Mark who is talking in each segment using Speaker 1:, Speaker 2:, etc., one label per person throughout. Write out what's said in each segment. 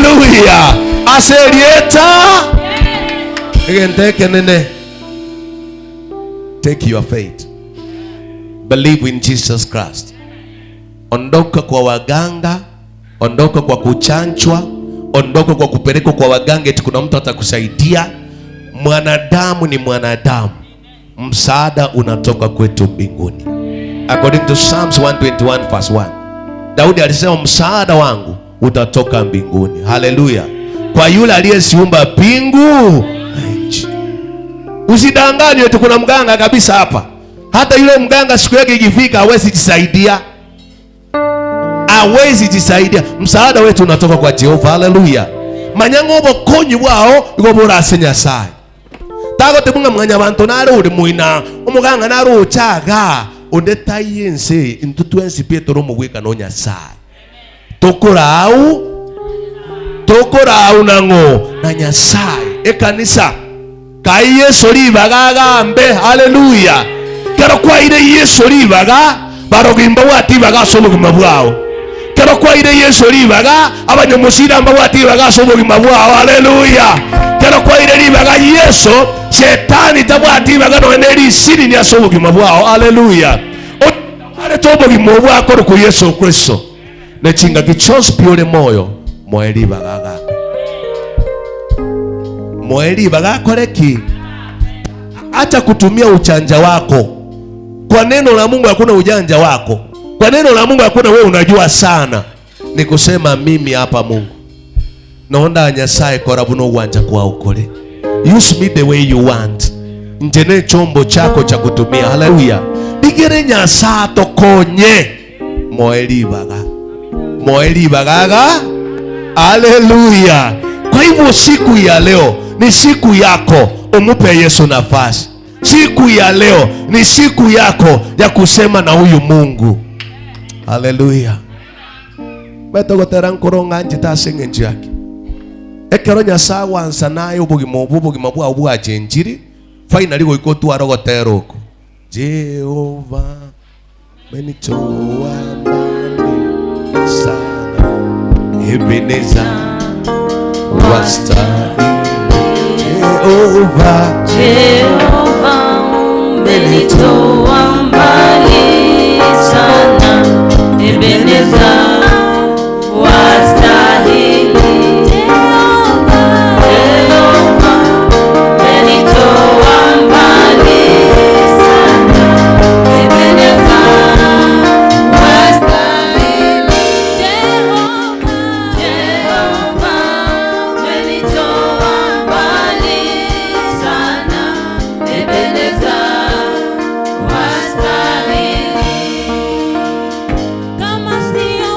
Speaker 1: Haleluya. Aserieta egenteke nene. Take your faith. Believe in Jesus Christ. Ondoka kwa waganga, ondoka kwa kuchanchwa, ondoka kwa kupelekwa kwa waganga eti kuna mtu atakusaidia. Mwanadamu ni mwanadamu, msaada unatoka kwetu mbinguni. According to Psalms 121 verse 1, Daudi alisema msaada wangu utatoka mbinguni. Haleluya! Kwa yule aliyeziumba mbingu na nchi. Usidanganywe eti kuna mganga kabisa hapa. Hata yule mganga siku yake ikifika hawezi jisaidia, hawezi jisaidia. Msaada wetu unatoka kwa Jehova. Haleluya. Manyango obokonyi bwao igo borase Nyasaye tagotebunga mwanya bantu nare uri muina omoganga nare ochaga onde taiyense intu twensi pie toro omogweka no Nyasaye tokorau tokorau nang'o na Nyasaye ekanisa kai Yesu ribaga agambe. Haleluya. Kero kwaire Yesu ribaga barogimba bwatibaga ase obogima bwao. Kero kwaire Yesu ribaga abanyamusira mbabwatibaga ase obogima bwao. Haleluya. Kero kwaire ribaga Yesu shetani tabwatibaga nonye risiri ni ase obogima bwao. Haleluya. Arete obogima bwako ku Yesu Kristo nechinga kichonsi piore moyo moe ribaga agambe moe ribaga akoreki. Acha kutumia uchanja wako. Kwa neno la Mungu hakuna ujanja wako. Kwa neno la Mungu hakuna wewe unajua sana. Ni kusema mimi hapa Mungu naonda Nyasaye korabuno uwanja kwa ukole. Use me the way you want. Njene chombo chako cha kutumia. Haleluya. Digere Nyasaye tokonye moe ribaga. Moe ribaga. Haleluya. Kwa hivyo siku ya leo ni siku yako umupe Yesu nafasi. Siku ya leo ni siku yako ya kusema na huyu Mungu. Haleluya. Betogotera nkoronga njita seng'encho yake. Ekero Nyasaye wansa naye obogima obo obogima bwao bwachenchiri finally goika otware ogotera oko Jehova menitoa mbali sana Ebeneza wastahili Jehova
Speaker 2: Jehova umenitoa mbali sana Ebeneza wastahili Jehova umenitoa mbali sana Ebeneza wastahili Jehova umenitoa mbali sana Ebeneza wastahili. Kama sio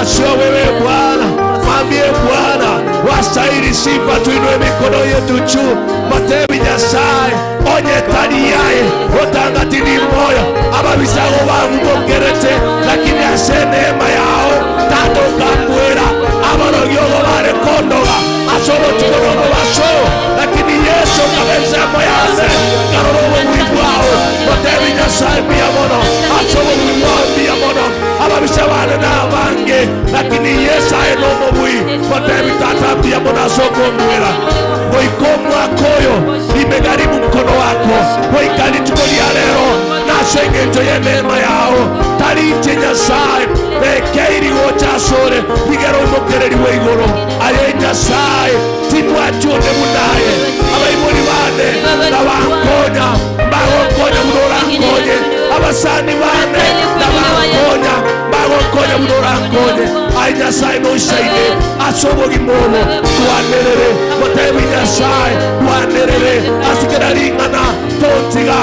Speaker 1: Kama sio wewe Bwana, mwambie Bwana wastahili sifa. Tuinue mikono yetu juu, matebi Nyasaye onye taliyaye otangatini moyo ababisago bangu bokerete, lakini ase neema yao tatokambwera abarogiogo bare kondoga asorotukonogo baso, lakini Yesu kabensemo yase karorobo bwibwao matebi Nyasaye mbia mono asobo bwibwao mbia mono ababisa bane nabange, lakini Yesu aye nomobui matebi tata mbia mono asokombwera goikomwakoyo imegharimu mkono wako goikalitukolia lero naseng'encho ye neema yao tarinche Nyasaye bekeiri gochasore igero omokereri wa igoro aye Nyasaye timwachone munaye abaibori bane nabankonya bagokonya munorankonye abasani bane nabankonya bagokonya munorankonye aye Nyasaye noisaine asobogimobo twanerere motebi Nyasaye twanerere asikera ring'ana tontiga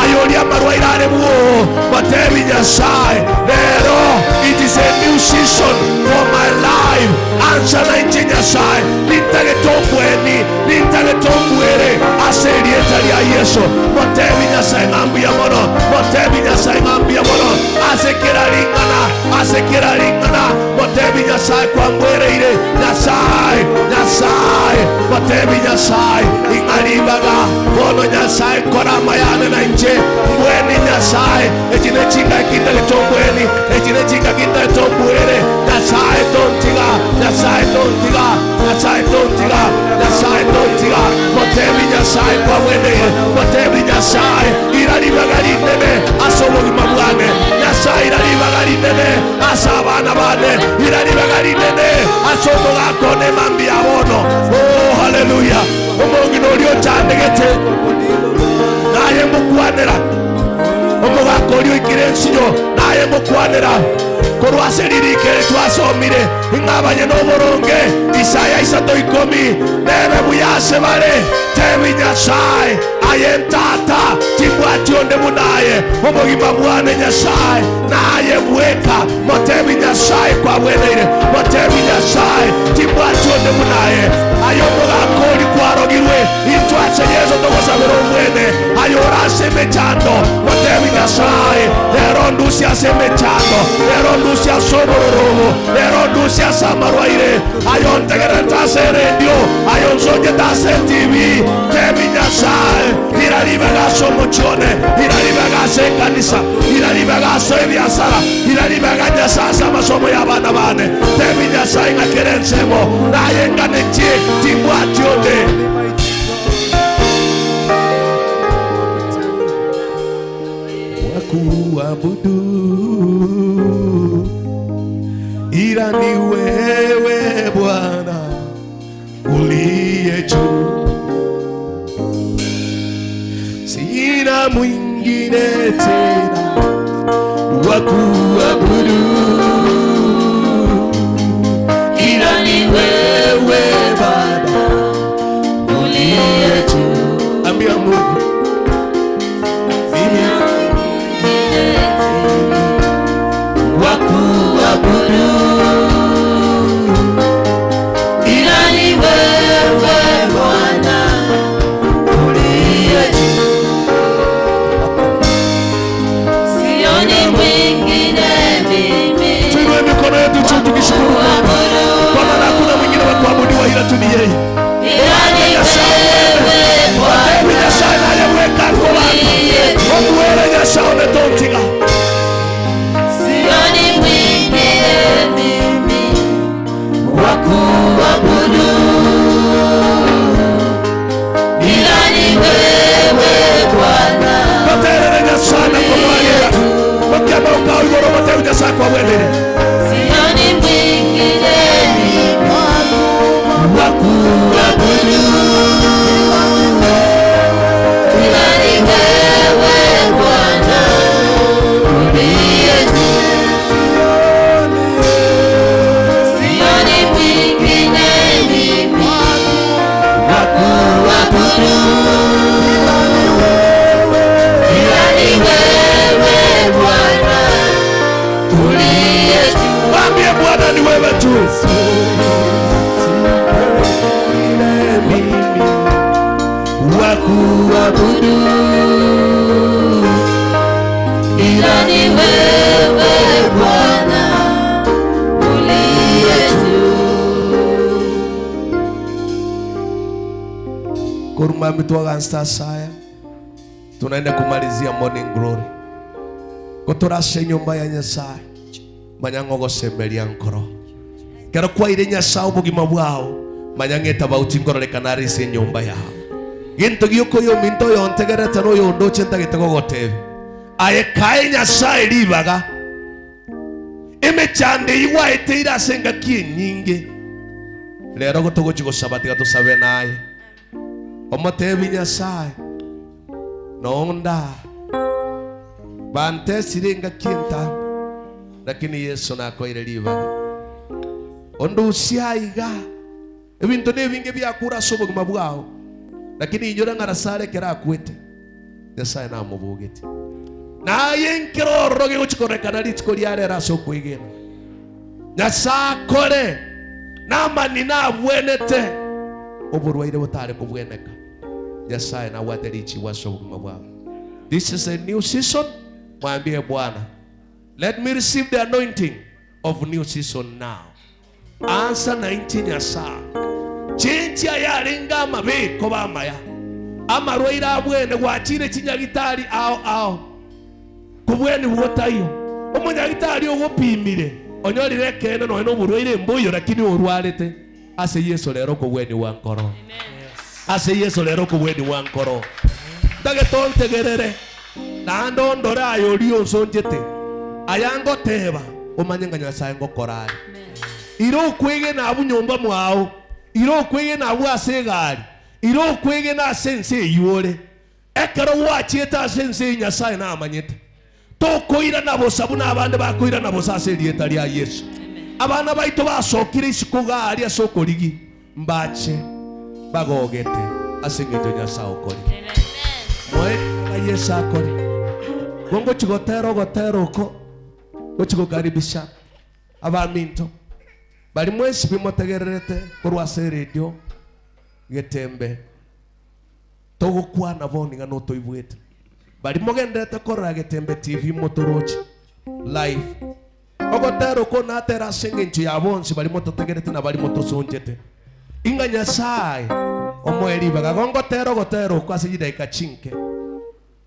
Speaker 1: ayoria marwaire are buo motebi Nyasaye lero it is a new season for my life answer na inche Nyasaye nitagetombweni nitagetombwere aserieta ria Yesu motebi Nyasaye ng'ambia mono motebi Nyasaye ng'ambia mono asekera ring'ana asekera ring'ana motebi Nyasaye kwambwereire Nyasaye Nyasaye motebi Nyasaye ing'aribaga bono Nyasaye korama yane na inche mbweni Nyasaye echine chinga kindagetombweni echine chinga kindagetombwere Nyasaye tontiga Nyasaye tontiga Nyasaye tontiga Nyasaye tontiga motebi Nyasaye kwabweneye motebi Nyasaye iraribaga rinene ase obogima bwane Nyasaye iraribaga rinene ase abana bane iraribaga rinene ase omogaka one mambia bono. Oh, haleluya. Omong'ina oria ochandegete naye ngokwanera omogaka oria oikire ensinyo naye ngokwanera korwa ase ririkere twasomire ing'abanye noboronge Isaya 3:10 nebe buyase bare tebi Nyasaye aye ntata timbwati onde munaye obogima bwane Nyasaye naye bweka motebi Nyasaye kwabweneire motebi Nyasaye timbwati onde munaye ayo omogaka ori kwarogirwe intwase Yesu togosabera omwene ayo orase emechando motebi Nyasaye lero ndusi ase emechando lero ndusi ase obororobo lero ndusi ase amarwaire ayo ntegerete ase eredio ayo nsongete ase TV tebi Nyasaye iraribaga ase omochione iraribaga ase ekanisa iraribaga ase ebiasara iraribaga Nyasaye ase amasomo ya abana bane tebi Nyasaye ng'akere ensemo naye ng'anetie timbwati onde. Wakuabudu ila ni wewe Bwana uliye juu, sina mwingine tena wa kuabudu ila ni wewe Baba uliye juu. Ambia Mungu mimi wa kuabudu
Speaker 2: ila ni wewe Bwana uliye juu, sioni mwingine mimi.
Speaker 1: Tuinue mikono yetu juu tukishukuru Mungu, kwa maana hakuna mwingine wa kuabudiwa ila tu ni yeye.
Speaker 2: Ila ni wewe
Speaker 1: Motebi
Speaker 2: Bwana
Speaker 1: Nyasaye naye bweka kobantu omuwere Nyasaye onetontiga
Speaker 2: sioni mwingine mimi wa kuabudu ila ni wewe Bwana
Speaker 1: Baterere Nyasaye na kumwalira Mokema ukao igoro motebi Nyasaye kwabwenere
Speaker 2: sioni mwingine mimi wa kuabudu ila ni wewe Bwana uliye juu, sioni mwingine mimi wa kuabudu ila ni wewe Bwana uliye juu.
Speaker 1: Sina mimi wa kuabudu
Speaker 2: ila ni wewe Bwana uliye juu.
Speaker 1: Kurumami twagansta saya tunaenda kumalizia morning glory kotorase nyumba ya Nyasaye manyango gosemeria nkoro kero kwaire Nyasaye obogima bwao manyang'eta bauti nkororekana arise nyumba yao ginto giokoyo minto yontegerete noyo ndoche ntagete gogotebe aye kae Nyasaye ribaga emechande igwaeteire ase engaki enyinge rero gotogochi gosaba tiga tosabe naye omotebi Nyasaye nonda bantesire engaki entano lakini Yesu nakoire ribaga ondusia iga ebinto nebinge byakura ase obogima bwao lakini inyora ng'arasare kera akwete Nyasaye namobogete naye nkiroro gegochikorekana rituko riarera ase okwegena Nyasaye akore namani nabwenete oborwaire botare kobweneka Nyasaye nawate richiwa ase obogima bwao. This is a new season. Mwambie Bwana, let me receive the anointing of new season now. Ansa na inchi Nyasaye chinchi ayarenga amabeko bamaya amarwaire abwene gwachire chinyagitari ao ao kubwene bwotayo omunyagitari ogopimire onyorire kene noe noburwaire mbuyo lakini orwarete ase Yesu rero kobweni wa nkoro ase Yesu rero kobweni wa nkoro ndagetontegerere naende ndore ayo rio nsonjete ayangoteba omanye nga Nyasaye ngokorare iro okwege nabu nyomba mwao iro okwege nabu ase egari iro okwege na ase ense eyore ekero gwachiete ase ense Nyasaye namanyete tokoira nabo sabu nabande bakoira nabo ase erieta ria Yesu abana baito basokire isiko gari ase okorigi mbache bagogete ase eng'encho Nyasaye okori moe Yesu akore gongo chigotero gotero uko gochigokaribisha abaminto bari mwesi bimotegererete korwa ase radio getembe togokwana boni ng'a notoibwete bari mogenderete korora Getembe TV motoroche live ogotero ko natera ase eng'encho ya bonsi bari mototegerete na bari motosonjete inga Nyasaye omoeri baga gongotero gotero ko ase chidaika chinke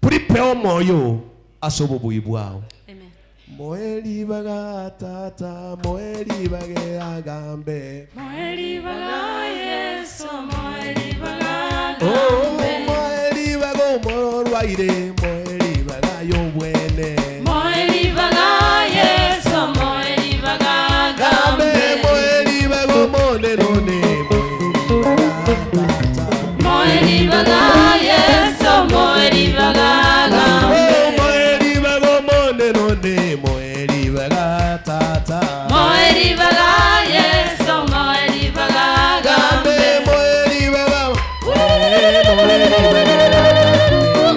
Speaker 1: prepare omoyo ase obobui bwao.
Speaker 2: Amen.
Speaker 1: Moeri baga tata moeri bage agambe
Speaker 2: Moeri baga Yesu moeri baga
Speaker 1: oh moeri baga omorwaire moeri baga yobwene
Speaker 2: Moeri baga Yesu moeri baga
Speaker 1: gambe moeri baga omonenone moeri baga tata
Speaker 2: Moeri baga Yesu moeri baga
Speaker 1: oh moeri baga omonenone moeri baga tata
Speaker 2: Moeri baga Yesu moeri baga
Speaker 1: gambe moeri baga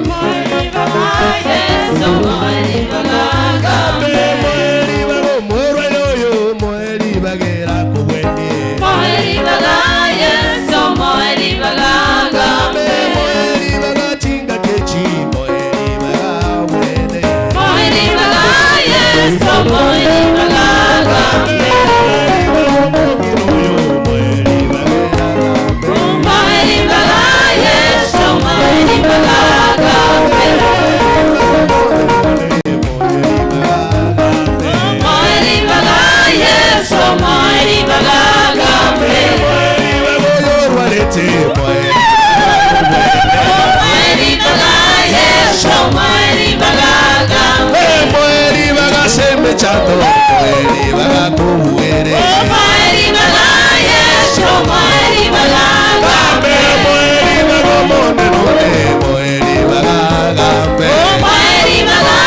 Speaker 2: Moeri baga Yesu moeri baga
Speaker 1: gambe moeri baga omorwaire oyo moeri bagera kobwene
Speaker 2: Moeri baga Yesu moeri baga
Speaker 1: gambe moeri baga chinga kechi moeri baga bwene
Speaker 2: Moeri baga Yesu moeri baga
Speaker 1: gambe moeri baga omogiro oyo moeri bagera gambe
Speaker 2: Moeri baga Yesu moeri baga
Speaker 1: moeri baga gambe
Speaker 2: Moeri baga Yesu moeri baga
Speaker 1: moeri baga oyorwarete moeri
Speaker 2: Moeri baga Yesu moeri baga
Speaker 1: moeri baga semechato moeri baga kuwere
Speaker 2: Moeri baga Yesu moeri baga
Speaker 1: gambe moeri baga omonenone moeri baga gambe
Speaker 2: Moeri baga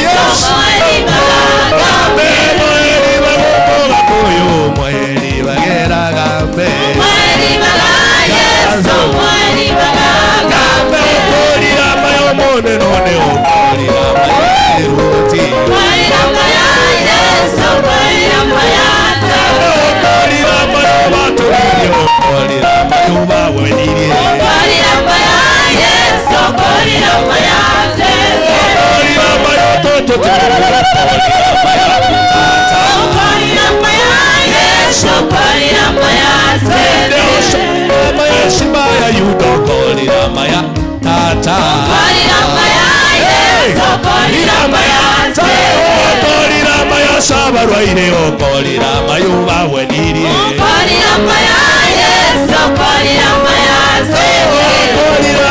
Speaker 2: Yesu moeri baga
Speaker 1: gambe moeri baga omogakoyo moeri bagera gambe
Speaker 2: Moeri baga Yesu moeri baga
Speaker 1: gambe okorira amaya omonenone okorira amaya eroti
Speaker 2: Moeri baga Yesu
Speaker 1: Sabarwaire okorira mayuba wenirie
Speaker 2: okorira maya Yesu okorira maya
Speaker 1: okorira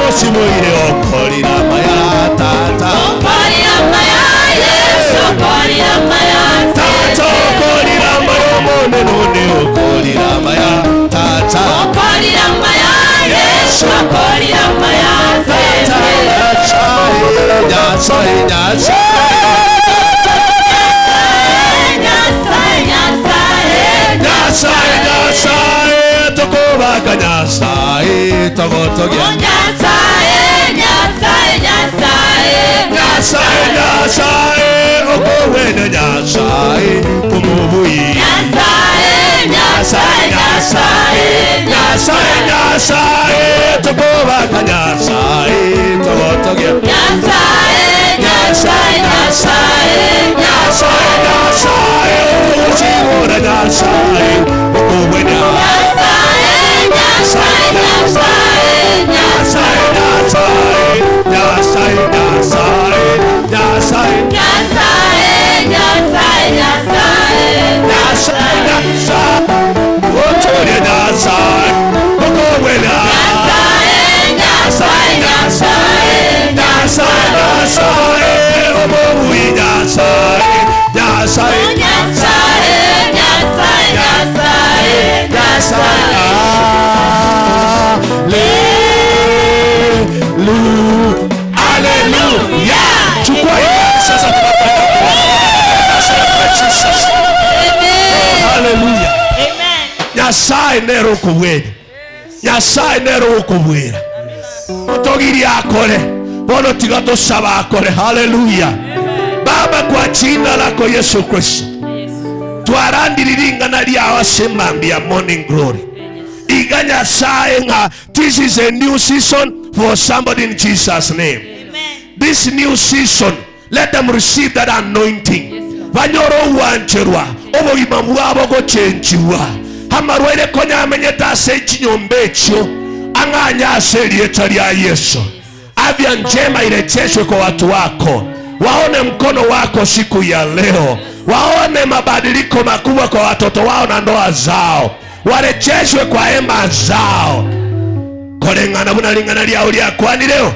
Speaker 1: osimoire okorira maya tata
Speaker 2: okorira maya Yesu okorira maya
Speaker 1: tata okorira maya moneno ne okorira maya tata
Speaker 2: okorira maya Yesu okorira maya
Speaker 1: tata Nyasaye Nyasaye Nyasaye Nyasaye tukubaka Nyasaye togotogia
Speaker 2: Nyasaye Nyasaye Nyasaye
Speaker 1: Nyasaye Nyasaye okowene Nyasaye kumubuyi
Speaker 2: Nyasaye Nyasaye Nyasaye
Speaker 1: Nyasaye Nyasaye tukubaka Nyasaye togotogia
Speaker 2: Nyasaye Nyasaye Nyasaye
Speaker 1: Nyasaye Nyasaye ogochibora Nyasaye okowene
Speaker 2: Nyasaye Nyasaye Nyasaye
Speaker 1: Nyasaye Nyasaye Nyasaye Nyasaye
Speaker 2: Nyasaye Nyasaye Nyasaye
Speaker 1: Nyasaye Nyasaye otoria Nyasaye okowene
Speaker 2: Nyasaye Nyasaye Nyasaye
Speaker 1: Nyasaye Nyasaye omobuyi Nyasaye Nyasaye
Speaker 2: Nyasaye Nyasaye Nyasaye
Speaker 1: Nyasaye Hallelujah. Chukua imani sasa tunakwenda Jesus. Hallelujah.
Speaker 2: Amen.
Speaker 1: Nyasaye nero kubwera. Nyasaye nero kubwera. Utogiri akore. Bono tiga tusaba akore. Hallelujah. Baba, kwa jina lako Yesu Kristo. Twarandiriringana lya asemambia morning glory. Iga Nyasaye nga this is a new season for somebody in Jesus name.
Speaker 2: Amen.
Speaker 1: This new season, let them receive that anointing. Banyoro wancherwa obogima bwabo gochenchiwa amarwaire konya amenyete ase chinyomba echio ang'anya ase erieta lya Yesu. Afya njema irejeshwe kwa watu wako, waone mkono wako siku ya leo, waone mabadiliko makubwa kwa watoto wao na ndoa zao, warejeshwe kwa hema zao kolengana bunalingana lyao lyakwani leo.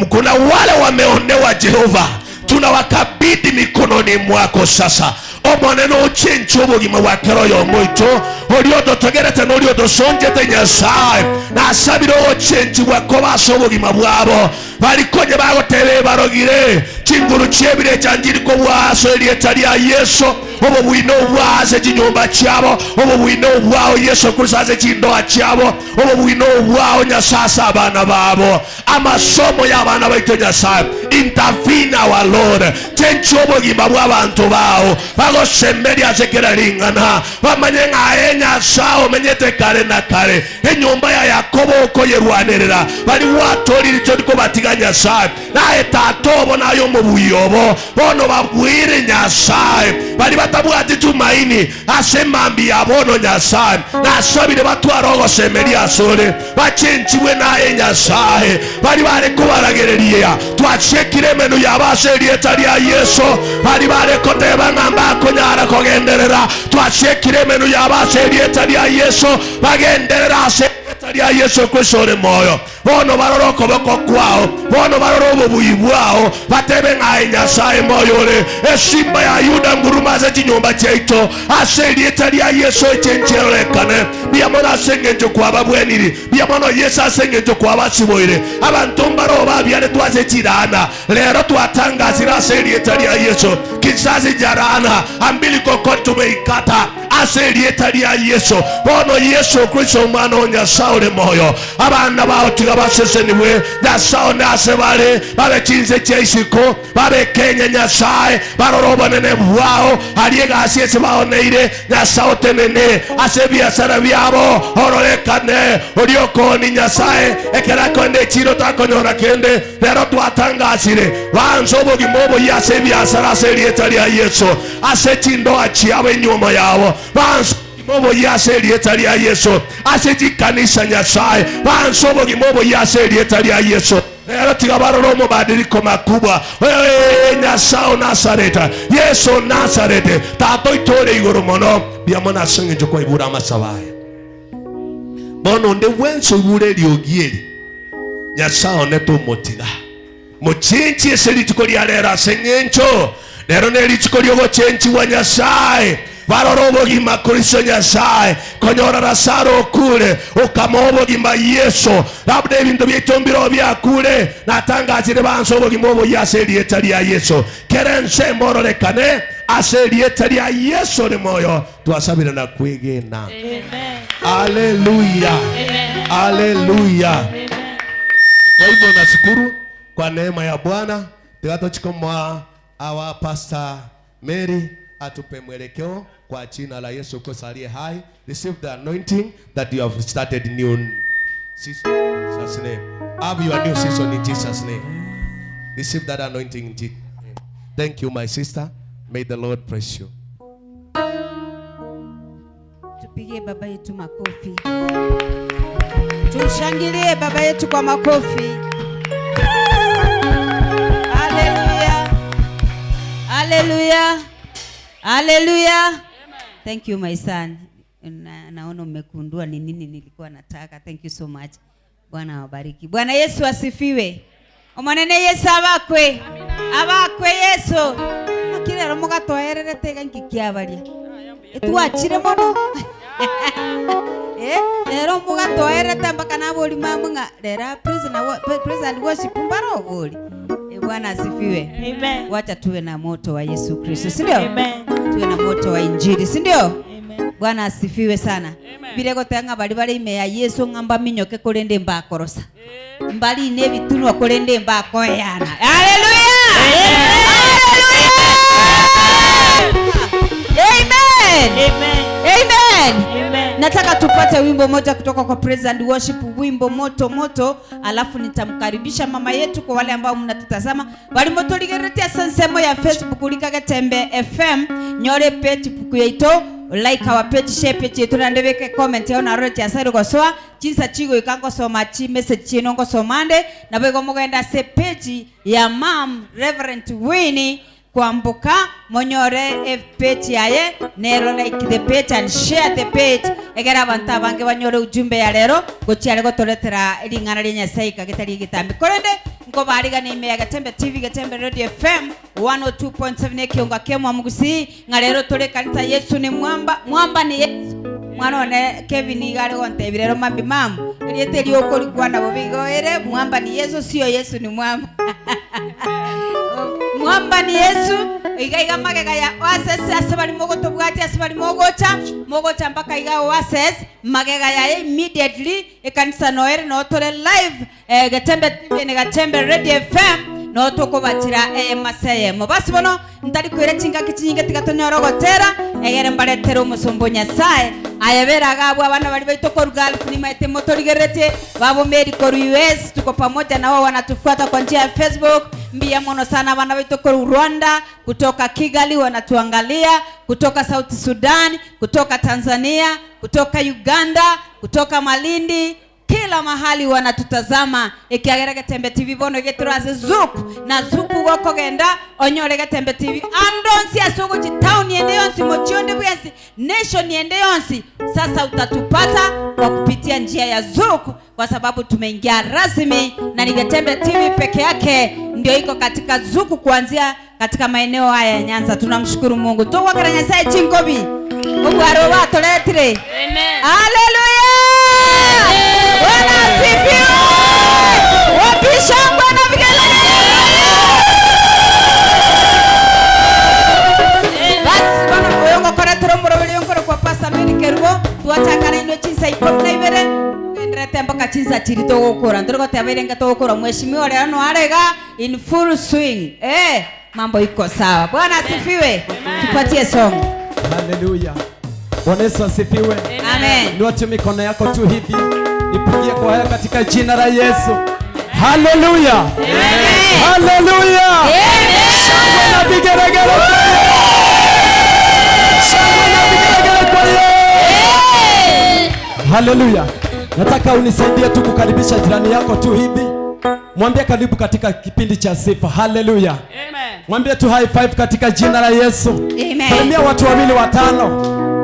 Speaker 1: Kuna wale wameonewa Jehova, tunawakabidhi mikononi mwako sasa. Omonene ochenche obogima bwa kero yomoito oliototegerete noliotosonjete Nyasaye nasabire ochenchi bwako base obogima bwabo balikonye bagotebe barogire chinguru chiebire chanjiriko bwaso erieta lya Yesu obo bwino obwase chinyumba chiabo obo bwino obwao Yesu Kristo ase chindoa chiabo obo bwino obwao Nyasaye abana babo amasomo y'abana baito Nyasaye intervene our Lord chenchi obogima bw'abantu bao bagosemberia ase kera ring'ana bamanye ng'aye Nyasaye omenyete kare na kare enyumba ya Yakobo okoyerwanerera bali watorire toriko batiga Nyasaye naye tata obo nayo omobuya obo bono babwire Nyasaye bali batabwati tumaini ase emambi ya bono Nyasaye nasabire batwara ogosemeria asore bachenchiwe naye Nyasaye bali bare kubaragereria twachekire emenu yabase erieta lya Yesu bali bare koteba ng'amba akonyara kogenderera twachekire emenu yabase erieta lya Yesu bagenderera ase erieta lya Yesu Kristo ore moyo bono barora okoboko kwao bono barora obobuyi bwao batebe ng'aye Nyasaye moyo ore esimba ya Yuda nguruma ase chinyumba chiaito ase erieta lya Yesu echencherorekane biamono ase eng'encho kwababweniri biamono Yesu ase eng'encho kwabasiboire abanto mbaro babiaretwe ase chirana lero twatangazire ase erieta lya Yesu kizazi cha laana umbilical cord tumeikata Ase erieta ria Yeso. Bono Yeso Kristo omwana o Nyasaye ore moyo. Abana bao tiga baseseniwe. Nyasaye nase bare babe chinse chia isiko babe Kenya Nyasaye barore obonene bwao arie egasi ase baoneire Nyasaye otenene ase ebiasara biabo ororekane oriokoni Nyasaye ekero akoenda echiro takonyora kende rero twatangasire banza obogima oboyia ase ebiasara ase erieta ria Yeso ase chindoa chiabo enyuomo yabo banza obogima oboyia ase erieta ria Yeso ase chikanisa Nyasaye banza obogima oboyia ase erieta ria Yeso rero tiga barore omobadiliko makubwa. Wewe Nyasaye o Nazareti Yeso o Nazareti tata oito ore igoro mono mbuya mono ase eng'encho kwaibure amasabo aya. Bono onde bwensi oibure eriogi eri Nyasaye one tomotiga mochenchi ase rituko ria rero ase eng'encho rero ne rituko riogochenchiwa Nyasaye barore obogima Kristo Nyasaye konyora Lazaro okure okamoa obogima Yeso labda ebinto biaito mbiro biakure natangachire banse obogima oboyia ase erieta ria Yeso kere ense mbororekane ase erieta ria Yeso ore moyo twasabire na kwegena.
Speaker 2: Amen.
Speaker 1: Haleluya.
Speaker 2: Amen.
Speaker 1: Haleluya.
Speaker 2: Amen.
Speaker 1: Kwa hivyo nashukuru kwa neema ya Bwana tikatochikomoa awa Pastor Mary atupe mwelekeo kwa jina la Yesu Kristo aliye hai. Receive the anointing that you have started new season in Jesus name. Have your new season in Jesus name. Receive that anointing in Jesus name. Thank you my sister. May the Lord bless you.
Speaker 3: Tupigie baba yetu makofi. Tumshangilie baba yetu kwa makofi. Hallelujah. Hallelujah. Hallelujah. Thank you my son. Naona umekundua ni nini nilikuwa nataka. Thank you so much. Bwana awabariki. Bwana Yesu asifiwe. Omonene Yesu abakwe. Abakwe Yesu. Akirero mugatoerere tega nkikiabaria. Etwachire mono. Rero mugatoerete mpaka nabori mamwe rera praise na praise and worship mbarobori. Bwana asifiwe.
Speaker 2: Amen.
Speaker 3: Wacha tuwe na moto wa Yesu Kristo, si ndio?
Speaker 2: Amen.
Speaker 3: Tuwe na moto wa Injili, si ndio?
Speaker 2: Amen.
Speaker 3: Bwana asifiwe sana. Bile gotenga bali bali ime ya Yesu ngamba minyoke kurende mbakorosa. Mbali ne bitunwa kurende mbakoyana. Hallelujah. Amen.
Speaker 2: Amen.
Speaker 3: Amen.
Speaker 2: Amen.
Speaker 3: Nataka tupate wimbo moja kutoka kwa Praise and Worship, wimbo moto moto, alafu nitamkaribisha mama yetu. Kwa wale ambao mnatutazama walimotuligeretia sensemo ya Facebook ulika Getembe FM nyore page puku yeito like our page share page yetu na ndebeke comment yao na rote asari gosoa chinsa chigo ikango soma chi message chino ngosomande na bego mugenda se page ya Mam Reverend Winnie Kwamboka monyore F page yaye nero like the page and share the page egera abantu abange banyore ujumbe ya lero gochiare gotoretera ring'ana ria Nyasaye kagetari gitambi korende nko bariga ni ime ya Getembe TV Getembe Radio FM 102.7 ekionga kemwa mugusi ng'arero tore kanisa Yesu ni mwamba mwamba ni Yesu mwana one Kevin igare gonte birero mambi mamu eriete riokori kwana bobigoere mwamba ni Yesu sio Yesu ni mwamba. Mwamba ni Yesu iga iga magega ya oasis ase bari mogotobwati ase bari mogocha mogocha mpaka iga oasis magega ya immediately ekanisa noere no tore live Getembe TV ne Getembe Radio FM no tokobatira maseye mo basi bono ntari kwira chinga kichinyinge tigatonyoro gotera egere mbaretera omusombo Nyasaye ayebera gabwa abana bari baito korugal ni maete motorigerete babo Mary koru US tuko pamoja na wao wanatufuata kwa njia ya Facebook. Mbia mono sana abana baito koru Rwanda kutoka Kigali wanatuangalia kutoka South Sudan kutoka Tanzania kutoka Uganda kutoka Malindi kila mahali wanatutazama ikiagera Getembe TV bono geturaze zuku na zuku gokogenda onyore Getembe TV andonsi asugu town yende yonsi mochionde bwensi nation yende yonsi. Sasa utatupata kwa kupitia njia ya zuku kwa sababu tumeingia rasmi na ni Getembe TV peke yake ndio iko katika zuku kuanzia katika maeneo haya ya Nyanza. Tunamshukuru Mungu. Tugwakira Nyasaye chingobi ubwaro batoretire.
Speaker 2: Amen.
Speaker 3: Hallelujah. Bwana asifiwe. Wapi shangwe na vigelegele? Basi bwana oyongo kora toro murobeli yongoro kwa Pastor Chinsa 12 tugenderete mpaka chinsa chiri togokora ntorigoteba irenge togokora mheshimiwa leo no arega in full swing. Mambo iko sawa. Bwana asifiwe. Tupatie song.
Speaker 4: Haleluya. Bwana Yesu asifiwe.
Speaker 3: Amen.
Speaker 4: Inua tu mikono yako tu hivi, nipigie kwa haya katika jina la Yesu. Haleluya. Haleluya. Shangwe na vigelegele kwa Yesu. Shangwe na vigelegele kwa Yesu. Haleluya. Nataka unisaidie tu kukaribisha jirani yako tu hivi. Mwambie karibu katika kipindi cha sifa. Haleluya.
Speaker 2: Amen.
Speaker 4: Mwambie tu high five katika jina la Yesu.
Speaker 3: Amen.
Speaker 4: Salimia watu wawili watano.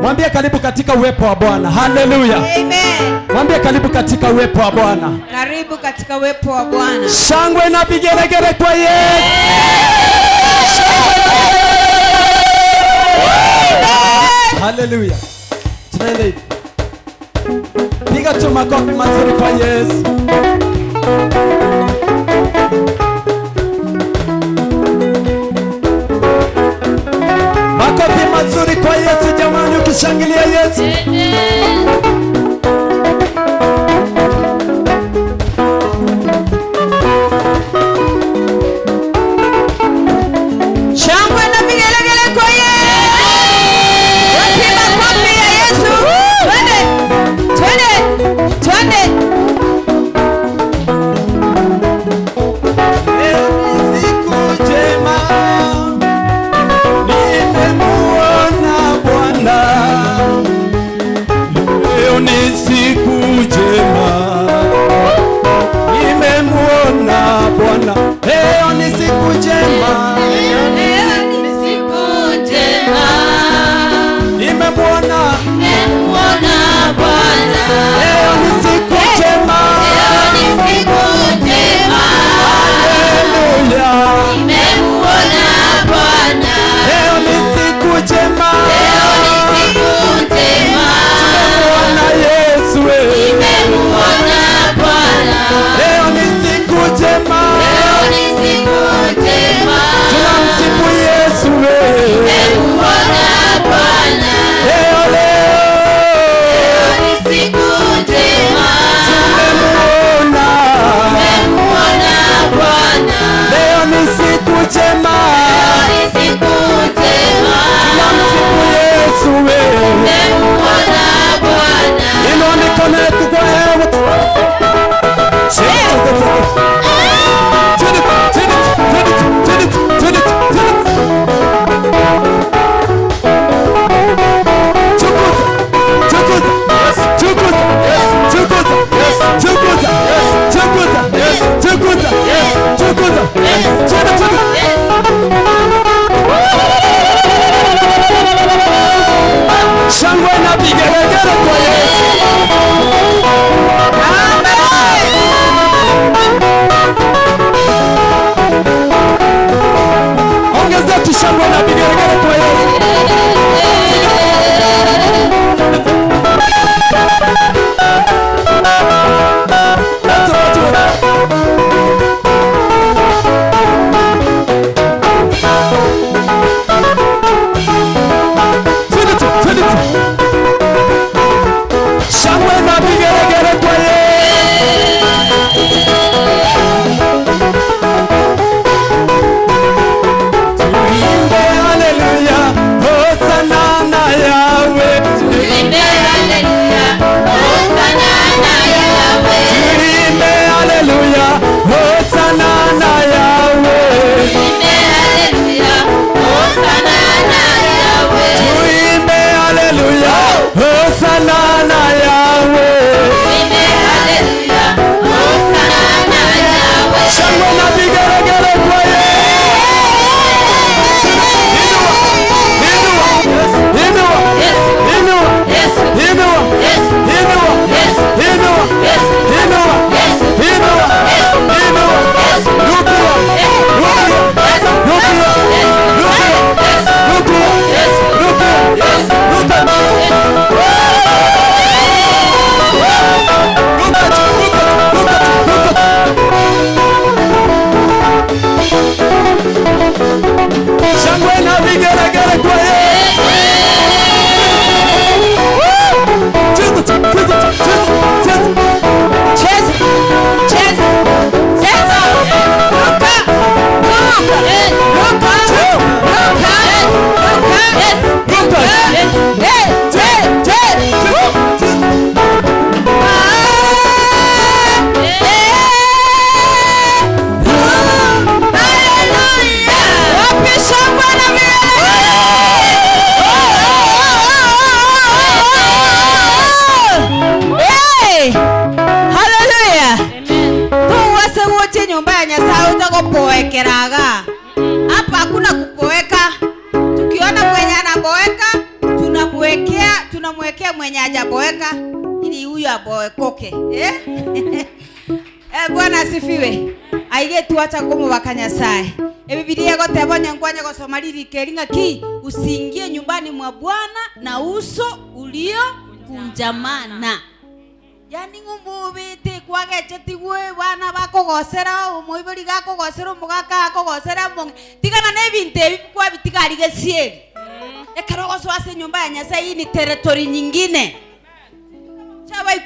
Speaker 4: Mwambie karibu katika uwepo wa Bwana. Haleluya.
Speaker 3: Amen.
Speaker 4: Mwambie karibu katika uwepo wa Bwana.
Speaker 3: Karibu katika uwepo wa Bwana.
Speaker 4: Shangwe na vigelegele kwa Yesu. Haleluya. Tunaenda hivi. Piga tu makofi mazuri kwa Yesu. Makofi mazuri kwa Yesu jamani, ukishangilia Yesu.
Speaker 3: Shangwe na vigelegele kwa Yesu. Wapi makofi ya Yesu? Twende. Twende. Twende.
Speaker 4: Leo ni siku njema, nimemuona Bwana. Leo ni siku njema, nimemuona Bwana. Leo ni siku njema,
Speaker 2: Leo ni siku njema,
Speaker 4: nimemuona.
Speaker 2: nimemuona Bwana.
Speaker 4: Leo ni siku njema,
Speaker 2: Leo ni siku njema,
Speaker 4: haleluya.
Speaker 2: nimemuona Bwana.
Speaker 4: Leo ni siku njema,
Speaker 2: Leo ni siku njema,
Speaker 4: tumemuona Yesu.
Speaker 2: Nimemuona Bwana.
Speaker 4: Leo ni siku njema,
Speaker 2: Leo ni siku njema,
Speaker 4: tunamsifu Yesu.
Speaker 2: Nimemuona Bwana.
Speaker 4: Leo leo
Speaker 2: Leo ni siku njema,
Speaker 4: tumemuona.
Speaker 2: Nimemuona Bwana.
Speaker 4: Leo ni siku njema,
Speaker 2: Leo ni siku njema,
Speaker 4: tunamsifu Yesu.
Speaker 2: Nimemuona Bwana.
Speaker 4: Inua mikono yetu kwa hewa. Twende, twende, twende, twende, twende, twende. Tukuza, tukuza, tukuza, tukuza, tukuza, tukuza, tukuza, tukuza. Twende, twende.
Speaker 3: Boekea mwenye hajaboeka ili huyu aboekoke. Eh? Bwana asifiwe. Aige tuacha kumubaka Nyasaye. Ebibilia gotebonya nkwanya gosoma ririke ng'aki usiingie nyumbani mwa Bwana na uso ulio kunjamana. Yani ng'umubete kwagechetigwe bana bakogosera omoibori gakogosera omogaka akogosera monge tigana nebintu ebi kwabitigari gesieri. Ekero gosoa ase nyumba ya Nyasaye, hii ni territory nyingine. Shawahi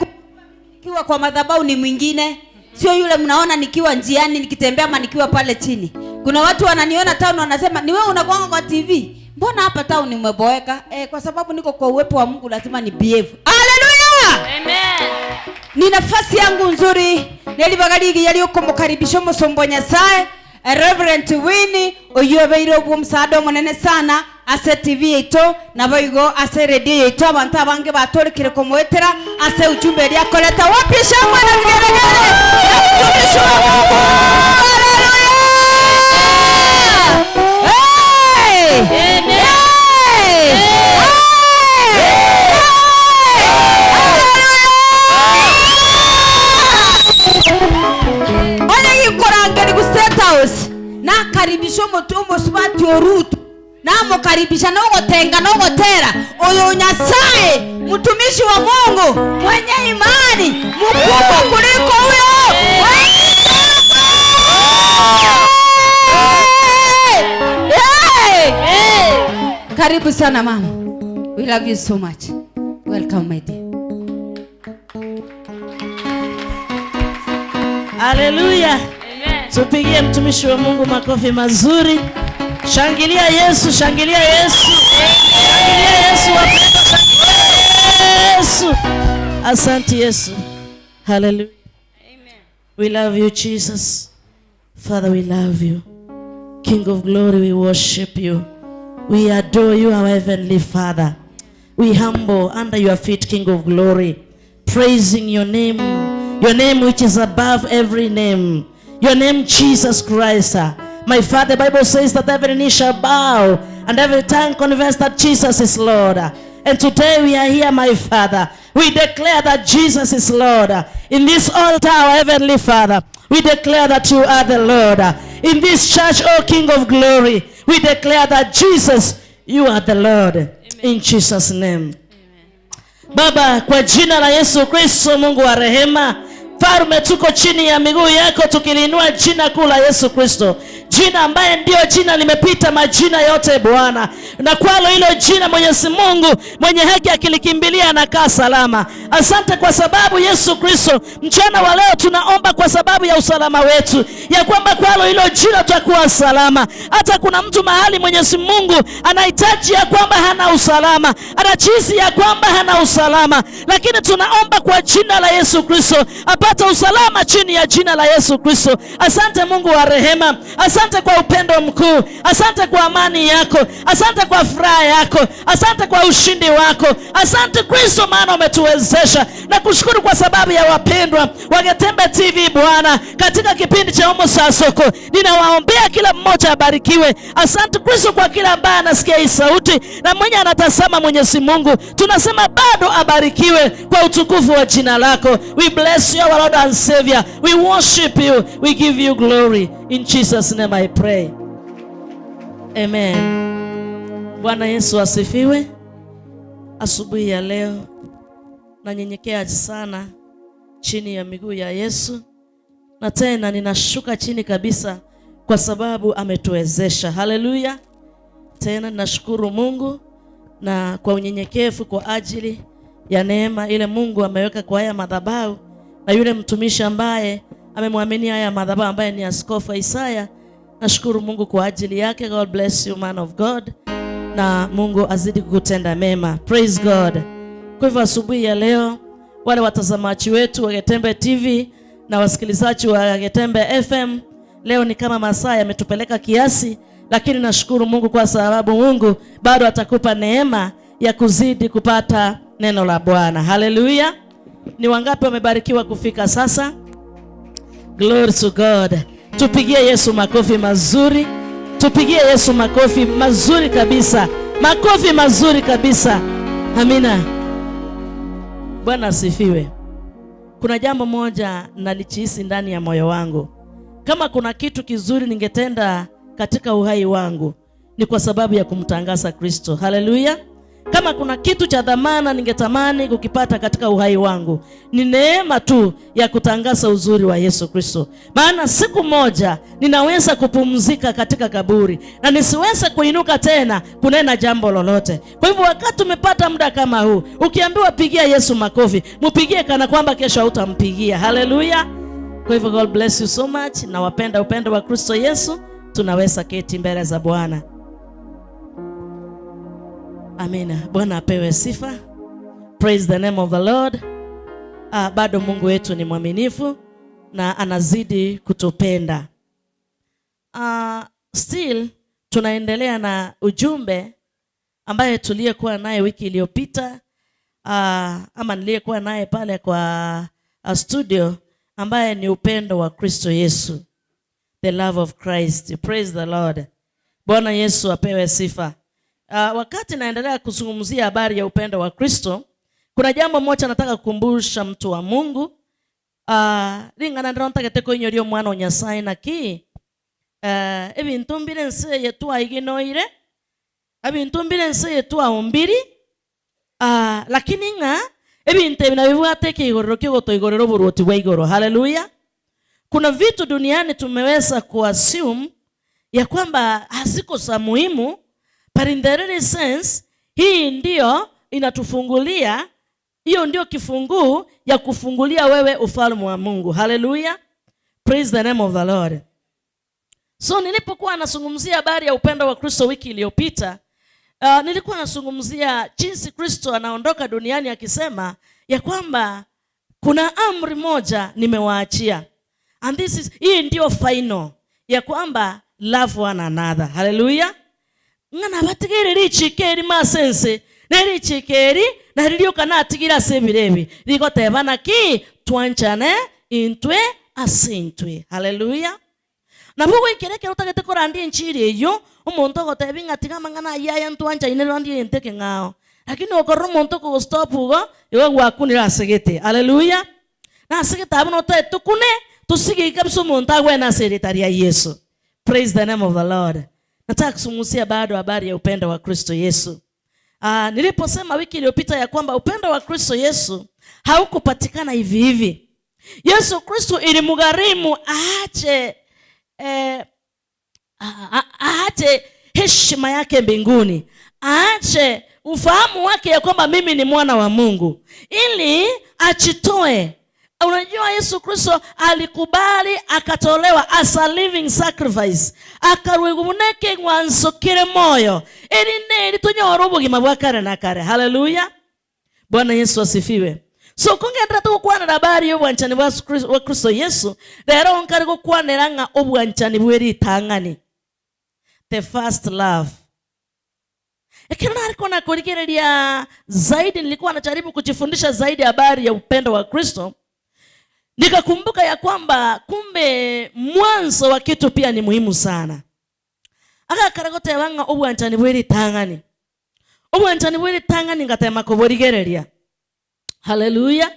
Speaker 3: nikiwa kwa madhabahu ni mwingine, sio yule mnaona nikiwa njiani nikitembea ama nikiwa pale chini. Kuna watu wananiona town wanasema ni wewe unakuanga kwa TV, mbona hapa town umeboeka? Kwa sababu niko kwa uwepo wa Mungu, lazima ni behave. Hallelujah!
Speaker 2: Amen.
Speaker 3: Ni nafasi yangu nzuri nelibagaligi yaliyokumkaribisha musombo Nyasaye Reverend Winnie oyobeire obwo msaada omunene sana ase TV yetu naboigo ase radio yetu abantu abange batorekire kumwetera ase ujumbe lyakoleta wapi shangwe na vigelegele mtumishi wa Mungu. Haleluya! Hey!
Speaker 2: Amen.
Speaker 3: Hey! Hey! Haleluya! Ikorangeri ku State House nakaribisha omutu omusubati orutu namukaribisha nogotenga nogotera oyo Nyasaye mtumishi wa Mungu mwenye imani mkubwa kuliko huyo. Hey! Karibu sana mama, we love you so much. Welcome my dear.
Speaker 5: Hallelujah.
Speaker 2: Amen.
Speaker 5: Tupigie mtumishi wa Mungu makofi mazuri. Shangilia Yesu, shangilia Yesu. Shangilia Yesu wapendwa, shangilia Yesu. Asante Yesu. Hallelujah.
Speaker 2: Amen.
Speaker 5: We love you Jesus. Father, we love you. King of glory, we worship you. We adore you, our heavenly Father. We humble under your feet, King of glory, praising your name which is above every name. Your name, Jesus Christ. My Father, the Bible says that every knee shall bow and every tongue confess that Jesus is Lord. And today we are here, my Father. We declare that Jesus is Lord. In this altar, our heavenly Father, we declare that you are the Lord. In this church, O King of glory, we declare that Jesus, you are the Lord. Amen. In Jesus' name.
Speaker 2: Amen.
Speaker 5: Baba, kwa jina la Yesu Kristo, Mungu wa rehema, Mfalme, tuko chini ya miguu yako tukilinua jina kuu la Yesu Kristo, jina ambaye ndio jina limepita majina yote Bwana, na kwalo hilo jina Mwenyezi Mungu mwenye haki akilikimbilia anakaa salama. Asante kwa sababu Yesu Kristo, mchana wa leo tunaomba kwa sababu ya usalama wetu, ya kwamba kwalo hilo jina tutakuwa salama. Hata kuna mtu mahali Mwenyezi Mungu anahitaji ya kwamba hana usalama, anajihisi ya kwamba hana usalama, lakini tunaomba kwa jina la Yesu Kristo apate usalama chini ya jina la Yesu Kristo. Asante Mungu wa rehema, asante kwa upendo mkuu, asante kwa amani yako, asante kwa furaha yako, asante kwa ushindi wako. Asante Kristo, maana umetuwezesha. Na kushukuru kwa sababu ya wapendwa wa Getembe TV Bwana, katika kipindi cha Homo Sasoko ninawaombea kila mmoja abarikiwe. Asante Kristo kwa kila ambaye anasikia hii sauti na mwenye anatazama. Mwenyezi Mungu, tunasema bado abarikiwe kwa utukufu wa jina lako. We bless you, our Lord and Savior. We worship you. We give you glory. In Jesus' name I pray. Amen. Bwana Yesu asifiwe. Asubuhi ya leo nanyenyekea sana chini ya miguu ya Yesu, na tena ninashuka chini kabisa kwa sababu ametuwezesha. Haleluya. Tena ninashukuru Mungu na kwa unyenyekevu kwa ajili ya neema ile Mungu ameweka kwa haya madhabahu na yule mtumishi ambaye amemwamini haya madhabahu ambaye ni Askofu Isaya. Nashukuru Mungu kwa ajili yake. God bless you, man of God, na Mungu azidi kukutenda mema. Praise God. Kwa hivyo asubuhi ya leo, wale watazamaji wetu wa Getembe TV na wasikilizaji wa Getembe FM, leo ni kama masaa yametupeleka kiasi, lakini nashukuru Mungu kwa sababu Mungu bado atakupa neema ya kuzidi kupata neno la Bwana. Haleluya. Ni wangapi wamebarikiwa kufika sasa? Glory to God. Tupigie Yesu makofi mazuri. Tupigie Yesu makofi mazuri kabisa. Makofi mazuri kabisa. Amina. Bwana asifiwe. Kuna jambo moja nalichihisi ndani ya moyo wangu. Kama kuna kitu kizuri ningetenda katika uhai wangu ni kwa sababu ya kumtangaza Kristo. Haleluya. Kama kuna kitu cha dhamana ningetamani kukipata katika uhai wangu ni neema tu ya kutangaza uzuri wa Yesu Kristo. Maana siku moja ninaweza kupumzika katika kaburi na nisiweze kuinuka tena kunena jambo lolote. Kwa hivyo wakati umepata muda kama huu, ukiambiwa pigia Yesu makofi, mpigie kana kwamba kesho hautampigia. Haleluya. Kwa hivyo God bless you so much. Nawapenda upendo wa Kristo Yesu. Tunaweza keti mbele za Bwana. Amina. Bwana apewe sifa. Praise the name of the Lord. Bado Mungu wetu ni mwaminifu na anazidi kutupenda. Still tunaendelea na ujumbe ambaye tuliyekuwa naye wiki iliyopita, ama niliyekuwa naye pale kwa studio, ambaye ni upendo wa Kristo Yesu. The love of Christ. Praise the Lord. Bwana Yesu apewe sifa. Wakati naendelea kuzungumzia habari ya upendo wa Kristo, kuna jambo moja nataka kukumbusha mtu wa Mungu. Ringana ndiro koinyoria omwana o Nyasaye naki ebintu mbire ense eye twaiginoire, ebintu mbire ense eye twaombiri, lakini ng'a ebintu ebi nabibwate ekigorero kiogotoigorera oborwoti bwa igoro. Haleluya. Kuna vitu duniani tumeweza kuassume ya kwamba haziko za muhimu, but in the real sense hii ndio inatufungulia, hiyo ndio kifunguu ya kufungulia wewe ufalme wa Mungu. Haleluya. Praise the name of the Lord. So nilipokuwa nazungumzia habari ya upendo wa Kristo wiki iliyopita, nilikuwa nazungumzia jinsi Kristo anaondoka duniani akisema ya kwamba kuna amri moja nimewaachia. And this is, hii ndio final ya kwamba love one another. Haleluya. Ng'ana batigere richike masense nerichikeri naririoka natigira sebirebi rigotebana ki twanchane intwe asintwe. Haleluya. Nabo gwekereke utagete korandi enchiri eyo omonto ogotebi ng'a tiga amang'ana ayaya ntwanchaine randi enteke ng'ao, lakini okorora omonto okogostop igo igo gwakunire asegete. Haleluya. Na asegete abo notoetukune tusige kabisa omonto agwene ase erita ria Yesu. Praise the name of the Lord. Nataka kuzungumzia bado habari ya upendo wa Kristo Yesu. Niliposema wiki iliyopita ya kwamba upendo wa Kristo Yesu haukupatikana hivi hivi. Yesu Kristo ilimgharimu aache aache heshima yake mbinguni, aache ufahamu wake ya kwamba mimi ni mwana wa Mungu, ili achitoe. Unajua Yesu Kristo alikubali akatolewa as a living sacrifice, akarwegubuneke ngwansokire moyo eri neri tunyora obogima bwa kare na kare. Haleluya. Bwana Yesu asifiwe. So kongendera tugokwanera habari y'obwanchani bwa Kristo Yesu, rero nkari gokwanera ng'a obwanchani bw'eritang'ani, the first love. Ekero nariko nakorigereria zaidi, nilikuwa najaribu kujifundisha zaidi habari ya upendo wa Kristo, nikakumbuka ya kwamba kumbe mwanzo wa kitu pia ni muhimu sana. Akakaragoteba ng'a obwanchani bw'eritang'ani, obwanchani bw'eritang'ani ngatema koborigereria. Haleluya.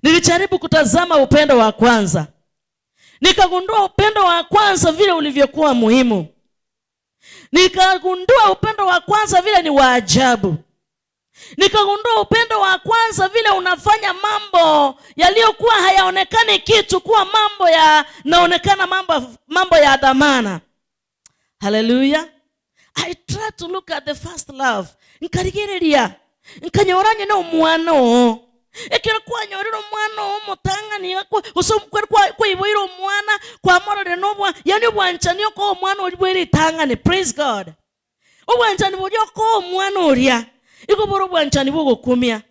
Speaker 5: Nilijaribu kutazama upendo wa kwanza, nikagundua upendo wa kwanza vile ulivyokuwa muhimu. Nikagundua upendo wa kwanza vile ni wa ajabu. Nikagundua upendo wa kwanza vile unafanya mambo yaliyokuwa hayaonekani kitu kuwa mambo yanaonekana mambo ya dhamana. Haleluya. I try to look at the first love. Nkarigereria nkanyoranye no mwana o ekero kwanyorera omwana o omotang'ani gose kwaiboire omwana kwamorore nobwa, yani obwanchani oko omwana ori bweritang'ani. Praise God. Obwanchani bori oko omwana oria igo boro obwanchani bogokumia.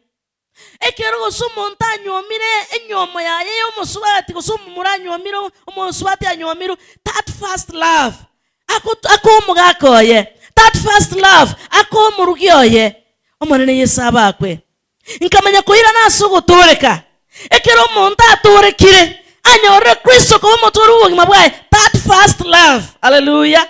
Speaker 5: Ekero gose omonto anywomire enyomo yaye y'omosubati gose omomura anywomire omosubati anywomire, that first love ako omogaka oye, that first love ako omorugi oye omonene Yesu abakwe. Nkamanya koira nase ogotoreka. Ekero omonto atorekire anyorere Kristo koba omotwari obogima bwaye, that first love. Haleluya.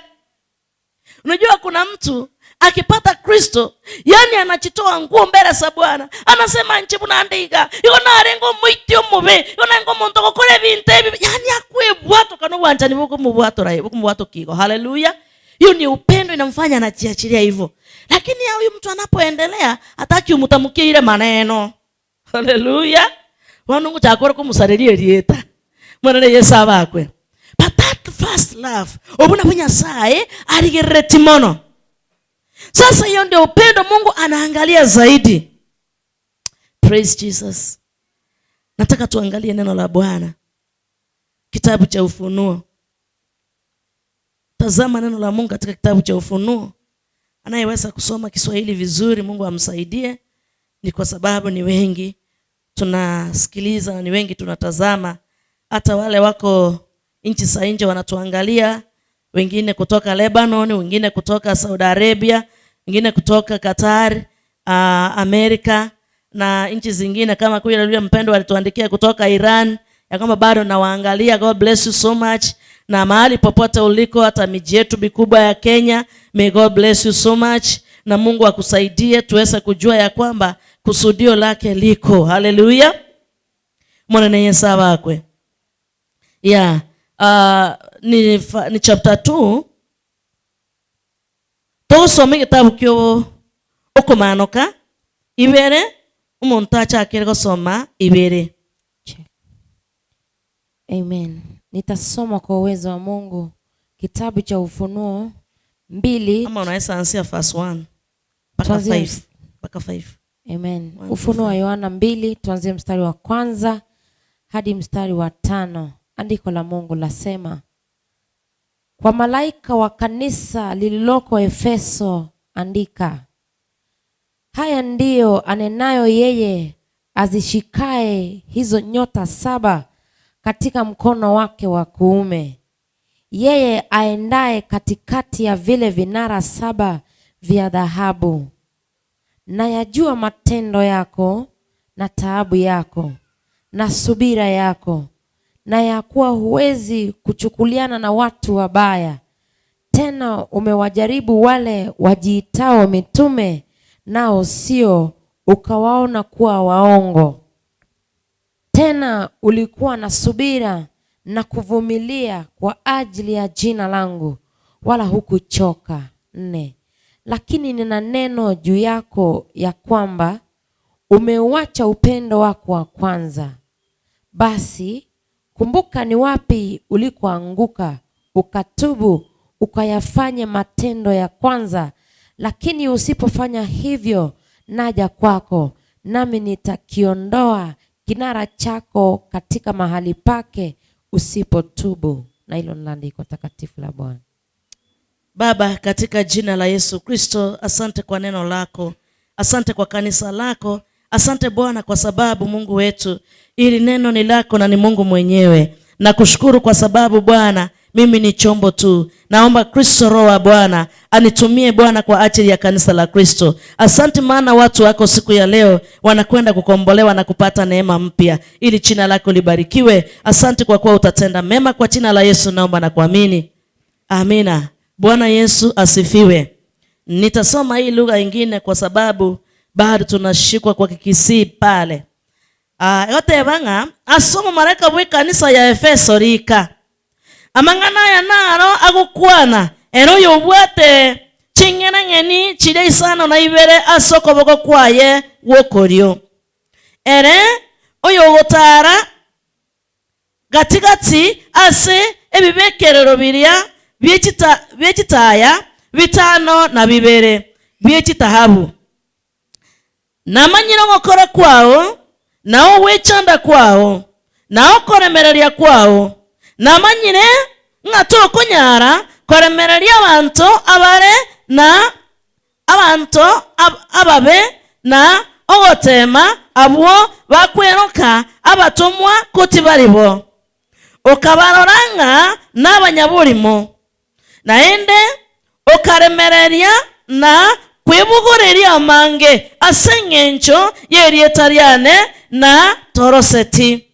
Speaker 5: Unajua kuna mtu Akipata Kristo, yani anachitoa nguo mbele za Bwana. Anasema nchi bunandiga. Iko na arengo mwiti omubi. Iko na ngo muntu gokore binte ebi. Yani akwebwato kana obwanchani bukumubwatora bukumubwato kigo. Haleluya. Hiyo ni upendo inamfanya anajiachilia hivyo. Lakini huyu mtu anapoendelea hataki umtamkie ile maneno. Haleluya. Wanungu chakora kumusariria rieta. Mwana Yesu abakwe. But that first love, obuna bunyasaye arigereti mono. Sasa hiyo ndio upendo Mungu anaangalia zaidi. Praise Jesus. Nataka tuangalie neno la Bwana. Kitabu cha Ufunuo. Tazama neno la Mungu katika kitabu cha Ufunuo. Anayeweza kusoma Kiswahili vizuri, Mungu amsaidie. Ni kwa sababu ni wengi tunasikiliza na ni wengi tunatazama. Hata wale wako nchi za nje wanatuangalia, wengine kutoka Lebanon, wengine kutoka Saudi Arabia, wengine kutoka Qatar, Amerika na nchi zingine kama kule yule mpendwa alituandikia kutoka Iran ya kwamba bado nawaangalia. God bless you so much. Na mahali popote uliko, hata miji yetu mikubwa ya Kenya, may God bless you so much. Na Mungu akusaidie tuweze kujua ya kwamba kusudio lake liko. Haleluya. Mwana Yesu abakwe. Yeah. Ni chapter 2. Tosome kitabu kyo okomanoka ibere umuntu achakire gosoma ibere.
Speaker 6: Amen. Nitasoma kwa uwezo wa Mungu kitabu cha Ufunuo 2.
Speaker 5: Ama unaweza anzia verse 1 mpaka 5. Mpaka 5.
Speaker 6: Amen. Ufunuo wa Yohana 2 tuanzie mstari wa kwanza hadi mstari wa 5. Andiko la Mungu lasema, kwa malaika wa kanisa lililoko Efeso andika, haya ndiyo anenayo yeye azishikae hizo nyota 7 katika mkono wake wa kuume, yeye aendaye katikati ya vile vinara 7 vya dhahabu. Na yajua matendo yako na taabu yako na subira yako, na ya kuwa huwezi kuchukuliana na watu wabaya. Tena umewajaribu wale wajiitao mitume, nao sio, ukawaona kuwa waongo. Tena ulikuwa na subira na kuvumilia kwa ajili ya jina langu, wala hukuchoka. 4. Lakini nina neno juu yako ya kwamba umeuacha upendo wako wa kwanza. Basi kumbuka ni wapi ulikoanguka, ukatubu, ukayafanye matendo ya kwanza. Lakini usipofanya hivyo, naja kwako, nami nitakiondoa kinara chako katika mahali pake usipotubu. Na hilo ni andiko takatifu la Bwana.
Speaker 5: Baba, katika jina la Yesu Kristo, asante kwa neno lako. Asante kwa kanisa lako. Asante Bwana kwa sababu Mungu wetu, ili neno ni lako na ni Mungu mwenyewe. Nakushukuru kwa sababu Bwana, mimi ni chombo tu. Naomba Kristo Roho wa Bwana anitumie Bwana kwa ajili ya kanisa la Kristo. Asante maana watu wako siku ya leo wanakwenda kukombolewa na kupata neema mpya, ili jina lako libarikiwe. Asante kwa kuwa utatenda mema, kwa jina la Yesu naomba na kuamini. Amina. Bwana Yesu asifiwe. Nitasoma hii lugha nyingine kwa sababu bado tunashikwa kwa Kikisii pale. Yote banga asoma malaika we kanisa ya Efeso rika. Amang'ana ya naro agukwana ero yobwate ching'enang'eni chire isano na ibere asoko boko kwaye wokorio. Ere oyo gotara gatigati ase ebibekerero biria byechitaya 5 na 2 byechitahabu. Namanyira gokora kwao nao wechanda kwao nao koremereria kwao. Namanyire ng'atokonyara koremereria abanto abare na abanto ababe na ogotema abwo bakweroka abatumwa kuti baribo. Okabarora ng'a n'abanyabulimo. Naende okaremereria na kwibugureria amange ase eng'encho y'erieta riane na toroseti.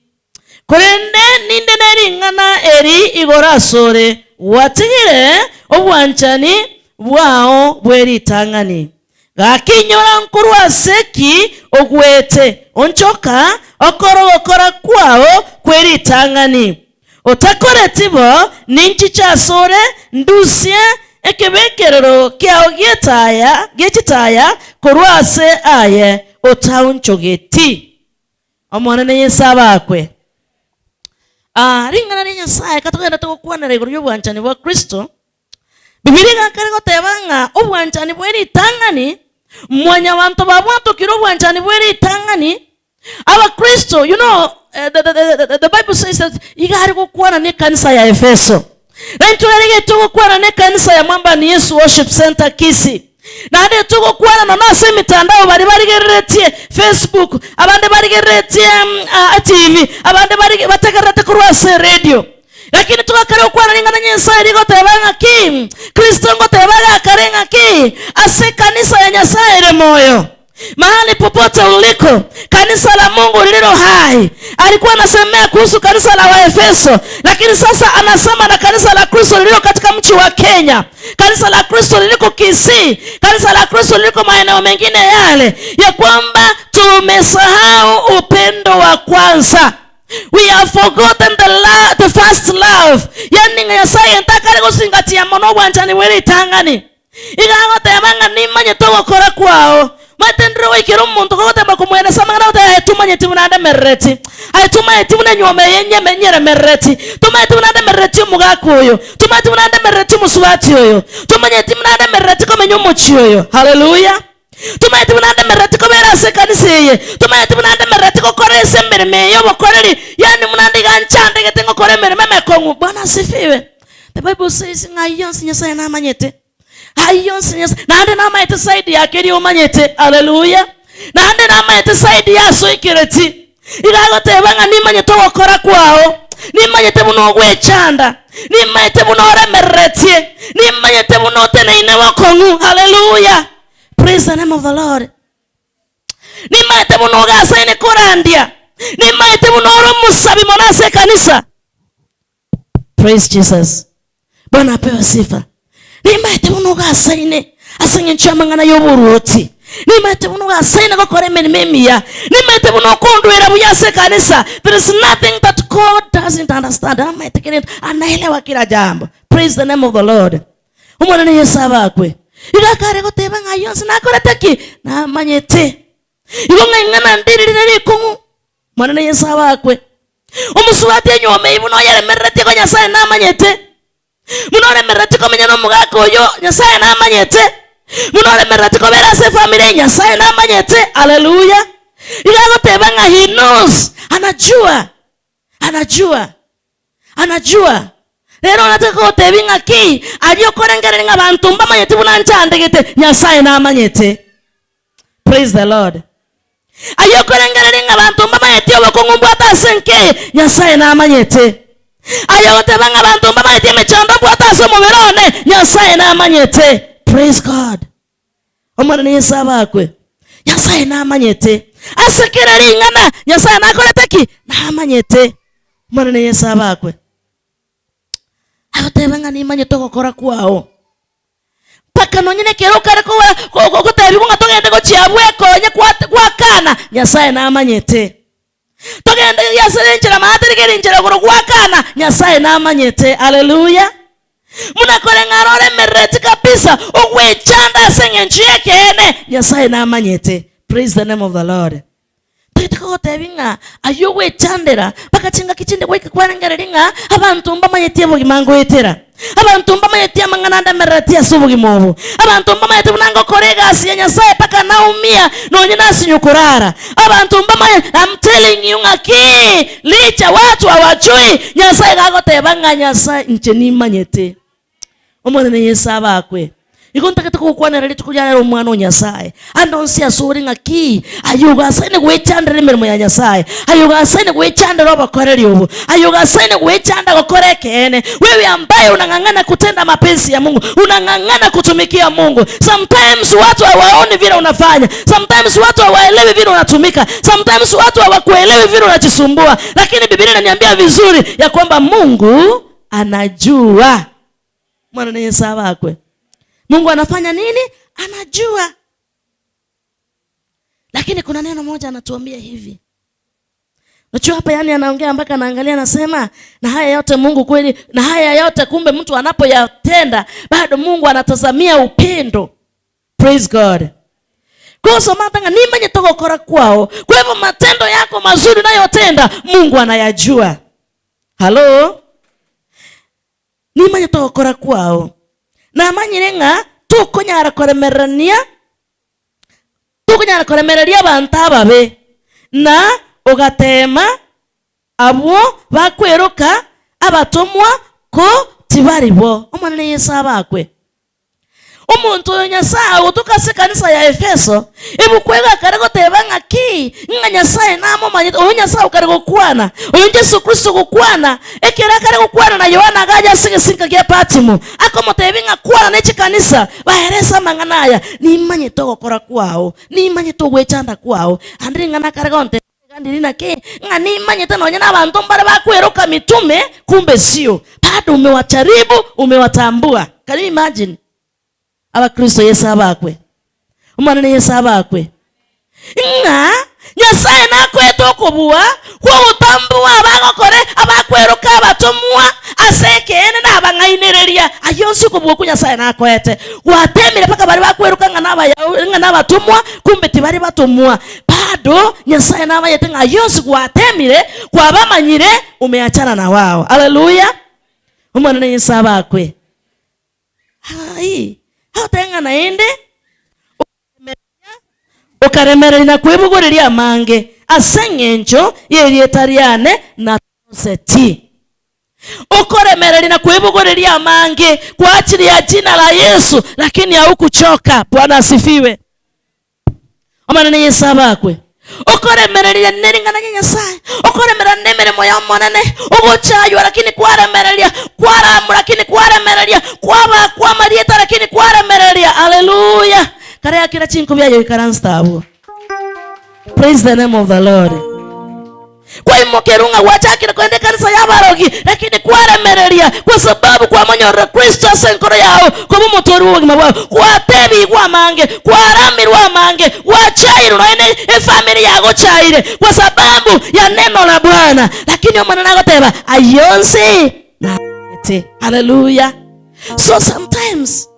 Speaker 5: Korende ninde nering'ana eri igoro asore watigire obwanchani Bwao bweritang'ani gakinyora nkorwa seki ogwete onchoka okorogokora kwao kweritang'ani otakoretibo ninchi chasore ndusie ekebekerero kiao gietaya giechitaya korwa ase aye otaonchogeti omwana Yesu abakwe. Ringana ni Nyasaye katogenda tugokwanera iguru y'obwanchani bwa Kristo. Bibilia gakare goteba ng'a obwanchani bweritang'ani mwanya bantu babwatokire obwanchani bweritang'ani Abakristo, you know, the Bible says that igari gokwana ne kanisa ya Efeso. Na nturerege tugokwana ne kanisa ya Mwamba ni Yesu Worship Center Kisii. Na ande tugokwana na nase mitandao bari barigereretie Facebook, abande barigereretie TV, abande bari bategerete kurwa se radio. Lakini tugakare okwana ningana Nyasaye rigotebanga ki Kristo ngotebaga karenga ki ase kanisa ya Nyasaye re moyo. Mahali popote uliko, kanisa la Mungu lililo hai. Alikuwa anasemea kuhusu kanisa la Waefeso, lakini sasa anasema na kanisa la Kristo lililo katika mji wa Kenya, kanisa la Kristo liliko Kisii, kanisa la Kristo liliko maeneo mengine yale, ya kwamba tumesahau upendo wa kwanza. We have forgotten the first love. Yani Nyasaye ntakare gusingatia mono bwanchani weritangani. Igagotebanga nimanye togokora kwao. Matendro wikira omuntu gogotema kumwene samangana gote tumanye munande mereti. Aitumanye timune nyome yenye menyere mereti. Tumanye munande mereti omugaka oyo. Tumanye munande mereti musubati oyo. Tumanye munande mereti komenya omochi oyo. Hallelujah. Tumanye munande mereti kobera ase kanisa eye. Tumanye munande mereti gokora ase emirimo eyo obokoreri. Yani munande ganchande gete ngokora emirimo emekong'u. Bwana asifiwe. The Bible says ng'a yonsi Nyasaye namanyete. Hayonsi Nyasaye nande namanyete side yake eri omanyete. Hallelujah. Nande namanyete side yaso ikireti. Igagoteba ng'a nimanyete ogokora kwao. Nimanyete buno ogwechanda. Nimanyete buno oremeretie. Nimanyete buno oteneine bokong'u. Hallelujah. Praise the name of the Lord. Nimanyete buno ogasaine korandia. Nimanyete buno ore omusabi mono ase ekanisa. Praise Jesus. Bwana apewe sifa. Nimanyete buno ogasaine ase eng'encho y'amang'ana y'oboruoti. Nimanyete buno ogasaine gokora emirimo emiya. Nimanyete buno okondwera buya ase ekanisa. There is nothing that God doesn't understand. Amanyete kila anaelewa kila jambo. Praise the name of the Lord. Omwana ni Yesu abakwe. Igakare goteba ng'a yonsi nakorete ki namanyete. Igo ng'aing'ana ndirire rikong'u. Mwana ni Yesu abakwe. Omusuati enyuome ibu noyeremererete ko Nyasaye namanyete. Munoremererete komenya n'omugaka oyo Nyasaye namanyete. Munoremererete kobera ase family Nyasaye namanyete. Hallelujah. Igagoteba ng'a he knows. Anajua. Anajua. Anajua. Rero nataka gotebi ng'a ki ariokorengerera ng'a bantu mbamanyete buna nchandegete Nyasaye namanyete. Praise the Lord. Ayokorengerera ng'a bantu mbamanyete obokong'u mbwate ase nke Nyasaye namanyete. Ayogoteba ng'a bantu mbamanyete emechando mbwate ase omobere one Nyasaye namanyete. Praise God. Omwana ni Yesu abakwe. Nyasaye namanyete. Ase kera ring'ana Nyasaye nakorete ki namanyete. Omwana ni Yesu abakwe. Agoteba ng'a nimanyete ogokora kwao. Paka nonyene kero kare gotebi ng'a togende gochia bwekonye gwakana Nyasaye namanyete. Togende yasere enchera maaterigere enchera goro gwakana Nyasaye namanyete. Hallelujah. Munakore ng'a oremerereti kabisa ogwechanda ase eng'encho y'ekeene Nyasaye namanyete. Praise the name of the Lord. Tagete ng'a ayo gwechandera paka chinga kichinde gweka kwarengereri ng'a abantu mbamanyete obogima ngoetera. Abantu mbamanyete amang'ana ndamerereti ase obogima obo. Abantu mbamanyete buna ngokora egasi ya Nyasaye paka naumia nonye nasinyu kurara. Abantu mbamanyete, I'm telling you ng'a ki licha watu hawajui Nyasaye gagoteba ng'a Nyasaye inche nimanyete. Omwana ni Yesu abakwe. Igo ntakete gokwanera rituko rya omwana o Nyasaye. Ando nsi asore ng'a ki ayogasaine gwechandera emirimo ya Nyasaye. Ayogasaine gwechandera obokoreri obo. Ayogasaine gwechanda gokora ekeene. Wewe ambaye unang'ang'ana kutenda mapenzi ya Mungu, unang'ang'ana kutumikia Mungu. Sometimes watu hawaoni vile unafanya. Sometimes watu hawaelewi vile unatumika. Sometimes watu hawakuelewi vile unajisumbua. Lakini Biblia inaniambia vizuri ya kwamba Mungu anajua. Mwana ni Yesu abakwe. Mungu anafanya nini? Anajua. Lakini kuna neno moja anatuambia hivi. Unajua hapa yani anaongea mpaka anaangalia anasema na haya yote Mungu kweli, na haya yote kumbe mtu anapoyatenda bado Mungu anatazamia upendo. Praise God. Koso matanga nimanye togokora kwao. Kwa hivyo matendo yako mazuri unayotenda Mungu anayajua. Hello? Nimanye togokora kwao. Na manyire ng'a tukonyara koremerania tukonyara koremereria abantu ababe na ugatema abo bakweruka abatumwa ko tibaribo. Omwana ne Yesu abakwe. Omuntu oyo Nyasaye otukase kanisa ya Efeso ebukwega kare goteba ng'aki ng'a Nyasaye namomanyete oyo Nyasaye okare gokwana oyo Yesu Kristo gokwana ekera kare gokwana na Yohana agaja ase kia Patimo akomotebi ng'a kwana ne chikanisa baeresa mang'ana aya nimanyete ogokora kwao nimanyete ogwechanda kwao ande ng'ana kare gonte ndiri ke ng'a nimanyete nonya na abantu mbare bakweruka mitume kumbe sio bado umewacharibu umewatambua. Can you imagine? Abakristo Yesu abakwe. Umwana ne Yesu abakwe. Ng'a Nyasaye nakweta okobua kwa utambua abagokore abakweruka abatumwa asekene nabang'ainereria ayo nsi okobua ku Nyasaye nakwete gwatemire paka bari bakweruka ng'a ng'a nabatumwa kumbe tibari batumwa bado Nyasaye nabayete ng'a ayo nsi gwatemire kwabamanyire umeachana na wao. Haleluya. Umwana ne Yesu abakwe. Hai hautenga naende ukaremerera na kwibugureria amange ase eng'encho yerieta riane na toseti ukoremerera na kwibugureria amange kwa ajili ya jina la Yesu, lakini haukuchoka. Bwana asifiwe. Omwana ne Yesu abakwe. Ukoremereria neringana Nyasaye ukoremerera nemirimo ya omonene ogochaywa lakini kwaremereria kwaramu lakini kwaremereria kwaba kwa marieta lakini kwaremereria. Haleluya. Kare akira chinko byayo ikaranstabo. Praise the name of the Lord. Kwa imokerunga wachakira kwende kanisa ya barogi lakini kwaremereria kwa sababu kwa manyora Kristo asenkoro yao kwa mutori w'obugima bwao kwatebi kwa mange kwaramirwa mange wachairwa ene efamily yago chaire kwa sababu ya neno la Bwana, lakini omwana nagoteba ayonsi na ete. Hallelujah. So sometimes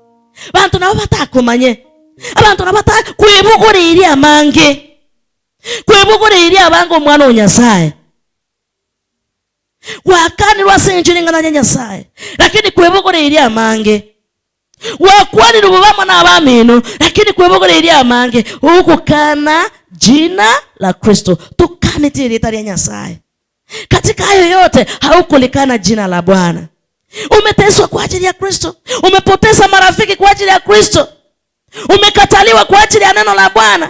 Speaker 5: bantu nabo batakumanye abantu nabo batakwibuguriria amange kwibuguriria abange omwana wa Nyasaye wakanirwa senjuringana nya Nyasaye lakini kwibuguriria amange wakwanirwa bubamwe n'abamino lakini kwibuguriria amange ukukana jina la Kristo tukane tirita lya Nyasaye. Katika hayo yote haukulikana jina la Bwana. Umeteswa kwa ajili ya Kristo, umepoteza marafiki kwa ajili ya Kristo, umekataliwa kwa ajili ya neno la Bwana,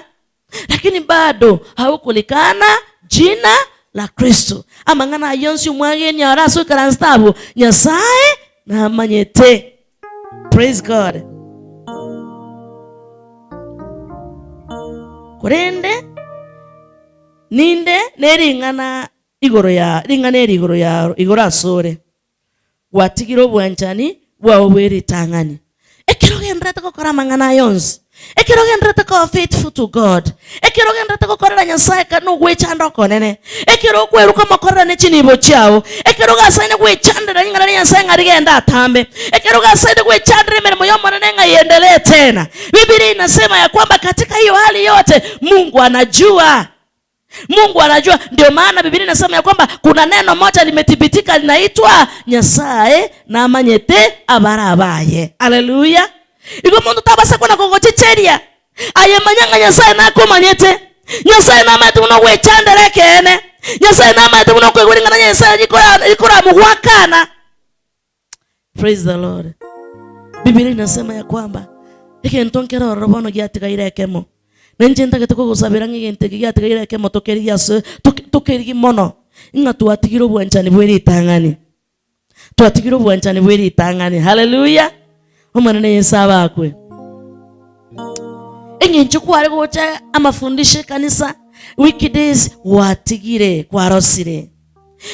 Speaker 5: lakini bado haukulikana jina la Kristo. Amang'ana ayonsi umwageni araso karanstabu Nyasaye na manyete. Praise God. Kurende ninde nering'ana igoro ya ring'ana eri igoro ya igoro asore gwatigire obwanchani bwao bweritang'ani ekero genderete gokora amang'ana ayonsi ekero genderete koba faithful to God ekero genderete gokorera Nyasaye kana ogwechanda okonene ekero okweruka mokorera ne chinibo chiao ekero gasaine gwechandera ring'ana ria Nyasaye ng'a rigenda atambe ekero gasaine gwechandera emirimo ya omonene ng'a iendelee tena. Biblia inasema ya kwamba katika hiyo hali yote Mungu anajua. Mungu anajua. Ndio maana Biblia inasema ya kwamba kuna neno moja limethibitika linaitwa Nyasaye namanyete abarabaye. Haleluya. Igo mundu tabasa kona kogochecheria aye manyanga Nyasaye nakomanyete Nyasaye namanyete muno gwechandera kene Nyasaye namanyete muno kwegweringana Nyasaye ikora mugwakana. Praise the Lord. Biblia inasema ya kwamba ekintu nkerororo bono giatigaire ekemo nenje ntagete kogosabera ng'egente giatigaire ekemo tokerigia tokerigi mono ng'a twatigire obwanchani bweritang'ani twatigire obwanchani bweritang'ani. Haleluya. Omwana ne Yesu abakwe. Eng'encho kware gocha amafundisho kanisa weekdays watigire kwarosire.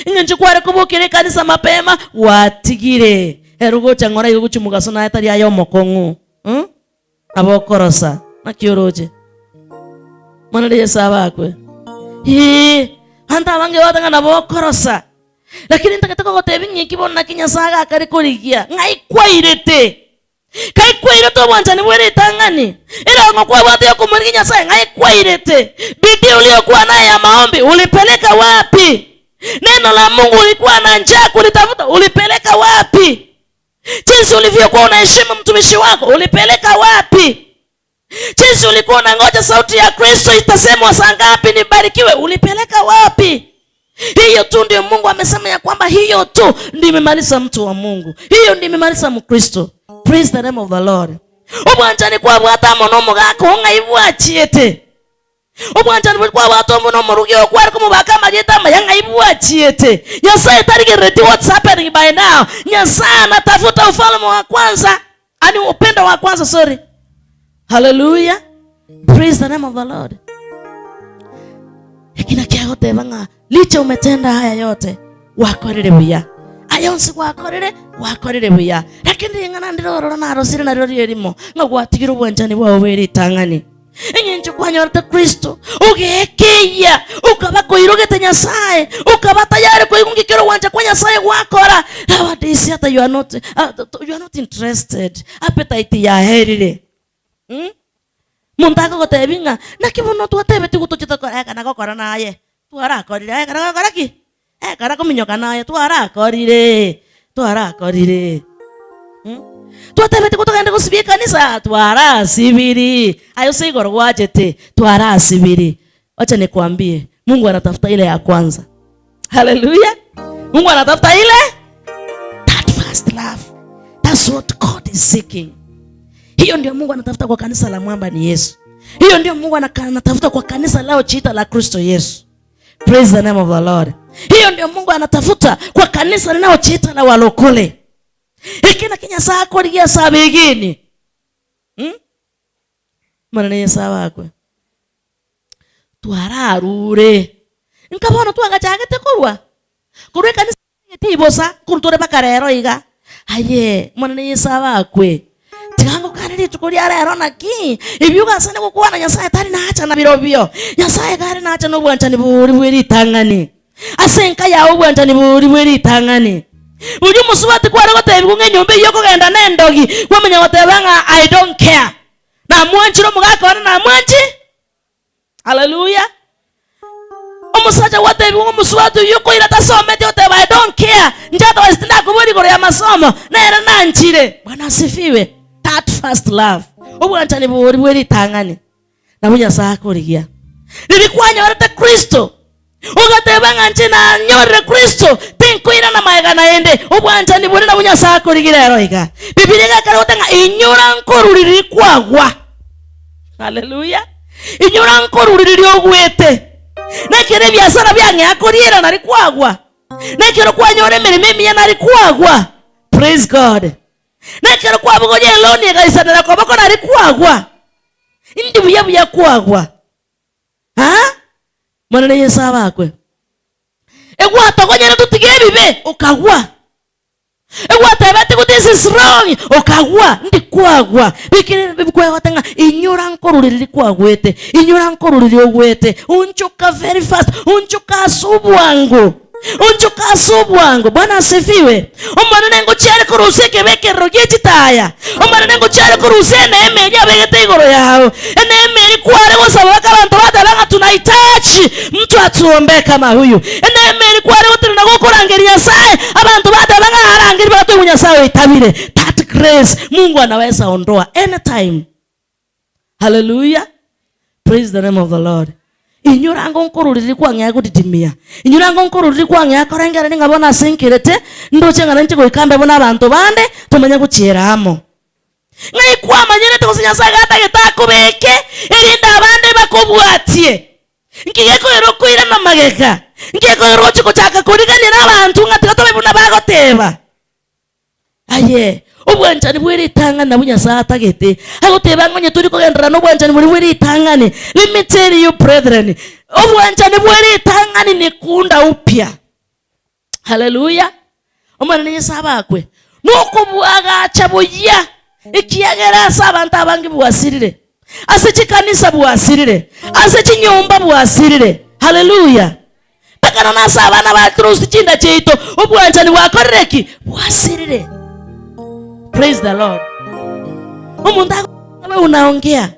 Speaker 5: Eng'encho kware kobokere kanisa mapema watigire. Erugocha ng'ora igo gochi mugaso na etari ayo mokong'u. Abokorosa nakioroje. Mwana Yesu abakwe. Hii hanta abange watanga nabokorosa. Lakini ntakataka gotebi ngiki bona kinyasaga akari kurigia. Ngai kwairete. Kai kwairete obwanchani bwere itang'ani. Ila ngokwa bwate yokumurigi Nyasaye ngai kwairete. Bidii uliyokuwa naye ya maombi ulipeleka wapi? Neno la Mungu ulikuwa na njaa kulitafuta ulipeleka wapi? Jinsi ulivyokuwa unaheshimu mtumishi wako ulipeleka wapi? Jinsi ulikuwa unangoja sauti ya Kristo itasemwa saa ngapi nibarikiwe ulipeleka wapi? Hiyo tu ndio Mungu amesema ya kwamba hiyo tu ndio imemaliza mtu wa Mungu. Hiyo ndio imemaliza Mkristo. Praise the name of the Lord. Obwanchani kwa bwata mono mugako ng'aibwachiete. Obwanchani kwa bwata mono murugi okwari kumubaka majeta mayang'aibwachiete. Nyasaye tarigereti what's happening by now. Nyasaye anatafuta ufalme wa kwanza, ani upendo wa kwanza, sorry. Hallelujah. Praise the name of the Lord. Ekina kiagote banga licha umetenda haya yote wakorire buya. Ayonsi wakorire wakorire buya. Lakini ngana ndirorora narosire naryo rierimo ngagwatigira obwanchani bwawe bwere itang'ani. Engencho kwanyorete Kristo ugekeya ukaba koirogete Nyasaye ukaba tayari koigungikira wanja kwa Nyasaye gwakora. Nowadays hata you are not interested. Appetite ya herire. Muntaka gotebinga nakibono twatebete gutuchita kana gokora naye twarakorire kana gokora ki kana kominyoka naye twarakorire twarakorire twatebete gutugenda gusibia kanisa twarasibiri ayo sigoro gwachete twarasibiri. Acha nikwambie Mungu anatafuta ile ya kwanza. Hallelujah. Mungu anatafuta ile that first love. That's what God is seeking. Hiyo ndio Mungu anatafuta kwa kanisa la mwamba ni Yesu. Hiyo ndio Mungu anatafuta kwa kanisa lao chiita la Kristo Yesu. Praise the name of the Lord. Hiyo ndio Mungu anatafuta kwa kanisa linao chiita la walokole. Ikina Kinyasaye korigia sabigini. Mwana Yesu wakwe. Twararure. Nkabona twagachagete korwa. Korwa kanisa tibosa kurutore bakarero iga. Aye, mwana Yesu wakwe. Tigango kaniri tukuria rero naki ibyuga sane gukwana Nyasaye tari naacha na birobio Nyasaye gari naacha no bwanchani buri bweri itang'ani asenka yawo bwanchani buri bweri itang'ani buri musubati kware gotebi kunge nyumba iyo kugenda nendogi kwamenya gotebanga I don't care na mwanchiro mugakora na mwanchi. Hallelujah. Omusacha watebi omusubati yuko ira tasomete oteba I don't care njata wastinda kuburi goro ya masomo nera nanchire. Bwana asifiwe. That first love. Obwanchani buri bweri itang'ani. Nabo Nyasaye akorigia. Ririkwanya Kristo. Ugateba ng'anche na nyorere Kristo. Tinkoira na maega naende. Obwanchani buri nabo Nyasaye akorigira ero iga. Biblia igakara ng'a inyora nkoruriri kwagwa. Hallelujah. Inyora nkoruriri ogwete. Nekere biasara byange akoriera nari kwagwa. Nekero kwanyore emirimo emiya nari kwagwa. Praise God. Nekero kwabugoye loni egaisanera koboko nari kwagwa. Indi buya buya kwagwa. Ha? Mwana Yesu abakwe. Egwatogonyera tutige ebibe ukagwa. Egwatebete kuti this is wrong ukagwa ndi kwagwa. Bikire bikwegotanga inyura nkoruriri kwagwete. Inyura nkoruriri ogwete. Unchoka very fast. Unchoka subwangu. Unchoka subwangu. Bwana asifiwe. Omwana nengo chiare kuruseke bekerro gechitaya. Omwana nengo chiare kuruse neeme yabegete igoro yao. Neeme kware gosaba abantu batabanga tunahitaji mtu atuombe kama huyu. Neeme kware gotira nagokurangeria Nyasaye abantu batabanga arangiri batu Nyasaye itabire. That grace Mungu anaweza ondoa anytime. Hallelujah. Praise the name of the Lord. Inyurango nkoruriri kwang'ea gudidimia. Inyurango nkoruriri kwang'ea korengera ningabona sinkirete ndoche ngana nche goikamba bona abantu bande tumenya guchieramo. Ngai kwamanyire gose Nyasaye gatagetakubeke irinda abande bakobwatie. Ngigeko erokoira na mageka. Ngigeko eroche gochaka kuriganira abantu ngati tobe buna bagoteba. Aye, obwanchani bwere itang'ani nabo Nyasaye atagete. Agoteba ng'onye turi kogendera n'obwanchani buri bwere itang'ani. Let me tell you brethren, obwanchani bwere itang'ani ni kunda upya. Hallelujah. Omwana Nyasaye abakwe. Nokobwagacha buya. Ekiagera ase abanto abange bwasirire. Ase chikanisa bwasirire. Ase chinyomba bwasirire. Haleluya. Paka nona ase abana ba Kristo chinda cheito obwanchani bwakorereki bwasirire. Praise the Lord. Omuntu awe unaongea.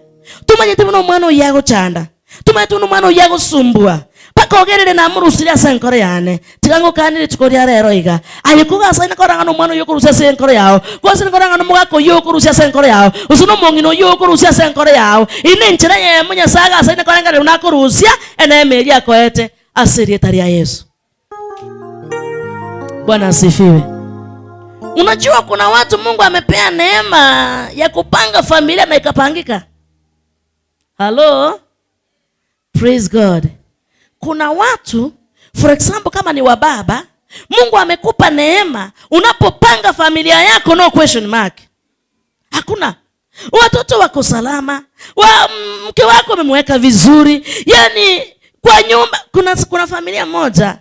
Speaker 5: Tumanyete buno omwana oyo agochanda. Tumanyete buno omwana oyo agosumbua. Paka ogerere namurusirie ase enkoro yane. Tiga ngokanire rituko ria rero iga. Aye kogasa nakoranga nomwana oyo okorusia ase enkoro yao. Gose nkoranga nomogaka oyo okorusia ase enkoro yao. Gose nomong'ina oyo okorusia ase enkoro yao. Ine enchera eyemo Nyasaye agasa nakoranga rero nakorusia eneema eria akoete ase erieta ria Yesu. Bwana asifiwe. Unajua kuna watu Mungu amepea neema ya kupanga familia na ikapangika. Hello? Praise God. Kuna watu, for example kama ni wababa, Mungu amekupa neema unapopanga familia yako, no question mark. Hakuna. Watoto wako salama, mke wako amemweka vizuri. Yani kwa nyumba kuna familia moja.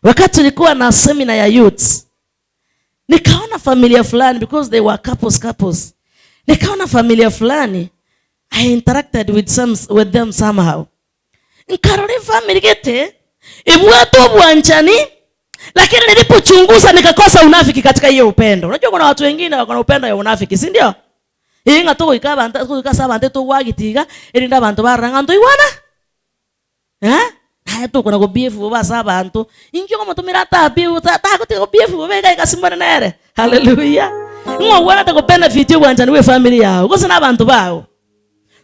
Speaker 5: Wakati tulikuwa na seminar ya youth, nikaona familia fulani because they were couples. Nikaona familia fulani, I interacted with them somehow. Nkarore family gete ibwato bwanchani, lakini nilipochunguza nikakosa unafiki katika hiyo upendo. Unajua kuna watu wengine wako na upendo ya unafiki, si ndio? Inga to ika banta to ika sabante to wagitiga erinda bantu baranga ndo iwana. Eh? Haya to kuna go BF ba sabantu. Injo ko mutumira ta BF ta ko te go BF bega ikasimbana nere. Hallelujah. Ngo wana ta go benefit bwanchani we family yao. Kosa na bantu bao.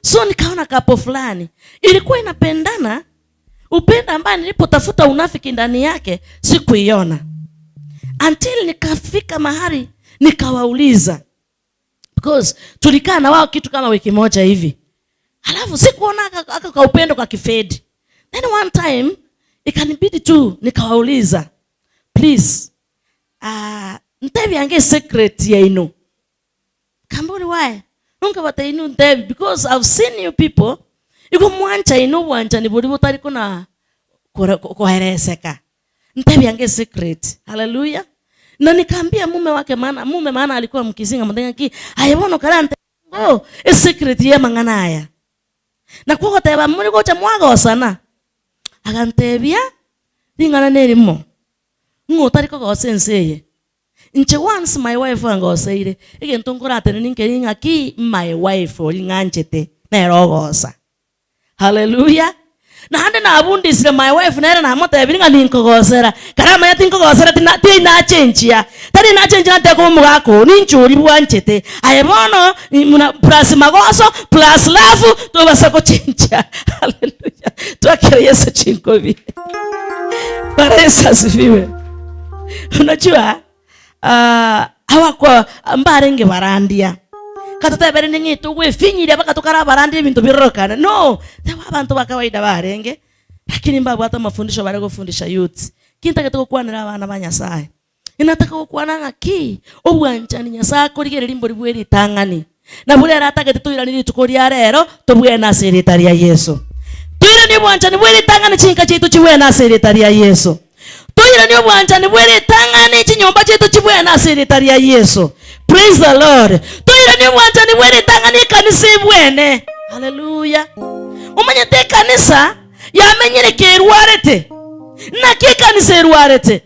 Speaker 5: So nikaona kapo fulani ilikuwa inapendana, upendo ambaye nilipotafuta unafiki ndani yake sikuiona. Until nikafika mahali nikawauliza, because tulikaa na wao kitu kama wiki moja hivi. Alafu sikuona aka ka upendo kwa kifedi. Then one time ikanibidi tu nikawauliza, please, ntebi ange secret ya ino. Kamboni why? Nunga bata inu ntebi because I've seen you people iko mwancha inu bwancha ni buri butari kuna kohereseka. Ntebi ange secret. Hallelujah. Na nikaambia mume wake, maana mume maana alikuwa mkizinga mtenga ki ayebono karante ngo e secret ya mangana aya. Na kuko teba muri gocha mwago sana. Agantebia ringana nerimo. Ngo tari ko gosenseye. Nche once my wife angoseire egento nkoratene ninke ng'aki my wife ori ng'anchete nerogosa. Hallelujah. Na hande nabundisire my wife nere namotebiri ng'a ninkogosera karama yati nkogosera tina tina chenjia tari na chenjia nte ko mugako ninchuri bwanchete aye bono plus magoso plus love tobasa ko chenjia. Hallelujah. Twakire Yesu chinkobi. Bwana Yesu asifiwe. Unajua hawakwa mbarenge barandia katutebere ningitu gwifinyiria bakatukara barandia bintu birorokana no tawa abantu ba kawaida barenge, lakini mbabu hata mafundisho bare gufundisha youth kinta gukwanira abana ba Nyasaye inataka gukwana ng'aki obwanchani Nyasaye korigereri mbori bweri tang'ani na buri aratagete tuirani rituko ria rero tobwe na serita ria Yesu tuirani obwanchani bweri tang'ani chinka chitu chibwe na serita ria Yesu tuirani obwanchani bweri tang'ani chinyomba chitu chibwe na serita ria Yesu. Praise the Lord. Tuirani obwanchani bweri tang'ani kanisa ibwene. Hallelujah. Umanyete kanisa yamenyere kerwarete na ki kanisa erwarete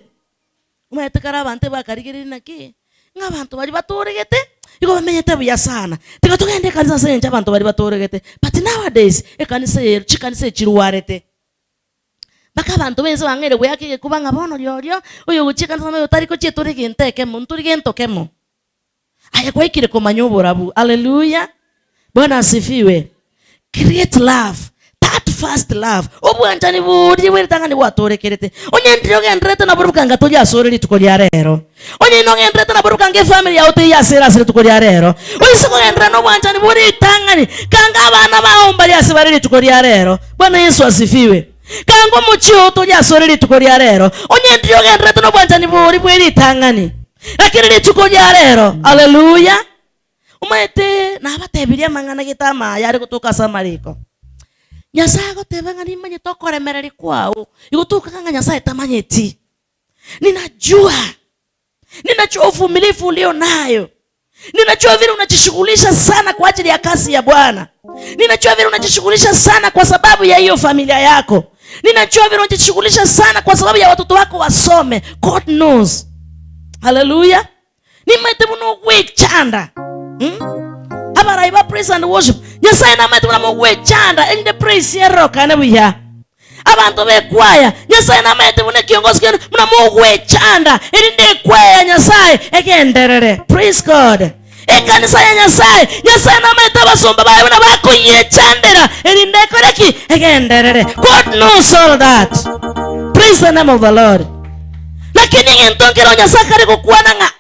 Speaker 5: umanyete kara abantu bakarigereri naki ng'abantu bari batoregete iko bamenyete buya sana tika tugende kanisa senje abantu bari batoregete, but nowadays ekanisa yeru chikanisa echirwarete baka abantu benze bangere bwakige kubanga bono ryoryo uyu guchikanisa no tariko chetorege nteke muntu rigento kemo aya kwaikire komanya oborabu. Hallelujah. Bwana asifiwe. Create love. That first love. Obwanchani buri bweritangani bwatorekerete. Onye ndiro gendrete na burukanga toja asore rituko ria rero. Onye no gendrete na burukanga family yawe te yasera asere rituko ria rero. Oise kugendra no bwanchani buri tangani kanga abana bawo mbali asebare rituko ria rero. Bwana Yesu asifiwe. Kanga muchio toja asore rituko ria rero. Onye ndiro gendrete no bwanchani buri bweritangani. Lakini rituko ria rero. Hallelujah. Umaete na abatebiria mang'ana gitama yari gutuka samariko. Nyasaye agoteba ng'a nimanyete okoremereri kwao igutuka ng'a Nyasaye tamanyeti. Ninajua uvumilivu ulio nayo. Ninajua vile unajishughulisha sana kwa ajili ya kazi ya Bwana. Ninajua vile unajishughulisha sana kwa sababu ya hiyo familia yako. Ninajua vile unajishughulisha sana kwa sababu ya watoto wako wasome. God knows. Hallelujah. Nimaite muno gwechanda. Abaraiba praise and worship. Nyasaye namaite muno gwechanda ende praise yeroka ne buya. Abantu bekwaya Nyasaye namaite muno kiongozi kenu muno gwechanda ende kwaya Nyasaye egenderere. Praise God. Ekanisa ya Nyasaye, Nyasaye namaite abasumba bawe na bakuyechandera ende koreki egenderere. God knows all that. Praise the name of the Lord. Lakini ngintonkero Nyasaye kare gukwana nga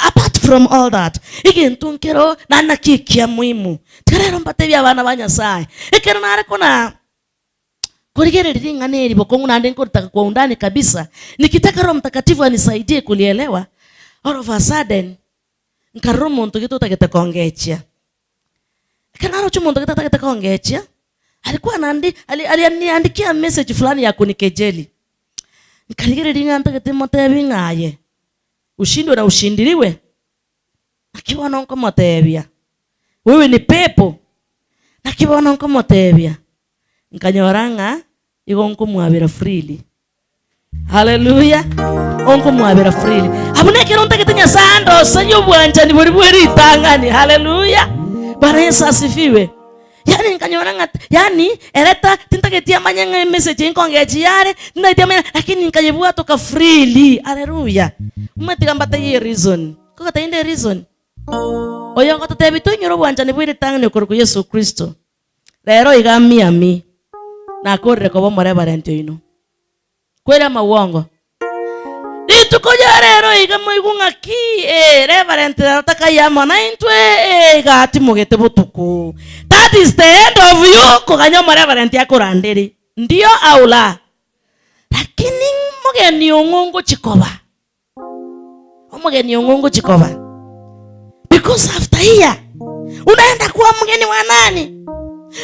Speaker 5: apart from all that, igintunkero nana kikia muhimu. Tikarero mbatebia abana ba Nyasaye. Ekero nare kona kurigerera ng'ane eri bokongu nande nkorutaka kwa undani kabisa. Nikitaka Roho Mtakatifu anisaidie kulielewa. All of a sudden nkarro muntu gitutagete kongechia. Kanaro chu muntu gitutagete kongechia. Alikuwa nandi aliniandikia message fulani ya kunikejeli. Nkarigerera ng'antagete motebi ng'aye. Ushindwe na ushindiliwe. Nakiona nkomotebia. Wewe ni pepo. Nakiona nkomotebia. Nkanyoranga igo nkomwabira freely. Hallelujah. Onkomwabira freely. Abunekero ntagete Nyasaye ndo bwanjani buri bweritangani. Hallelujah. Bwana Yesu asifiwe. Yani nkanyoranga yani ereta tintagetia manyanga message nkongeji yare tintagetia manya lakini nkayebwa toka freely. Hallelujah. Umetika mbata ye reason. Koko tainde reason. Oyo ngototebi tunyoro bwanjani bweritangani okoro Yesu Kristo. Lero igamia mi. Nakorere kobo moreverend ino. Kwera mawongo. Rituko rero iga ki reverend atakayama na intwe gati mugete butuku. That is the end of you kuganya moreverend yakurandiri. Ndio au la? Lakini mugeni ongongo chikoba. Omugeni ongongo chikoba. Because after here unaenda kuwa mgeni wa nani?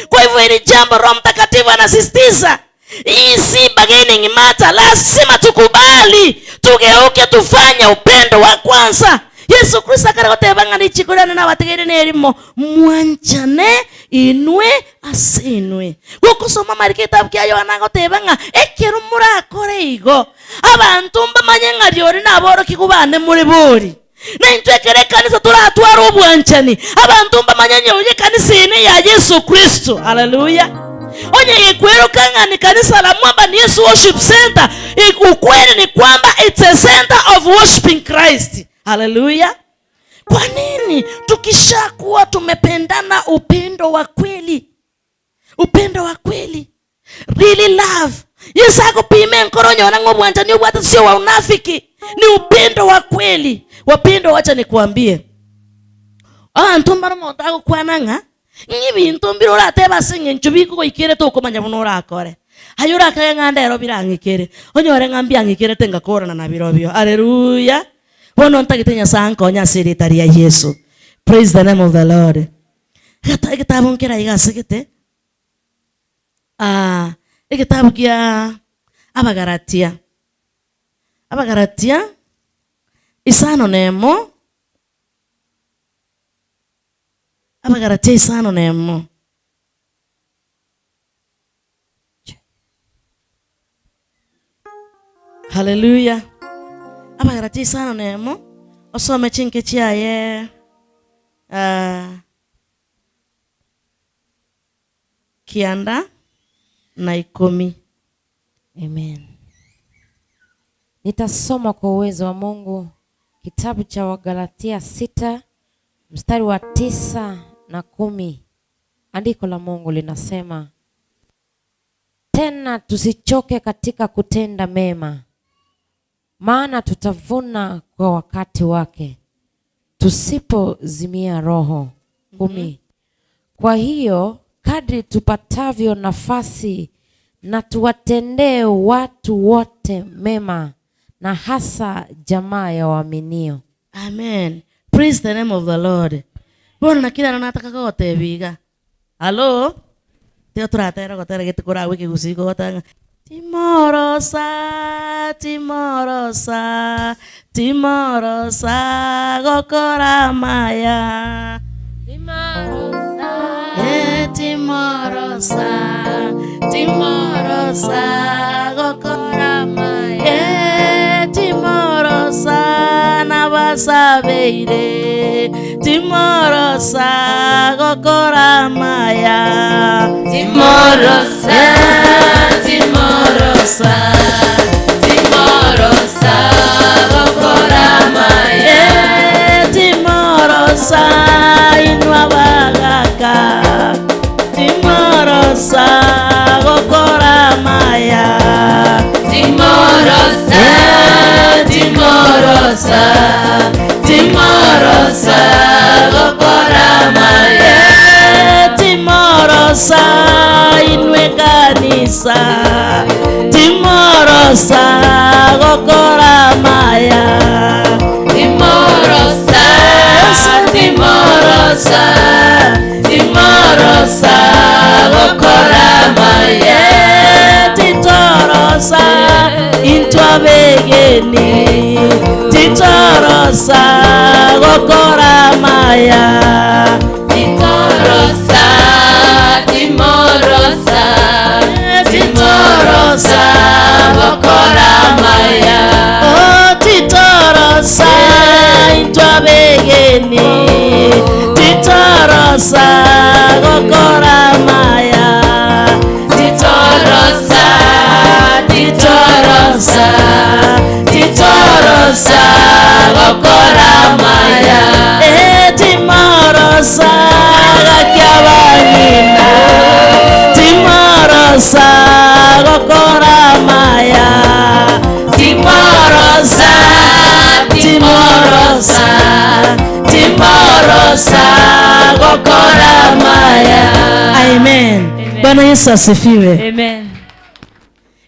Speaker 5: Kwa hivyo hili jambo Roho Mtakatifu anasisitiza. Hii si bargaining matter, lazima tukubali, tugeuke, tufanye upendo wa kwanza. Yesu Kristo akaragotebanga nichikurana na bategere nerimo mwanchane inwe asinwe. Gukusoma marike kitabu kya Yohana gotebanga ekero murakore igo abantu mbamanye ngariori naboro kigubane muri bori. Na intwekere kanisa turatwara obwanchani abantu mbamanye nyoye kanisa ine ya Yesu Kristo. Hallelujah. Onye ikweruka ni kanisa la Mwamba ni Yesu Worship Center. Ukweli ni kwamba it's a center of worshiping Christ. Hallelujah. Kwa nini tukishakuwa tumependana upendo wa kweli? Upendo wa kweli. Really love. Yesu akupime nkoronyo na ngobwanchani obwata sio wa unafiki. Ni upendo wa kweli. Wapendo wacha nikuambie. Ntumba omonto agokwanang'a ng'ibinto mbiro orateba ase eng'encho bikogoikere tokomanya buna orakore. Aye orakage ng'a ndero birang'ikere. Onyore ng'a mbiang'ikerete ngakorana na birobio. Hallelujah. Bono ntagete Nyasaye nkonya ase erita ria Yesu. Praise the name of the Lord. Egetabu nkera iga ase gete. Egetabu kia Abagalatia. Abagalatia 5:1. Abagalatia 5:1. Hallelujah. Abagalatia 5:1. Osome chinke chiaye 9 na 10.
Speaker 6: Amen. Nitasoma kwa uwezo wa Mungu kitabu cha Wagalatia 6 mstari wa 9 na 10. Andiko la Mungu linasema, tena tusichoke katika kutenda mema, maana tutavuna kwa wakati wake, tusipozimia roho. 10. Kwa hiyo kadri tupatavyo nafasi, na tuwatendee watu wote mema, na hasa jamaa ya waaminio.
Speaker 5: Amen. Praise the name of the Lord. Bona kila nataka gote biga. Hello. Teo turatera gotera getukura wiki gusiko gotanga. Timoro sa Timorosa, timorosa gokora maya.
Speaker 2: Timorosa,
Speaker 5: timorosa, timorosa gokora maya. Timorosa nabasabeire, timorosa gokora maya.
Speaker 2: Timorosa, timorosa, timorosa gokora maya.
Speaker 5: Timorosa inwa bagaka, timorosa gokora maya.
Speaker 2: Timorosa, timorosa, timorosa gokora maya.
Speaker 5: Timorosa inwe kanisa, timorosa gokora maya.
Speaker 2: Timorosa, timorosa, timorosa gokora maya.
Speaker 5: Titorosa intwabegeni, titorosa gokora maya.
Speaker 2: Timorosa, timorosa, timorosa gokora maya.
Speaker 5: Oh, titorosa intwabegeni, titorosa gokora maya.
Speaker 2: Titorosa, titorosa, titorosa gokora maya.
Speaker 5: Timorosa gakiabangina, timorosa gokora maya.
Speaker 2: Timorosa, timorosa, timorosa gokora maya.
Speaker 5: Amen. Bwana Yesu asifiwe.
Speaker 2: Amen.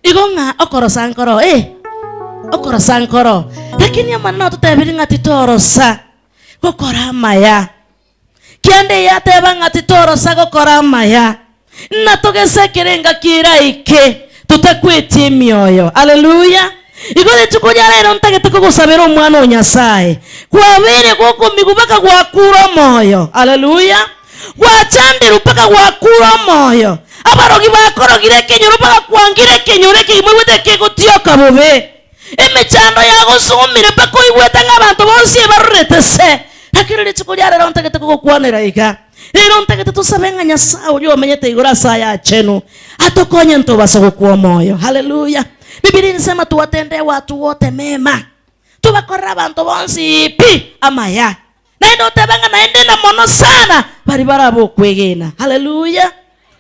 Speaker 5: Igonga okorosa nkoro, okorosa nkoro. Lakini amana tutebiri ngati torosa gokora maya. Kiande yateba ngati torosa gokora maya. Na tugese kirenga kiraike tutakwetie mioyo. Haleluya. Igore tukuja rero ntagete kugusabira omwana o Nyasaye. Kwabere goko migubaka gwakura moyo. Haleluya. Gwachandira mpaka gwakura moyo. Abarogi bakorogire kenyoro mpaka kwangire kenyoro kimwete kegutioka bube. Emechando yagosumire mpaka oigwete ng'abantu bonsi barurete se. Lakini ritukuja rero ntagete kugukwanira iga. Rero ntagete tusabe ng'a Nyasaye uria omenyete igoro ase aya achenu atokonye ntobase gokwa moyo. Haleluya. Biblia inasema tuwatendee watu wote mema, tubakorera abantu bonsi pi amaya. Naende otebanga naende na mono sana bari barabo kwegena. Haleluya.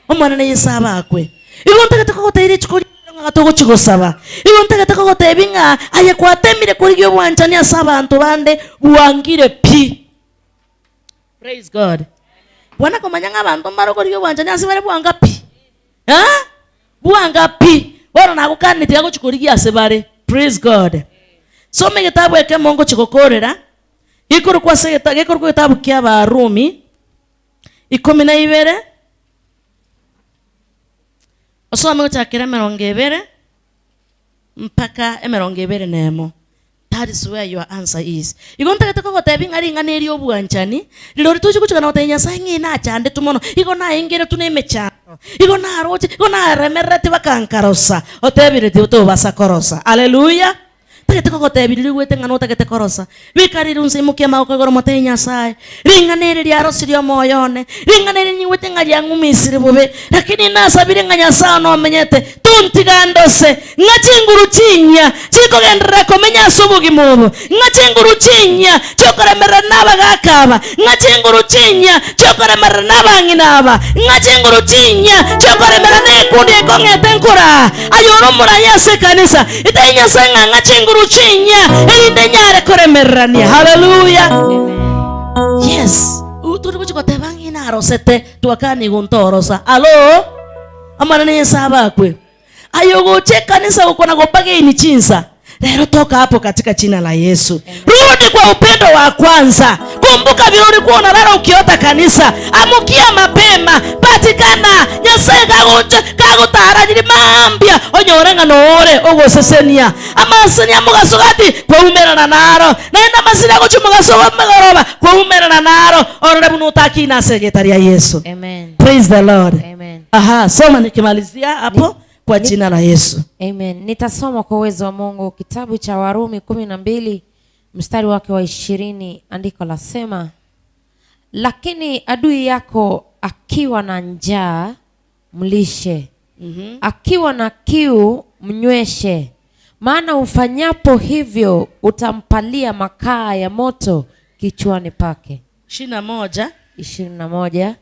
Speaker 5: Omwana ne Yesu abakwe. Igo ntagete kogoteire chikori ng'a togochigosaba. Igo ntagete kogotebi ng'a aye kwatemire korigia obwanchani ase abantu bande bwangire pi. Praise God. Bwana komanya ng'a abantu mbarokorigia obwanchani ase bare bwanga pi. Ha? Bwanga pi. Bora nagukanite yagochikorigia ase bare. Praise God. Some gitabu eke Mungu chikokorera. Ikuru kwa se gikuru kwa gitabu kia Barumi 12. Osome gochakera 20 mpaka 21. That is where your answer is. Igo ntagete kogotebi ng'ari ng'ana eri obwanchani rirori tuchi gochikana gotebia Nyasaye ng'ina nachande tumono igo naengere tune emechando igo naroche igo naremererete bakankarosa otebire tobasa korosa. Haleluya. Tagete kogotebi riri gwete ng'ana otagete korosa bikarire unse imukia magoko igoro motebie Nyasaye ring'ana eri riarosirie omoyo one ring'ana eri nyigwete ng'a riang'umisire bobe lakini nasabire ng'a Nyasaye nomenyete tuntigandose ng'a chinguru chinya chikogenderera komenya ase obogima obo ng'a chinguru chinya chiokoremerera nabagaka aba ng'a chinguru chinya chiokoremerera nabang'ina aba ng'a chinguru chinya chiokoremerera nekundi ekong'ete nkora ayoro omoraya ase ekanisa ite Nyasaye ng'a ng'a chinguru chinya erinde nyare koremererania. Haleluya. Yes. Turi gochigoteba ng'ina arosete twakani gontorosa. Alo amana ne Yesu abakwe. Ayo goche kanisa gokona gopage ni chinsa. Leo toka hapo katika jina la Yesu. Rudi kwa upendo wa kwanza. Kumbuka vile ulikuwa unalala ukiota kanisa. Amukia mapema, patikana. Nyasaye kagutarajiri mambia onyorenga noore ogosesenia. Amasenia mugasugati kwaumerana naro. Naenda masina gochumugaso magoroba kwaumerana naro. Orore bunutaki na segetaria Yesu.
Speaker 6: Amen.
Speaker 5: Praise the Lord.
Speaker 6: Amen.
Speaker 5: Aha, soma nikimalizia hapo kwa jina la Yesu.
Speaker 6: Amen. Nitasoma kwa uwezo wa Mungu kitabu cha Warumi 12 mstari wake wa 20, andiko lasema, lakini adui yako akiwa na njaa mlishe, akiwa na kiu mnyweshe, maana ufanyapo hivyo utampalia makaa ya moto kichwani pake.
Speaker 5: 21.
Speaker 6: 21.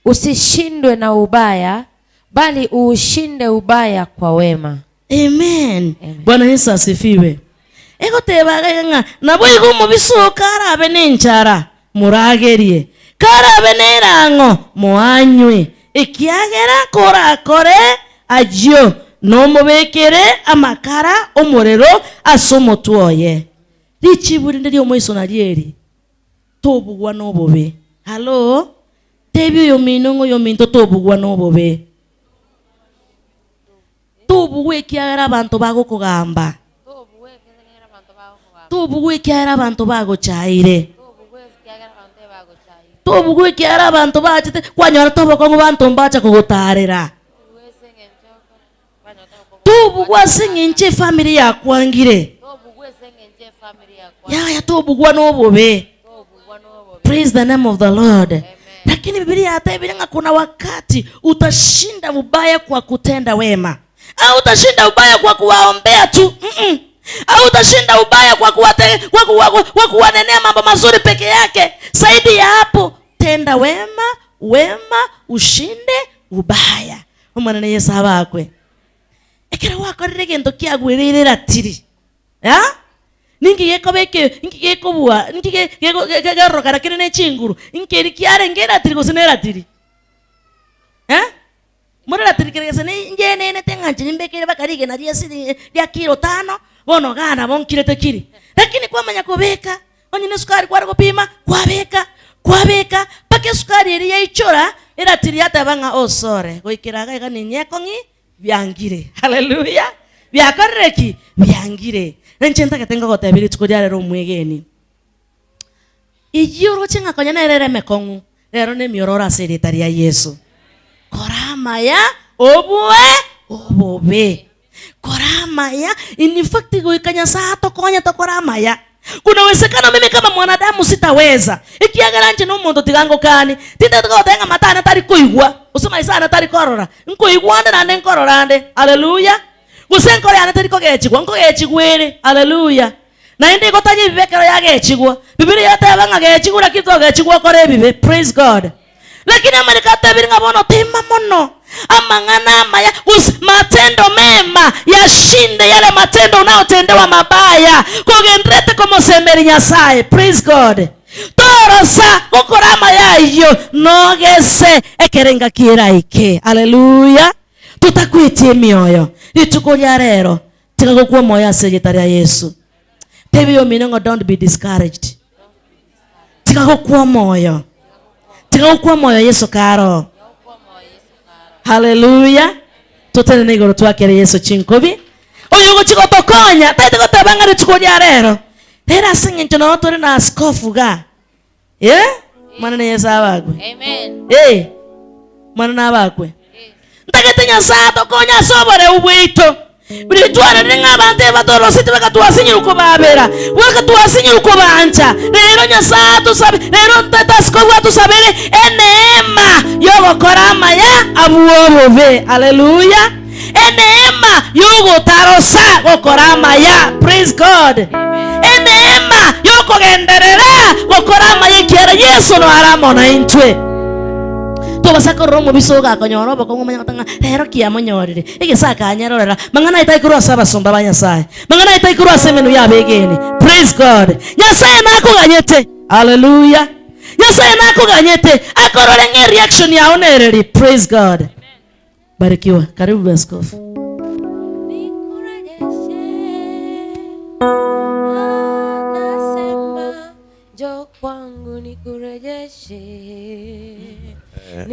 Speaker 6: Usishindwe na ubaya, bali uushinde ubaya kwa wema.
Speaker 5: Amen.
Speaker 6: Amen.
Speaker 5: Bwana Yesu asifiwe. Egoteba nabo igumu bisuka arabe n'enchara muragerie karabe n'erango muanywe ekiagera korakore ajio nomubekere amakara omurero ase omotwe oye richibu rinde riomoiso narieri tobugwa n'obobe. Halo tebi oyo mino ng'oyo minto tobugwa n'obobe tobugwa ekiagera abanto bagokogamba tobugwa ekiagera abanto bagochaire tobugwa ekiagera abanto bachete kwanyora tobokongo banto mbacha kogotarera tobugwa ase eng'encho efamily yakwangire yaya tobugwa n'obobe. Praise the name of the Lord. Amen. Lakini Biblia hata ibilenga kuna wakati utashinda ubaya kwa kutenda wema, au utashinda ubaya kwa kuwaombea tu. Au utashinda ubaya kwa kuwanenea mambo mazuri peke yake. Zaidi ya hapo, tenda wema, wema ushinde ubaya. Omwana Yesu abakwe. Ekera wakorire gento kiagwirire tiri. Ya? Ningi gekobeke, ningi gekobua, ningi gegerokara kire ne chinguru. Inkeri kiarengera tiri gosenera tiri. Eh? Murera tiri kire gesene njene ne tenganchi nimbekere bakarige na riasi ya kilo 5 bono gana bonkirete kiri. Lakini kwamanya kubeka, onyine sukari kwari kupima, kwabeka, kwabeka pake sukari eri yaichora era tiri atabanga osore. Goikiraga iga ninyekongi byangire. Hallelujah. Byakorereki byangire. Nenchenta katenga gotabiri tuko rero mwegeni. Ijiro chenga konya nerere mekongu. Rero ne miorora seretaria Yesu. Korama ya obue obobe. Korama ya in fact goikanya saa tokonya tokorama ya. Kuna uwezekano mimi kama mwanadamu sitaweza. Ikiagera nje no muntu tigango kani. Tinda tukotenga matana tari kuigwa. Usoma isana tari korora. Nkuigwa ande nande nkorora ande. Hallelujah. Gusenkore yana tari kogechigwa nkogechigwere. Hallelujah. Na indi gotanye bibekero yagechigwa. Biblia yatebanga gechigwa lakini togechigwa kore bibe. Praise God. Lakini Amerika tabiri ngabono tema mono. Amang'ana amaya matendo mema yashinde yale matendo unayotendewa mabaya. Kogendrete komosemeri Nyasaye. Praise God. Torosa gokorama yayo nogese ekerenga kiraike. Hallelujah. Tutakwitie mioyo. Rituko rya rero tigagokwa moyo ase gitaria Yesu. Tebio minongo, don't be discouraged. Tigagokwa moyo. Tigagokwa moyo Yesu karo. Hallelujah. Tutene nigoro twakere Yesu chinkobi. Oyo gochigotokonya taite gotabanga rituko rya rero. Rera sing'encho no tore na askofu ga. Eh? Mwana ne Yesu abagwe.
Speaker 6: Amen.
Speaker 5: Eh. Mwana na abagwe. Ntagete Nyasaye tokonya sobore ubwito. Britwara ninga abantu batorosite bakatwasinyira uko babera. Bakatwasinyira uko bancha. Rero Nyasaye tusabe, rero ntataskofu atusabere eneema yogokorama ya abuobobe. Hallelujah. Eneema yogotarosa gokorama ya. Praise God. Eneema yokogenderera gokorama yekiera Yesu no aramona intwe. Tobasaka romo bisoga konyoro bokongo manya tanga rero kiamonyorire egesaka nyarorera mangana itai kurwa saba somba ba Nyasaye mangana itai kurwa semenu yabegeni. Praise God. Nyasaye nakuganyete. Hallelujah. Nyasaye nakuganyete akorore nge reaction ya onereri. Praise God. Amen. Barikiwa. Karibu askofu.
Speaker 6: Nikurejeshe.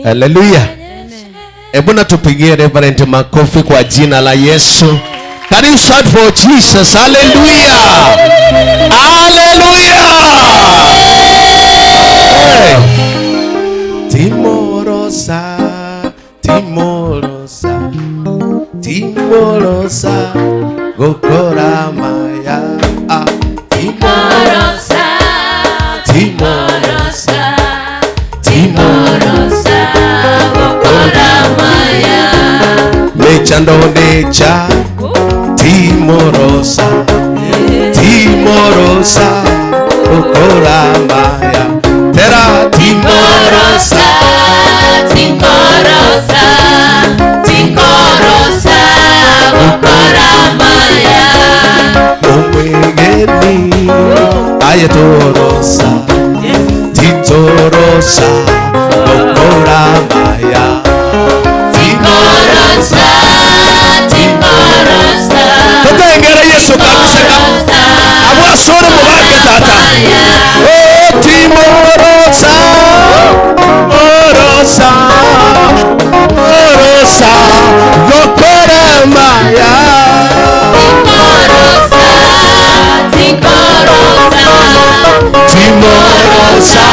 Speaker 1: Haleluya. Hebu na tupigie Reverend makofi kwa jina la Yesu. Can you shout for Jesus? Hallelujah. Hallelujah. Hey. Timorosa, Timorosa, Timorosa, gokora maya.
Speaker 2: Timorosa, Timorosa, Timorosa, gokora maya.
Speaker 1: Mechando necha, Timorosa, Timorosa, gokora maya. Tera
Speaker 2: Timorosa, Timorosa, Timorosa, gokora maya.
Speaker 1: Omwegeni ayetorosa, Titorosa, gokora maya.
Speaker 2: Timorosa, Timorosa,
Speaker 1: Tutengere Yesu kabisa kabisa. Abwasore mubake tata. Oh Timorosa, Morosa, Morosa, gokora maya.
Speaker 2: Timorosa, Timorosa,
Speaker 1: Timorosa,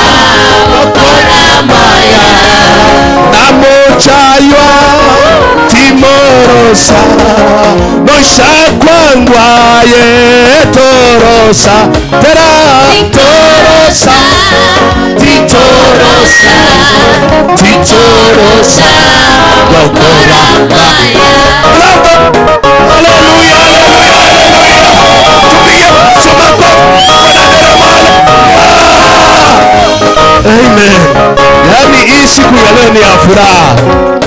Speaker 2: gokora maya.
Speaker 1: Namochaywa Timorosa, noshakwangwa ye torosa, tera torosa, titorosa, titorosa, gokora maya. Bravo! Haleluya, haleluya, haleluya. Tupige makofi. Amen. Yaani hii siku ya leo ni ya furaha.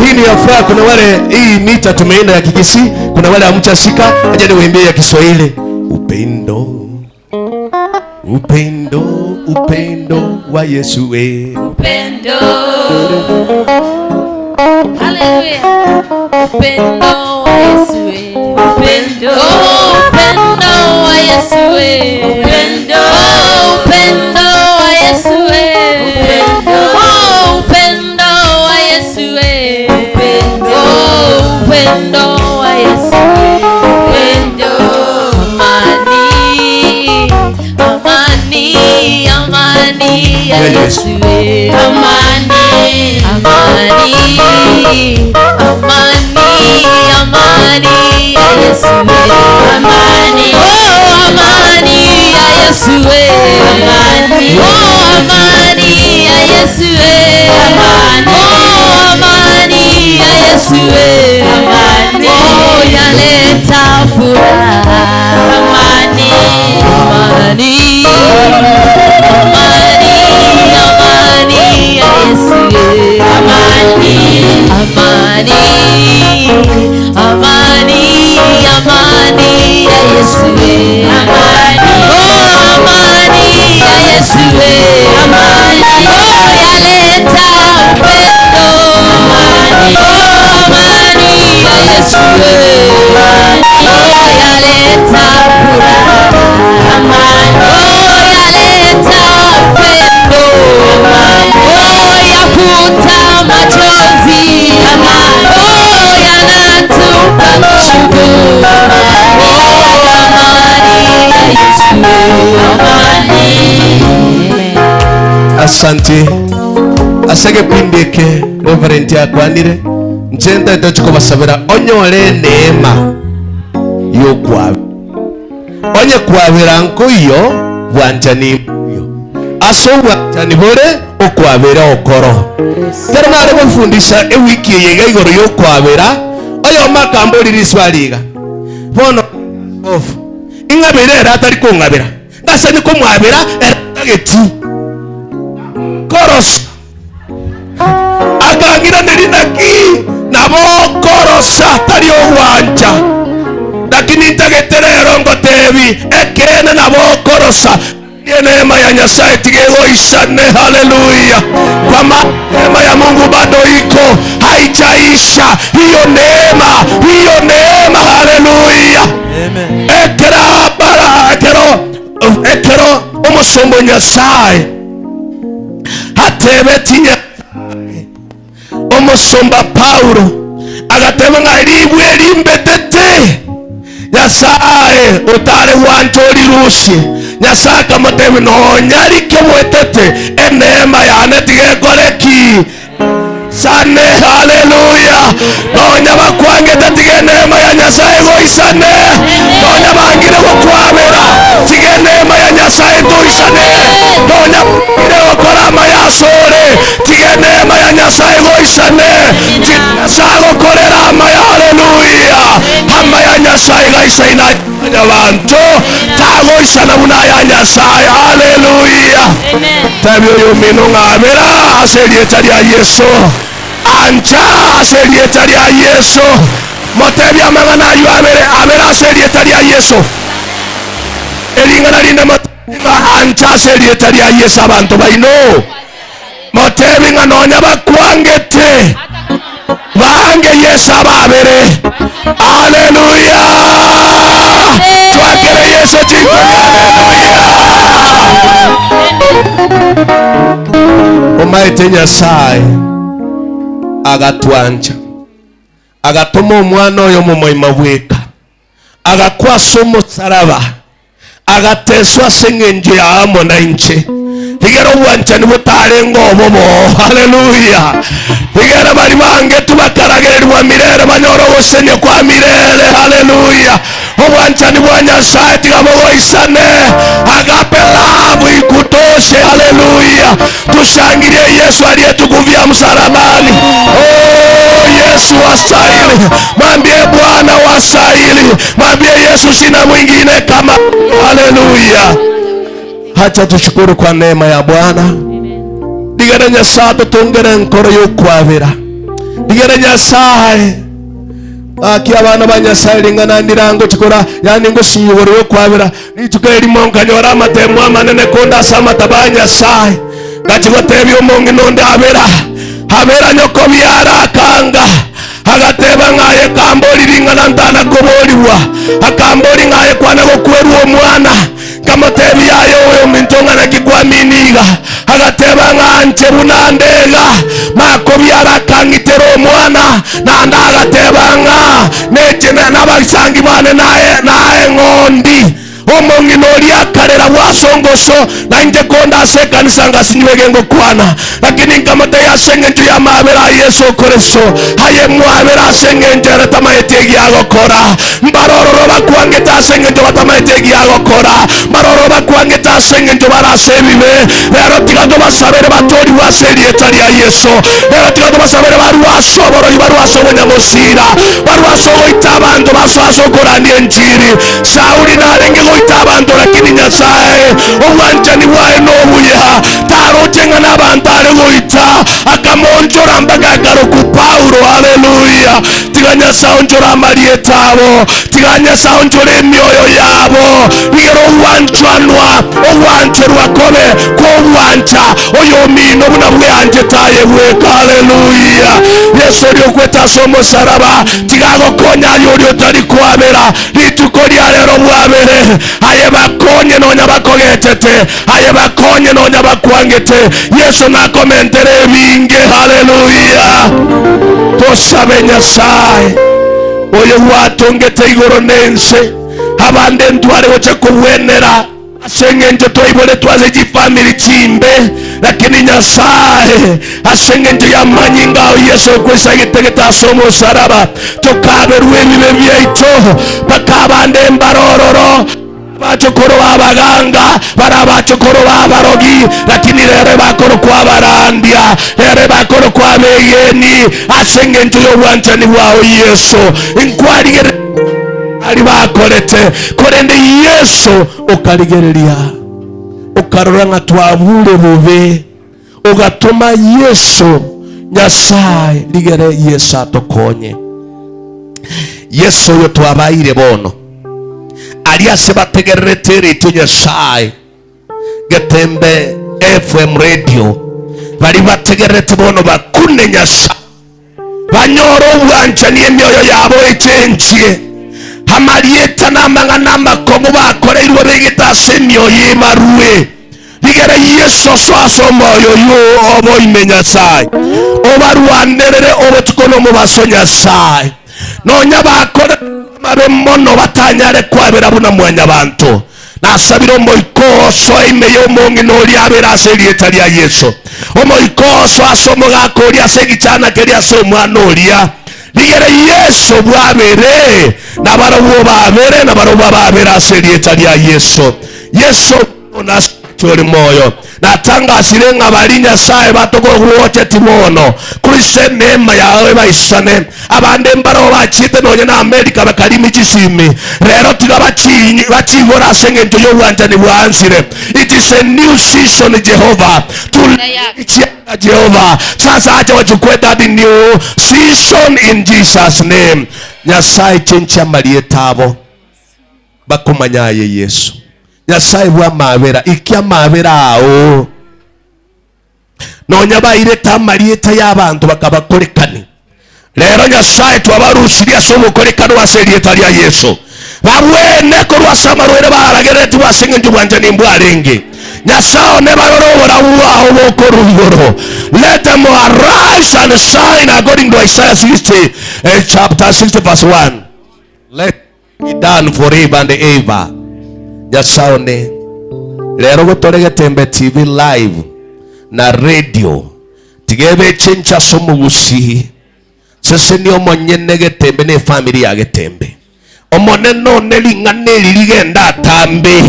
Speaker 1: Hii ni ya furaha. Kuna wale hii mita tumeenda ya Kikisii, kuna wale hamchashika, acha niwaambie ya Kiswahili. Upendo, upendo, upendo wa Yesu we.
Speaker 2: Upendo. Haleluya. Upendo wa Yesu we. Upendo. Upendo wa Yesu we. Upendo. Upendo wa Yesu we. Upendo. Upendo wa Yesu we. Upendo. Upendo wa Yesu we. Upendo. Amani. Amani. Amani ya Yesu we. Amani. Amani. Amani. Amani ya Yesu we. Amani. Oh, amani ya Yesu we. Amani. Oh, amani ya Yesu we. Amani. Oh, amani ya Yesu we. Amani. Oh, yaleta furaha. Amani. Amani. Amani. Amani ya Yesu we. Amani. Amani. Amani. Amani ya Yesu we. Amani. Oh, amani ya Yesu we. Amani. Oh, yaleta upendo. Amani. Oh, amani ya Yesu we. Amani. Oh, yaleta furaha. Amani. Oh, yaleta upendo. Amani. Oh, yafuta machozi. Amani. Oh, yanatupa nguvu. Oh, amani ya Yesu. Amani.
Speaker 1: Asante. Asege pindeke Reverend yakwanire njenda ndachikobasabira onyole neema yokwa onye kwabira nkuyo bwanjani yo aso bwanjani bore okwabira okoro kero nare gufundisha ewiki yega igoro yokwabira oyo makambori riswaliga bono off ingabira era atari kungabira ngase niko mwabira era tageti koros akangira nerinaki nabo korosa tari ogwanja lakini ntageterero ngotebi ekene nabo korosa neema ya Nyasaye tigegoishane. Haleluya. Kwa neema ya Mungu bado iko, haijaisha hiyo neema, hiyo neema. Haleluya.
Speaker 4: Amen.
Speaker 1: Ekera bara ekero ekero omusombo Nyasaye hatebeti Omusumba Paulo agatema ng'a ribwe rimbetete Nyasaye utare wanjori rusi Nyasaye akamotebia nonyarike bwetete eneema yane tigekoreki sane. Haleluya. Nonya bakwangete tige neema ya Nyasaye goisane. Nonya bangire gokwabera tige neema ya Nyasaye toisane. Nonya bangire gokora amayasore tige neema ya Nyasaye goisane. Nyasaye gokorera amaya. Haleluya. Amaya Nyasaye gaisaina abantu tagoisana buna ya Nyasaye. Haleluya. Tabio yomino ng'abera ase erieta ria Yesu. Ancha ase erieta ria Yesu. Motebia amang'ana aywo abere abere ase erieta ria Yesu. Ering'ana rinde motebia ancha ase erieta ria Yesu abanto baino. Motebi ng'a nonya bakwangete bange Yesu ababere. Haleluya. Twakere Yesu chikoni. Haleluya. Omaete Nyasaye agatwanja agatuma omwana oyo mumoima bweka agakwasa omusaraba agateswa ase eng'encho ya amo na inche rigera obwanchani botarenga obobo. Haleluya. Rigera bari bange tubakaragererwa mirere banyora ogosenia kwa mirere. Haleluya. Obwanchani bwa Nyasaye tiga bogoisane. Agape love ikutoshe. Haleluya. Tushangilie Yesu aliyetukuvia msalabani. Oh, Yesu wastahili. Mwambie Bwana wastahili. Mwambie Yesu sina mwingine kama. Haleluya. Hacha tushukuru kwa neema ya Bwana. Digere Nyasaye tutungere nkoro yokwabira. Digere Nyasaye aki abana ba Nyasaye ringana ndirango chikora yani ngosinyigoro yokwabira nituke rimonka nyora amatemo amanene konda samata ba Nyasaye gachigotebia omongi nonde abera abera nyoko biara akanga agateba ng'aye kambori ringana ntana koboriwa akambori ng'aye kwana gokwerwa omwana kamotebia aye oyo mintonga na kikwaminiga agateba ng'anche bunandega makobiara akang'itera omwana nanda agateba ng'a neche nabasangi bane naye ng'ondi omong'ina oria akarera bwasongoso na inche konda ase ekanisa ngasinywege ngokwana lakini nkamotebia ase eng'encho ya mabera a Yesu Kristo aye mwabera ase eng'encho ere tamaete egiagokora mbarororo bakwangete ase eng'encho batamaete egiagokora mbarororo bakwangete ase eng'encho barase ebibe rero tiga tobasabere batoriwe ase erieta ria Yesu rero tiga tobasabere barwase oborori barwase obonyamosira barwase ogoita abanto baswase okorania enchiri Sauli narenge goita abantu lakini Nyasaye obwanchani bwaye nobuya tarocheng'a n'abantu are goita akamonchora mpaka akaroku Paulo. Haleluya. Tiga Nyasaye onchora amarieta abo tiga Nyasaye onchora emioyo yabo rigero obwanchwanwa obwancherwa kobe kobwancha oyo omino buna bweanchete aye bweka. Haleluya. Yesu ori okweta ase omusaraba tiga agokonya aye ori otari kwabera rituko ria rero bwabere aye bakonye nonya bakogetete aye bakonye nonya bakwangete Yesu nakomentere ebinge. Haleluya. Tosabe Nyasaye oyo gwatongete igoro nense abande ntware gocha kobwenera ase eng'encho twaibore twaze chifamili chimbe lakini Nyasaye ase eng'encho ya manyinga ao Yesu Kristo agitegete ase omusaraba tokaberwa ebibe biaito mpaka abande mbarororo bachokoro babaganga bara bachokoro babarogi lakini rere bakoro kwabarandia rere bakoro kwabegeni ase eng'encho y'obwanchani bwao Yesu inkwarigereri ari bakorete korende Yesu okarigereria okarora ng'a twabure bobe ogatuma Yesu Nyasaye rigere Yesu atokonye Yesu oyo twabaire bono aria ase bategererete ritio Nyasaye Getembe FM radio bari bategererete bono bakune Nyasaye banyora obwanchani emioyo yabo echenchie amarieta n'amang'ana amakomo bakoreirwe begete ase emioyo ebarue Ligere Yesu swaso moyo yo oboime Nyasaye obarwanerere obotukono mubaso Nyasaye nonya bakore mabe mono batanyare kwabera buna mwanya bantu nasabira omoikoso ime yomongi noliabera ase erieta ria Yesu omoikoso ase omogaka oria ase egichana keria ase omwana oria ligere Yesu bwabere nabarobwo babere nabarobwo babere ase erieta ria Yesu. Yesu onasori moyo natangasire ng'abari Nyasaye batogogwoche timono Kristo neema yawe baisane abande mbaro bachite nonye na Amerika bakarimi chisimi rero tiga bachigora ase eng'encho y'obwanchani bwansire. It is a new season Jehovah to Jehovah sasa acha wachukue that new season in Jesus name. Nyasaye chencha marietabo bakumanyaye Yesu. Nyasaye bwa mabera ikia mabera ao nonya baireta marieta y'abantu bakabakorekani rero Nyasaye twabarusiria ase obokorekano ase erieta ria Yesu babwene korwa ase amarwere baragereti bwase eng'encho bwanchani mbwarenge Nyasaye nebarorobora bwaho bokorugoro. Let them arise and shine according to Isaiah 60 chapter 60 verse 1. Let it be done forever and ever. Nyasaye lero gotore Getembe TV live na radio tigebe chencha somugusi sese ni omonyene Getembe ne family ya Getembe omonene ne ling'ane ligenda atambe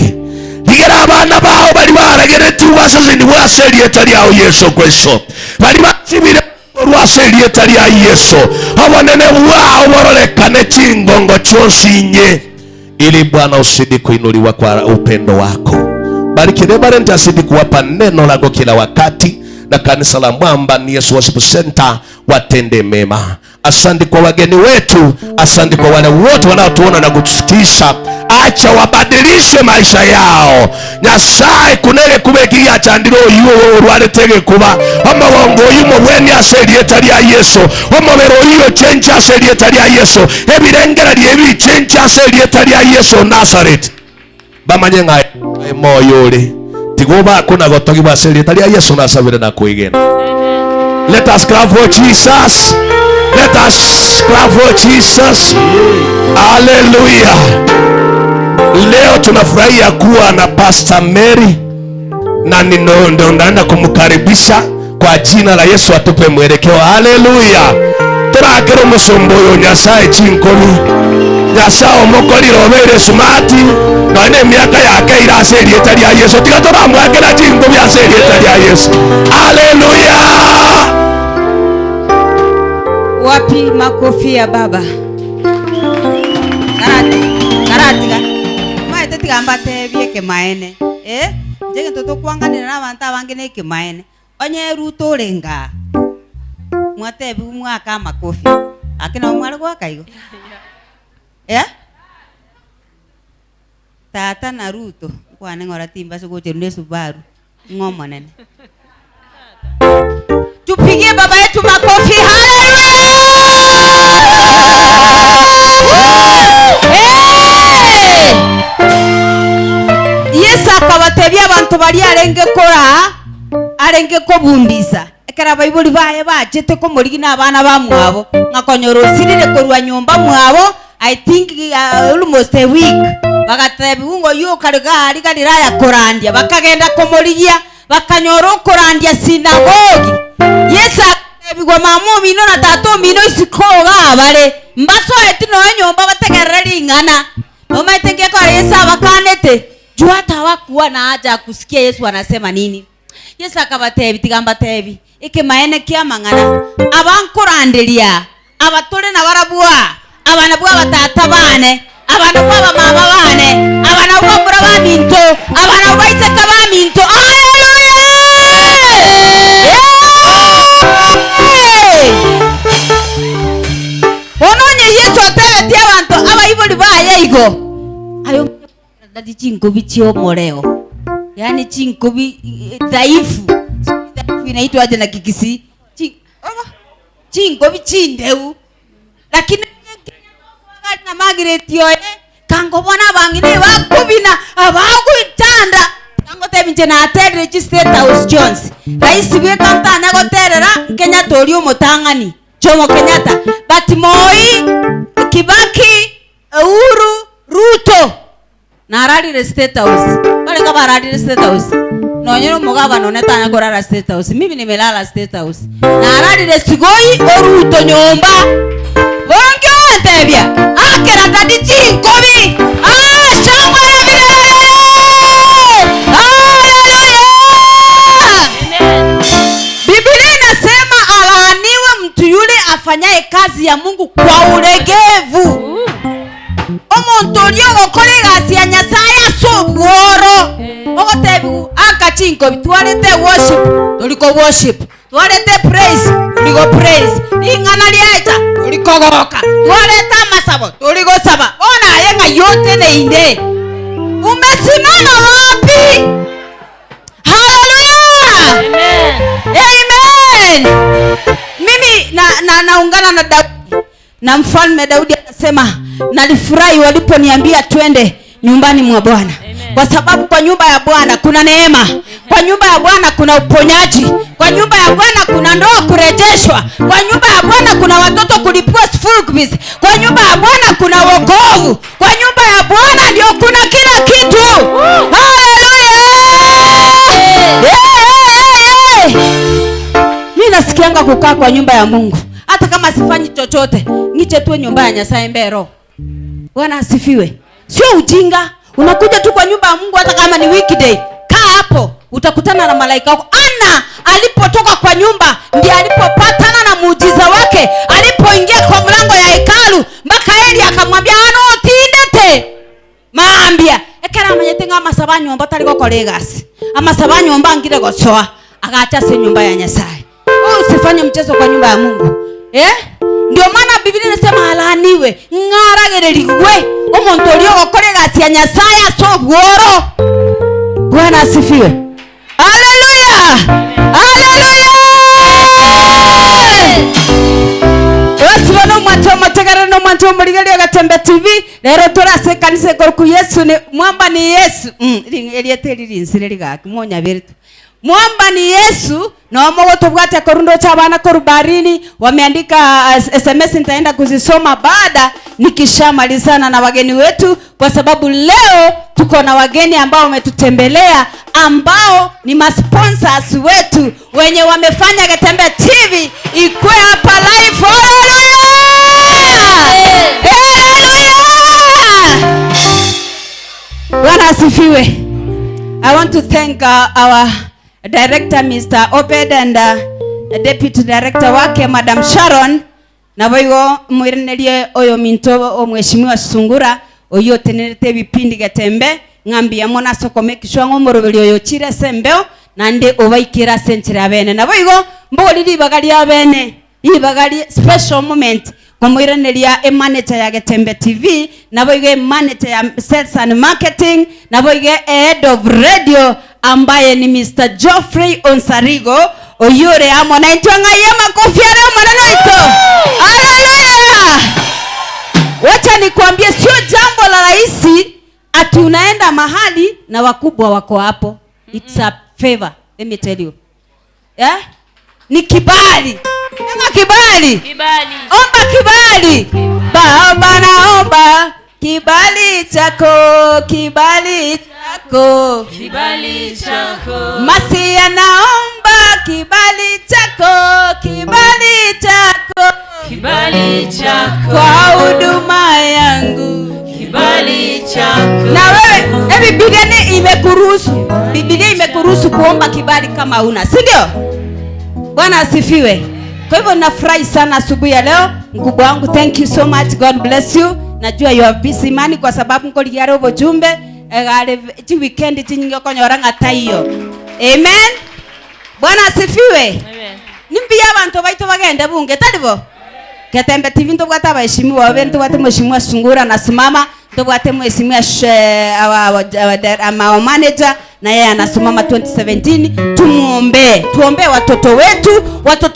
Speaker 1: ligera abana bao bali baragereti basese ni bwase erieta lyao Yesu Kristo bali basibire rwase erieta lya Yesu obonene bwao bororekane chingongo chonsinye ili Bwana usidi kuinuliwa kwa upendo wako. Bariki Reverend asidi kuwapa neno lako kila wakati na kanisa la Mwamba ni Yesu Worship Center watende mema. Asante kwa wageni wetu, asante kwa wale wote wanaotuona na kutusikisha. Acha wabadilishe maisha yao. Nyasaye kunere kubekia chandiro yuo urwaletege kuba amabongo yumo bweni ase erieta lya Yesu omobero yuo chencha ase erieta lya Yesu ebirengera lyebi chencha ase erieta lya Yesu Nazareth bamanye nga moyo ore tigoba kuna gotogi bwa ase erieta lya Yesu nasabire na kuigena. Let us clap for Jesus. Let us clap for Jesus. Hallelujah. Leo tunafurahia kuwa na Pastor Mary na ndio naenda kumkaribisha kwa jina la Yesu atupe mwelekeo. Hallelujah. Turakero musombo yo Nyasaye chinkoni Nyasaye omokorire obere smart na ne miaka yake irase erieta lya Yesu tiga turamwakera chinkobi ase erieta lya Yesu. Hallelujah.
Speaker 3: Wapi makofi ya baba? Karati, karati. Maete tigamba tebie kemaene. Njege toto kwanganira na abantu abange ne kemaene. Onye ruto renga. Mwatebi mwaka makofi. Akina mwari gwaka igo. Tata na Ruto kwane ngora timba sogoche ne Subaru ngomo nene. Tupigie baba yetu makofi. Haleluya! Yesu akabatebia abantu bari arenge kora arenge kobundisa ekera baibuli baye bachete komorigi na abana bamwabo ngakonyorosirire korwa nyumba mwabo. I think almost a week bagatebi ungo yo karega ari galilaya korandia bakagenda komorigia bakanyoro korandia sinagogi. Yesu akabigwa mamu mino na tato mino isikoga abare mbaso etino nyumba bategerera ringana no maitenge kwa Yesu abakanete juu hata hawakuwa na haja kusikia Yesu anasema nini. Yesu akabatebi tigambatebi ikimaene kia mang'ana abankoranderia abatore na barabua abana bwa batata bane abana bwa mama bane abana bwa mura baminto abana bwa iseka baminto. Haleluya! Ononye Yesu atebeti abantu abaiboli baye igo ayo dadi chinkobi chiomoreo yani chinkobi dhaifu dhaifu inaitwa aje na Kikisi chinkobi chindeu lakini na Margaret yoe kangobona bangine bakubina abaguitanda kango tebinje Na aterire State House Jones. Rais bweka ntanya goterera Kenyatta ori omotang'ani Jomo Kenyatta. But Moi, Kibaki, Uhuru, Ruto na ararire State House. Wale kama ararire State House. No nyero mugabano netanya korara State House. Mimi nimelala State House. Na ararire Sigoi Oruto nyomba. Bonge wantebia. Akera dadi chinkobi. Ah, shangwe na vigelegele. Haleluya. Biblia inasema alaaniwe mtu yule afanyaye kazi ya Mungu kwa ulegevu. Omuntu orio ogokora egasi ya Nyasaye ase obworo. Ogotebigu akachinko bitwarete worship, toriko worship. Twarete praise, toriko praise. Ring'ana riacha, toriko goka. Twarete amasabo, toriko saba. Ona aye ng'a yote neinde. Umesimama wapi? Hallelujah.
Speaker 2: Amen.
Speaker 3: Amen. Mimi na naungana na Daudi. Na mfalme Daudi anasema nalifurahi waliponiambia twende nyumbani mwa Bwana. Kwa sababu kwa nyumba ya Bwana kuna neema. Kwa nyumba ya Bwana kuna uponyaji. Kwa nyumba ya Bwana kuna ndoa kurejeshwa. Kwa nyumba ya Bwana kuna watoto kulipiwa school fees. Kwa nyumba ya Bwana kuna wokovu. Kwa nyumba ya Bwana ndio kuna kila kitu. Hallelujah. Hey, hey, hey. Mimi nasikianga kukaa kwa nyumba ya Mungu. Hata kama sifanyi chochote, niche tu nyumba ya Nyasaye mbero. Bwana asifiwe. Sio ujinga. Unakuja tu kwa nyumba ya Mungu hata kama ni weekday. Kaa hapo, utakutana na malaika wako. Ana alipotoka kwa nyumba ndiye alipopatana na muujiza wake. Alipoingia kwa mlango ya hekalu, mpaka Eli akamwambia ano tindete. Maambia, ekera manyete nga masaba nyomba tali gokora egasi. Amasaba nyomba ngire gosoa, agacha se nyumba ya Nyasaye. Usifanye mchezo kwa nyumba ya Mungu. Eh? Ndio maana Biblia inasema alaaniwe, ng'aragererigwe omuntu orio ogokora egasi ya Nyasaye ase obworo. Bwana asifiwe. Haleluya. Haleluya. Wasibona omwancho omotegere na omwancho omorigereria Getembe TV. Rero torase kanisa ekoruku Yesu ni mwamba ni Yesu. Eriete ririnsire rigaki mwonyaberetu. Mwamba ni Yesu na omogotobwate korundo cha bana korubarini wameandika SMS, nitaenda kuzisoma baada nikishamalizana na wageni wetu, kwa sababu leo tuko na wageni ambao wametutembelea, ambao ni masponsors wetu wenye wamefanya Getembe TV ikue hapa live. Haleluya! Haleluya! Bwana asifiwe. I want to thank our director Mr. Obed and deputy director wake Madam Sharon na boigo mwirenerie oyo minto omheshimiwa Sungura oyo tenerete bipindi Getembe ng'ambia mona soko make sure ng'omoroberi oyo chire sembeo nande obaikira senchira bene na boigo mbori ribaga ria bene ribaga special moment komwireneria e manager ya Getembe TV na boigo e manager ya sales and marketing na boigo head of radio ambaye ni Mr. Geoffrey Onsarigo oyure amo na intwanga ya makofi ya maneno ito. Haleluya. Wacha nikwambie sio jambo la rahisi ati unaenda mahali na wakubwa wako hapo. It's a favor, let me tell you. Yeah? Ni kibali. Sema kibali.
Speaker 2: Kibali.
Speaker 3: Omba kibali. Baba naomba kibali chako, kibali chako.
Speaker 2: Kibali chako.
Speaker 3: Masia naomba kibali chako, kibali chako.
Speaker 2: Kibali chako.
Speaker 3: Kwa huduma yangu.
Speaker 2: Kibali chako.
Speaker 3: Na wewe, Biblia imekuruhusu. Biblia imekuruhusu kuomba kibali kama una, si ndio? Bwana asifiwe. Kwa hivyo nafurahi sana asubuhi ya leo. Mkubwa wangu, thank you so much. God bless you. Najua you are busy man kwa sababu nkoliare obojumbe egare chi weekend chinyinge konyora ng'ataiyo. Amen. Bwana asifiwe.
Speaker 2: Amen.
Speaker 3: Nimbia abantu baito bagende bunge talibo. Getembe TV ntobwate abaheshimiwa babe ntobwate mheshimiwa Sungura anasimama, ntobwate mheshimiwa our manager na yeye anasimama 2017. Tumuombe, tuombe watoto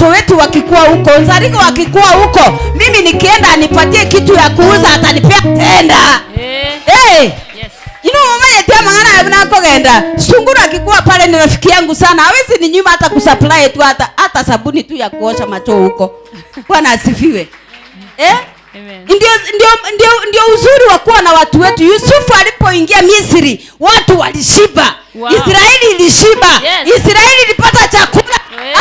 Speaker 3: wetu wakikua huko, Nzariko wakikua huko, mimi nikienda anipatie kitu ya kuuza atanipea tenda.
Speaker 2: Hey.
Speaker 3: Hey.
Speaker 2: Yes.
Speaker 3: Ino mama yetia mangana abuna ko Tokogenda sungura akikuwa pale ni rafiki yangu sana, hawezi ni nyuma hata kusupply tu hata sabuni tu ya kuosha macho huko. Bwana asifiwe. Amen. Ndio uzuri wa kuwa na watu wetu. Yusufu alipoingia Misri, watu walishiba.
Speaker 2: Wow.
Speaker 3: Israeli ilishiba.
Speaker 2: Yes.
Speaker 3: Israeli ilipata chakula.
Speaker 2: Yes.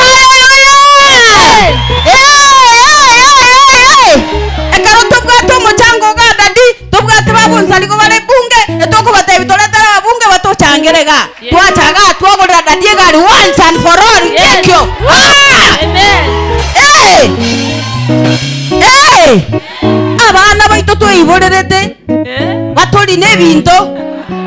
Speaker 3: Ekero tobwate omochango ga dadi, tobwate babunsaliko bare bunge, etokobata ebitoretera ababunge batochangere ga.
Speaker 2: Yes.
Speaker 3: Twachaga twagorera dadi egari once and for all.
Speaker 2: Yes.
Speaker 3: Kekyo.
Speaker 2: Amen.
Speaker 3: Hey! Hey! Abana baito twiborerete. Batoli nebinto.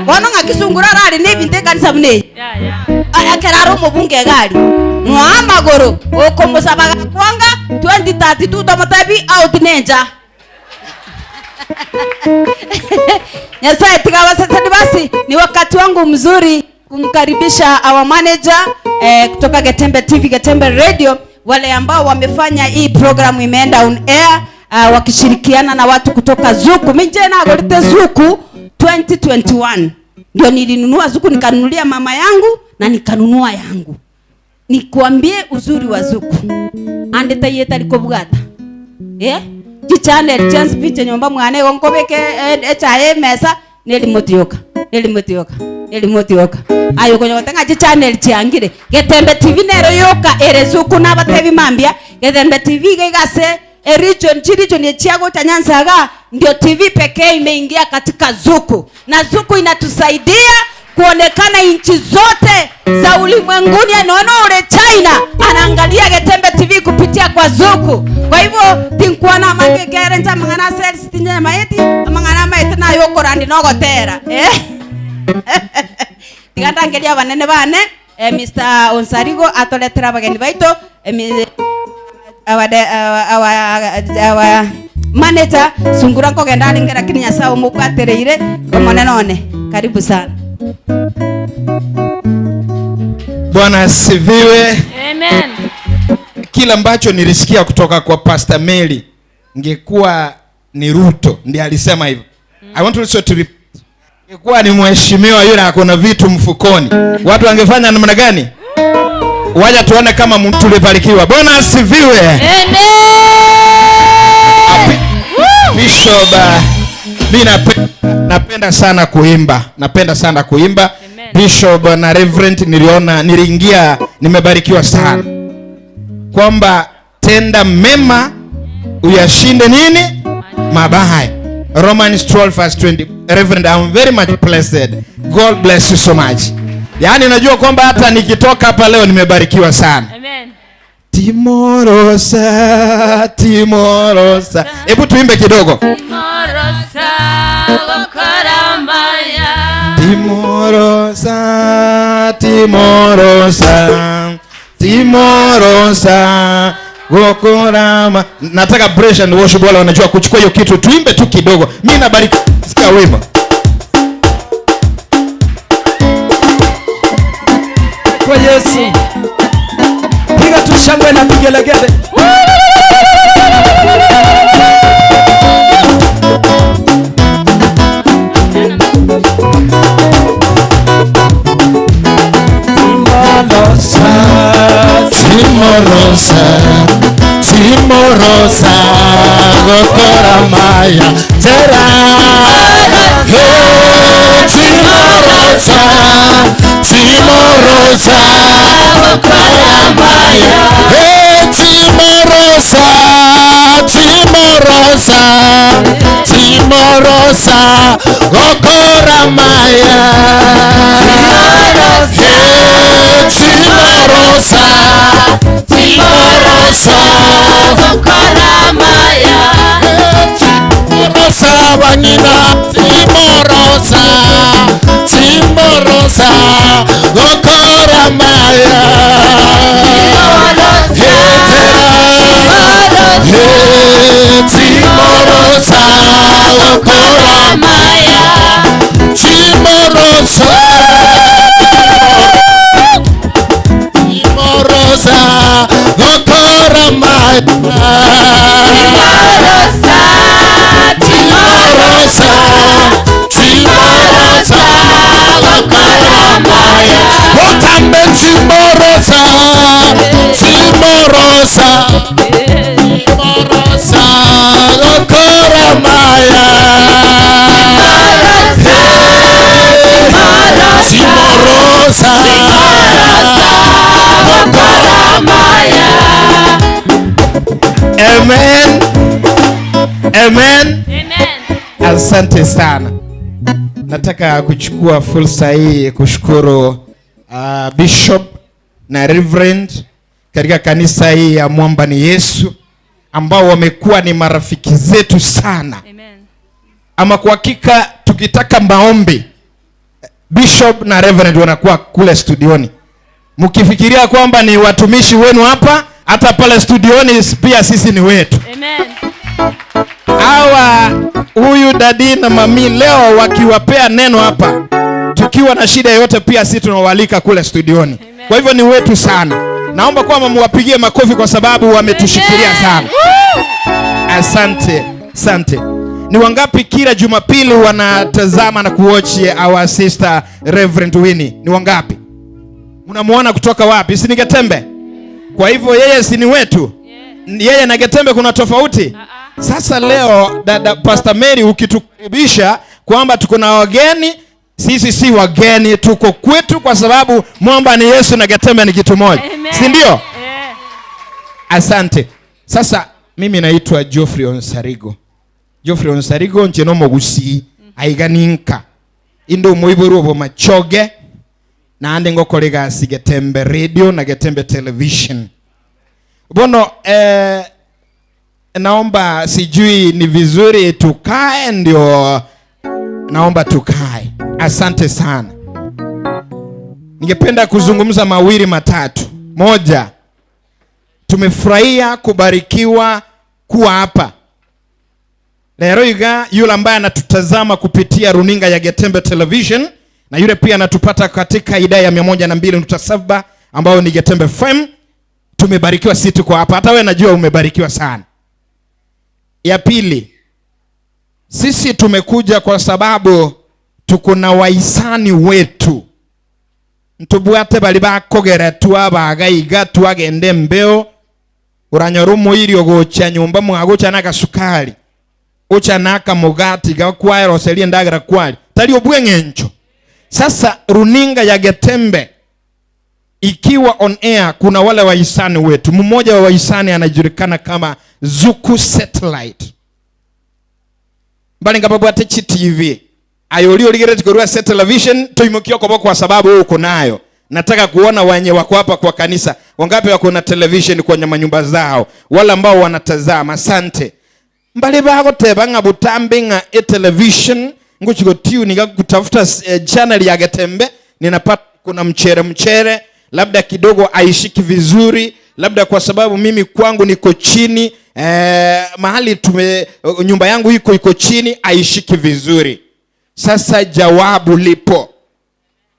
Speaker 3: Bono ng'akisungura arari nebinto ekanisa bune.
Speaker 2: Yeah, yeah.
Speaker 3: Akeraro omobunge egari. Mwa amagoro okomusabaga kwanga 2032 tomotabi out nenja. Nyasaye tikawasasani basi ni wakati wangu mzuri kumkaribisha our manager kutoka Getembe TV, Getembe Radio, wale ambao wamefanya hii programu imeenda on air, wakishirikiana na watu kutoka Zuku. Minje nagorite Zuku 2021. Ndio nilinunua Zuku, nikanunulia mama yangu na nikanunua yangu. Nikuambie uzuri wa Zuku. Andeta yeta likobugata. Channel chance picha nyomba mwane gonkobeke echaye mesa nelimotioka. Nelimotioka. Nelimotioka. Ayo konyo tanga channel chiangire. Getembe TV nero yoka ere Zuku na batebi mambia. Getembe TV gegase region region yechiago cha Nyanzaga ndio TV pekee imeingia katika Zuku. Na Zuku inatusaidia kuonekana nchi zote za ulimwenguni. Naona ule China anaangalia Getembe TV kupitia kwa Zuku. Kwa hivyo tinkuwa na mangekere nja mangana sales tinya maeti mangana maeti na yokorandi nogotera. Tigandangeria banene bane Mr. Onsarigo atoletera abageni baito our manager sungura nkogenda aringe lakini Nyasaye omukwatereire omonene one. Karibu sana.
Speaker 7: Bwana asifiwe.
Speaker 2: Amen.
Speaker 7: Kila ambacho nilisikia kutoka kwa Pastor Mary, ingekuwa ni Ruto ndiye alisema hivyo. I want also to be, ingekuwa ni mheshimiwa yule akona vitu mfukoni, watu wangefanya namna gani? Waja tuone kama tulibarikiwa. Bwana asifiwe.
Speaker 2: Amen.
Speaker 7: Bishop, mimi napenda sana kuimba. Napenda sana kuimba.
Speaker 2: Amen.
Speaker 7: Bishop na Reverend niliona, niliingia, nimebarikiwa sana. Kwamba tenda mema uyashinde nini? Mabaya. Romans 12 verse 20. Reverend, I'm very much blessed. God bless you so much. Yaani najua kwamba hata nikitoka hapa leo nimebarikiwa sana.
Speaker 2: Amen.
Speaker 7: Timorosa, Timorosa. Hebu tuimbe kidogo.
Speaker 2: Timorosa, gokoramaya.
Speaker 7: Timorosa, Timorosa, Timorosa, gokorama. Nataka praise and worship wale wanajua kuchukua hiyo kitu, tuimbe tu kidogo. Mimi nabariki sikia wimbo.
Speaker 4: Kwa Yesu. Piga tu shangwe na vigelegele.
Speaker 7: Timorosa, Timorosa, Timorosa, gokoramaya, tera. Hey, Timorosa, Timorosa, gokoramaya. Hey, Timorosa, Timorosa, Timorosa, gokoramaya. Hey, Timorosa, Timorosa,
Speaker 2: gokoramaya.
Speaker 7: Timorosa, wangina, Timorosa, Timorosa, gokoramaya. Hey, Timorosa, gokoramaya. Timorosa, Timorosa, gokoramaya. Timorosa, Timorosa, gokoramaya.
Speaker 1: maya. Simorosa.
Speaker 7: Amen. Amen.
Speaker 2: Amen.
Speaker 7: Asante sana. Nataka kuchukua fursa hii kushukuru Bishop na Reverend katika kanisa hii ya Mwamba ni Yesu, ambao wamekuwa ni marafiki zetu sana.
Speaker 2: Amen.
Speaker 7: Ama kwa hakika tukitaka maombi, Bishop na Reverend wanakuwa kule studioni. Mkifikiria kwamba ni watumishi wenu hapa, hata pale studioni pia sisi ni wetu.
Speaker 2: Amen.
Speaker 7: Hawa huyu dadi na mami leo wakiwapea neno hapa, tukiwa na shida yote pia sisi tunawalika kule studioni.
Speaker 2: Amen.
Speaker 7: Kwa hivyo ni wetu sana. Naomba kwamba muwapigie makofi kwa sababu wametushikilia sana. Asante, asante. Ni wangapi kila Jumapili wanatazama na kuwatch our sister Reverend Winnie? Ni wangapi? Unamuona kutoka wapi? Si ni Getembe? Kwa hivyo yeye si ni wetu? Yeye na Getembe kuna tofauti? Sasa leo dada Pastor Mary ukitukaribisha kwamba tuko na wageni, sisi si wageni, tuko kwetu kwa sababu Mwamba ni Yesu na Getembe ni kitu moja. Si ndio?
Speaker 2: Yeah.
Speaker 7: Asante. Sasa mimi naitwa Geoffrey Onsarigo. Geoffrey Onsarigo nje no mogusi aiganinka. Indo muiboru obo machoge na ande ngokorega si Getembe Radio na Getembe Television. Bono naomba, sijui ni vizuri tukae, ndio naomba tukae. Asante sana. Ningependa kuzungumza mawili matatu. Moja, tumefurahia kubarikiwa kuwa hapa. Leo iga yule ambaye anatutazama kupitia runinga ya Getembe Television na yule pia anatupata katika idhaa ya 102.7 ambayo ni Getembe FM. Tumebarikiwa sisi tuko hapa. Hata wewe najua umebarikiwa sana. Ya pili, sisi tumekuja kwa sababu tuko na wahisani wetu. Ntubwate bali bakogera twabagaiga twagende mbeo uranyora omoiri ogocha nyumba mwagocha na kasukari ucha naka mugati gakwaeroserie ndagera kwali tali obweng'encho. Sasa runinga ya Getembe ikiwa on air, kuna wale wahisani wetu. Mmoja wa wahisani anajulikana kama Zuku Satellite. Mbali ngababwate chi TV. Ayo lio ligere tukorua set television tuimukio kwa kwa sababu uko nayo. Nataka kuona wenye wako hapa kwa kanisa. Wangapi wako na television kwa manyumba zao? Wale ambao wanatazama, asante. Mbali bago tebanga butambi nga e television nguchiko tune kutafuta channel ya Getembe, ninapata kuna mchere labda kidogo aishiki vizuri, labda kwa sababu mimi kwangu niko chini, mahali tume nyumba yangu iko chini, aishiki vizuri. Sasa jawabu lipo.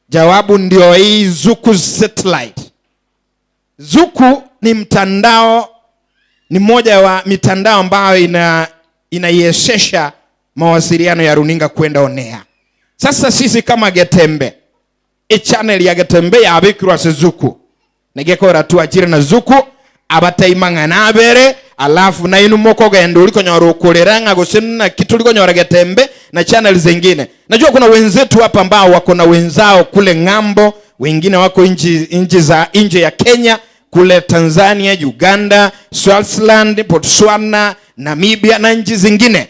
Speaker 7: Jawabu ndio hii Zuku Satellite. Zuku ni mtandao, ni moja wa mitandao ambayo inaiwezesha mawasiliano ya runinga kwenda onea. Sasa sisi kama Getembe, e channel ya Getembe ya abikirwa Zuku. Negekora tuajire na Zuku abataimanga nabere, alafu na inu moko gendo uliko nyoro kuleranga gosena kitu uliko nyora Getembe na channel zingine. Najua kuna wenzetu hapa ambao wako na wenzao kule ng'ambo, wengine wako nchi za nje ya Kenya, kule Tanzania, Uganda, Swaziland, Botswana, Namibia na nchi zingine.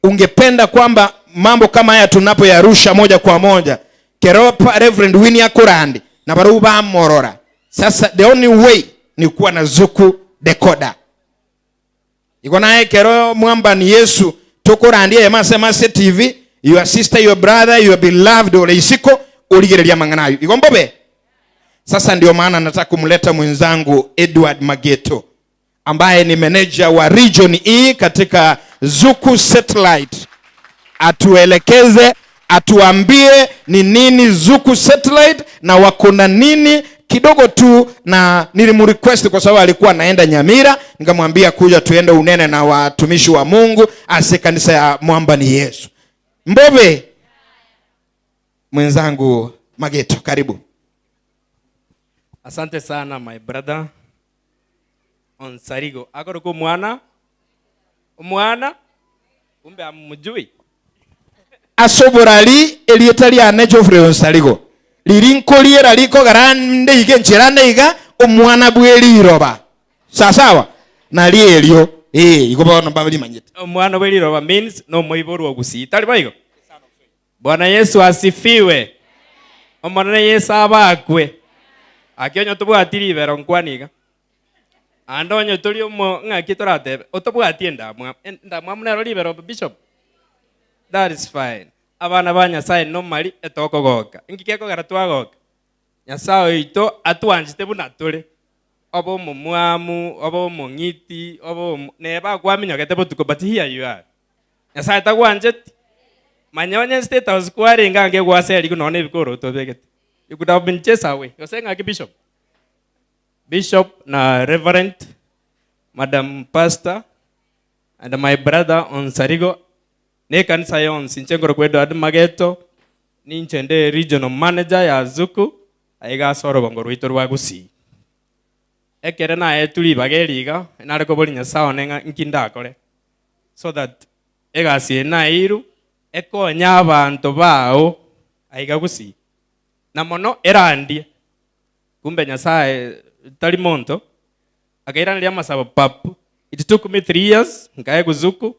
Speaker 7: Ungependa kwamba mambo kama haya tunapoyarusha moja kwa moja, Keropa Reverend Winnie Akurandi na baruba morora. Sasa the only way ni kuwa na Zuku decoder. Iko naye kero Mwamba ni Yesu tukurandie mase TV, your sister, your brother, your beloved ole isiko uligereria manganayo. Iko mbobe. Sasa ndio maana nataka kumleta mwenzangu Edward Mageto ambaye ni manager wa Region E katika Zuku Satellite. Atuelekeze, atuambie ni nini Zuku Satellite na wako na nini kidogo tu. Na nilimrequest kwa sababu alikuwa anaenda Nyamira, nikamwambia kuja tuende unene na watumishi wa Mungu ase kanisa ya Mwamba ni Yesu. Mbobe mwenzangu Mageto, karibu.
Speaker 8: Asante sana my brother Onsarigo. Akoroko mwana. Mwana.
Speaker 4: Kumbe amujui.
Speaker 7: Asoborali elieta liane Geoffrey Onsarigo. Lirinko liera liko garande ige nchirande iga omwana bweliroba. Sawa. Na lielio igo bono babali manyete.
Speaker 4: Omwana bweliroba means no moiborwa gusii. Tali baigo. Bwana Yesu asifiwe. Omwana Yesu abakwe. Akionyo tubwati ribero nkwaniga. Andonyo tuli omo ng'aki toratebe. Otobwati endamwa. Endamwa munero ribero bishop. That is fine. Abana ba Nyasaye normally etokogoka. Inki kekogera twagoka. Nyasaye oito atwanjite buna tore. Obo omomwamu, obo omong'iti, obo neba kwaminyogete botuko, but here you are. Nyasaye tagwanjeti. Manyonye state house kwarenga ange gwaseri kuno ne bikoro tobegete. You could have been chased away. You saying like bishop. Bishop na Reverend, Madam Pastor, and my brother Onsarigo. Ne kanisa yonsi nchengoro kwedo adu mageto ninchende regional manager ya Zuku aiga soro bongo rwito rwa Gusii. Ekere na eturi bageriga nareko bori Nyasaye nenga nkindakore so that egasi na iru ekonya abantu bao aiga Gusii na mono erandie. Kumbe Nyasaye tali monto akairaniria masabo papu. It took me 3 years nkae Zuku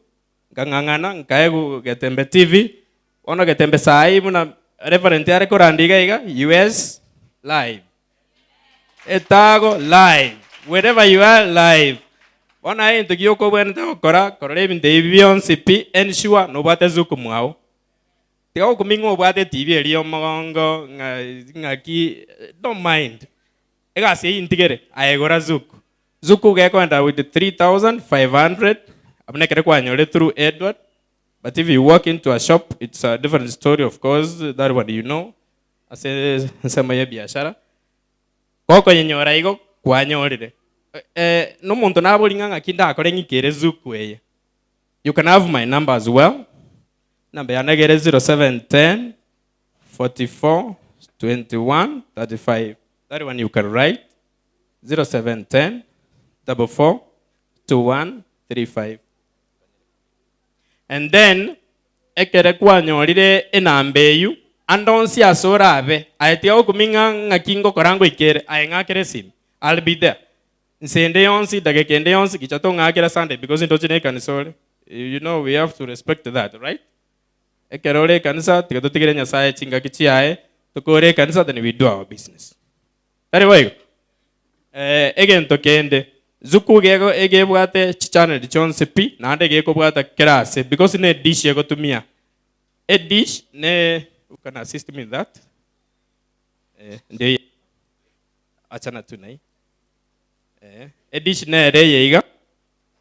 Speaker 4: ngang'ang'ana nkae Getembe TV ono Getembe sai muna Reverend yare korandiga iga US live etago live wherever you are live ona into giyoko bwene okora korore ebinto bionsi pi ensure no bwate Zuku mwao tiga kumingo bwate TV eriyo mogongo ng'aki don't mind egasi intigere aegora Zuku Zuku gekwenda with 3500 abnekere kwanyore through Edward. But if you walk into a shop, it's a different story, of course. That one you know. Ase nsema ya biashara. Koko nyenyora igo kwanyorire. No muntu nabori ng'anga kinda akore ngikere Zuku eye. You can have my number as well. Number ya negere 0710 44 21 35. That one you can write. 0710 44 21 35. And then ekere kwanyorire enamba eyu andonsi asorabe aetia okuminga ng'akingo korango ikere aeng'akere simu. I'll be there. Nsende yonsi dagekende yonsi kichato ng'akera Sunday because ndochine kanisore. You know we have to respect that, right? Ekere ore kanisa tiga Nyasaye chingaki chiaye tukore kanisa then we do our business. Tari boigo. Egento kende Zuku gego egebwate channel chonse pi naende gekobwata kerase because ne dish yegotumia. A dish ne you can assist me with that. Ndio achana tu nai. A dish ne re yeiga.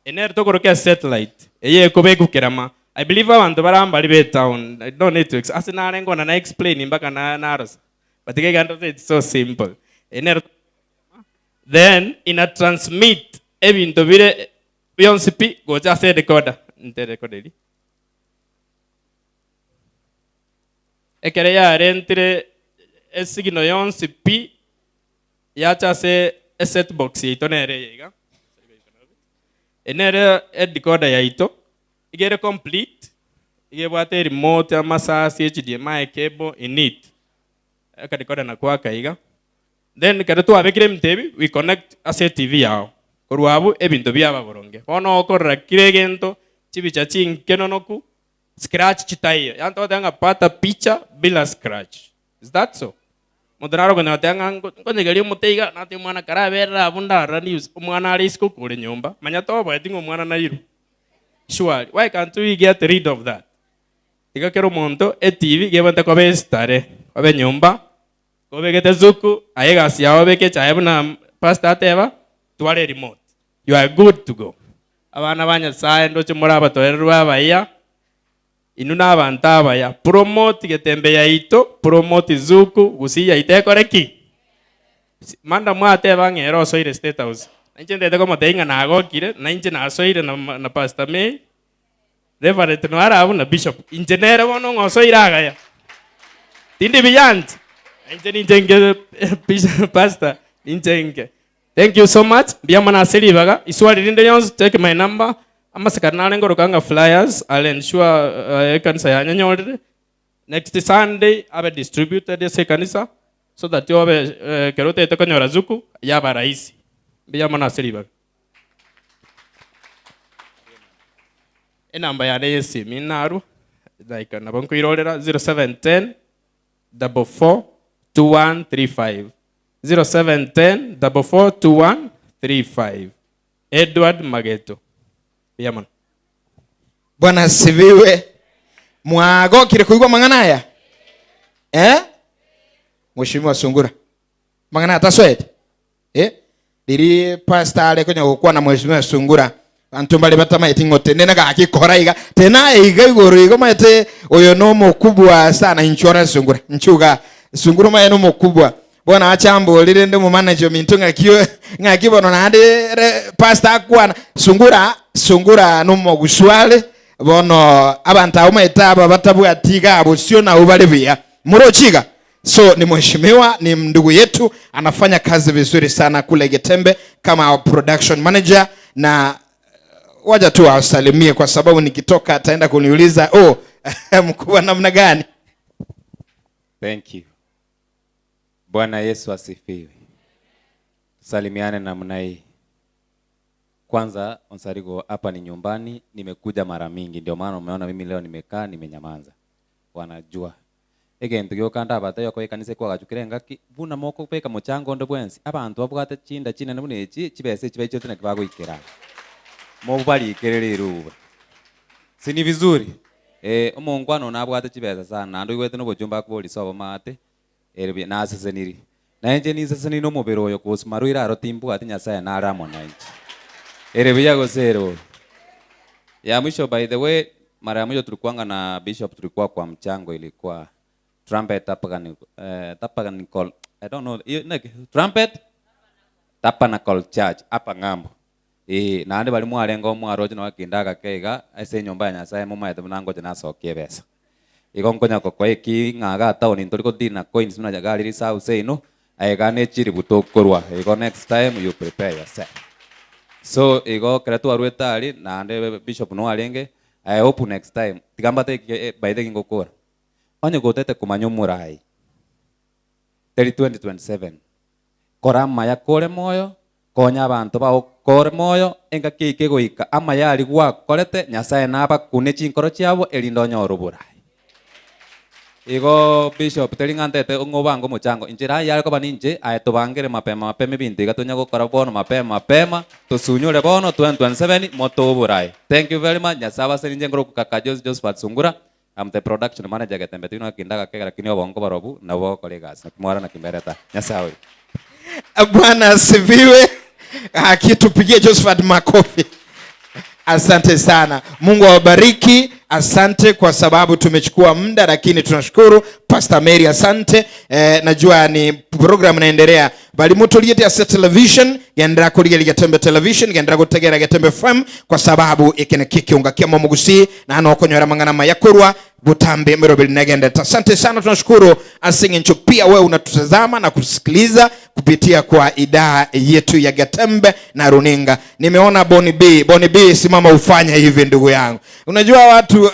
Speaker 4: Ene tokorokia satellite. Eye kobeku kerama. I believe abantu baramba libe town. I don't need to asina ngona na explain mpaka na naros. But igando it's so simple. Ene then ina transmit ebinto bire bionsi pi gocha se decoder nte decoder ekere ya rentire esigino yonsi pi yacha se set box ito nere yiga enere decoder ya ito igere complete igebwate remote amasasi HDMI cable in it aka decoder na kwaka iga. Then kare twabekire mtebi we connect ase TV yao korwabu ebinto byaba boronge bono okorora kire gento chibicha chinkenonoku scratch chitaiyo yanto tanga pata picha bila scratch. Is that so? Mudanaro konya tanga nkonyegeria muteiga nati mwana karabera abunda rani mwana ari isiko kure nyumba manya tobo etingo mwana nairu. Surely why can't we get rid of that? Tigakero monto e TV gebanta kobe stare kobe nyumba kobegete Zuku aegasi yao beke chae na pastor ateba tware remote. You are good to go. Abana ba Nyasaye ndoche muraba toerwa abaya inu nabantu abaya promote Getembe yaito promote Zuku Gusii yaite ki manda mwateba ng'ero soire state house inche ndete komoteinga nagokire na inche nasoire na pastor May Reverend nwarabu na bishop inche nere bono ng'osoire agaya tindi biyanti inche pastor inche. Thank you so much. Bia mana asiri baga iswali rinde yonse take my number.
Speaker 8: Amasikari narengoroka nga flyers I'll ensure ekanisa yanyanyorire next Sunday abe distributed ase ekanisa so that yobe kero otete konyora zuku yaba rahisi. Mbuya mono ase ribaga. Enamba yane yesimi narwo like nabo nkoirorera 0710 44 2135 0710 44 2135 Edward Mageto. Mbuya mono.
Speaker 7: Bwana asifiwe. Mwagokire kuigwa mang'ana aya? Eh? Mheshimiwa Sungura. Mang'ana ataswete? Eh? Riri pastor ale konya gukwana na Mheshimiwa Sungura. Bantu mbali batamaete ng'ote nena gakikora iga tena iga igoro igo maete oyo no mukubwa sana insurance Sungura. Nchuga Sungura maye no mukubwa. Bwana achambo lire ndi mu manager mintu ngakio ngakibono nande pastor akwana Sungura Sungura no muguswale bono abantu abo maeta aba batabwatiga abo sio na ubale bia murochiga. So ni mheshimiwa, ni ndugu yetu, anafanya kazi vizuri sana kule Getembe kama production manager, na waja tu awasalimie kwa sababu nikitoka ataenda kuniuliza oh mkubwa namna gani.
Speaker 9: Thank you. Bwana Yesu asifiwe. Tusalimiane namna hii. Kwanza Onsarigo, hapa ni nyumbani, nimekuja mara mingi, ndio maana umeona mimi leo nimekaa nimenyamaza. Wanajua. Again tugiyokanda abatayo kwa kanisa kwa gachukire ngaki buna moko peka muchango ndo bwensi abantu babwate chinda china nabune chi chibese chibe chote na kibago ikera. Mo bali ikerere ruba. Si ni vizuri? Omongwano nabwate chibesa sana ndo iwete no bojumba kuboli sobo mate. Erbe na aseseniri. Na enje ni seseni no mobero yo kosmaruira rotimbu ati Nyasaye na aramo na enje. Erebe gosero. Ya mwisho, by the way, mara ya mwisho tulikuanga na bishop, tulikuwa kwa mchango, ilikuwa trumpet tabernacle, I don't know, trumpet tabernacle church hapa ngambo. Na ande bali mwarengo mwaroje na wakindaga keiga ase nyomba ya Nyasaye mumaete munango jinasokie besa. Igo nkonya kokwa iki ng'aga town ntoriko dina coins muna jagari risa useino aigane chiri butokorwa. Igo next time you prepare yourself. So igo kretu arwetari na ande bishop no arenge I hope next time tigamba te by the ngokora. Onye gotete kumanya murai. Teri 2027. Kora maya kore moyo konya abantu bao kore moyo enga kike goika ama yari gwakorete Nyasaye naba kune chinkoro chiabo erindo nyoro burai. Igo bishop teringantete ng'obango muchango injira yari koba ninje aye tubangere mapema mapema ibintu igatonya gokora bono mapema mapema tusunyure bono 2027 moto burai. Thank you very much. Nyasaye abaseninje ngoro kaka Josephat Sungura. I'm the production manager Getembe tino kindaga kegera lakini obongo barobu nabo kolegas nakimwara na kimbereta. Nyasaye
Speaker 7: Bwana asifiwe. Akitupigie Josephat makofi. Asante sana. Mungu awabariki. Asante kwa sababu tumechukua muda, lakini tunashukuru. Pastor Mary asante. Najua ni program inaendelea. Bali mutuliete ya television, gendera kuligelia Getembe television, gendera gutegera Getembe FM kwa sababu ikene kikiunga kia mugusi na ano okonyora mangana mayakurwa butambe mirobili negende. Asante sana, tunashukuru asinge pia wewe unatutazama na kusikiliza kupitia kwa idhaa yetu ya Getembe na runinga. Nimeona Bonnie B. Bonnie B, simama ufanye hivi ndugu yangu. Unajua watu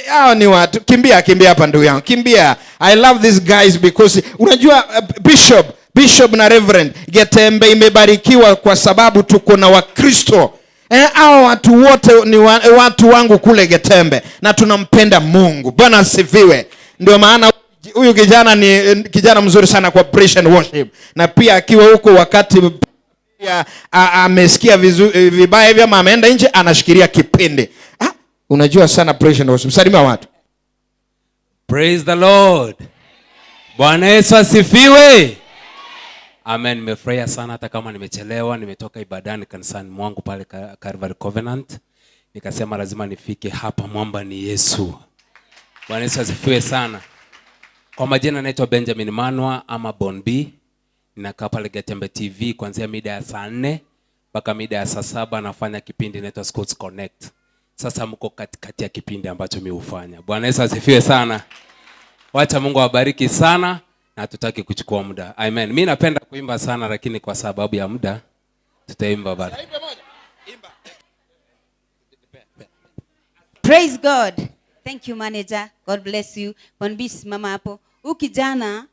Speaker 7: hao ni watu, kimbia kimbia hapa ndugu yangu. Kimbia. I love these guys because unajua Bishop na Reverend, Getembe imebarikiwa kwa sababu tuko na Wakristo. Hao watu wote ni watu wangu kule Getembe na tunampenda Mungu. Bwana asifiwe. Ndio maana huyu kijana ni kijana mzuri sana kwa praise and worship. Na pia akiwa huko wakati amesikia vibaya hivi ama ameenda nje anashikilia kipindi. Unajua sana praise and worship. Salimia watu.
Speaker 10: Praise the Lord. Bwana Yesu asifiwe. Amen. Nimefurahia sana hata kama nimechelewa, nimetoka ibadani kanisani mwangu pale Calvary Covenant. Nikasema lazima nifike hapa, mwamba ni Yesu. Bwana Yesu asifiwe sana. Kwa majina naitwa Benjamin Manwa ama Bon B. Ninakaa pale Getembe TV kuanzia mida ya saa 4 mpaka mida ya saa 7 nafanya kipindi inaitwa Scouts Connect. Sasa mko katikati ya kipindi ambacho mimi hufanya. Bwana Yesu asifiwe sana. Wacha Mungu awabariki sana na hatutaki kuchukua muda. Amen. Mimi napenda kuimba sana lakini kwa sababu ya muda tutaimba bado.
Speaker 3: Praise God. Thank you manager. God bless you. Bonbi, simama hapo. Huyu kijana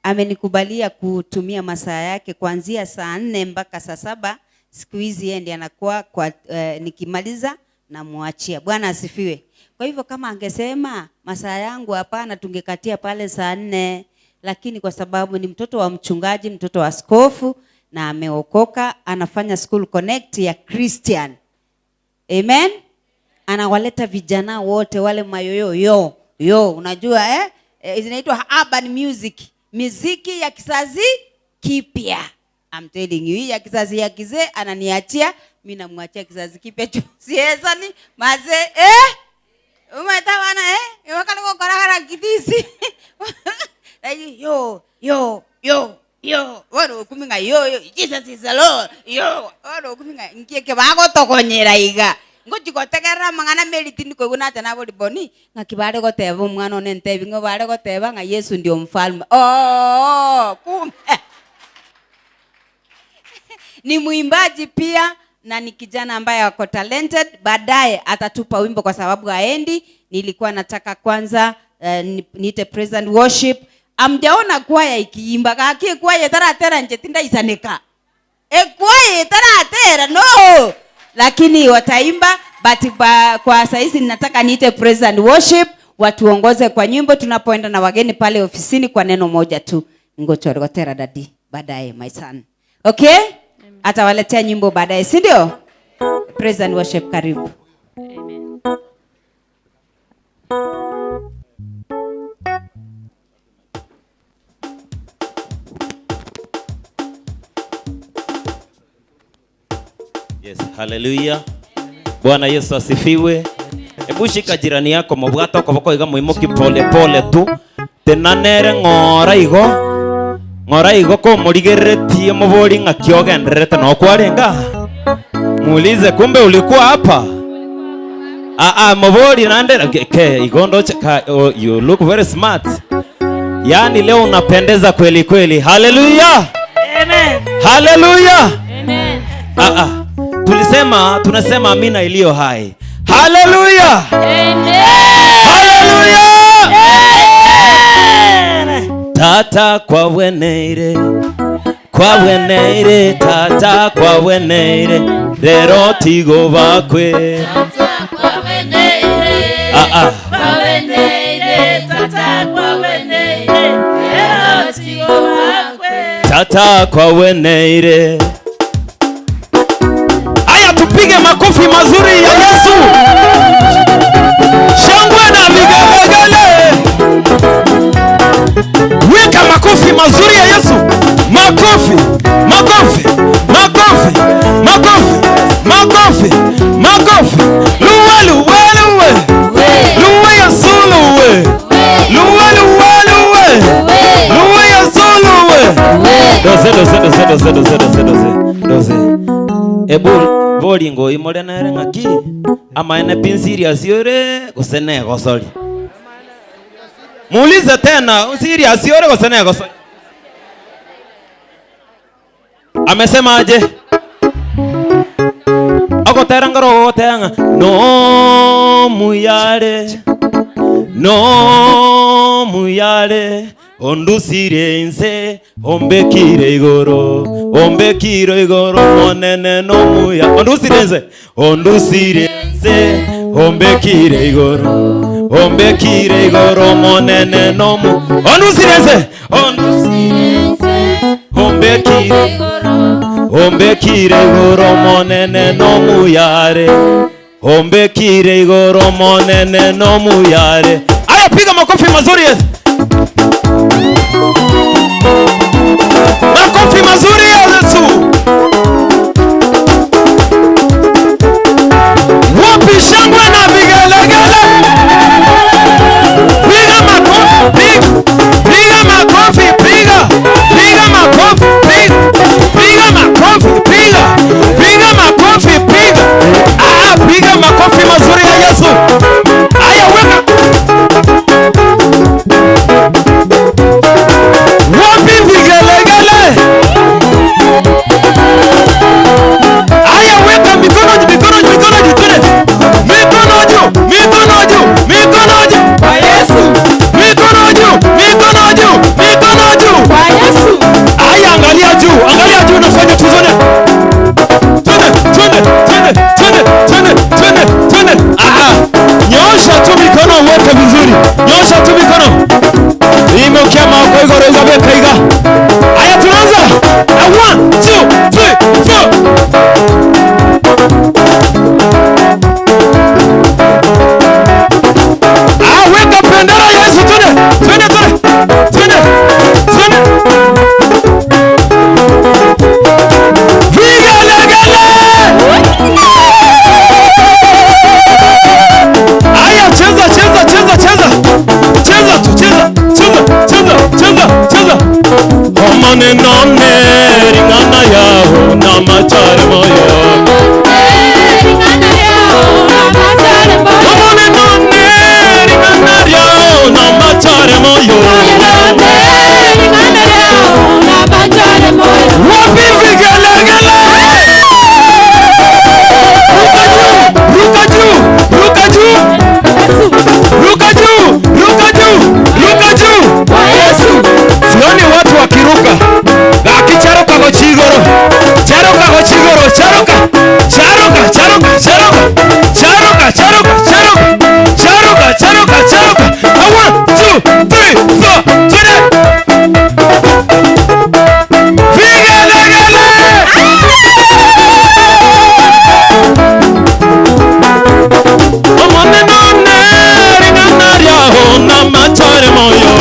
Speaker 3: amenikubalia kutumia masaa yake kuanzia saa 4 mpaka saa 7. Siku hizi yeye ndiye anakuwa kwa, nikimaliza namuachia. Bwana asifiwe. Kwa hivyo kama angesema masaa yangu hapana, tungekatia pale saa 4, lakini kwa sababu ni mtoto wa mchungaji, mtoto wa askofu na ameokoka, anafanya School Connect ya Christian. Amen. Anawaleta vijana wote wale mayoyo yo yo, unajua zinaitwa urban music, muziki ya kizazi kipya. I'm telling you, ya kizazi ya kizee ananiachia, mimi namwachia kizazi kipya tu. Siweza ni maze umetawana wakati kwa kidisi. Like yo yo yo yo, wano kuminga yo yo, Jesus is the Lord. Yo, wano kuminga ngie ke bago tokonyera iga. Ngochikotegerera mang'ana meriti ndikoiguna ata nabori boni ng'aki bare goteba omwana one ntebi ng'o bare goteba ng'a Yesu ndio mfalme. Oh, kumbe ni mwimbaji pia na ni kijana ambaye ako talented. Baadaye atatupa wimbo kwa sababu haendi. Nilikuwa nataka kwanza niite praise and worship. Amjaona kwaya ikiimba kaki kwaya taratera nje tinda isaneka. Kwaya taratera no. Lakini wataimba, but kwa saizi ninataka niite praise and worship watuongoze kwa nyimbo tunapoenda na wageni pale ofisini kwa neno moja tu. Ngochorgotera daddy baadaye my son. Okay? Atawaletea nyimbo baadaye, si ndio? Praise and worship, karibu.
Speaker 2: Amen.
Speaker 11: Yes, hallelujah. Bwana Yesu asifiwe. Hebu shika jirani yako mubwata okoboko iga muimuki pole pole tu. Tenanere ng'ora igo. Ng'ora igo ko murigeretie mubori ng'aki ogenderete no kwarenga. Muulize kumbe ulikuwa hapa? Mubori nande ke igondo oh, you look very smart. Yaani leo unapendeza kweli kweli. Hallelujah.
Speaker 5: Amen.
Speaker 11: Hallelujah.
Speaker 2: Amen.
Speaker 11: Tulisema tunasema amina iliyo hai. Hallelujah.
Speaker 2: Amen.
Speaker 11: Hallelujah.
Speaker 5: Amen.
Speaker 11: Tata kwa weneire tata kwa weneire rero tigo bakwe.
Speaker 2: Tata kwa weneire kwa weneire tata kwa weneire rero tigo bakwe.
Speaker 11: Tata kwa weneire. Aya, tupige makofi mazuri ya Yesu. Shangwe na vigelegele. Weka makofi mazuri ya Yesu. Makofi, makofi, makofi, makofi, makofi, makofi. Luwe, luwe, luwe. Luwe Yesu luwe. Luwe, luwe, luwe. Luwe Yesu luwe. Doze, doze, doze, doze, doze, doze, doze. Doze. Ebu bolingo imore nere ng'aki amaene pin serious yore gose gosori. Muulize tena serious yore gose gosori. Amesema aje? Agotera ngoro gotera no muyare no muyare ondusire inse ombekire igoro ombekire igoro monene no muya ondusire inse ondusire inse ombekire igoro ombekire igoro monene no mu ondusire inse ondusire inse ombekire igoro ombekire igoro monene no muyare ombekire igoro monene no muyare. Aya, piga makofi mazuri. Makofi mazuri ya Yesu. Wapi shangwe na vigelegele? Piga makofi, piga makofi, piga, piga makofi, piga, piga makofi, piga, piga makofi, piga. Piga makofi mazuri ya Yesu. Aya, weka. Weka maoko igoro iga beka iga. Aya tunaanza. Na 1 2 3 4. Ah, weka bendera ya Yesu twende. Twende twende. Twende. Twende. Vigelegele. Aya cheza cheza cheza cheza. Cheza tu cheza cheza cheza cheza cheza. Omane none ringana yao na machare moyo.
Speaker 2: Ringana yao na machare moyo.
Speaker 11: Omane none ringana yao na machare moyo.
Speaker 2: Ringana yao na machare moyo.
Speaker 11: Wapi vigelegele? Ruka juu, ruka juu, ruka juu, ruka juu, ruka juu.
Speaker 2: Kwa Yesu.
Speaker 11: Sioni watu wakiruka. Akicharuka kwa chigoro. Charuka kwa chigoro, charuka. Charuka, charuka, charuka. Charuka, charuka, charuka. Charuka, charuka, charuka. 1 2 3 4 twende. Vigelegele. Omane none ringana ryao na machare moyo.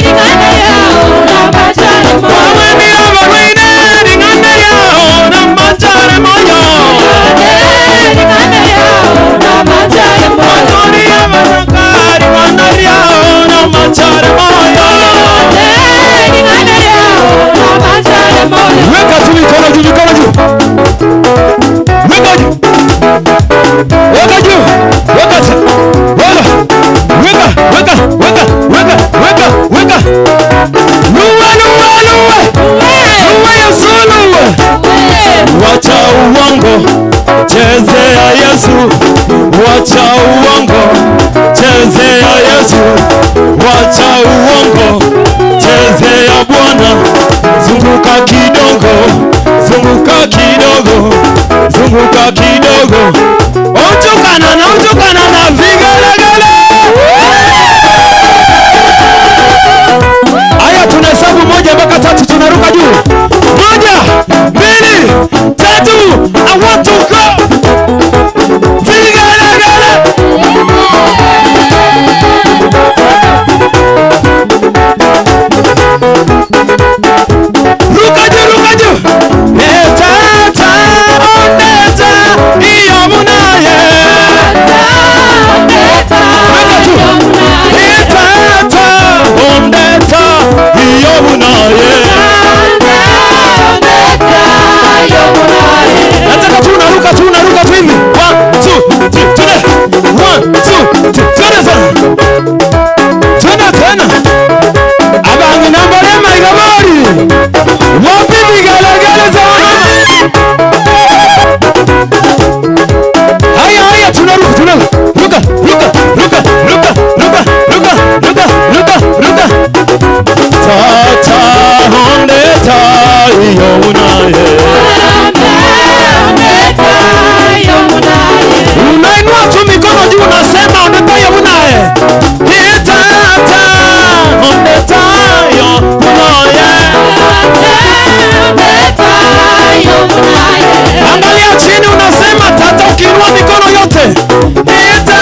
Speaker 2: Ringana yao na machare moyo.
Speaker 11: Omane abarwaine ringana ryao na machare moyo.
Speaker 2: Ringana yao na machare moyo.
Speaker 11: Omane abaraka ringana ryao na machare moyo.
Speaker 2: Ringana yao na machare moyo.
Speaker 11: Weka tu mikono juu, mikono juu. Weka juu. Weka juu. Weka tu. Weka. Weka, weka, weka, weka, weka, weka. Luwe, luwe, luwe. Luwe Yesu luwe. Wacha uongo, chezea Yesu. Wacha uongo, chezea Yesu. Wacha uongo, chezea Bwana. Zunguka kidogo, zunguka kidogo, zunguka kidogo. Onjokana na onjokana na vigelegele. Aya tunahesabu 1 mpaka 3 tunaruka juu. 1 2 3 I want to go. Vigelegele. Ruka juu, ruka juu. Etata, oneta, iyomunaye. Weka tu. Etata, oneta, iyomunaye. Nataka tu unaruka tu unaruka tu hivi. 1 2 3 twende. 1 2 3 twende sana. Twende tena. Abangi nambolema igabori. Wapi vigelegele za wamama? Haya haya tunaruka tunaruka. Ruka ruka ruka ruka ruka ruka ruka ruka ruka. Tata hondeta iyomunaye. Unainua tu mikono juu unasema ondeta iyomunaye. Tata ondeta iyomunaye. Angalia chini unasema tata ukiinua mikono yote. Tata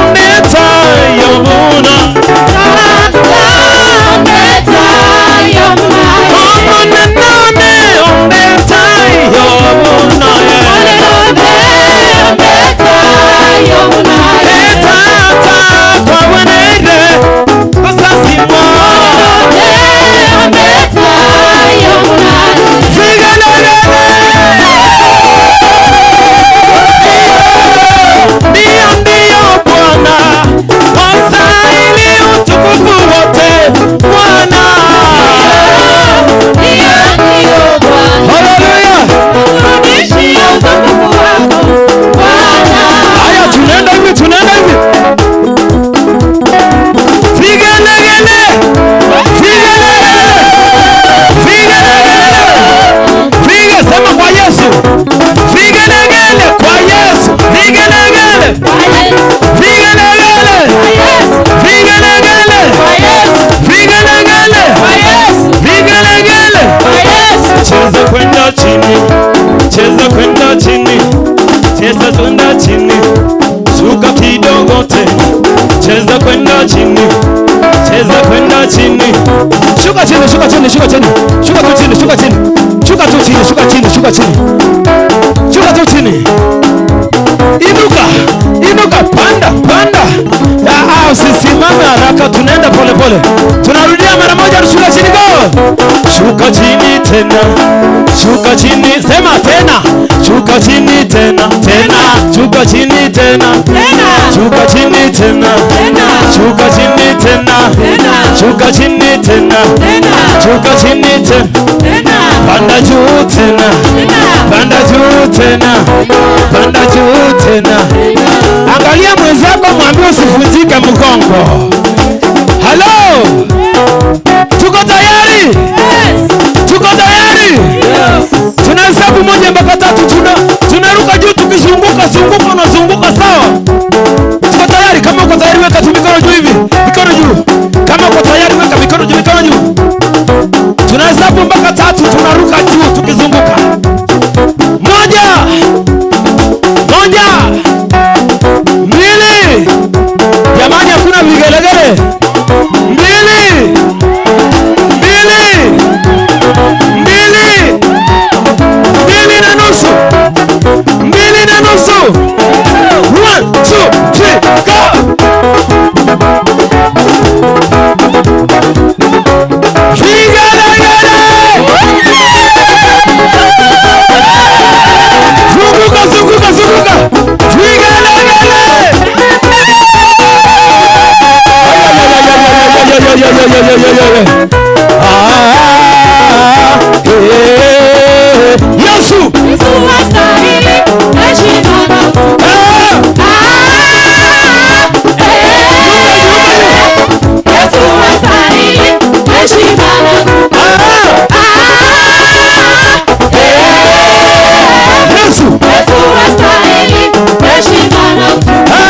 Speaker 11: ondeta iyomuna. Omone nane Kwenda chini. Shuka chini, shuka chini, shuka chini. Shuka tu chini, shuka chini. Shuka tu chini, shuka chini, shuka chini. Shuka tu chini. Inuka, inuka, panda, panda. Usisimame haraka, tunaenda pole pole. Tunarudia mara moja, shuka chini go. Shuka chini tena. Shuka chini, sema tena. Shuka chini tena, tena. Shuka chini tena, tena. Shuka chini tena, tena. Shuka chini tena, tena. Shuka chini tena, tena. Shuka chini tena, tena. Panda juu tena, tena. Panda juu tena, panda juu tena. Angalia mwenzako, mwambie usivunjike mgongo. Hello, tuko tayari? Yes. Tuko tayari? Yes. Tunahesabu 1 mpaka 3, tunaruka juu tukizunguka, zunguka na zunguka, sawa? Tuko tayari? Kama uko tayari weka tu mikono juu hivi, mikono juu. Kama uko tayari weka mikono juu, mikono juu. Tunahesabu mpaka 3, tunaruka juu tukizunguka. 1 1 2. Jamani, hakuna vigelegele. 2 2 2 2.5 2.5. 1 2 3 go. Vigelegele. Zunguka, zunguka, zunguka. Vigelegele. Yesu.
Speaker 2: Yesu astahili heshima na utukufu. Yesu astahili heshima na utukufu.
Speaker 11: Yesu.
Speaker 2: Yesu astahili heshima na utukufu.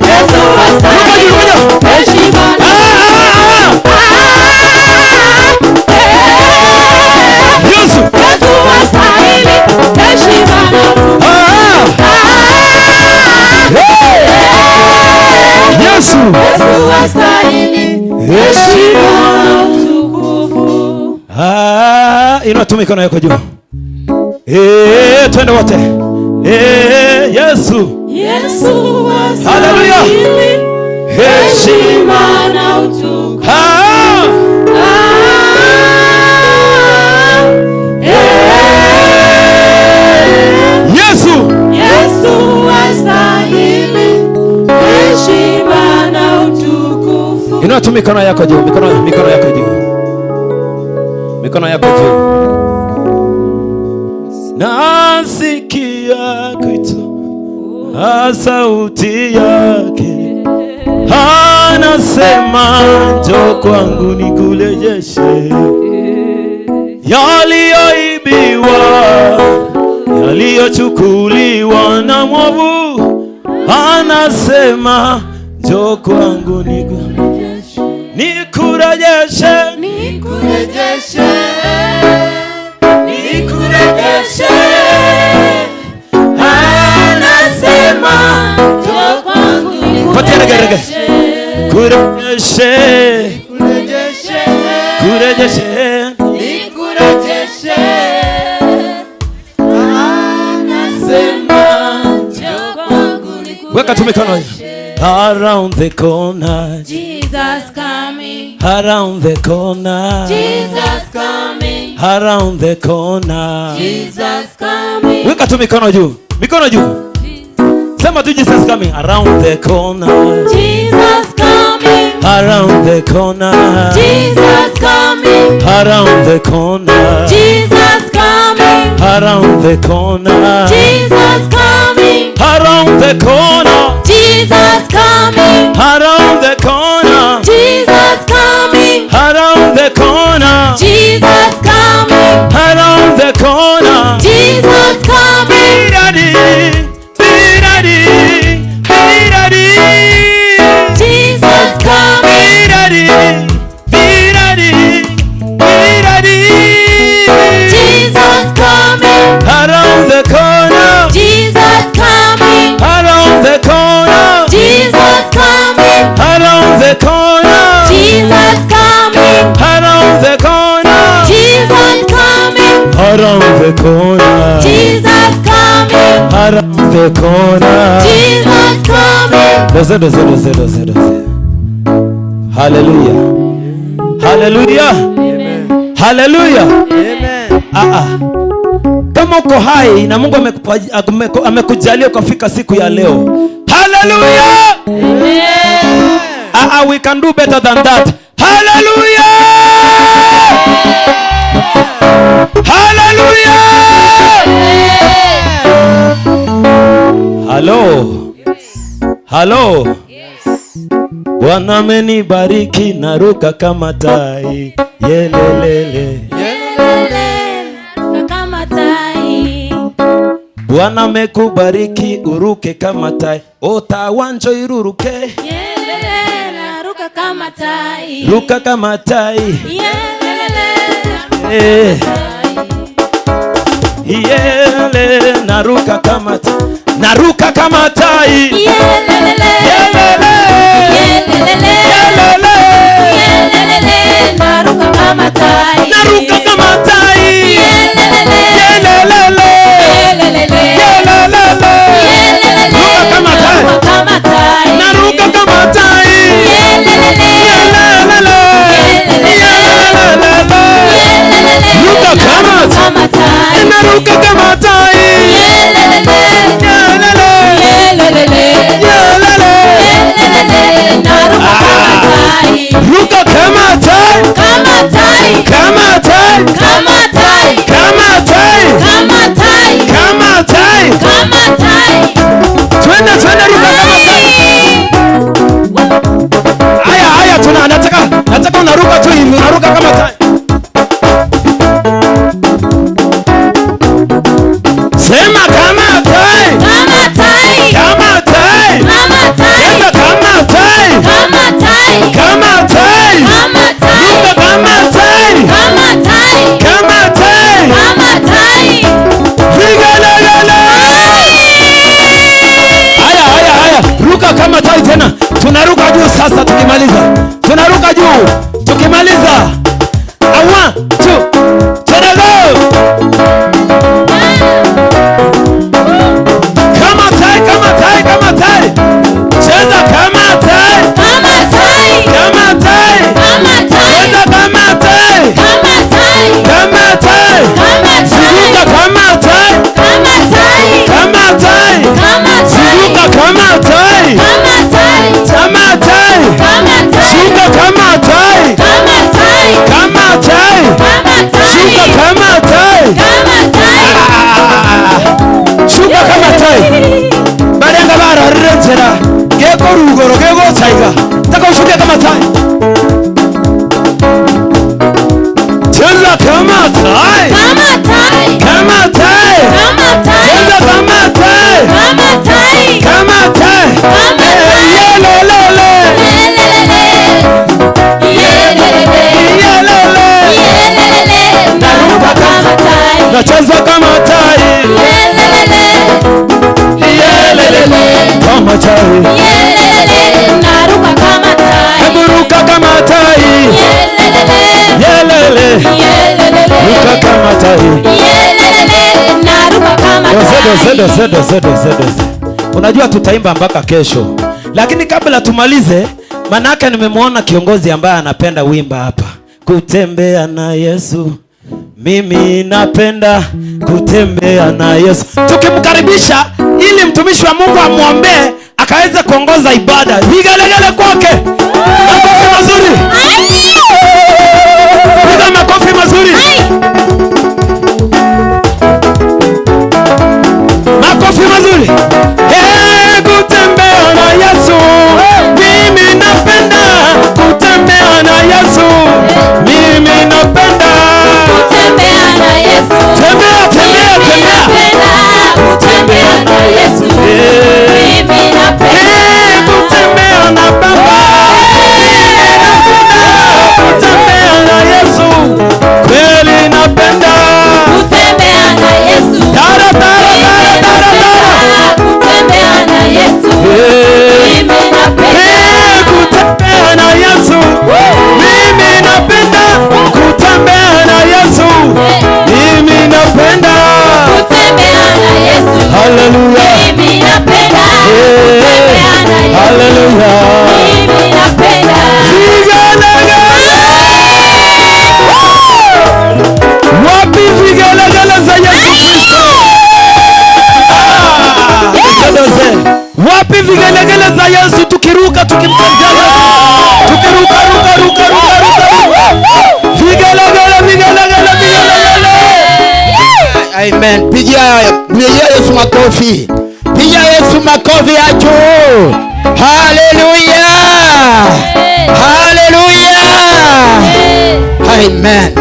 Speaker 2: Yesu astahili heshima na utukufu.
Speaker 11: Yesu.
Speaker 2: Yesu astahili heshima na utukufu.
Speaker 11: Yesu.
Speaker 2: Yesu astahili heshima na utukufu.
Speaker 11: Inua tu mikono yako juu. Twende wote. Yesu.
Speaker 2: Yesu
Speaker 11: Haleluya.
Speaker 2: astahili heshima na utukufu.
Speaker 11: Yesu.
Speaker 2: Yesu astahili heshima na utukufu.
Speaker 11: Inua tu mikono yako juu, mikono yako juu. Mikono yako juu. Nasikia kuita sauti yake, anasema njoo kwangu nikurejeshe yaliyoibiwa, yaliyochukuliwa na mwovu. Anasema njoo kwangu nikurejeshe, nikurejeshe,
Speaker 2: nikurejeshe, nikurejeshe. Anasema njoo kwangu nikurejeshe,
Speaker 11: kurejeshe, kurejeshe,
Speaker 2: nikurejeshe. Anasema njoo kwangu nikurejeshe.
Speaker 11: Weka tu mikono. Around the corner,
Speaker 2: Jesus coming.
Speaker 11: Around the corner,
Speaker 2: Jesus coming.
Speaker 11: Around the corner,
Speaker 2: Jesus coming.
Speaker 11: Weka tu mikono juu, mikono juu. Sema tu Jesus coming. Around the corner,
Speaker 2: Jesus coming.
Speaker 11: Around the corner,
Speaker 2: Jesus coming.
Speaker 11: Around the corner,
Speaker 2: Jesus coming.
Speaker 11: Around the corner,
Speaker 2: Jesus coming.
Speaker 11: Around the corner,
Speaker 2: Jesus coming.
Speaker 11: Around the corner,
Speaker 2: Jesus coming.
Speaker 11: Around the corner,
Speaker 2: Jesus coming.
Speaker 11: Around the corner,
Speaker 2: Jesus coming.
Speaker 11: Be ready, be ready, be ready.
Speaker 2: Jesus coming.
Speaker 11: Be ready, be ready, be ready.
Speaker 2: Jesus coming.
Speaker 11: Around the corner,
Speaker 2: Jesus coming.
Speaker 11: Around the corner,
Speaker 4: the corner.
Speaker 2: Jesus coming.
Speaker 4: Doze, doze, doze, doze, doze. Hallelujah. Hallelujah.
Speaker 2: Amen.
Speaker 4: Hallelujah.
Speaker 2: Amen.
Speaker 4: Kama uko hai na Mungu amekujalia ukafika siku ya leo. Hallelujah. Amen. We can do better than that. Hallelujah. Hallelujah. Hello. Hello. Bwana amenibariki naruka kama tai. Yelelele.
Speaker 2: Yelelele kama tai.
Speaker 4: Bwana amekubariki uruke kama tai. Otawanjo iruruke.
Speaker 2: Yelelele naruka kama tai.
Speaker 4: Ruka kama tai.
Speaker 2: Yelelele.
Speaker 4: Yelele naruka kama tai. Naruka kama tai.
Speaker 2: Yelelele.
Speaker 4: Yelelele.
Speaker 2: Yelelele. Yelelele. Naruka kama tai.
Speaker 4: Naruka kama tai.
Speaker 2: Yelelele.
Speaker 4: Yelelele.
Speaker 2: Yelelele.
Speaker 4: Yelelele.
Speaker 2: Yelelele.
Speaker 4: Ruka kama tai.
Speaker 2: Naruka kama tai.
Speaker 4: Naruka kama tai.
Speaker 2: Yelelele.
Speaker 4: Yelelele.
Speaker 2: Yelelele.
Speaker 4: Yelelele. Ruka kama
Speaker 2: tai.
Speaker 4: Naruka kama tai.
Speaker 2: Yelelele.
Speaker 4: Yelelele.
Speaker 2: Yelelele.
Speaker 4: Yelelele.
Speaker 2: Yelelele. Naruka kama tai.
Speaker 4: Ruka kama tai.
Speaker 2: Kama tai.
Speaker 4: Kama tai.
Speaker 2: Kama tai.
Speaker 4: Kama tai.
Speaker 2: Kama tai.
Speaker 4: Kama tai.
Speaker 2: Kama tai.
Speaker 4: Twende twende ruka kama tai. Haya haya tuna nataka unaruka tu hivi, unaruka kama tai. Sema kama tai.
Speaker 2: Kama tai.
Speaker 4: Kama tai.
Speaker 2: Kama tai.
Speaker 4: Sema kama tai.
Speaker 2: Kama tai.
Speaker 4: Kama tai.
Speaker 2: Kama tai.
Speaker 4: Ruka kama tai.
Speaker 2: Kama tai.
Speaker 4: Kama tai.
Speaker 2: Kama tai.
Speaker 4: Vigelegele. Haya haya haya, ruka kama tai tena. Tunaruka juu sasa tukimaliza. Tunaruka juu tukimaliza. 1 2 3 go. Kama tai, kama tai, kama tai. Cheza kama tai.
Speaker 2: Kama tai.
Speaker 4: Kama tai.
Speaker 2: Kama tai.
Speaker 4: Cheza kama tai.
Speaker 2: Kama tai.
Speaker 4: Kama tai.
Speaker 2: Kama tai.
Speaker 4: Zunguka kama tai.
Speaker 2: Kama tai.
Speaker 4: Kama tai.
Speaker 2: Kama tai.
Speaker 4: Zunguka kama tai.
Speaker 2: Kama tai.
Speaker 4: Kama tai.
Speaker 2: Kama tai.
Speaker 4: Zunguka kama tai.
Speaker 2: Kama tai.
Speaker 4: Kama tai.
Speaker 2: Kama tai.
Speaker 4: Zunguka kama tai.
Speaker 2: Kama tai.
Speaker 4: Shuka kama tai. Barenga bararira geko rugoro geko taiga. Taka ushuke kama tai. Cheza kama tai.
Speaker 2: Kama tai.
Speaker 4: Kama tai.
Speaker 2: Kama tai.
Speaker 4: Cheza kama tai.
Speaker 2: Kama tai.
Speaker 4: Kama tai.
Speaker 2: Kama tai.
Speaker 4: Yelelele.
Speaker 2: Yelelele. Yelelele.
Speaker 4: Yelelele.
Speaker 2: Yelelele. Naruka kama tai.
Speaker 4: Nacheza kama tai.
Speaker 2: Yelelele.
Speaker 4: Yelelele. Kama tai.
Speaker 2: Yelelele. Naruka kama tai.
Speaker 4: Hebu ruka kama tai.
Speaker 2: Yelelele.
Speaker 4: Yelele.
Speaker 2: Yelelele.
Speaker 4: Ruka kama tai.
Speaker 2: Yelelele. Naruka kama tai.
Speaker 4: Doze doze doze doze doze. Unajua tutaimba mpaka kesho. Lakini kabla tumalize, manake nimemwona kiongozi ambaye anapenda wimba hapa. Kutembea na Yesu. Mimi napenda kutembea na Yesu. Tukimkaribisha ili mtumishi wa Mungu amuombee akaweze kuongoza ibada. Vigelegele kwake. Makofi mazuri. Piga makofi mazuri. Makofi mazuri. Eh, kutembea na Yesu. Mimi napenda kutembea na Yesu. Mimi napenda
Speaker 2: kutembea na Yesu.
Speaker 4: Tembea, tembea, tembea.
Speaker 2: Napenda kutembea na Yesu. Mimi napenda
Speaker 4: kutembea na Baba. Haleluya.
Speaker 2: Mimi napenda.
Speaker 4: Vigelegele. Wapi vigelegele za Yesu Kristo? Wapi vigelegele za Yesu tukiruka tukimtazama Yesu? Tukiruka ruka ruka ruka ruka. Vigelegele vigelegele vigelegele.
Speaker 12: Amen. Pigia Yesu makofi. Pigia Yesu makofi ya juu. Haleluya. Haleluya. Amen.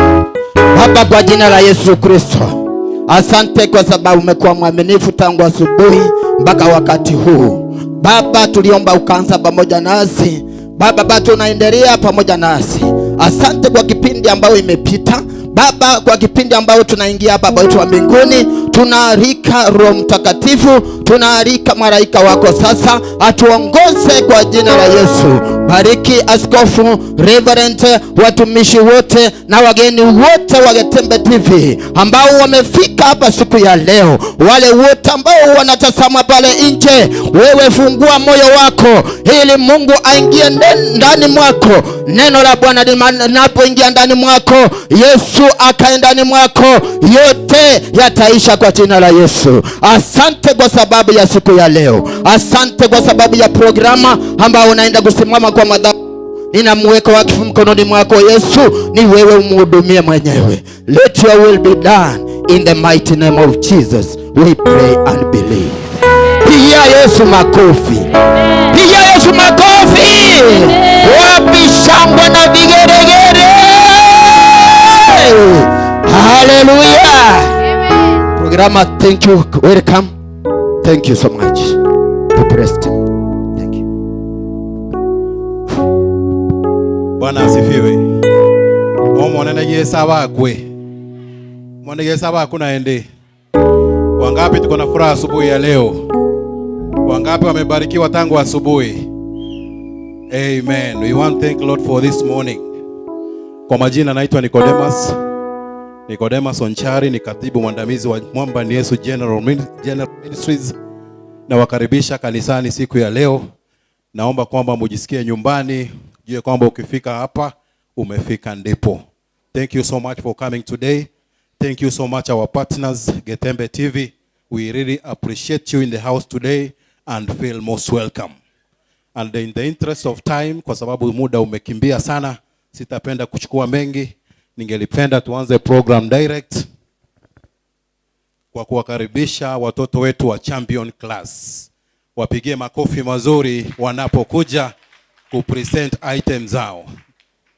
Speaker 12: Baba, kwa jina la Yesu Kristo, asante kwa sababu umekuwa mwaminifu tangu asubuhi mpaka wakati huu. Baba, tuliomba ukaanza pamoja nasi. Baba, bado unaendelea pamoja nasi. Asante kwa kipindi ambayo imepita. Baba, kwa kipindi ambayo tunaingia, Baba wetu wa mbinguni, tunaalika Roho Mtakatifu, tunaalika malaika wako sasa atuongoze kwa jina la Yesu. Bariki askofu, reverend, watumishi wote na wageni wote wa Getembe TV ambao wamefika hapa siku ya leo. Wale wote ambao wanatazama pale nje, wewe fungua moyo wako ili Mungu aingie ndani mwako. Neno la Bwana linapoingia ndani mwako, Yesu akae ndani mwako, yote yataisha kwa jina la Yesu. Asante kwa sababu ya siku ya leo. Asante kwa sababu ya programa ambao unaenda kusimama kwa madhabahu. Ninamweka wakfu mkononi mwako Yesu, ni wewe umhudumie mwenyewe. Let your will be done in the mighty name of Jesus. We pray and believe. Pigia Yesu makofi. Pigia Yesu makofi. Wapi shangwe na vigeregere? Hallelujah. Amen. Programa, thank you. Welcome. Thank you so much. Be blessed. Thank you.
Speaker 13: Bwana asifiwe. Mwanene Yesu awakwe. Mwanene Yesu awakwe naende. Wangapi tuko na furaha asubuhi ya leo? Wangapi wamebarikiwa tangu asubuhi? Amen. We want to thank Lord for this morning. Kwa majina naitwa Nicodemus. Nicodemus Onchari ni katibu mwandamizi wa Mwamba ni Yesu General Ministries. Na wakaribisha kanisani siku ya leo. Naomba kwamba mujisikie nyumbani, jue kwamba ukifika hapa umefika ndipo. Thank you so much for coming today. Thank you so much our partners Getembe TV. We really appreciate you in the house today and feel most welcome. And in the interest of time, kwa sababu muda umekimbia sana, sitapenda kuchukua mengi. Ningelipenda tuanze program direct kwa kuwakaribisha watoto wetu wa Champion Class. Wapigie makofi mazuri wanapokuja kupresent item zao.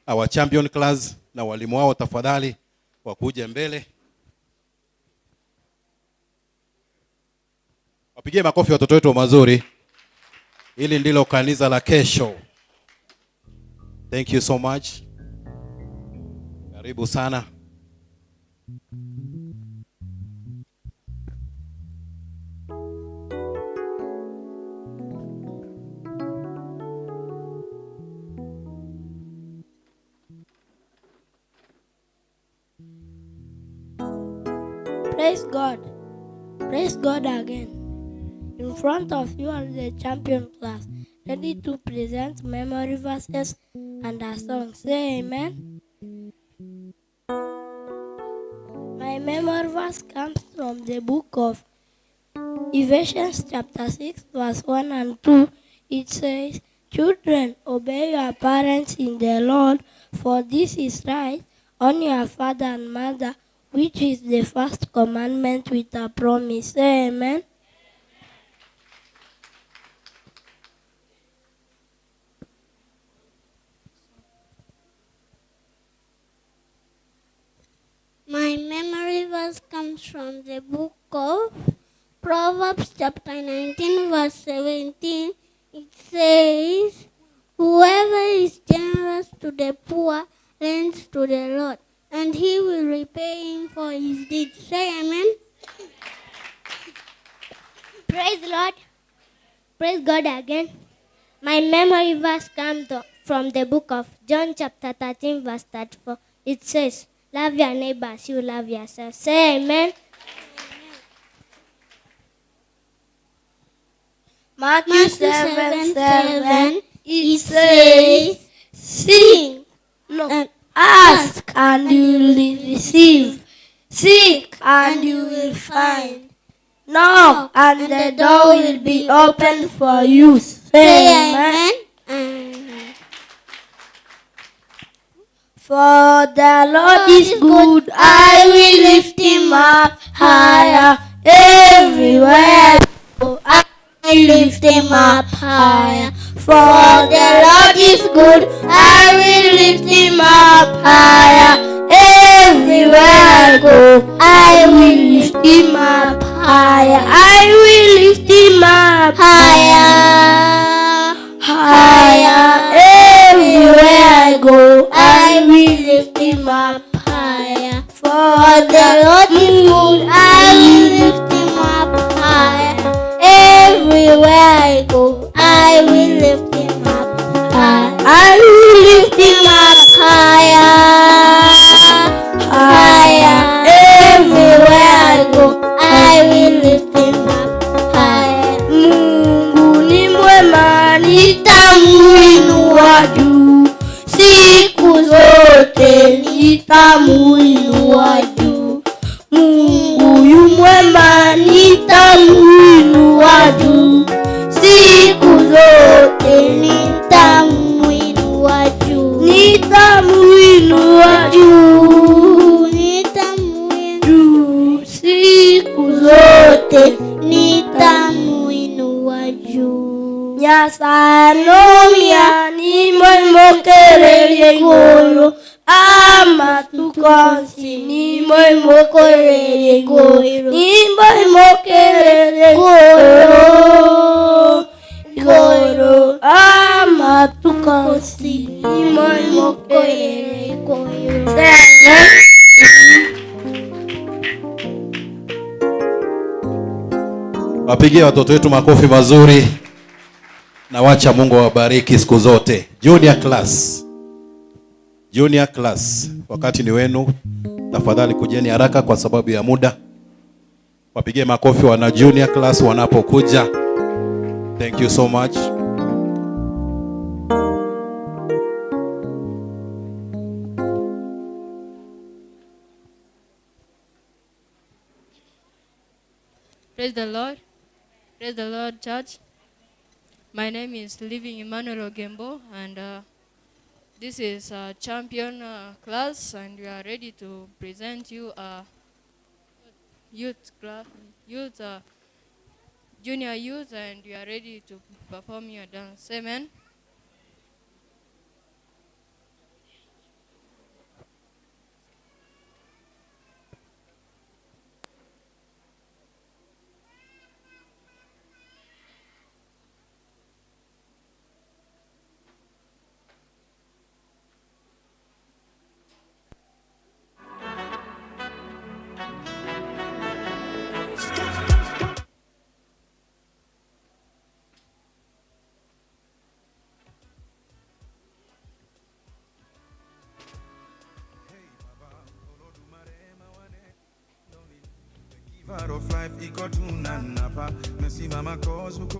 Speaker 13: Our Champion Class na walimu wao tafadhali wakuje mbele. Wapigie makofi watoto wetu mazuri. Hili ndilo kanisa la kesho. Thank you so much. Karibu sana.
Speaker 14: Praise God. Praise God again. In front of you are the champion class, ready to present memory verses and a song. Say amen. My memory verse comes from the book of Ephesians chapter 6, verse 1 and 2. It says, "Children, obey your parents in the Lord, for this is right. Honor your father and mother, which is the first commandment with a promise." Say amen.
Speaker 15: My memory verse comes from the book of Proverbs chapter 19 verse 17. It says, "Whoever is generous to the poor lends to the Lord, and he will repay him for his deeds." Say amen.
Speaker 16: Praise Lord. Praise God again. My memory verse comes from the book of John chapter 13 verse 34. It says, "Love your neighbor as you love yourself." Say amen.
Speaker 14: Matthew 7:7, it says, Seek, no, ask and you will receive. Seek and you will find. Knock and the door will be opened for you. Say amen. For the Lord is good, I will lift him up higher. Everywhere I will lift him up higher. For the Lord is good, I will lift him up higher. Everywhere I go, I will lift him up higher. I will lift him up higher, higher. Everywhere I go, I will lift him up higher. For the Lord is good, I will lift him up higher. Everywhere I go, I will lift him up higher. I will lift him up higher, higher. Everywhere I go, I will lift him up higher. Mungu ni mwema, nitamuinua juu. Siku zote nitamuinua juu. Mungu yu mwema, nitamuinua juu. Siku zote nitamuinua juu. Nitamuinua juu. Nitamuinua juu. Siku zote nitamuinua juu. Nyasanomia ni moimokererie igũrũ, amatukonsi ni moimokererie igũrũ, ni moimokererie igũrũ, igũrũ, amatukonsi ni moimokererie igũrũ.
Speaker 13: Wapigie watoto wetu makofi mazuri. Na wacha Mungu awabariki siku zote. Junior class. Junior class, wakati ni wenu. Tafadhali kujeni haraka kwa sababu ya muda. Wapigie makofi wana junior class wanapokuja. Thank you so much.
Speaker 17: Praise the Lord. Praise the Lord, church. My name is Living Emmanuel Ogembo, and this is a champion class, and we are ready to present you a youth class, youth, junior youth, and we are ready to perform your dance. Amen.
Speaker 18: Of life iko tunanapa mesimama kozuko.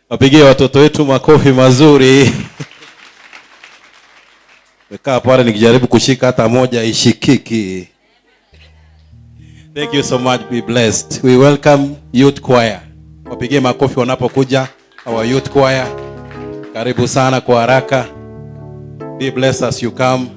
Speaker 13: Wapigie watoto wetu makofi mazuri. Nimekaa pale nikijaribu kushika hata moja ishikiki. Thank you so much. Be blessed. We welcome youth choir. Wapigie makofi wanapokuja our youth choir. Karibu sana kwa haraka. Be blessed as you come.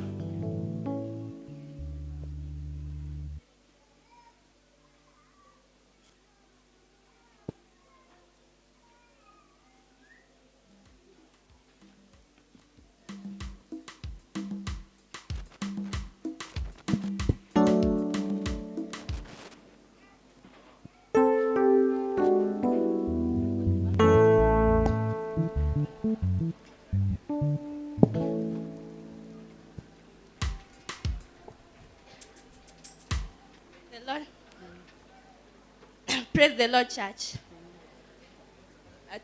Speaker 17: the Lord Church.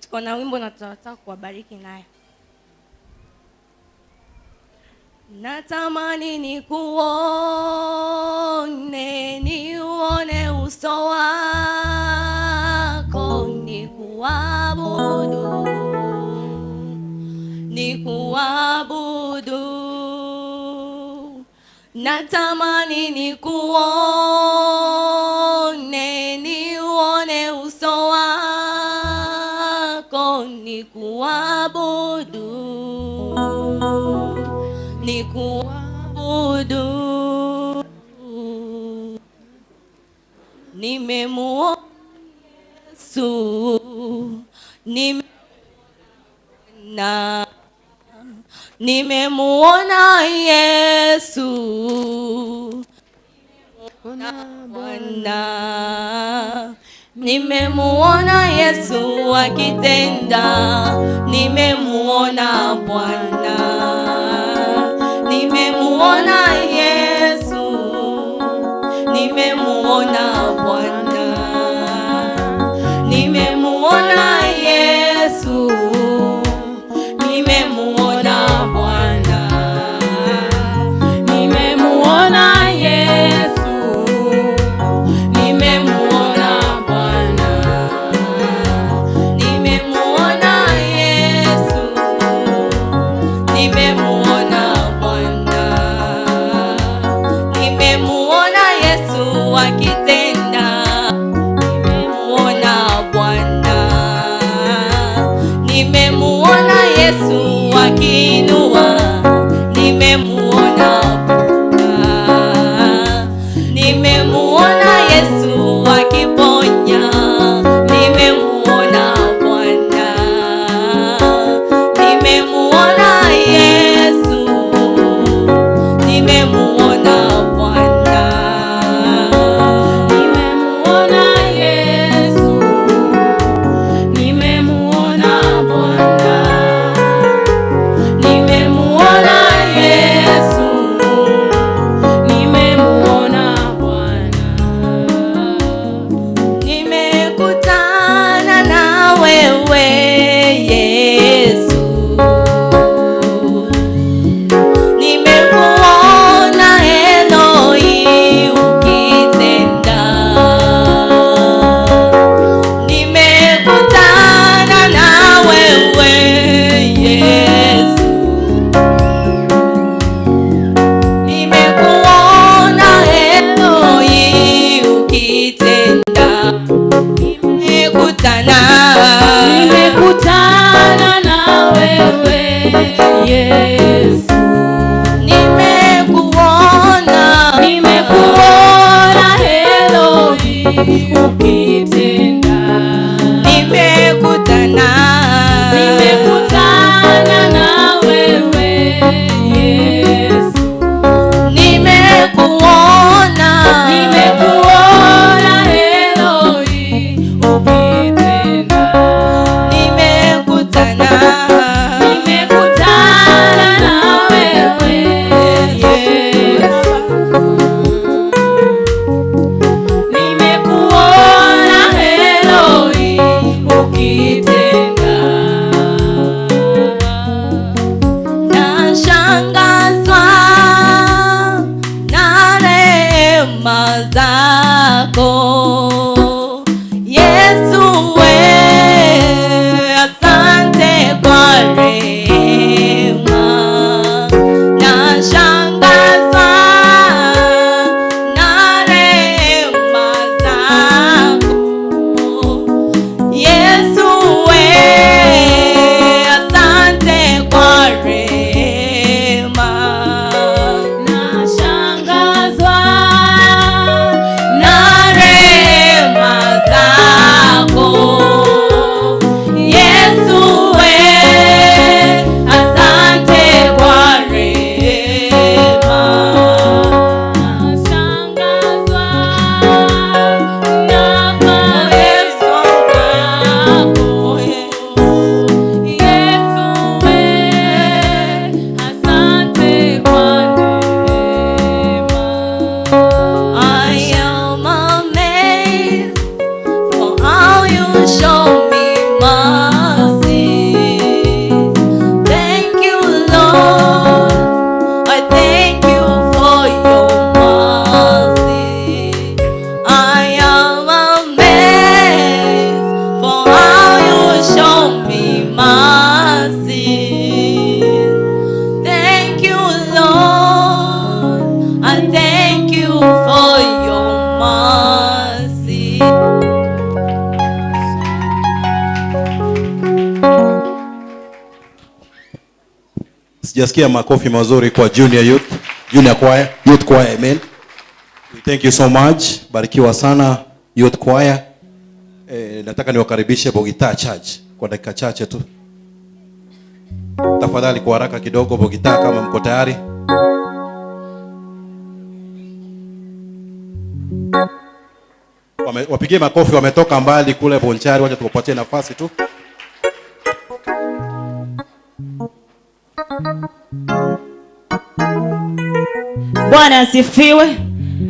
Speaker 17: Tuko na wimbo na tunataka kuwabariki nayo. Natamani nikuone, niuone uso wako, nikuabudu, nikuabudu. Natamani nikuone, niuone uso wako, nikuabudu, nikuabudu. Nimemuona Yesu, nimemuona Yesu, Bwana. Nimemuona Yesu akitenda, nimemuona Bwana. Nimemuona Yesu, nimemuona Bwana. Nimemuona Yesu, nimemuona Bwana. Nimemuona Yesu, nimemuona Bwana. Nimemuona Yesu, nimemuona Bwana. Nimemuona Yesu akitenda, nimemuona Bwana. Nimemuona Yesu akiinua, nimemuona Bwana. Nimemuona Yesu akiponya, nimemuona Bwana. Nimemuona Yesu, nimemuona Bwana. Nimemuona Yesu, nimemuona Bwana. Nimemuona Yesu, nimemuona Bwana. Nimekutana na wewe Yesu, nimekuona Eloi ukitenda. Nimekutana na wewe Yesu, nimekuona Eloi ukitenda. Nimekutana,
Speaker 2: Nimekutana na wewe Yesu,
Speaker 17: nimekuona,
Speaker 2: nimekuona Eloi ukitenda.
Speaker 17: Nimekutana,
Speaker 2: Nimekutana na wewe Yesu,
Speaker 17: nimekuona,
Speaker 2: nimekuona Eloi ukitenda.
Speaker 13: Sijasikia makofi mazuri kwa junior youth, junior choir, youth choir, amen. We thank you so much. Barikiwa sana youth choir. Nataka niwakaribishe Bogita Church kwa dakika chache tu. Tafadhali kwa haraka kidogo Bogita, kama mko tayari. Wapigie makofi, wametoka mbali kule Bonchari, wacha tuwapatie nafasi tu.
Speaker 19: Bwana asifiwe.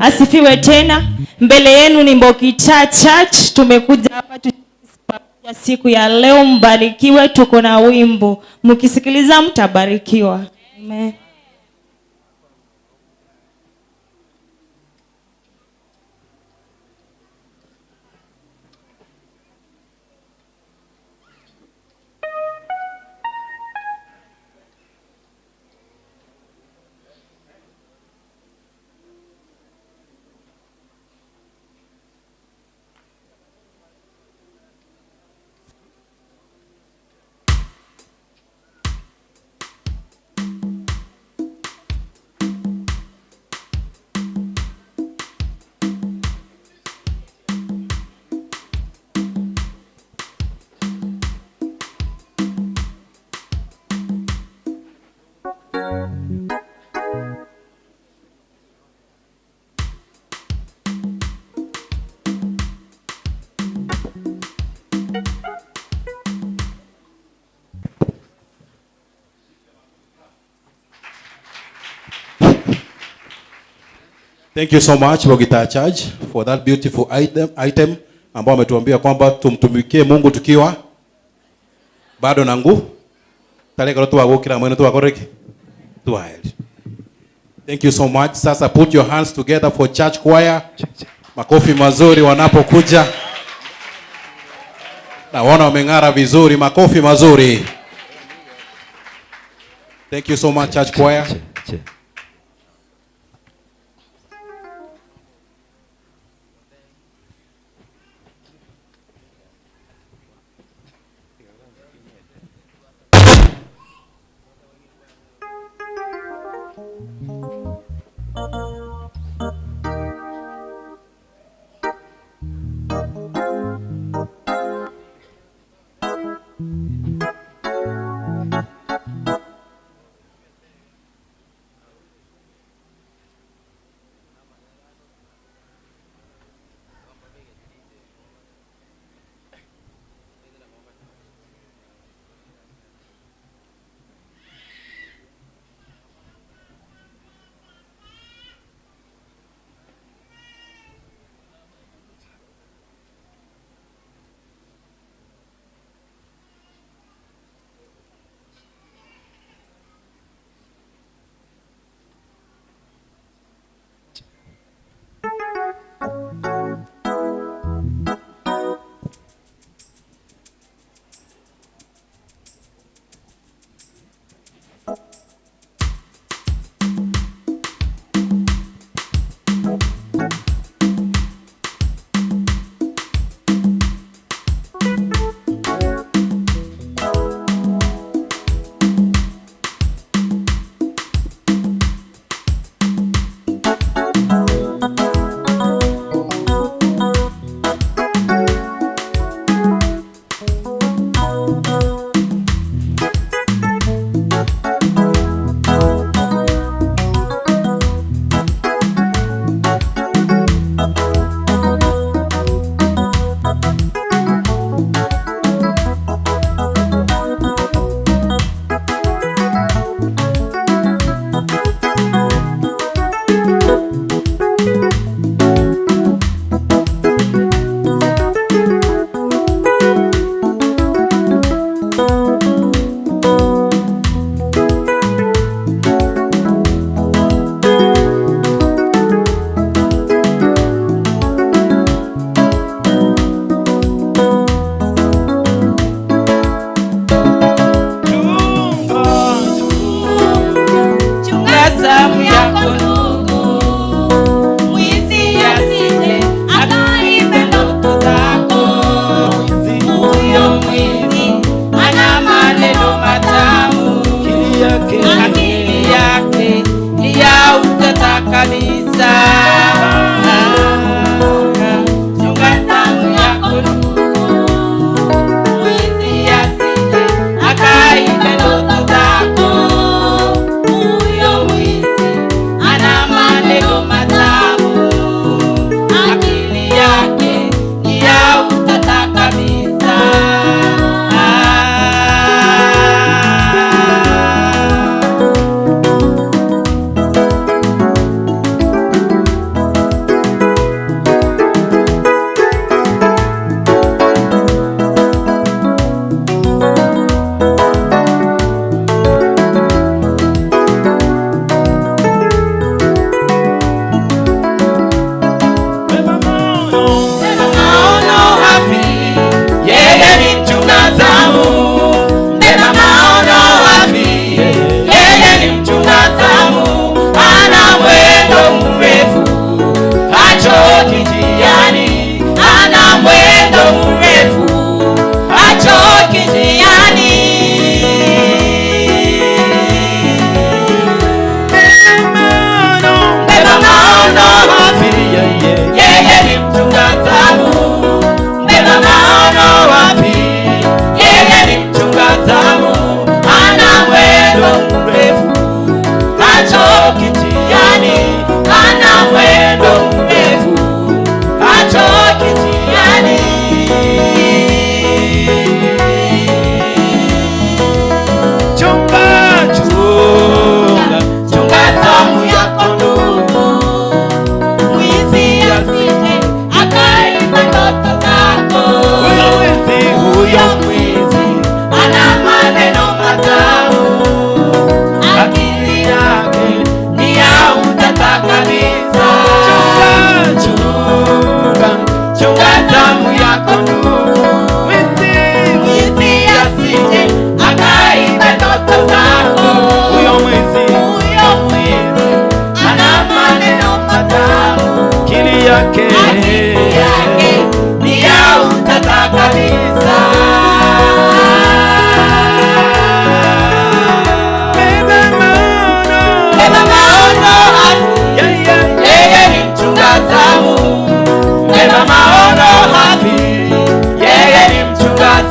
Speaker 19: Asifiwe tena. Mbele yenu ni Mbokita Church. Tumekuja hapa siku ya leo, mbarikiwe. Tuko na wimbo, mkisikiliza mtabarikiwa. Amen.
Speaker 13: Thank you so much Bogita Church for that beautiful item ambao ametuambia kwamba tumtumikie Mungu tukiwa bado na nguvu. Tarehe kwa tuwa mwene tuwa koreki. Tuwaeli. Thank you so much. Sasa put your hands together for church choir. Makofi mazuri wanapokuja. Naona wameng'ara vizuri, makofi mazuri. Thank you so much church choir.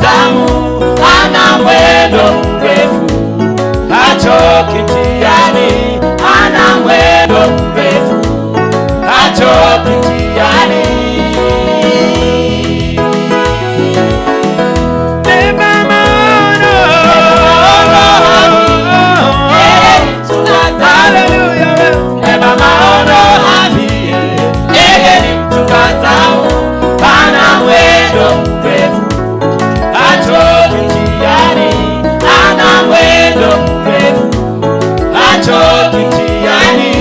Speaker 2: zamu, ana mwendo mrefu, hachoki njiani, ana mwendo mrefu, hachoki njiani.
Speaker 11: Beba maono, haleluya,
Speaker 2: beba maono hadi yeye ni mchunga zamu, ana mwendo mrefu, hachoki njiani, ana mwendo mrefu, hachoki njiani.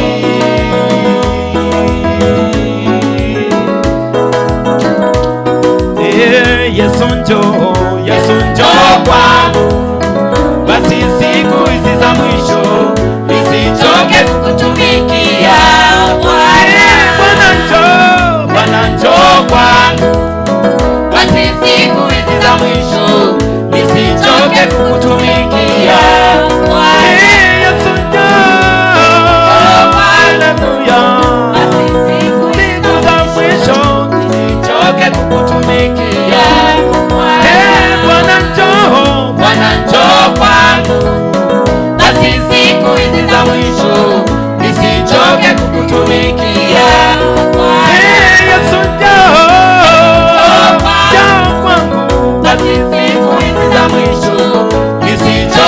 Speaker 11: Yesu njoo, Yesu njoo kwangu, basi siku hizi za mwisho nisichoke
Speaker 2: kukutumikia Bwana.
Speaker 11: Bwana njoo, Bwana njoo kwangu,
Speaker 2: basi siku hizi za mwisho nisichoke kukutumikia Bwana.
Speaker 11: Yesu njoo, haleluya,
Speaker 2: basi siku
Speaker 11: siku za mwisho
Speaker 2: nisichoke kukutumikia
Speaker 11: Bwana njoo,
Speaker 2: Bwana njoo kwangu, basi siku hizi za mwisho nisichoke kukutumikia
Speaker 11: Yesu njoo, njoo kwangu,
Speaker 2: basi siku hizi za mwisho nisichoke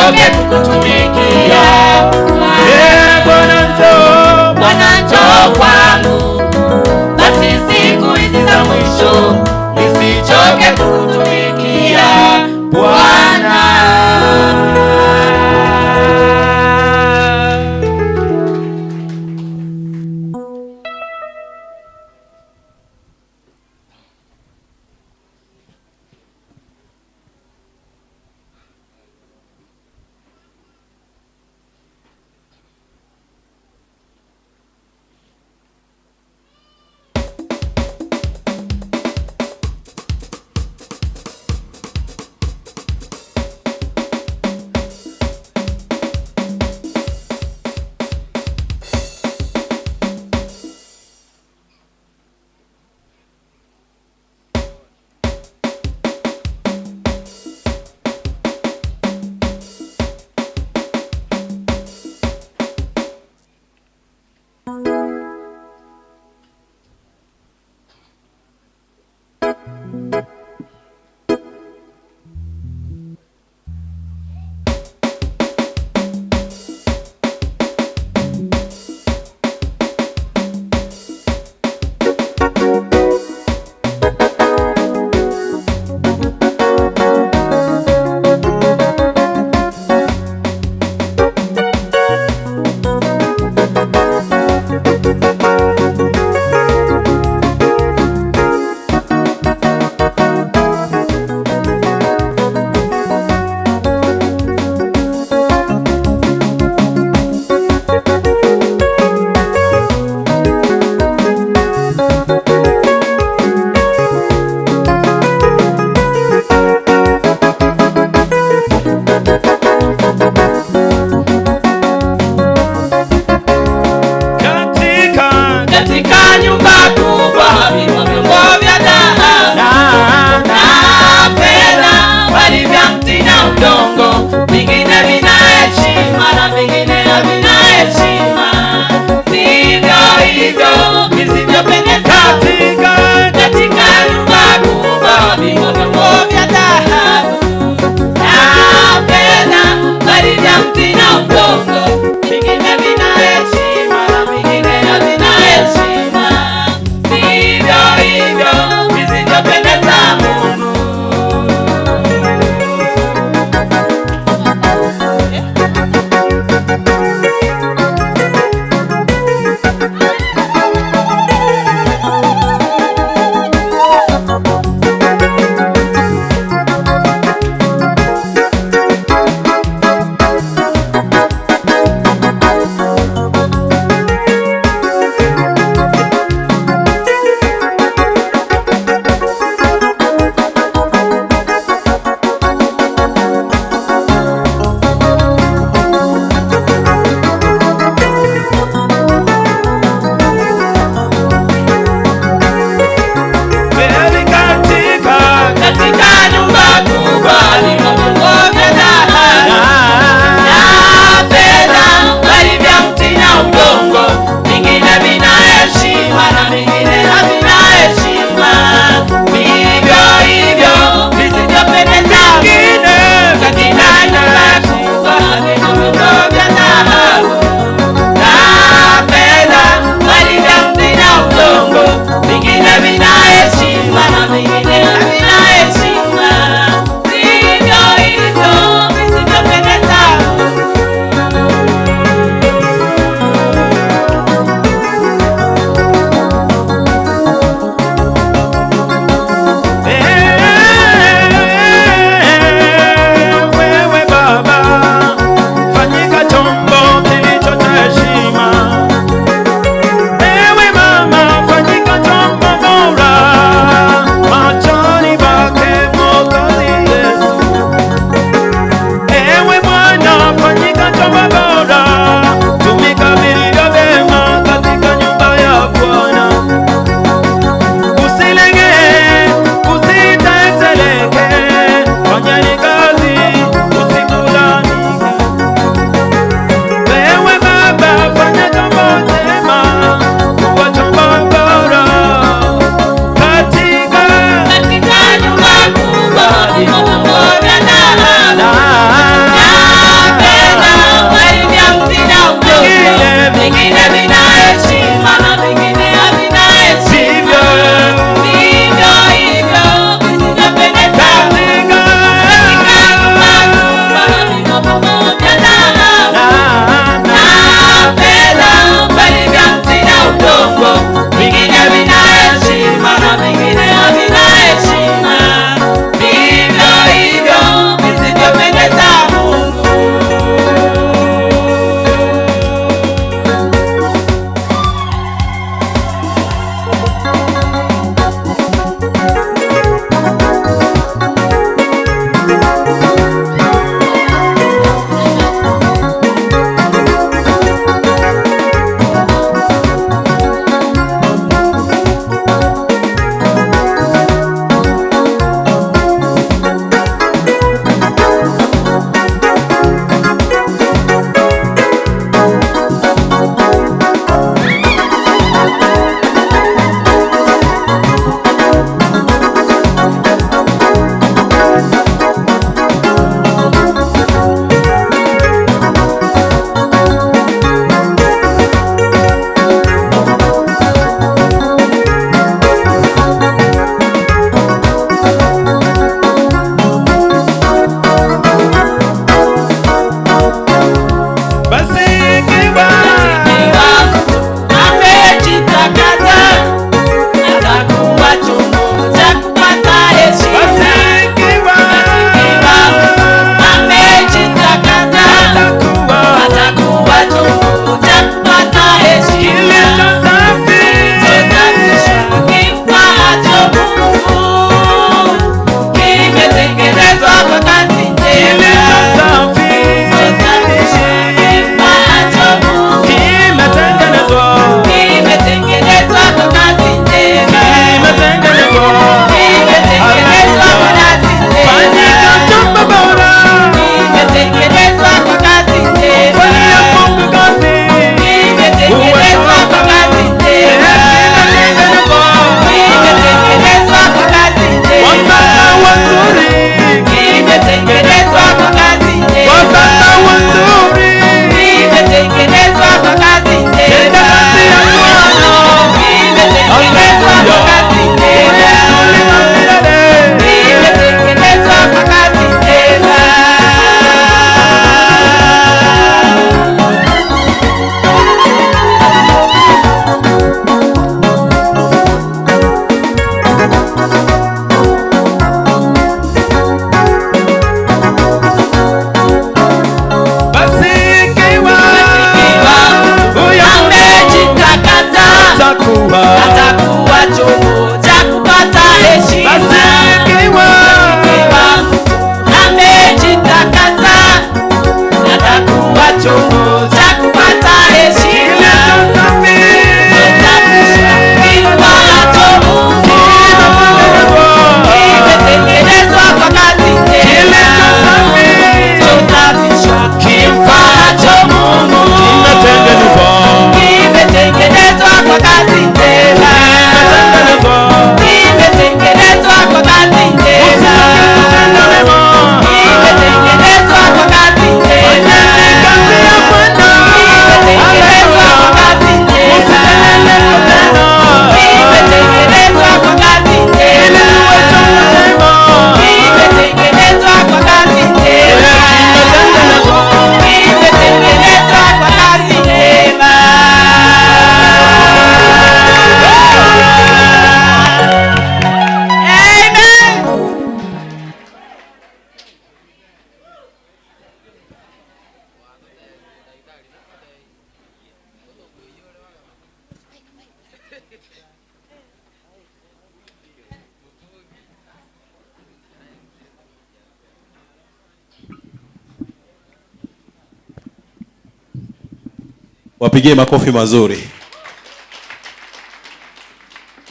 Speaker 13: Wapigie makofi mazuri.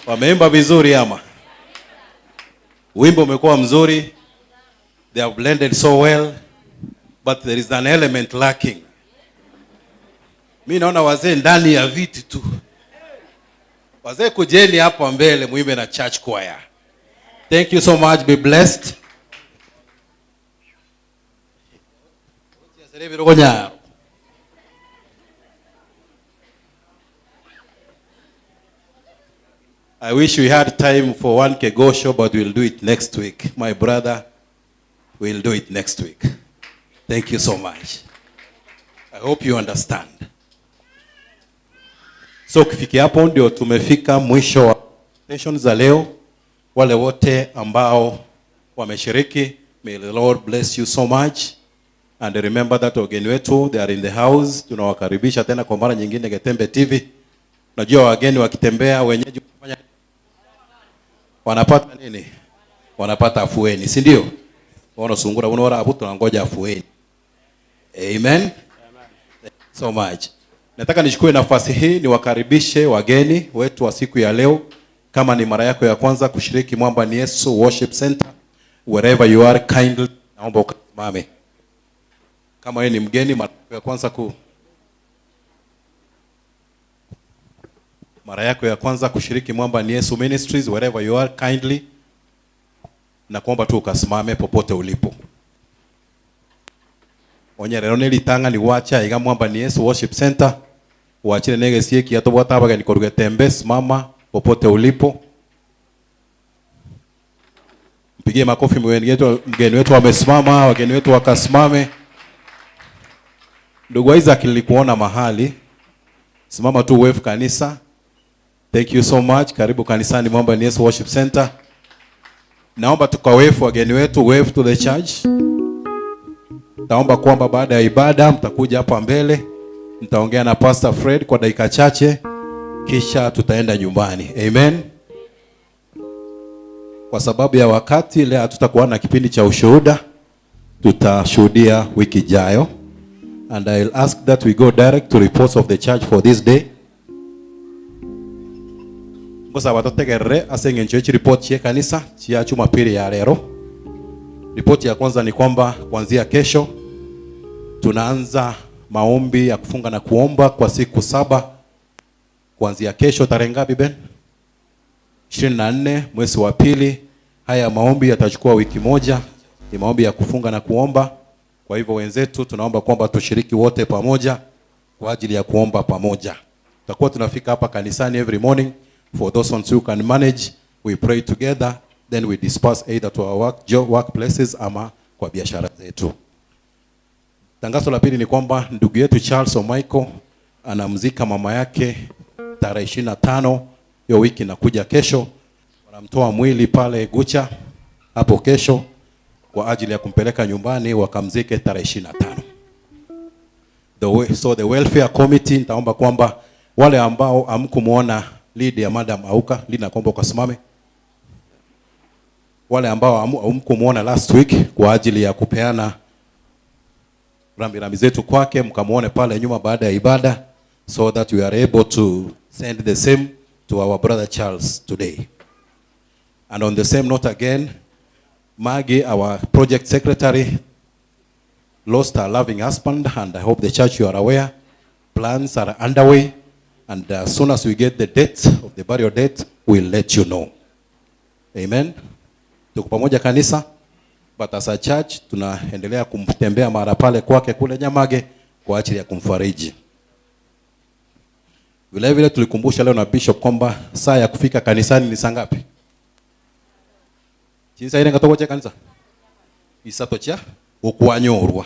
Speaker 13: Wameimba vizuri ama? Wimbo umekuwa mzuri. They have blended so well, but there is an element lacking. Mi naona wazee ndani ya viti tu. Wazee kujeni hapa mbele muimbe na church choir. Thank you so much. Be blessed. I wish we had time for one kegosho, but we'll do it next week. My brother, we'll do it next week. Thank you so much. I hope you understand. So kufikia hapo ndio tumefika mwisho wa session za leo. Wale wote ambao wameshiriki, may the Lord bless you so much. And remember that wageni wetu, they are in the house. Tunawakaribisha tena kwa mara nyingine Getembe TV. Najua wageni wakitembea wenyeji wanapata nini? Wanapata afueni, si ndio? Wana sungura unaora hapo, tunangoja afueni. Amen. Amen. So much. Nataka nichukue nafasi hii niwakaribishe wageni wetu wa siku ya leo. Kama ni mara yako ya kwanza kushiriki Mwamba ni Yesu Worship Center, wherever you are, kindly naomba ukasimame. Kama wewe ni mgeni mara yako ya kwanza mara yako ya kwanza kushiriki Mwamba ni Yesu Ministries, wherever you are, kindly na kuomba tu ukasimame popote ulipo. Onyerero nilitanga ni wacha iga Mwamba ni Yesu Worship Center. Wachire nege sieki atobwata abageni koruge tembe, simama popote ulipo. Mpigie makofi mgeni wetu amesimama, wageni wetu wakasimame. Ndugu Isaac, nilikuona mahali. Simama tu wave kanisa. Thank you so much. Karibu kanisani Mwamba ni Yesu Worship Center. Naomba tukawave wageni wetu, wave to the church. Naomba kwamba baada ya ibada mtakuja hapa mbele, mtaongea na Pastor Fred kwa dakika chache, kisha tutaenda nyumbani. Amen. Kwa sababu ya wakati leo hatutakuwa na kipindi cha ushuhuda, tutashuhudia wiki ijayo. And I'll ask that we go direct to reports of the church for this day. Ngosa watotegerere asenge ncho report ya kanisa chia Jumapili ya leo. Ripoti ya kwanza ni kwamba kuanzia kesho tunaanza maombi ya kufunga na kuomba kwa siku 7. Kuanzia kesho tarehe ngapi Ben? 24 mwezi wa pili. Haya maombi yatachukua wiki moja. Ni maombi ya kufunga na kuomba. Kwa hivyo wenzetu tunaomba kwamba tushiriki wote pamoja kwa ajili ya kuomba pamoja. Tutakuwa tunafika hapa kanisani every morning. For those ones who can manage, we pray together, then we disperse either to our workplaces ama kwa biashara zetu. Tangazo la pili ni kwamba ndugu yetu Charles O'Michael anamzika mama yake tarehe 25 hiyo wiki inakuja kesho. Wanamtoa mwili pale Gucha hapo kesho kwa ajili ya kumpeleka nyumbani wakamzike tarehe 25. So the welfare committee, nitaomba kwamba wale ambao hamkumuona lead ya Madam Auka, lead na kwamba ukasimame. Wale ambao hamkumuona last week kwa ajili ya kupeana rambirambi zetu kwake, mkamuone pale nyuma baada ya ibada, so that we are able to send the same to our brother Charles today. And on the same note again, Maggie, our project secretary, lost her loving husband, and I hope the church you are aware. Plans are underway, and as soon as we get the date of the burial date, we'll let you know. Amen. Tuko pamoja kanisa, but as a church tunaendelea kumtembea mara pale kwake kule Nyamage kwa ajili ya kumfariji. Vile vile tulikumbusha leo na bishop kwamba saa ya kufika kanisani ni saa ngapi? Chinsa ile ngatoka cha kanisa. Isatocha ukwanyorwa.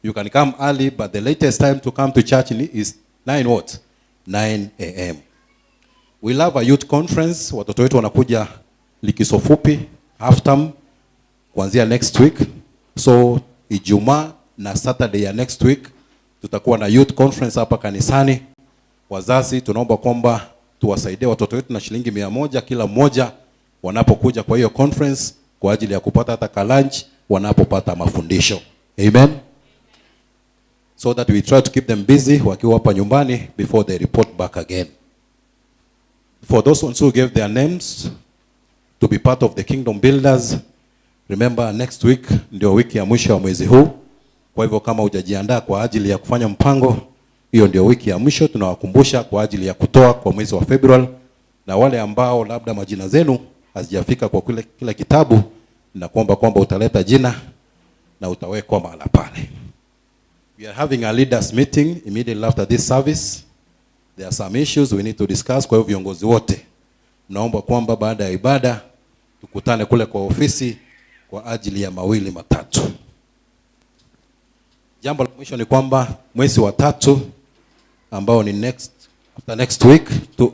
Speaker 13: You can come early, but the latest time to come to church is 9 what? 9 a.m. We love a youth conference. Watoto wetu wanakuja likizo fupi, half term, kuanzia next week. So Ijumaa na Saturday ya next week tutakuwa na youth conference hapa kanisani. Wazazi tunaomba kwamba tuwasaidie watoto wetu na shilingi 100 kila mmoja wanapokuja kwa hiyo conference kwa ajili ya kupata hata ka lunch wanapopata mafundisho. Amen. so that we try to keep them busy wakiwa hapa nyumbani before they report back again. For those ones who gave their names to be part of the Kingdom Builders, remember next week ndio wiki ya mwisho wa mwezi huu. Kwa hivyo kama hujajiandaa kwa ajili ya kufanya mpango, hiyo ndio wiki ya mwisho tunawakumbusha kwa ajili ya kutoa kwa mwezi wa February. Na wale ambao labda majina zenu hazijafika kwa kile kitabu, na kuomba kwamba utaleta jina na utawekwa mahala pale. We are having a leaders meeting immediately after this service. There are some issues we need to discuss. Kwa hiyo viongozi wote naomba kwamba baada ya ibada tukutane kule kwa ofisi kwa ajili ya mawili matatu. Jambo la mwisho ni kwamba mwezi wa 3 ambao ni next after next week, to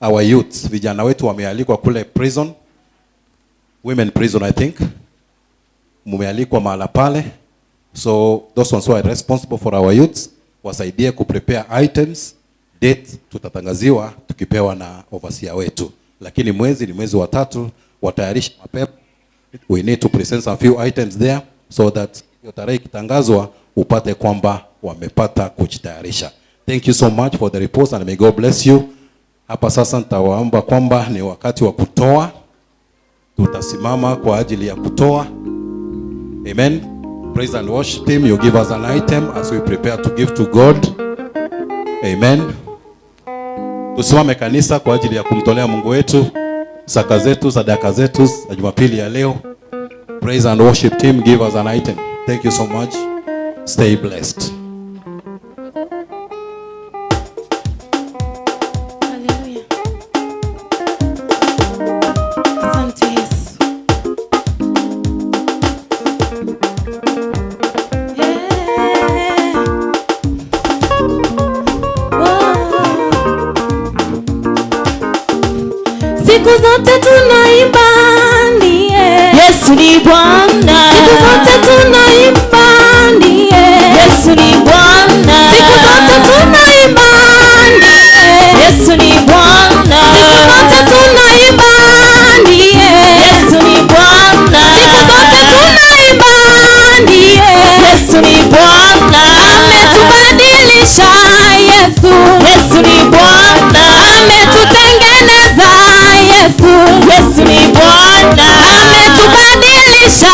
Speaker 13: our youth, vijana wetu wamealikwa kule prison, women prison I think. Mumealikwa mahala pale. So those ones who are responsible for our youths wasaidie kuprepare items. Date tutatangaziwa tukipewa na overseer wetu. Lakini mwezi ni mwezi wa 3, watayarisha mapema. We need to present some few items there so that hiyo tarehe ikitangazwa upate kwamba wamepata kujitayarisha. Thank you so much for the reports and may God bless you. Hapa sasa nitawaomba kwamba ni wakati wa kutoa. Tutasimama kwa ajili ya kutoa. Amen. Praise and worship team, you give us an item as we prepare to give to God. Amen. Tusimame kanisa kwa ajili ya kumtolea Mungu wetu saka zetu, sadaka zetu za Jumapili ya leo. Praise and worship team, give us an item. Thank you so much. Stay blessed.
Speaker 20: Hallelujah. Asante Yesu. Siku zote tunaimba ndiye
Speaker 19: Yesu ni Bwana.
Speaker 20: Siku zote tunaimba ndiye
Speaker 19: Yesu ni Bwana.
Speaker 20: Siku zote tunaimba ndiye
Speaker 19: Yesu ni Bwana.
Speaker 20: Siku zote tunaimba ndiye
Speaker 19: Yesu ni Bwana.
Speaker 20: Siku zote tunaimba ndiye
Speaker 19: Yesu ni Bwana.
Speaker 20: Ametubadilisha Yesu.
Speaker 19: Yesu ni Bwana.
Speaker 20: Ametutengeneza Yesu.
Speaker 19: Yesu ni Bwana.
Speaker 20: Ametubadilisha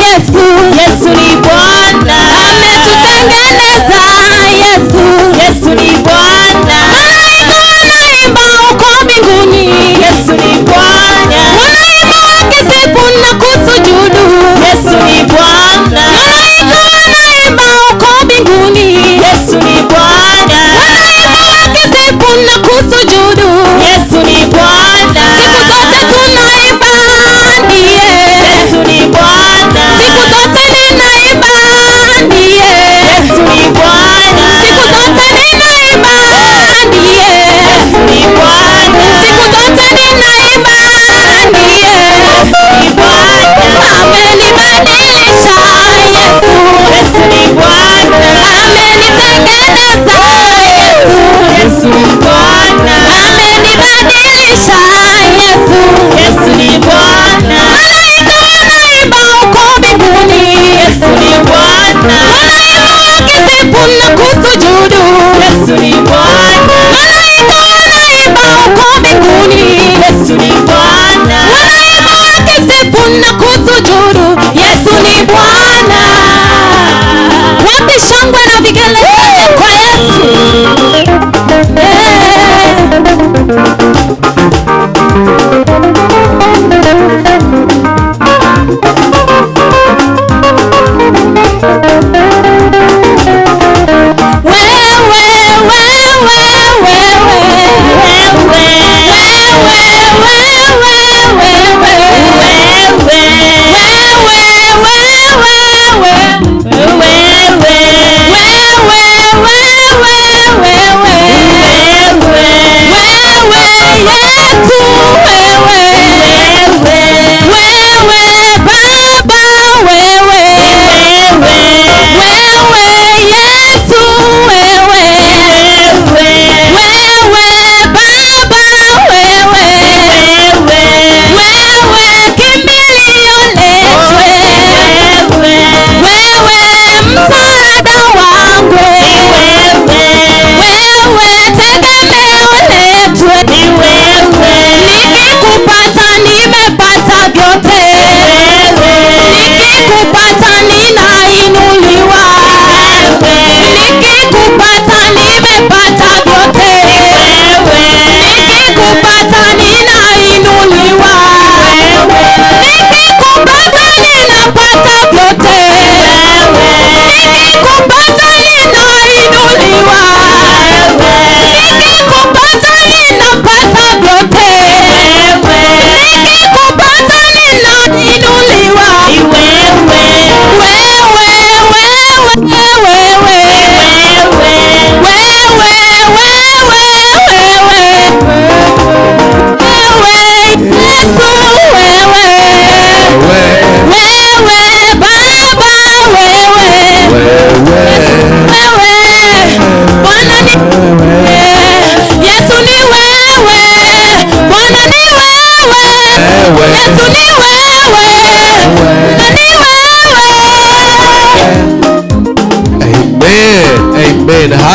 Speaker 20: Yesu.
Speaker 19: Yesu ni Bwana.
Speaker 20: Ametutengeneza Yesu.
Speaker 19: Yesu ni Bwana.
Speaker 20: Malaika wanaimba huko mbinguni.
Speaker 19: Yesu ni Bwana.
Speaker 20: Wanaimba wakisifu na kusujudu.
Speaker 19: Yesu ni Bwana.
Speaker 20: Malaika wanaimba huko mbinguni.
Speaker 19: Yesu ni Bwana.
Speaker 20: Wanaimba wakisifu na kusujudu.
Speaker 19: Yesu ni Bwana.
Speaker 20: Siku zote tunaimba ndiye
Speaker 19: Yesu ni Bwana.
Speaker 20: Siku zote ninaimba ndiye
Speaker 19: Yesu ni Bwana.
Speaker 20: Siku zote ninaimba ndiye
Speaker 19: Yesu ni Bwana.
Speaker 20: Siku zote ninaimba ndiye
Speaker 19: Yesu ni Bwana.
Speaker 20: Amenibadilisha Yesu.
Speaker 19: Yesu ni Bwana.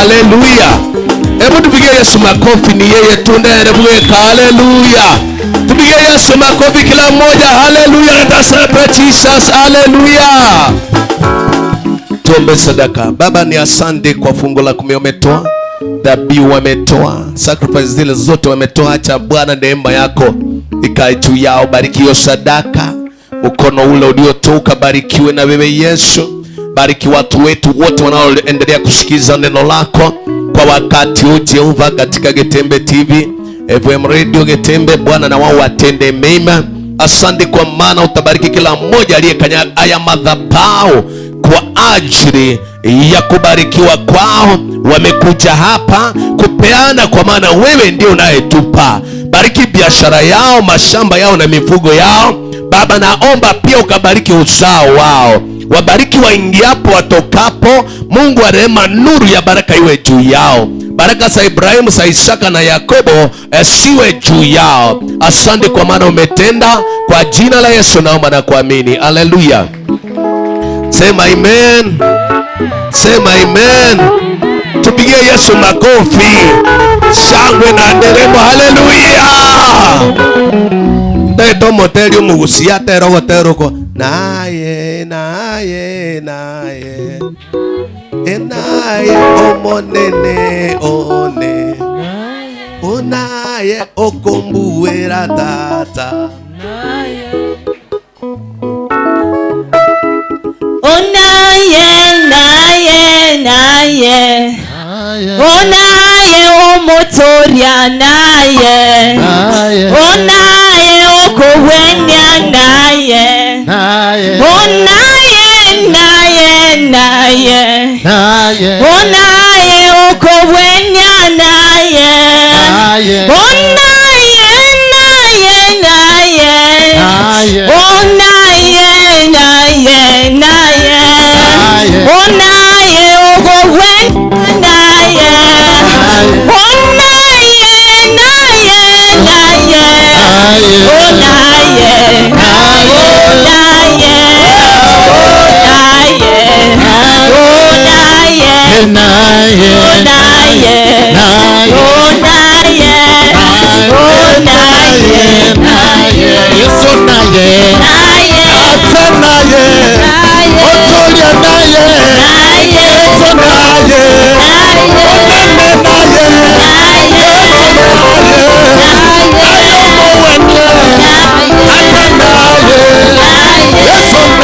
Speaker 1: Haleluya. Hebu tupigie Yesu makofi, ni yeye tu ndiye anayeweka. Haleluya. Tupigie Yesu makofi kila mmoja. Haleluya. Let us celebrate Jesus. Haleluya. Tuombe sadaka. Baba, ni asante kwa fungu la 10 umetoa, dhabihu wametoa, sacrifice zile zote wametoa. Acha Bwana neema yako ikae juu yao. Bariki hiyo sadaka, mkono ule uliotoka barikiwe na wewe Yesu. Bariki watu wetu wote wanaoendelea kusikiza neno lako kwa wakati huu Jehova, katika Getembe TV, FM Radio Getembe. Bwana, na wao watende mema. Asante kwa maana utabariki kila mmoja aliyekanyaga haya madhabahu kwa ajili ya kubarikiwa kwao. Wamekuja hapa kupeana, kwa maana wewe ndio unayetupa. Bariki biashara yao, mashamba yao na mifugo yao. Baba, naomba pia ukabariki uzao wao, wabariki waingiapo watokapo. Mungu wa rehema, nuru ya baraka iwe juu yao. Baraka za Ibrahimu, za Isaka na Yakobo siwe juu yao. Asante kwa maana umetenda. Kwa jina la Yesu naomba na kuamini. Haleluya. Sema amen. Sema amen. Tupigie Yesu makofi, shangwe na nderemo. Haleluya. Ndeto moteri umugusia tero teroko naye naye naye enaye omonene one onaye okombuera tata
Speaker 19: onaye naye naye onaye omotoria naye onaye okowenya naye onaye naye naye onaye okowenya naye onaye naye naye onaye naye naye onaye okowenya naye onaye naye naye onaye onaye onaye onaye onaye onaye onaye
Speaker 7: Yesu naye ata naye otolia naye Yesu naye onene naye Yesu naye ayo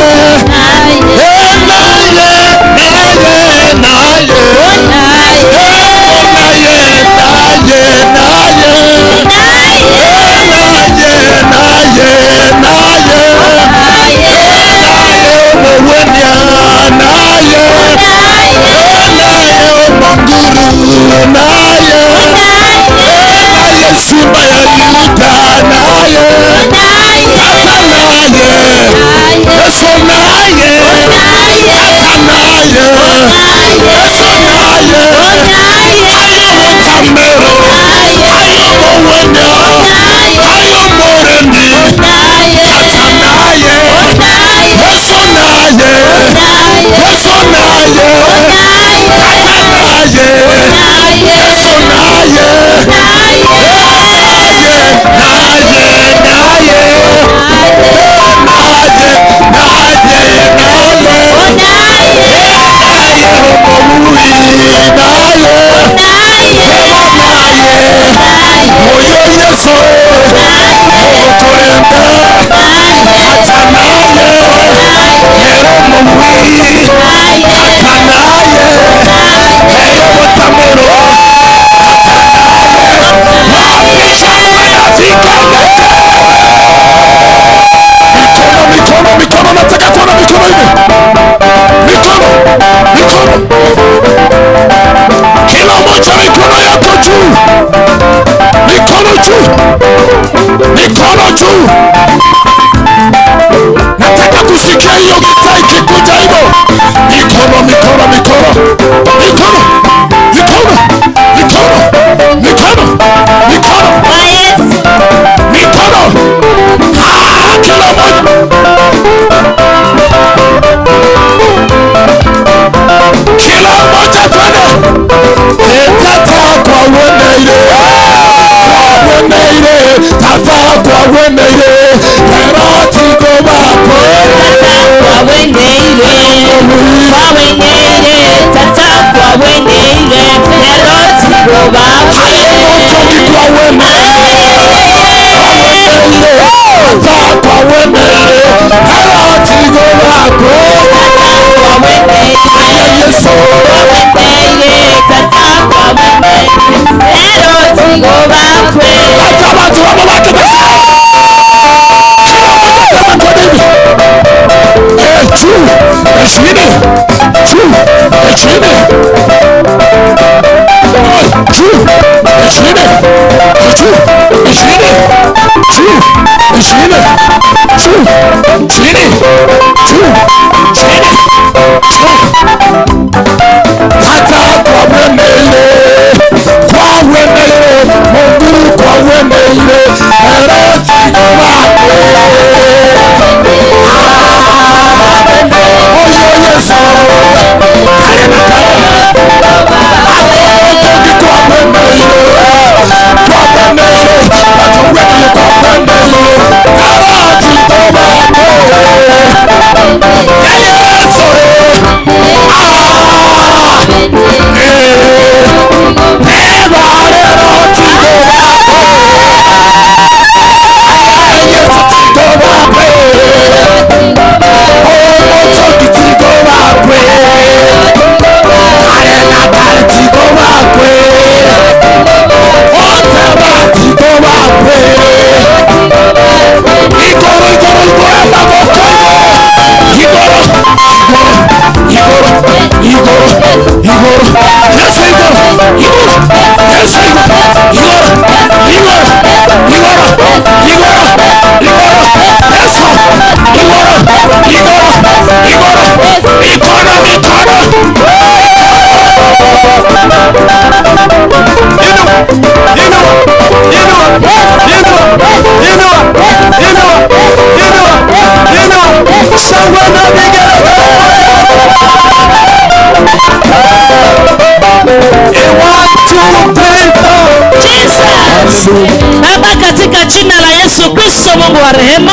Speaker 7: mwenye ata naye Yesu naye naye naye naye Simba ya Yuda naye Tata naye Yesu naye Tata naye Yesu naye Ayo mutamero Ayo muwenya Ayo murendi Tata naye Yesu naye Yesu naye Tata naye Yesu naye Naye, naye, naye, naye, naye,
Speaker 1: 20, juu, 20, juu, 20, juu, 20, juu, 20, juu, chini, juu, chini, juu. Hata kwa wemele, Mungu kwa wemele, eroti wake. Oyo Yesu, kare na kare. Kwa wemele, watu wemele kwa wemele, eroti wake. Yesu,
Speaker 5: Baba, katika jina la Yesu Kristo, Mungu wa rehema,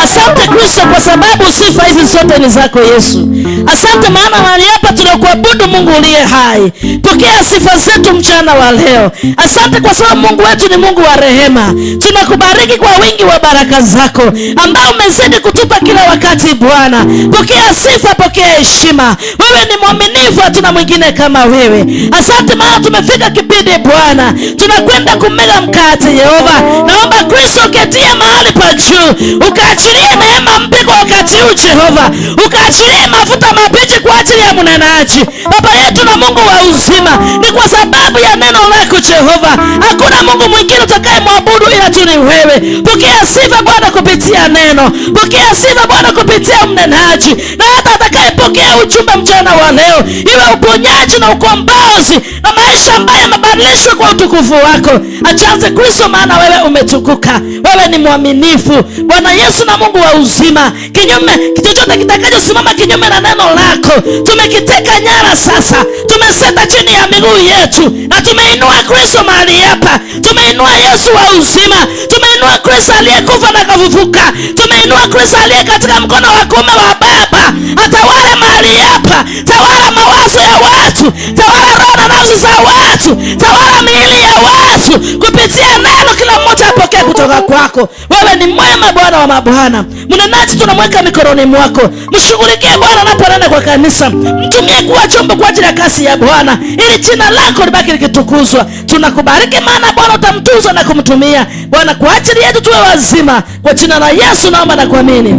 Speaker 5: asante Kristo kwa sababu sifa hizi zote ni zako Yesu. Asante maana mahali hapa tunakuabudu Mungu uliye hai. Pokea sifa zetu mchana wa leo. Asante kwa sababu Mungu wetu ni Mungu wa rehema. Tunakubariki kwa wingi wa baraka zako ambao umezidi kutupa kila wakati Bwana. Pokea sifa, pokea heshima. Wewe ni mwaminifu, hatuna mwingine kama wewe. Asante maana tumefika kipindi Bwana, tunakwenda kumega mkate Yehova. Naomba Kristo uketie mahali pa juu, ukaachilie neema mpya kwa wakati huu Jehova, ukaachilie mafuta mabichi kwa ajili ya mnenaji. Baba yetu na Mungu wa uzima, ni kwa sababu ya neno lako Jehova, hakuna Mungu mwingine utakayemwabudu ila tu ni wewe. Pokea sifa Bwana kupitia neno, pokea sifa Bwana kupitia mnenaji, na hata atakayepokea ujumbe mchana wa leo, iwe uponyaji na ukombozi na maisha ambayo yamebadilishwa kwa utukufu wako. Achaze Kristo, maana wewe umetukuka, wewe ni mwaminifu Bwana Yesu na Mungu wa uzima. Kinyume chochote kitakachosimama kinyume na neno lako, tumekiteka nyara sasa, tumeseta chini ya miguu yetu, na tumeinua Kristo mahali hapa. Tumeinua Yesu wa uzima, tumeinua Kristo aliyekufa na kafufuka, tumeinua Kristo aliye katika mkono wa kuume wa Baba. Atawale mahali hapa, tawala mawazo ya watu, tawala roho na nafsi za watu, tawala miili ya watu kupitia neno. Kila mmoja apokee kutoka kwako. Wewe ni mwema Bwana wa mabwana. Mnenaji tunamweka mikononi mwako, mshughulikie Bwana anaponena kwa kanisa, mtumie kuwa chombo kwa ajili ya kazi ya Bwana, ili jina lako libaki likitukuzwa. Tunakubariki maana Bwana utamtuza na kumtumia Bwana kwa ajili yetu tuwe wazima. Kwa jina la Yesu naomba na kuamini,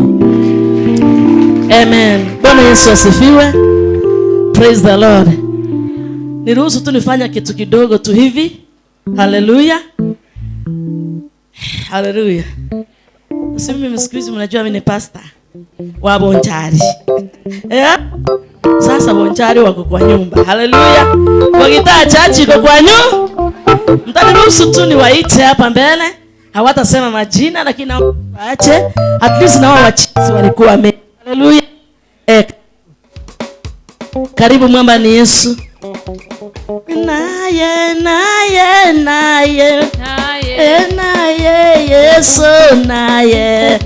Speaker 5: amen. Bwana Yesu asifiwe. Praise the Lord. Niruhusu tu nifanye kitu kidogo tu hivi. Hallelujah. Hallelujah. Sisi mimi siku hizi mnajua mimi ni pastor wa Bonchari. Sasa Bonchari wako kwa nyumba. Hallelujah. Wakitaa chachi iko kwa nyumba. Mtaniruhusu tu niwaite hapa mbele. Hawatasema majina lakini waache. At least na wao wachizi walikuwa me. Hallelujah. Karibu mwamba ni Yesu. Naye naye naye naye Yesu naye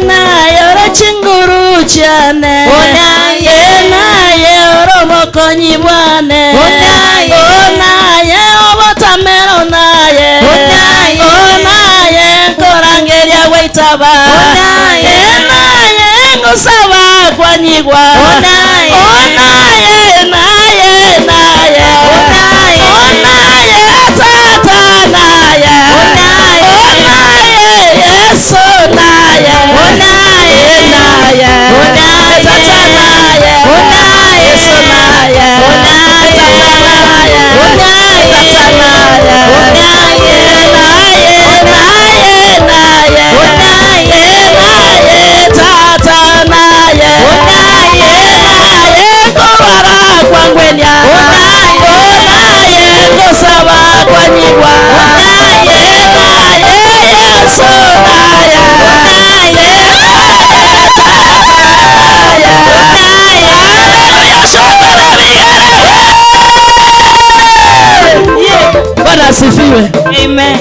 Speaker 5: naye ora chinguru chane naye naye oromokonyi bwane naye obotamero naye naye nkorangeria gwaitaba naye ngosaba kwanyigwa naye naye naye naye tata naye naye Yesu naye naye tata Naigwa naye naye Yesu naye naye Bwana asifiwe.
Speaker 3: Amen.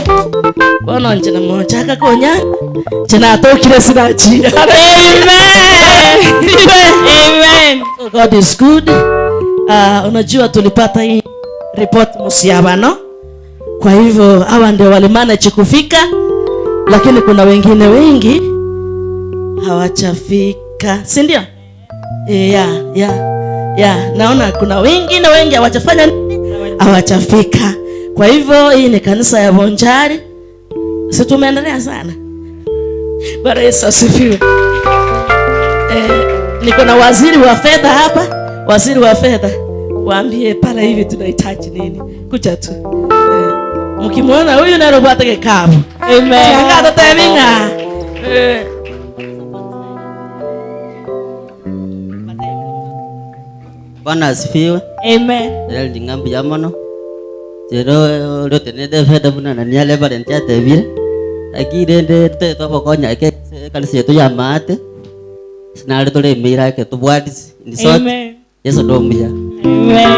Speaker 5: Bwana njina mochaka konya chinatokire sinachira.
Speaker 3: Amen. Amen.
Speaker 5: So God is good. Unajua tulipata hii report musiabano. Kwa hivyo hawa ndio walimanage kufika, lakini kuna wengine wengi hawajafika, si ndio? Yeah. Naona kuna wengine wengi hawajafanya nini? Hawajafika. Kwa hivyo hii ni kanisa ya Bonjari. Si tumeendelea sana. Bwana Yesu asifiwe. Niko na waziri wa fedha hapa. Waziri wa fedha, waambie pale hivi tunahitaji nini. Kucha tu. Mkimwona huyu na robota kikapu.
Speaker 3: Amen.
Speaker 5: Angato teminga.
Speaker 20: Bwana asifiwe.
Speaker 3: Amen.
Speaker 20: Leo ndingambi ya mono. Jero lote nende fedha buna na niale valentia tebire. Lakini nende twabokonya ke kanisa yetu ya mate. Sinale tole mira ke tubwadisi.
Speaker 3: Amen.
Speaker 20: Yesu ndomia.
Speaker 3: Amen.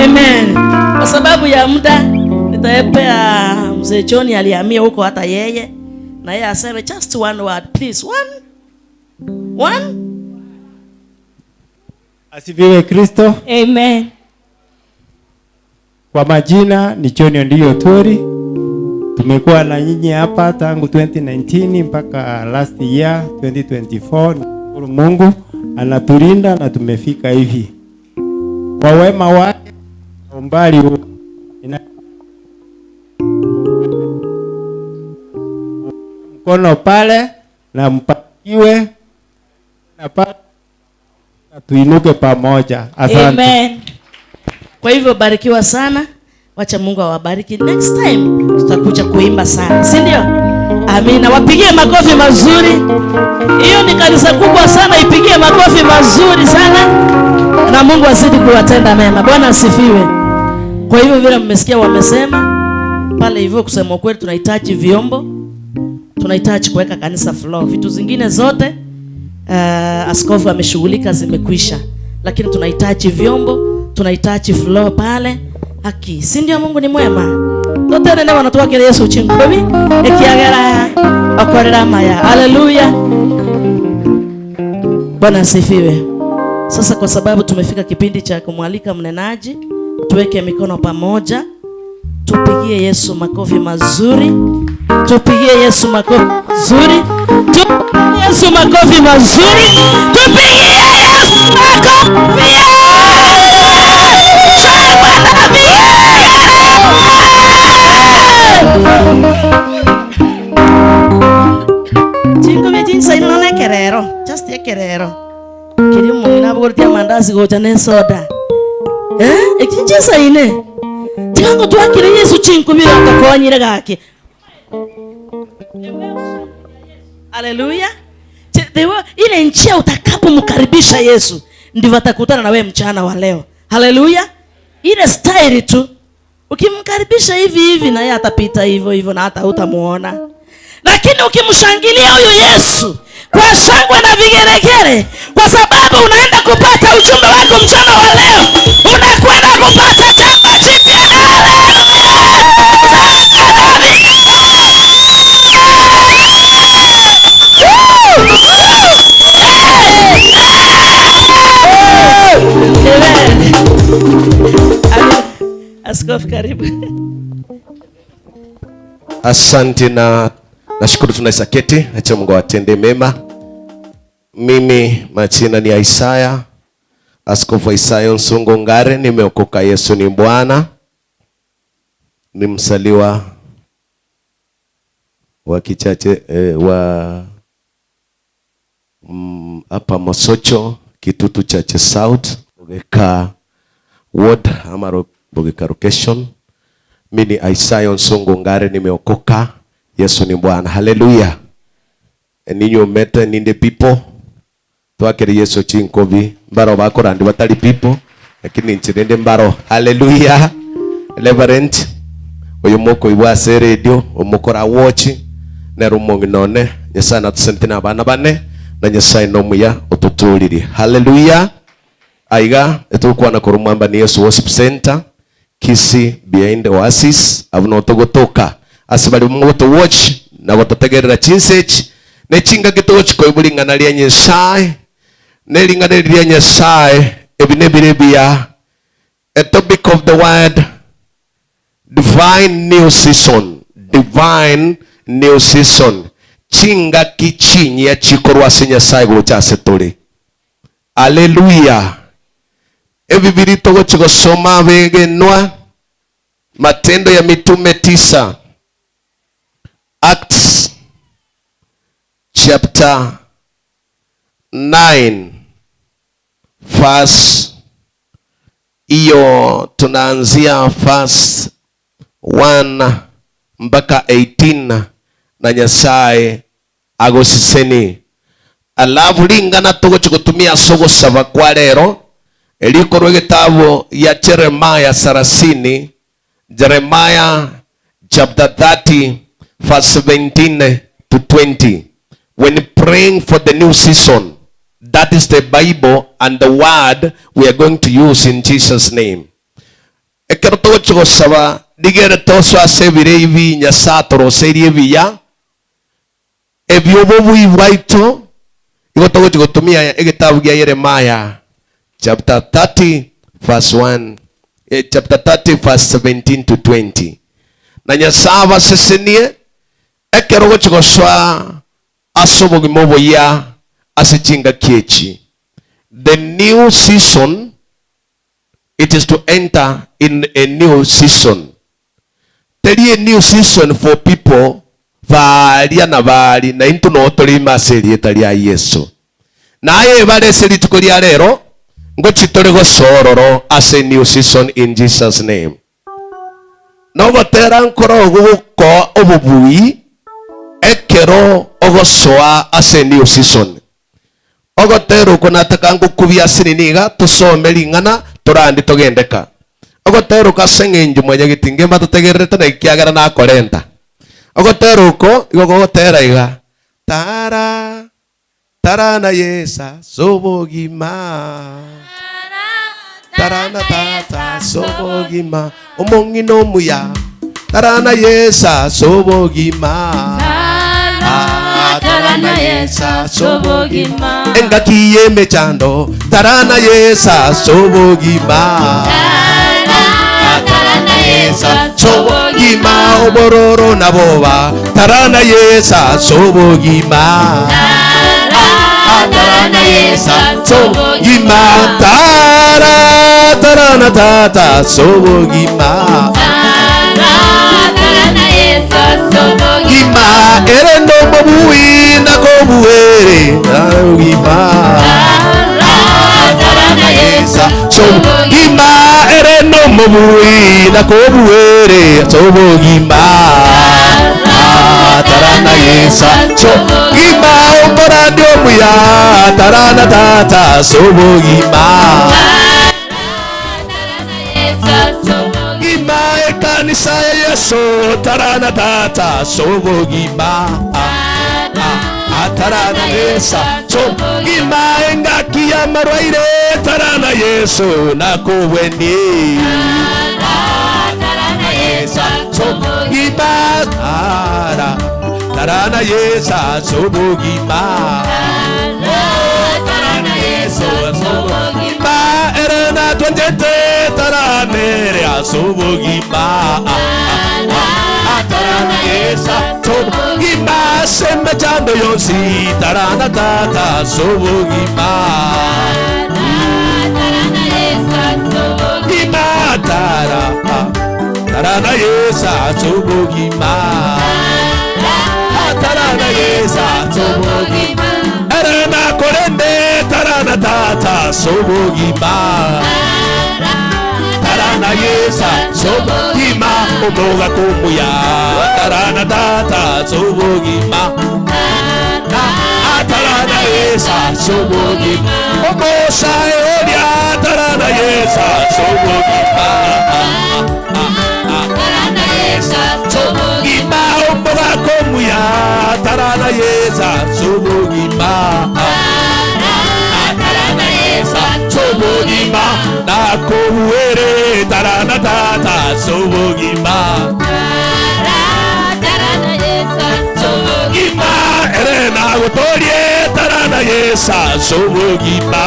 Speaker 5: Amen. Kwa sababu ya muda nitaepea mzee John alihamia huko hata yeye. Na yeye aseme just one word please. One.
Speaker 21: Asifiwe Kristo.
Speaker 3: Amen.
Speaker 21: Kwa majina ni John Ondiyo Tori. Tumekuwa na nyinyi hapa tangu 2019 mpaka last year 2024. Nashukuru Mungu anatulinda na tumefika hivi. Kwa wema wake umbali mkono pale na mpakiwe na pale na tuinuke pamoja. Asante.
Speaker 5: Amen. Kwa hivyo barikiwa sana. Wacha Mungu awabariki. Next time tutakuja kuimba sana, si ndio? Amina. Wapigie makofi mazuri. Hiyo ni kanisa kubwa sana, ipigie makofi mazuri sana. Na Mungu azidi kuwatenda mema. Bwana asifiwe. Kwa hivyo vile mmesikia wamesema pale hivyo, kusema kweli tunahitaji vyombo. Tunahitaji kuweka kanisa flow. Vitu zingine zote askofu ameshughulika zimekwisha. Lakini tunahitaji vyombo, tunahitaji flow pale. Haki, si ndio? Mungu ni mwema. Totene na wanatu wake Yesu chinkobi ekiagera akorera maya. Haleluya. Bwana asifiwe. Sasa kwa sababu tumefika kipindi cha kumwalika mnenaji, tuweke mikono pamoja, tupigie Yesu makofi mazuri. Tupigie Yesu makofi mazuri. Tupigie Yesu makofi mazuri. Tupigie Yesu makofi. Chingo vya inona kerero, just ya kerero. Kiri mwina bugurtia mandazi gocha ne soda. Ekinjisa ine. Tikango tuakire Yesu chinko bila utakonyire gaki. Haleluya. Ile njia utakapomkaribisha Yesu ndivyo atakutana na wewe mchana wa leo. Haleluya. Ile style tu. Ukimkaribisha hivi hivi na yeye atapita hivyo hivyo na hata hutamuona. Lakini ukimshangilia huyu Yesu kwa shangwe na vigelegele, kwa sababu unaenda kupata ujumbe wako mchana wa leo, unakwenda kupata jambo jipya. Amen. Askofu, karibu.
Speaker 1: Asante na nashukuru tunaweza keti. Acha Mungu atende mema. Mimi majina ni Isaya, Askofu Isaya Nsungu Ngare, nimeokoka, Yesu ni Bwana. Ni msaliwa wa kichache wa hapa Mosocho, Kitutu Church South, Bogeka Ward ama Bogeka Location. Mimi ni Isaya Nsungu Ngare, nimeokoka, Yesu ni Bwana. Haleluya. Ninyo mete ninde people twakere Yesu chinkobi mbaro bakorandi batali people, lakini nchirende mbaro. Haleluya. Reverend Oyo moko ibwa ase radio omokora watch nero omong'ina one Nyasaye natusente na abana bane na Nyasaye nomuya otuturirie. Hallelujah. Aiga etukwana korumwamba ni Yesu Worship Center Kisii behind Oasis abuno togotoka ase bali mugoto watch na gototegerera chinsech ne chinga gitochi koibulingana lya Nyasaye ne lingana lya Nyasaye ebinebire bia a topic of the word divine new season, divine new season, chinga kichinya chikorwa ase Nyasaye gocha ase tore. Hallelujah. Ebibiri togochigosoma begenwa Matendo ya Mitume 9, Acts chapter 9 verse hiyo tunaanzia verse 1 mpaka 18 na Nyasaye agosiseni. Alafu lingana togochikutumia sogosaba kwa lero elikorwe gitabo ya Jeremiah 30, Jeremiah chapter 30 verse 17 to 20. When praying for the new season, that is the Bible and the word we are going to use in Jesus name. Ekero togochigosaba digere toso ase ebire ebi Nyasaye atoroserie ebiya ebyobo bwaito igo togochigotumia egetabu gia Jeremiah chapter 30 verse 1, chapter 30 verse 17 to 20. Na Nyasaye abasesenie ekero gochigoswa ase obogima obuya ase chinga kiechi. The new season, it is to enter in a new season. Teri a new season for people varia na vari na intu no tolima ase rieta ria Yesu. Naye barese rituko ria rero ngochitore gosororo ase new season in Jesus name. Nogotera nkoro guko obubui ekero ogosoa ase new season. Ogotera uko nataka ngukubia sininiga tusome lingana turandi togendeka. Ogotera uko ase ng'enju mwenyegitinge mbatotegererete na ikiagera nakorenta. Ogotera uko igo gogotera iga tara tarana yesa sobogima tarana tata sobogima omong'ina omuya tarana yesa sobogima
Speaker 2: Tarana yesa sobogima
Speaker 1: engaki yemechando tarana yesa sobogima
Speaker 2: Tarana yesa
Speaker 1: sobogima obororo naboba tarana yesa sobogima
Speaker 2: Tarana yesa
Speaker 1: sobogima tara tarana tata sobogima
Speaker 2: Tarana yesa sobogima
Speaker 1: gima erendo mobui nakobuere gima
Speaker 2: Tarana yesa
Speaker 1: sobogima erendo mobui nakobuere sobogima tarana yesa sobogima omorandi omuya tarana tata sobogima gima ekanisa ya Yesu tarana tata sobogima tarana yesa sobogima engaki ya marwaire tarana Yesu nakuweni
Speaker 2: Tarana yesa
Speaker 1: sobogima tara tarana yesa sobogima
Speaker 2: Tarana yesa
Speaker 1: sobogima erena twendete taranere asobogima tarana yesa sobogima semechando yonsi tarana tata sobogima
Speaker 2: Tarana yesa
Speaker 1: gima tara tarana yesa sobogima tarana yesa
Speaker 2: sobogima
Speaker 1: erena korende tarana tata sobogima tarana yesa sobogima oboga kumuya tarana tata sobogima tarana yesa sobogima okosa eoria tarana yesa sobogima
Speaker 2: Tarana yesa
Speaker 1: Nakuwere tarana tata sobogima
Speaker 2: Tarana Yesu
Speaker 1: sobogima ere nagotorie tarana Yesu sobogima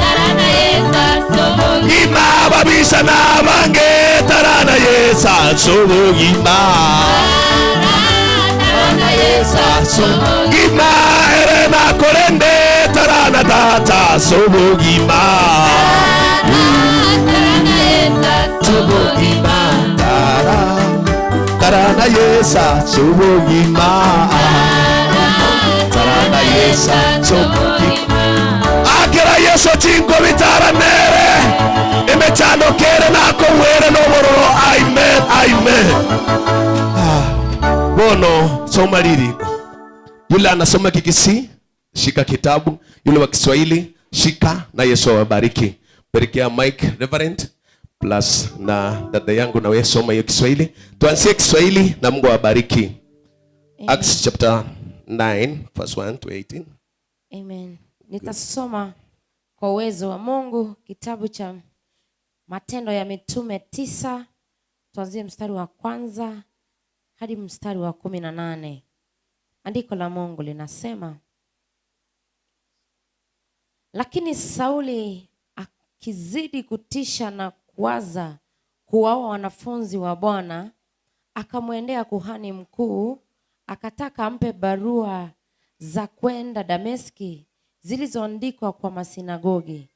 Speaker 2: Tarana Yesu
Speaker 1: sobogima babisa na bange tarana Yesu sobogima
Speaker 2: Tarana Yesu
Speaker 1: sobogima ere nakorende tarana tata sobogima
Speaker 2: Tarana Yesu
Speaker 1: sobogima tarana Yesu sobogima tarana Yesu sobogima akira Yesu chingo bitaranere emechando kere nakowere nobororo. Amen, amen. Bono soma liriko. Yule anasoma Kikisii shika kitabu, yule wa Kiswahili shika, na Yesu awabariki. Pelekea Mike Reverend plus na dada yangu na wewe soma hiyo Kiswahili. Tuanzie Kiswahili na Mungu awabariki. Acts chapter 9 verse 1 to 18.
Speaker 6: Amen. Nitasoma kwa uwezo wa Mungu kitabu cha Matendo ya Mitume 9, tuanzie mstari wa kwanza hadi mstari wa 18. Andiko la Mungu linasema, lakini Sauli akizidi kutisha na kuwaza kuwaua wanafunzi wa Bwana, akamwendea kuhani mkuu, akataka ampe barua za kwenda Dameski zilizoandikwa kwa masinagogi,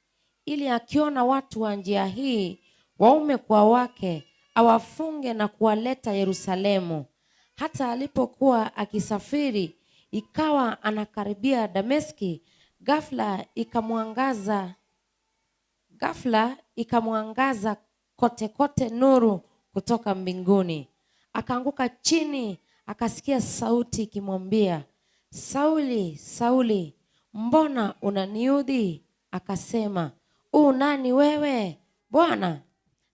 Speaker 6: ili akiona watu wa njia hii waume kwa wake awafunge na kuwaleta Yerusalemu. Hata alipokuwa akisafiri, ikawa anakaribia Dameski, ghafla ikamwangaza kote kote nuru kutoka mbinguni. Akaanguka chini, akasikia sauti ikimwambia, Sauli, Sauli, mbona unaniudhi? Akasema, u nani wewe, Bwana?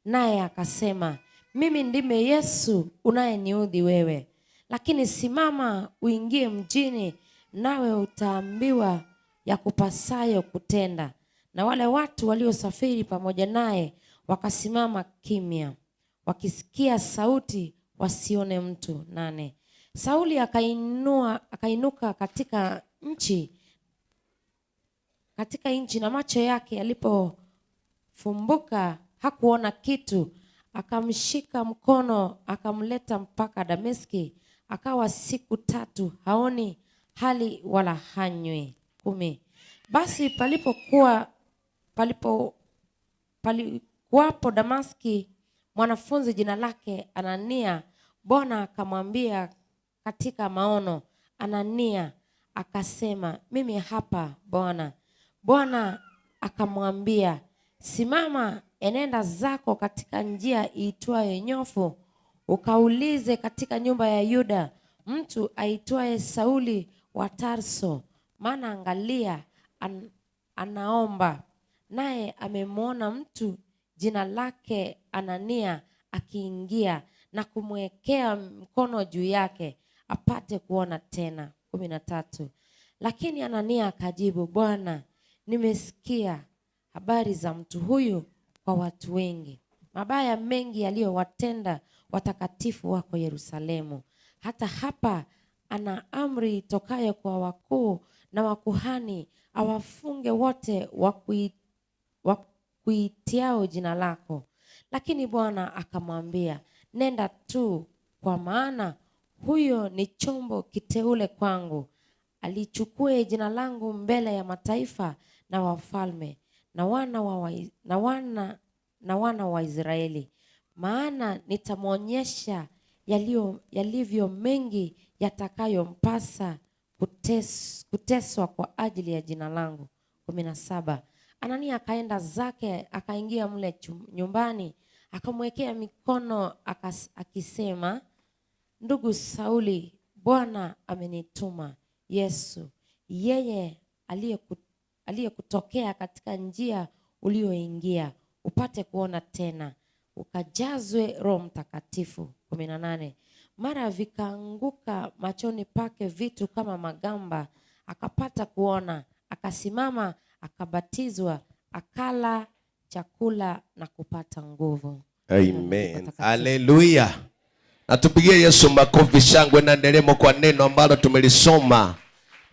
Speaker 6: Naye akasema, mimi ndime Yesu unayeniudhi wewe. Lakini simama uingie mjini, nawe utaambiwa ya kupasayo kutenda. Na wale watu waliosafiri pamoja naye wakasimama kimya, wakisikia sauti wasione mtu. 8. Sauli akainuka katika nchi, na macho yake yalipofumbuka hakuona kitu. Akamshika mkono akamleta mpaka Dameski. Akawa siku 3 haoni hali wala hanywi. 10. Basi palikuwapo Damaski mwanafunzi jina lake Anania. Bwana akamwambia katika maono, Anania. Akasema, mimi hapa Bwana. Bwana akamwambia, simama, enenda zako katika njia iitwayo Nyofu, ukaulize katika nyumba ya Yuda mtu aitwaye Sauli wa Tarso, maana angalia anaomba, naye amemwona mtu jina lake Anania akiingia na kumwekea mkono juu yake apate kuona tena. 13. Lakini Anania akajibu, Bwana, nimesikia habari za mtu huyu kwa watu wengi, mabaya mengi yaliyowatenda watakatifu wako Yerusalemu. Hata hapa ana amri tokayo kwa wakuu na wakuhani awafunge wote wakuitiao jina lako. Lakini Bwana akamwambia, nenda tu, kwa maana huyo ni chombo kiteule kwangu, alichukue jina langu mbele ya mataifa na wafalme na wana wa Israeli. Maana nitamwonyesha yalivyo mengi yatakayompasa kuteswa kwa ajili ya jina langu. 17. Anania akaenda zake, akaingia mle nyumbani, akamwekea mikono akisema, ndugu Sauli, Bwana amenituma Yesu, yeye aliyekutokea katika njia ulioingia, upate kuona tena, ukajazwe Roho Mtakatifu. 18. Mara vikaanguka machoni pake vitu kama magamba, akapata kuona, akasimama, akabatizwa, Akala chakula na kupata nguvu.
Speaker 1: Amen. Haleluya. Na tupigie Yesu makofi, shangwe na nderemo kwa neno ambalo tumelisoma.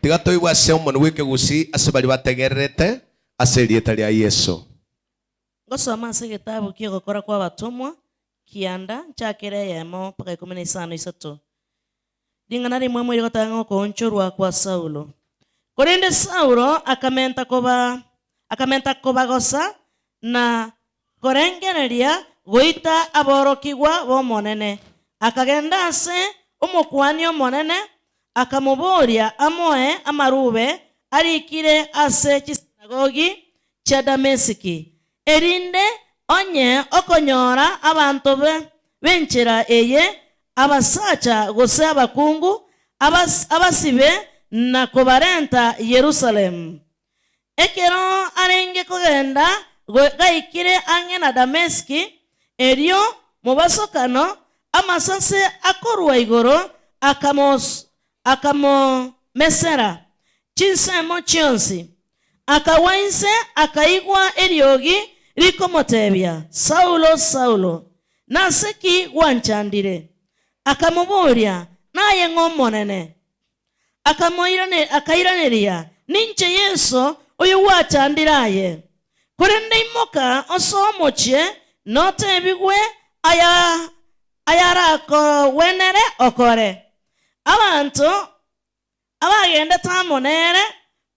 Speaker 1: Tiga toigwa ase omonu bwike gusi ase bari bategererete ase erieta ria Yesu.
Speaker 5: Ngosoma ase getabu kia gokora kwa batumwa kianda nchakere eyemo mpaka 15 isato. Ring'ana rimwe mwiri gotanga okoonchorwa kwa Saulo. Korende Saulo akamenta kobagosa na korengereria goita aborokigwa b'omonene. Akagenda ase omokuani omonene akamoboria amoe amarube arikire ase chisinagogi chia Damesiki, erinde onye okonyora abanto benchera eye abasacha gose abakungu abasibe na kobarenta Yerusalemu. Ekero arenge kogenda gaikire ang'e na Dameski, erio mobasokano amasase akorwa igoro akamomesera chinsemo chionsi. Akawa inse akaigwa eriogi rikomotebia, Saulo, Saulo, naseki gwanchandire? Akamuboria, naye ng'omonene? Akairaneria, ninche Yesu oyo gwachandire aye. Korende imoka osomochie notebigwe ayarakowenere okore. Abanto abagendete amo nere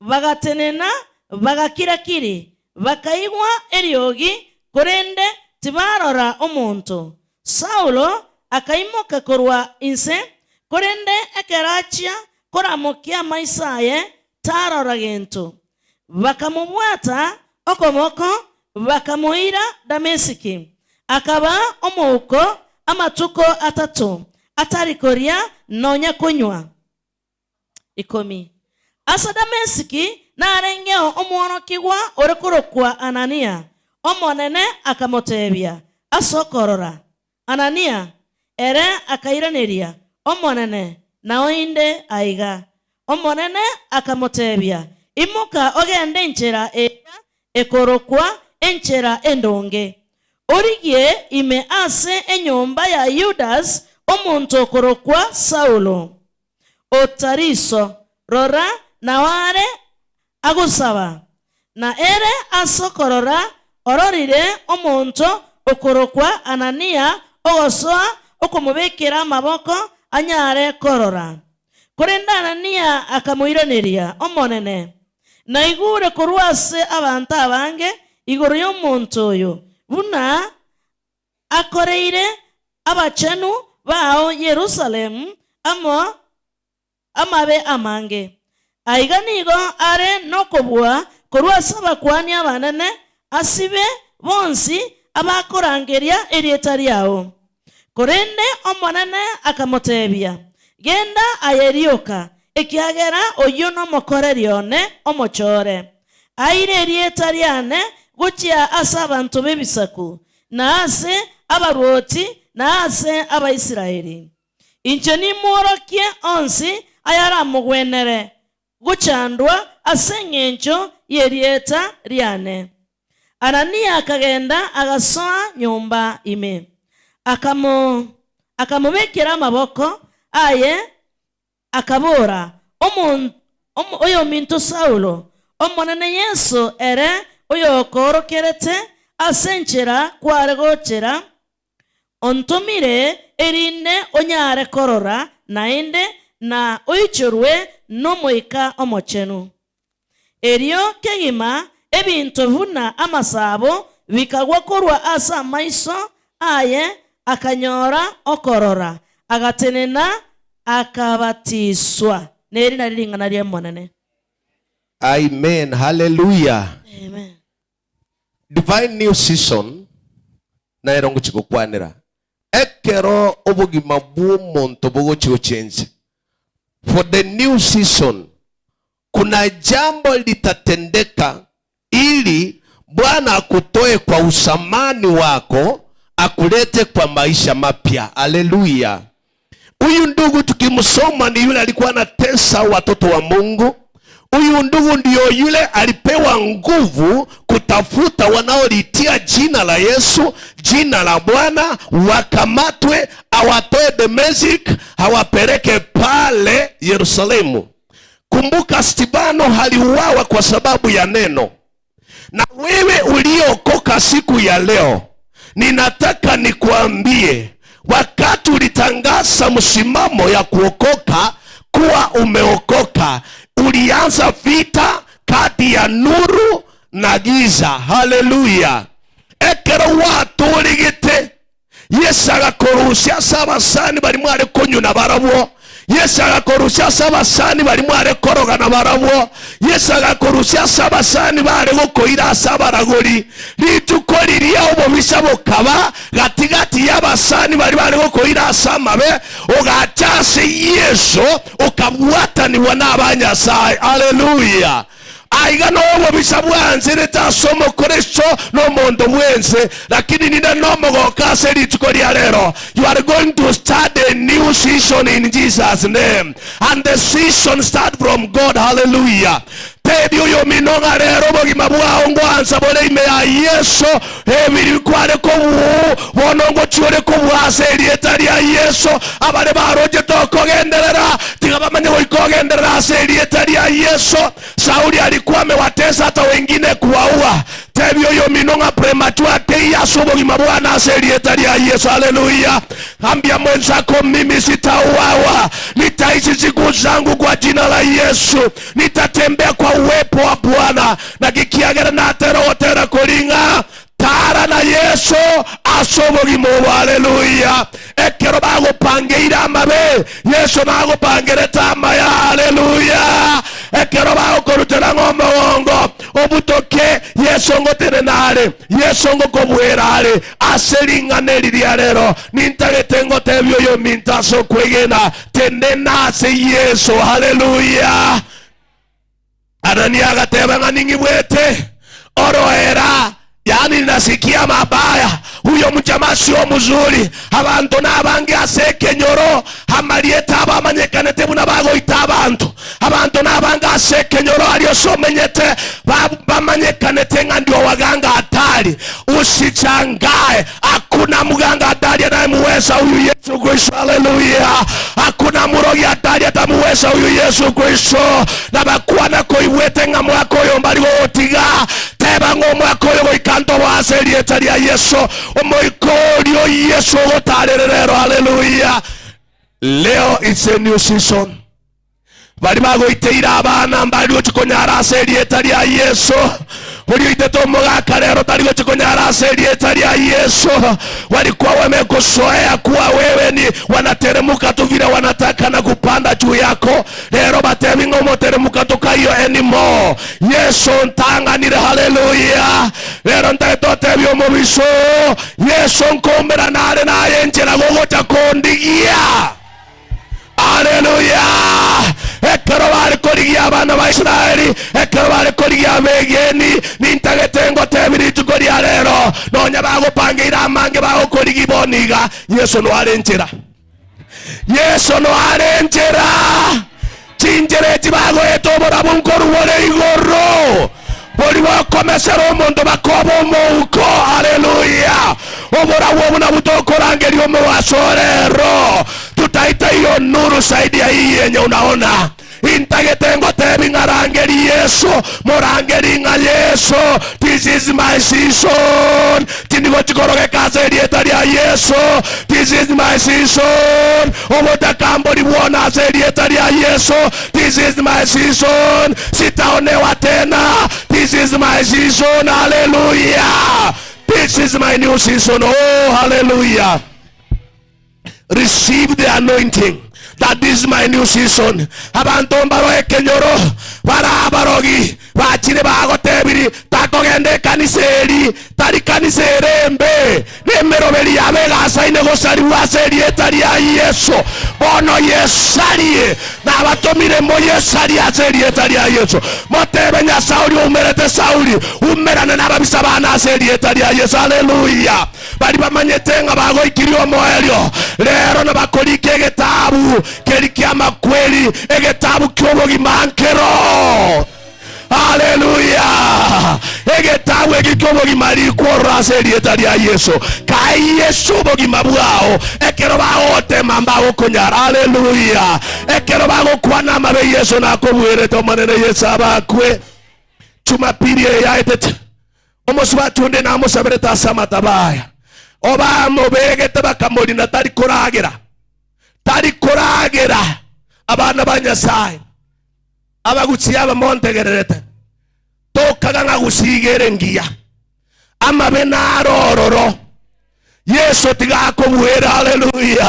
Speaker 5: bagatenena bagakirakiri, bakaigwa eriogi, korende tibarora omonto. Saulo akaimoka korwa inse, korende ekerachia koramokia maiso aye tarora gento. Bakamubwata okomoko bakamuira Damesiki. Akaba omouko amatuko atatu atari koria nonya kunywa. 10. Asa Damesiki narengeo omworokigwa orekorokwa Anania. Omonene akamotebia, asokorora Anania. Ere akairaneria, Omonene, naoinde aiga. Omonene akamotebia, imoka ogende enchera eya ekorokwa enchera endonge, origie ime ase enyomba ya Yudas omonto okorokwa Saulo Otariso. Rora naware agosaba, na ere asokorora ororire omonto okorokwa Anania ogosoa okomobekera amaboko anyare korora. Korende Anania akamoiraneria, Omonene, naigure korwa ase abanto abange igoro y'omonto oyo, buna akoreire abachenu bao Yerusalemu amo amabe amange. Aiga nigo are nokobua korwa ase abakuani abanene asibe bonsi abakorangeria erieta riao. Korende Omonene akamotebia, genda aye rioka, ekiagera oyio nomokoreri one omochore. Aire erieta riane gochia ase abanto b'ebisaku, na ase abarwoti, na ase Abaisraeli. Inche nimworokie onsi ayaramogwenere gochandwa ase eng'encho y'erieta riane. Anania akagenda agasoa nyomba ime, akamubekera amaboko aye, akabora, oyo minto Saulo, Omonene Yesu ere oyokorokerete ase enchera kware gochera, ontomire erinde onyare korora naende na oichorwe n'omoika omochenu. Erio kegima ebinto buna amasabo bikagwa korwa ase amaiso aye, akanyora okorora, agatenena akabatiswa. Neri nari ring'ana ria Omonene.
Speaker 1: Amen. Hallelujah.
Speaker 5: Amen.
Speaker 1: Divine new season naero ngochigokwanera. Ekero obogima bw'omonto bogochigochenja. For the new season kuna jambo litatendeka ili Bwana akutoe kwa usamani wako akulete kwa maisha mapya. Haleluya. Huyu ndugu tukimsoma ni yule alikuwa anatesa watoto wa Mungu. Huyu ndugu ndio yule alipewa nguvu kutafuta wanaolitia jina la Yesu, jina la Bwana, wakamatwe, awatoe Dameski, awapeleke pale Yerusalemu. Kumbuka Stefano aliuawa kwa sababu ya neno. Na wewe uliokoka siku ya leo, ninataka nikuambie, wakati ulitangaza msimamo ya kuokoka kuwa umeokoka, ulianza vita kati ya nuru na giza. Haleluya. Ekero watuligite Yesu agakorusia sabasani bari mware kunyuna barabwo. Yesu agakorusia sabasani bari mware korogana barabwo. Yesu agakorusia sabasani bare gokoira sabaragori. Rituko riria obobisa bokaba gatigati y'abasani bari bare gokoira samabe ogachase Yesu okabwatanibwa n'abanyasaye. Haleluya. Aiga nobo bisabwanze tasomo Kristo no mondo mwenze, lakini nina nomo gokase rituko ria lero. You are going to start a new season in Jesus name, and the season start from God. Hallelujah. Tebi uyo minonga lero bogima bwao ngwanza bole ime ya Yesu ebiri kware ko bonongo chiore ko bwase rieta ria Yesu abare baroje tokogenderera tiga bamanye goikogenderera ase rieta ria Yesu. Sauli alikuwa amewatesa hata wengine kuwaua. Tebi uyo minonga premature te Yesu bogima bwana ase rieta ria Yesu. Hallelujah. Ambia mwenzako, mimi sitauawa, nitaishi siku zangu kwa jina la Yesu, nitatembea kwa uwepo wa Bwana na kikiagera na terotera kuringa tara na Yesu asobogimo. Haleluya. Ekero bagopangeira amabe Yesu nagopangere tama ya. Haleluya. Ekero bagokorutera ng'omogongo obutoke Yesu ngotere nare Yesu ngokobwerare aseringane riria rero nintagete ngotebio yo mintaso kwegena tende ase Yesu. Haleluya. Anania agateba ng'a ning'ibwete oroera, yani nasikia mabaya, huyo mjamaa sio mzuri, abantu nabange aseke nyoro hamarieta abamanyekanete buna bagoita abantu, abantu nabange aseke nyoro aliyosomenyete bamanyekanete nga ndio waganga hatari. Usichangae, hakuna mganga hatari anayemuweza huyu Yesu Kristo. Haleluya. Hakuna murogi hatari atamuweza huyu Yesu Kristo. Na bakuwa nakoiwete nga mwako yo mbali gotiga teba ngo mwako yo goikanto wase rieta ria Yesu omoikorio Yesu gotarerero. Haleluya. Leo it's a new season. Bari bagoiteira abana mbari gochikonyara ase rieta ria Yesu. Ulioitete omogaka lero tari gochikonyara ase rieta ria Yesu. Walikuwa wamekuzoea kuwa wewe ni wanateremuka tu vile wanataka na kupanda juu yako. Lero batemingo moteremuka toka hiyo anymore. Yesu ntanganire. Haleluya. Lero ntaetotebio omobiso Yesu nkombera nare naye njera gogocha kondigia. Haleluya. Ekero bari korigia abana ba Israeli, ekero bari korigia abegeni, nintagete ngotebiri rituko ria rero nonya bagopangeira amange bagokorigi boniga Yesu no arenchera. Yesu no arenchera. Chinjere chibagoeta oborabu nkorubore igoro bori bakomesera omonto bakoba omouko. Haleluya. Oborabu obuna butokorangeria omowasorero tutaita hiyo nuru zaidi ya hii yenye unaona. Intagete ngotebi ng'arangeri Yesu morangeri ng'a Yesu. This is my season. Tindigochikorogeka ase rieta ria Yesu. This is my season. Obotakambori bwona ase rieta ria Yesu. This is my season. Sitaonewa tena. This is my season. Hallelujah. This is my new season. Oh, hallelujah. Receive the anointing that this is my new season. Abantu mbaro ekenyoro bara abarogi bachire bagotebiri takogende kanisa eri tari kanisa erembe nemeroberi yabe gasaine gosariwa ase rieta ria Yesu. Bono yesarie nabatomire mo yesarie ase rieta ria Yesu. Motebe nya Sauli umerete Sauli umerane nababisa bana ase rieta ria Yesu. Haleluya. Bari bamanyete nga bagoikirio omoerio lero nabakorike egetabu keri kia makweli egetabu ky'obogima nkero. Haleluya. Egetabu Egitabu ekio obogima rikworora ase erieta ria Yesu. Kai Yesu obogima bwao ekero bagotema mbagokonyara. Haleluya. Ekero bagokwana amabe Yesu nakobwerete omonene Yesu abakwe. Jumapili yaetete omosubati onde namosaberete ase amatabaya obamobegete bakamorina tari koragera, tari koragera. Abana ba Nyasaye abaguchi abamontegererete tokaga ng'agusigere ngiya amabe narororo Yesu tigakobwera. Haleluya.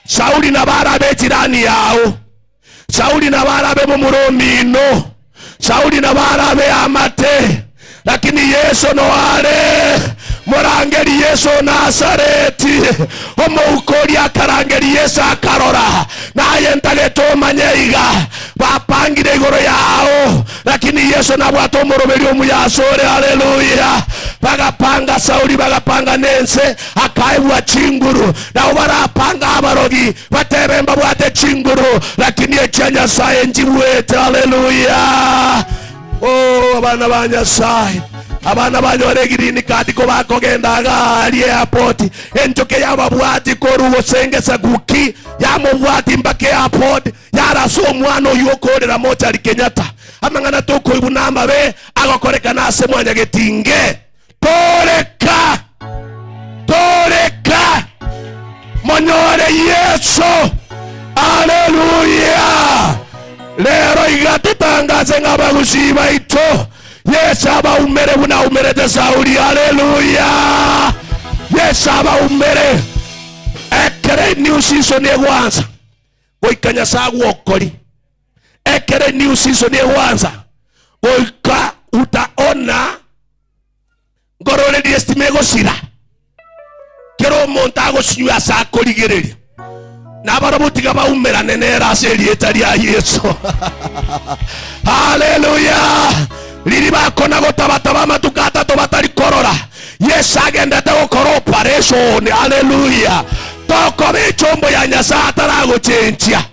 Speaker 1: Sauli na barabe jirani yao, Sauli na barabe mumuromino, Sauli na barabe amate, lakini Yesu no are murangeri Yesu Nazareti omoukori akarangeri Yesu akarora naye ntageto manyeiga bapangire igoro yao, lakini Yesu nabwata omoroberi omuyasore. Haleluya. Bagapanga Sauli, bagapanga nense akaebwa chinguru, nabo barapanga abarogi batebe mbabwate chinguru, lakini ekia Nyasaye njibwete. Haleluya. Oh, abana ba Nyasaye, abana banyore green card ko bakogenda gari airport enjoke yababwati koru gosengesa guki yamubwati mpaka airport yaraso omwana oyo okorera mochari Kenyatta amang'ana tokoibu amabe agokorekana ase mwanya getinge. Toreka, toreka monyore Yesu. Haleluya. Lero igatutangaze ng'abagusi baito Yesu abaumere buna umerete Sauli. Haleluya. Yesu abaumere ekere new season egwanza goika Nyasaye gwokori ekere new season egwanza goika utaona ngororerie estima egosira kero omonto agosinywa ase akorigereria nabarobutiga baumerane nera ase erieta ria Yesu. Haleluya. Riri bakona gotabataba amatuko atato batari korora Yesu agendete gokora operation. Haleluya. Tokoba echombo ya Nyasaye ataragochenchia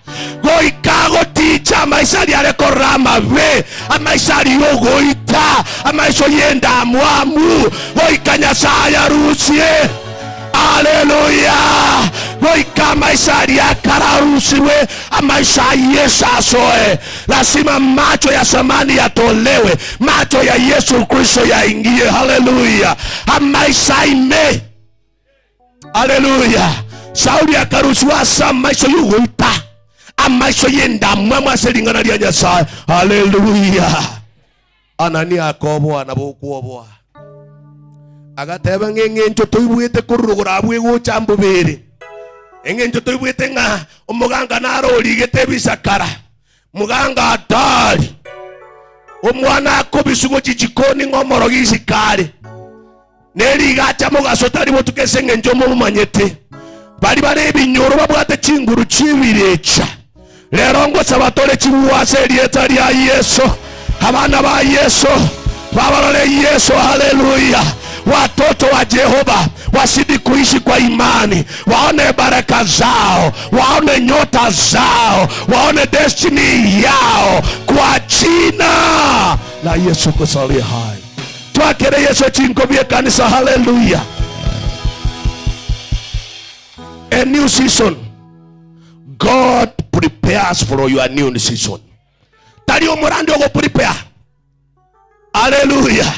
Speaker 1: goika goticha amaisha riare korora amabe amaisha riogoita amaisho yendamwamu goika Nyasaye arusie. Haleluya. Goika maisha yakararusiwe amaisha Yesu asoe. Lazima macho ya zamani yatolewe, macho ya Yesu Kristo yaingie. Haleluya. Amaisha ime. Haleluya. Sauli akarusiwa asa maisha yugoita amaisha yendamwamu ase ring'ana ria Nyasaye. Haleluya. Anania akoboa na bokuoboa agateba ng'eng'encho toibwete korurugora abwe gocha mbubere eng'encho toibwete ng'a omoganga narorigete ebisakara muganga atari omwana akobisugo chichikoni ng'omorogi isikare nerigacha mogaso tari botuke ase eng'encho momanyete bari bare ebinyoro babwate chinguru chibirecha lero ngosaba tore chibuase erieta ria Yesu. Abana ba Yesu babarore Yesu. Haleluya. Watoto wa Jehova wasidi kuishi kwa imani, waone baraka zao, waone nyota zao, waone destiny yao kwa jina la Yesu Kristo aliye hai. Twakere Yesu chingobie kanisa. Haleluya. A new season. God prepares for your new season. Tari omorandi ogo prepare. Haleluya.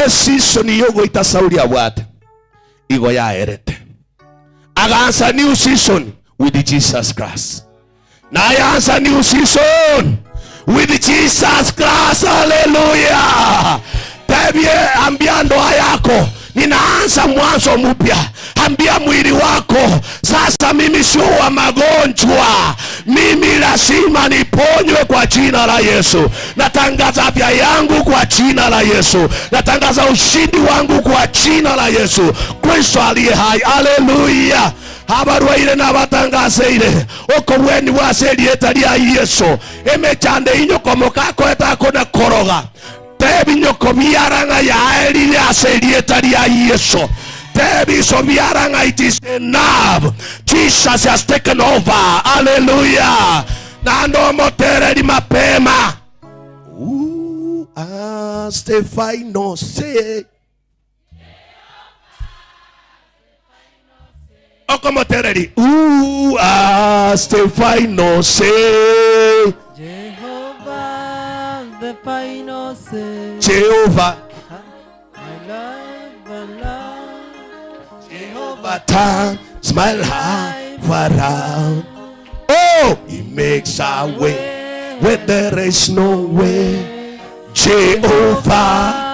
Speaker 1: Season yogoita Sauli abwate igo yaerete agansa new season with Jesus Christ. Nayansa new season with Jesus Christ. Haleluya. Tabie ambia ndoa yako ninaanza mwanzo mpya. Ambia mwili wako sasa mimi sio wa magonjwa, mimi lazima niponywe kwa jina la Yesu. Natangaza afya yangu kwa jina la Yesu. Natangaza ushindi wangu kwa jina la Yesu Kristo aliye hai. Haleluya. Abarwaire n'abatangaseire okobweni bwase erieta ria Yesu emechande inyoko mokakoeta kona koroga tebi nyoko biaranga yaerire ase erieta ria Yesu. Tebi so biaranga, it is enough. Jesus has taken over. Hallelujah. Na ndo motereri mapema. has the final say. Okomotereri. Who has the final say?
Speaker 2: Jehovah, the final say.
Speaker 1: Jehovah.
Speaker 2: My life around.
Speaker 1: Jehovah turns my life around. Oh, he makes a way where there is no way. Jehovah.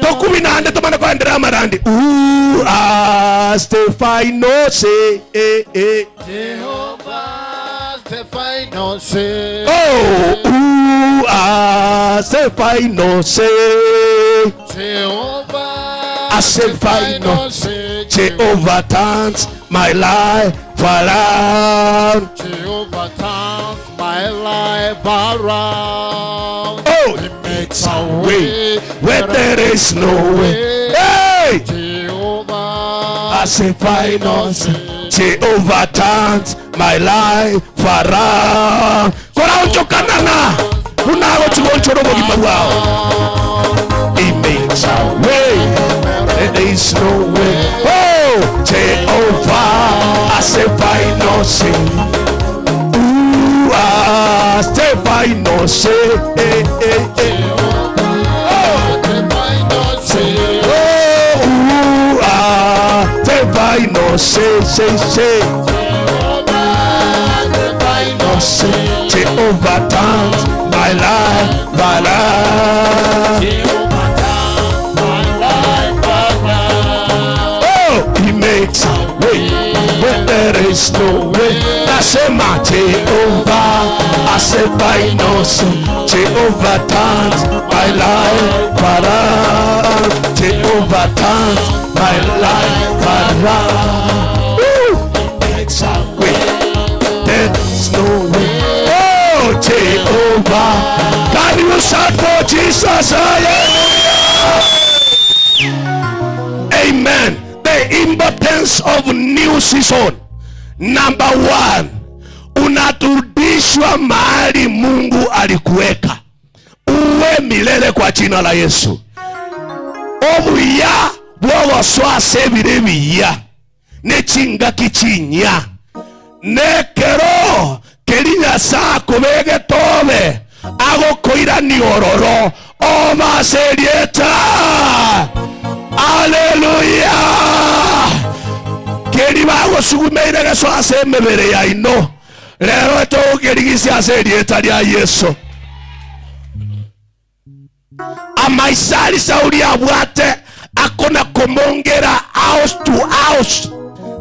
Speaker 1: Tokubinande tumana kuendelea marandi. Who has the final say? Eh, eh.
Speaker 8: Jehovah the final say.
Speaker 1: Oh, who has the final say?
Speaker 8: Jehovah
Speaker 1: has the final say. Jehovah turns my life around.
Speaker 8: Jehovah turns my life around.
Speaker 1: Oh,
Speaker 8: he makes a way
Speaker 1: where there is no way. Hey!
Speaker 8: Jehovah
Speaker 1: has the final say. Jehovah turns my life around. Koraonchokanana unagochigonchoro bogima bwao. He makes a way there is no way. Oh, Jehovah has the final say. Who has the final say? Eh, eh, eh.
Speaker 8: Jehovah the final say.
Speaker 1: Oh, who has the final say? Say, say.
Speaker 8: Jehovah the final say.
Speaker 1: Jehovah turns my life around.
Speaker 8: Jehovah turns my life around.
Speaker 1: Oh, he makes a way where there is no way. Nasema Jehovah has the final say. Jehovah turns my life around. Jehovah turns my life around. Woo! He makes a way. There's no way. Oh, Jehovah. Can you shout for Jesus? Hallelujah. Amen. The importance of new season. Number one, unaturudishwa mahali Mungu alikuweka. Uwe milele kwa jina la Yesu. Obuya bwogoswa ebire biya nechinga kichinya nekero keri Nyasaye kubege tobe agokoira ni ororo obaserieta. Haleluya. Keri bagosugumeire geswase emebere yaino rero togerigisia ase erieta ria Yesu. Amaisari Sauli abwate akona komongera house to house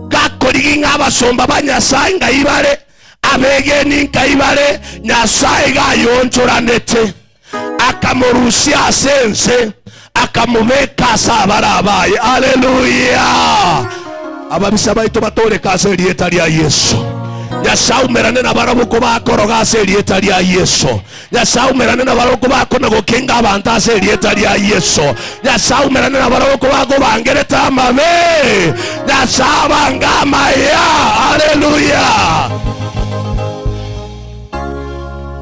Speaker 1: gakoriginga abasomba ba Nyasaye ngaibare abegeni ngaibare Nyasaye gayonchoranete akamurusia asense akamubeka sabarabaye. Haleluya. Ababisa baito batoreka ase erieta ria Yesu. Nyasaye umerane na baraboko bakoroga ase erieta ria Yesu. Nyasaye umerane na baraboko bakona gokenga abantu ase erieta ria Yesu. Nyasaye umerane na baraboko bagobangereta amabe. Nyasaye bangamaya. Haleluya.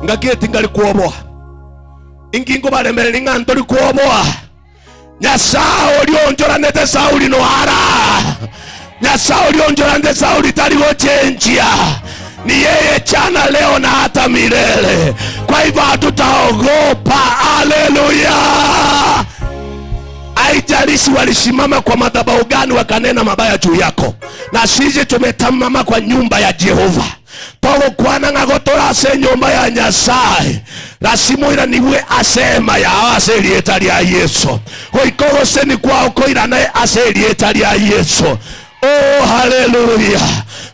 Speaker 1: Ngakieti ngali kuoboa ingingo baremere ng'anto likuoboa. Nyasaye olionjoranete Sauli no hara. Nyasaye olionjoranete Sauli taligochenjia. Ni yeye jana leo na hata milele. Kwa hivyo hatutaogopa. Haleluya. Haijalishi walisimama kwa madhabahu gani wakanena mabaya juu yako, na sisi tumetamama kwa nyumba ya Jehova. Togokwana ng'agotora ase nyumba ya Nyasaye rasimoira niwe asema ya ase erieta ria Yesu. Goikogoseni kwao koiranae ase erieta ria Yesu. Oh, haleluya.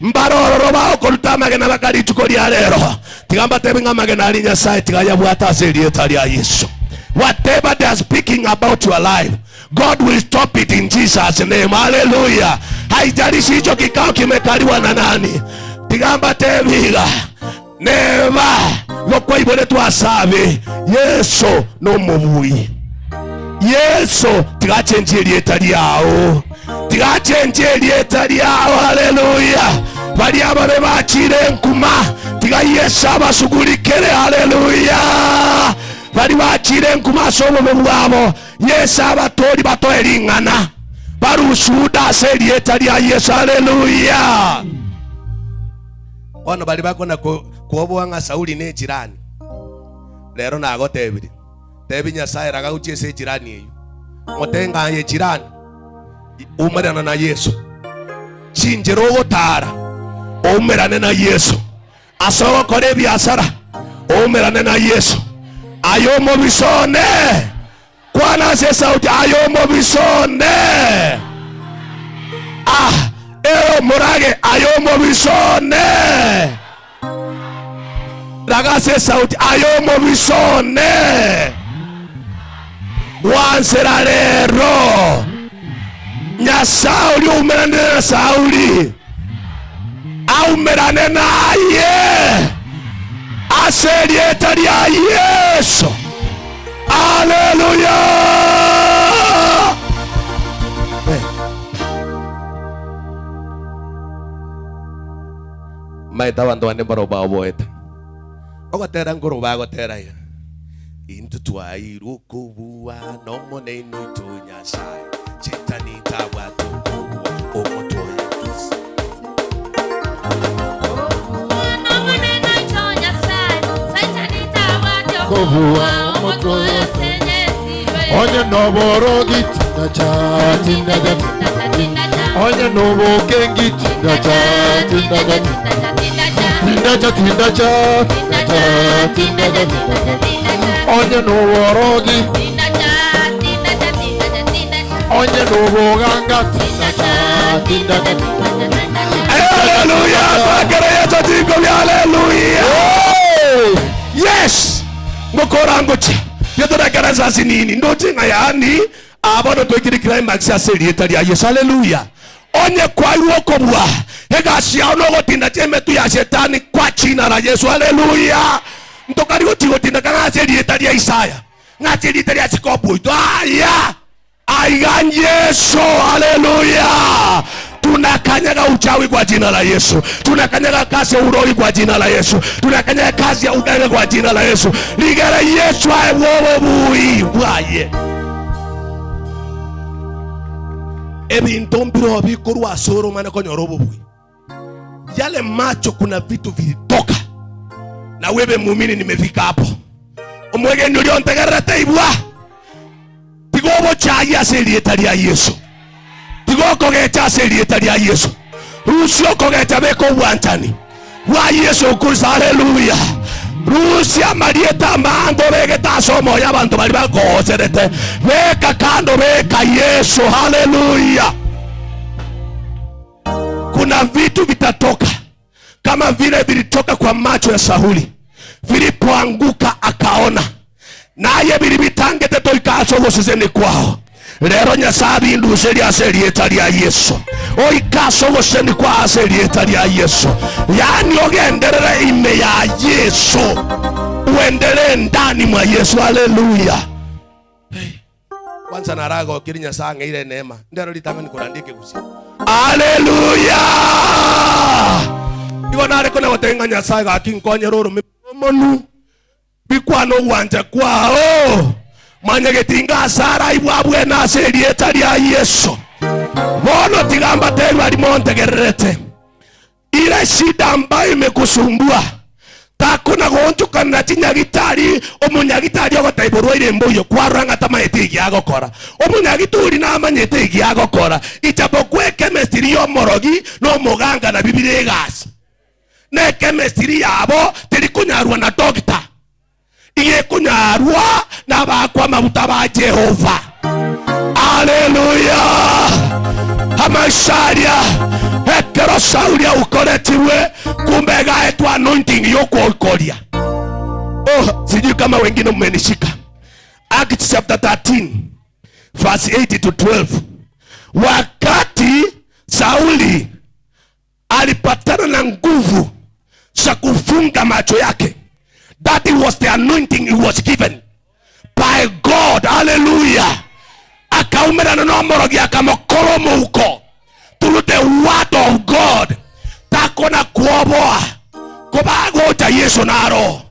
Speaker 1: Mbarororo bao koruta amagena bakarituko ria rero. Tigamba tebe ng'amagena ari Nyasaye tigayabwata ase erieta ria Yesu. Whatever they are speaking about your life, God will stop it in Jesus' name. Hallelujah. Haijalishi hicho kikao kimekaliwa na nani. Tigamba tebiga neba gokwaibore twasabe Yesu no mubui. Yesu tigachenjie erieta riao. Tigachenjie erieta riao. Hallelujah. Baria ababe bachire nkuma tiga Yesu abasugurikere. Hallelujah. Bari bachire nkumaso obume bwabo. Yesu abatori batoe ring'ana. Barushuda ase erieta ria Yesu. Haleluya. Bono bari bakona kuoboa ng'a Sauli ne jirani. Lero nagotebire. Tebi Nyasaye ragaguchie ase ejirani eyo. Motenga ye jirani. Umerana na Yesu. Chinjero ogotara. Umerane na Yesu. Asogokora ebiasara. Umerane na Yesu. Ayo mobisone. Kwana ase sauti ayo mobisone. Ah, ero morage ayo mobisone. Ragase sauti ayo mobisone. Wansera lero. Nyasauli umerane na Sauli. Aumerane naye. Ase erieta ria Yesu. Haleluya. Maita bantu bane baroba oboete. Ogotera ngoro bagotera ya. Intu twairukubuwa no moneno itu Nyasaye. Chetani tabwatukubuwa omotoya Kristo.
Speaker 8: Onye noboro gitinda cha tinda cha onye nobo kengi tinda cha tinda cha tinda cha tinda cha tinda cha onye noboro gi tinda cha tinda cha onye nobo ganga tinda cha tinda cha.
Speaker 1: Haleluya! Twakere Yesu tingo haleluya. Yes. Ngokora ngochi. Yotorakarasa sinini ndotinga yani abono twekiri climax ase erieta ria Yesu. Haleluya. Onye kwairwo kobwa egasi yao nogotinda chemetu ya shetani kwa jina la Yesu. Haleluya. Ntokari gotigotinda kana ase erieta ria Isaya ng'ase erieta ria Jakobo ito aya aiga Yesu. Haleluya. Tunakanyaga uchawi kwa jina la Yesu. Tunakanyaga kazi ya urogi kwa jina la Yesu. Tunakanyaga kazi ya uganga kwa jina la Yesu. Ligera Yesu ae wowo bui bwaye. Ebintu mbiro bikorwa asoro mana konyoro bui. Yale macho kuna vitu vilitoka. Na wewe muumini nimefika hapo. Omwegeni uliontegerera ibwa. Tigobo chai ase erieta ria Yesu. Tigoko gecha ase erieta ria Yesu. Rusio kogecha beko bwanchani wa Yesu Kristo. Haleluya. Rusia marieta mango begeta somo ya bantu bali bagoserete beka kando beka Yesu. Haleluya. Kuna vitu vitatoka kama vile vilitoka kwa macho ya Sauli vilipoanguka akaona, naye bilibitangete toikaso goseseni kwao. Lero Nyasaye binduseria ase erieta ria Yesu. Oikaso goseni kwa ase erieta ria Yesu. Yani ogenderere ime ya Yesu. Uendelee ndani mwa Yesu. Haleluya. Kwanza narago kiri Nyasaye ngeire neema. Ndero litanga nikurandike gusi. Haleluya. Igo nareko na gotenga Nyasaye gakinkonyera orume monu. Bikwano gwanja kwao. Manyegetinga asara ibwabwe na ase erieta ria Yesu. Bono tigamba tenu alimontegererete. Ile shida ambayo imekusumbua takuna gonchuka na chinyagitari omunyagitari ogotaiborwa irembo iyo kwaranga tamaete igiagokora omunyagituri namanyete igiagokora ichapokuwa chemistry yomorogi no muganga na bibire egasi ne chemistry yabo terikunyarwa na doctor iye kunyarwa na bakwa mabuta ba Jehova. Haleluya. Amasharia ekero Saulia ukoretiwe kumbe gaetwa anointing yokuokoria. Oh, sijui kama wengine mmenishika. Acts chapter 13 verse 8 to 12. Wakati Sauli alipatana na nguvu za kufunga macho yake, that was the anointing he was given by God. Hallelujah. Akaumerana no morogi akamokoro muko through the word of God. Takona kuoboa kobagocha Yesu naro.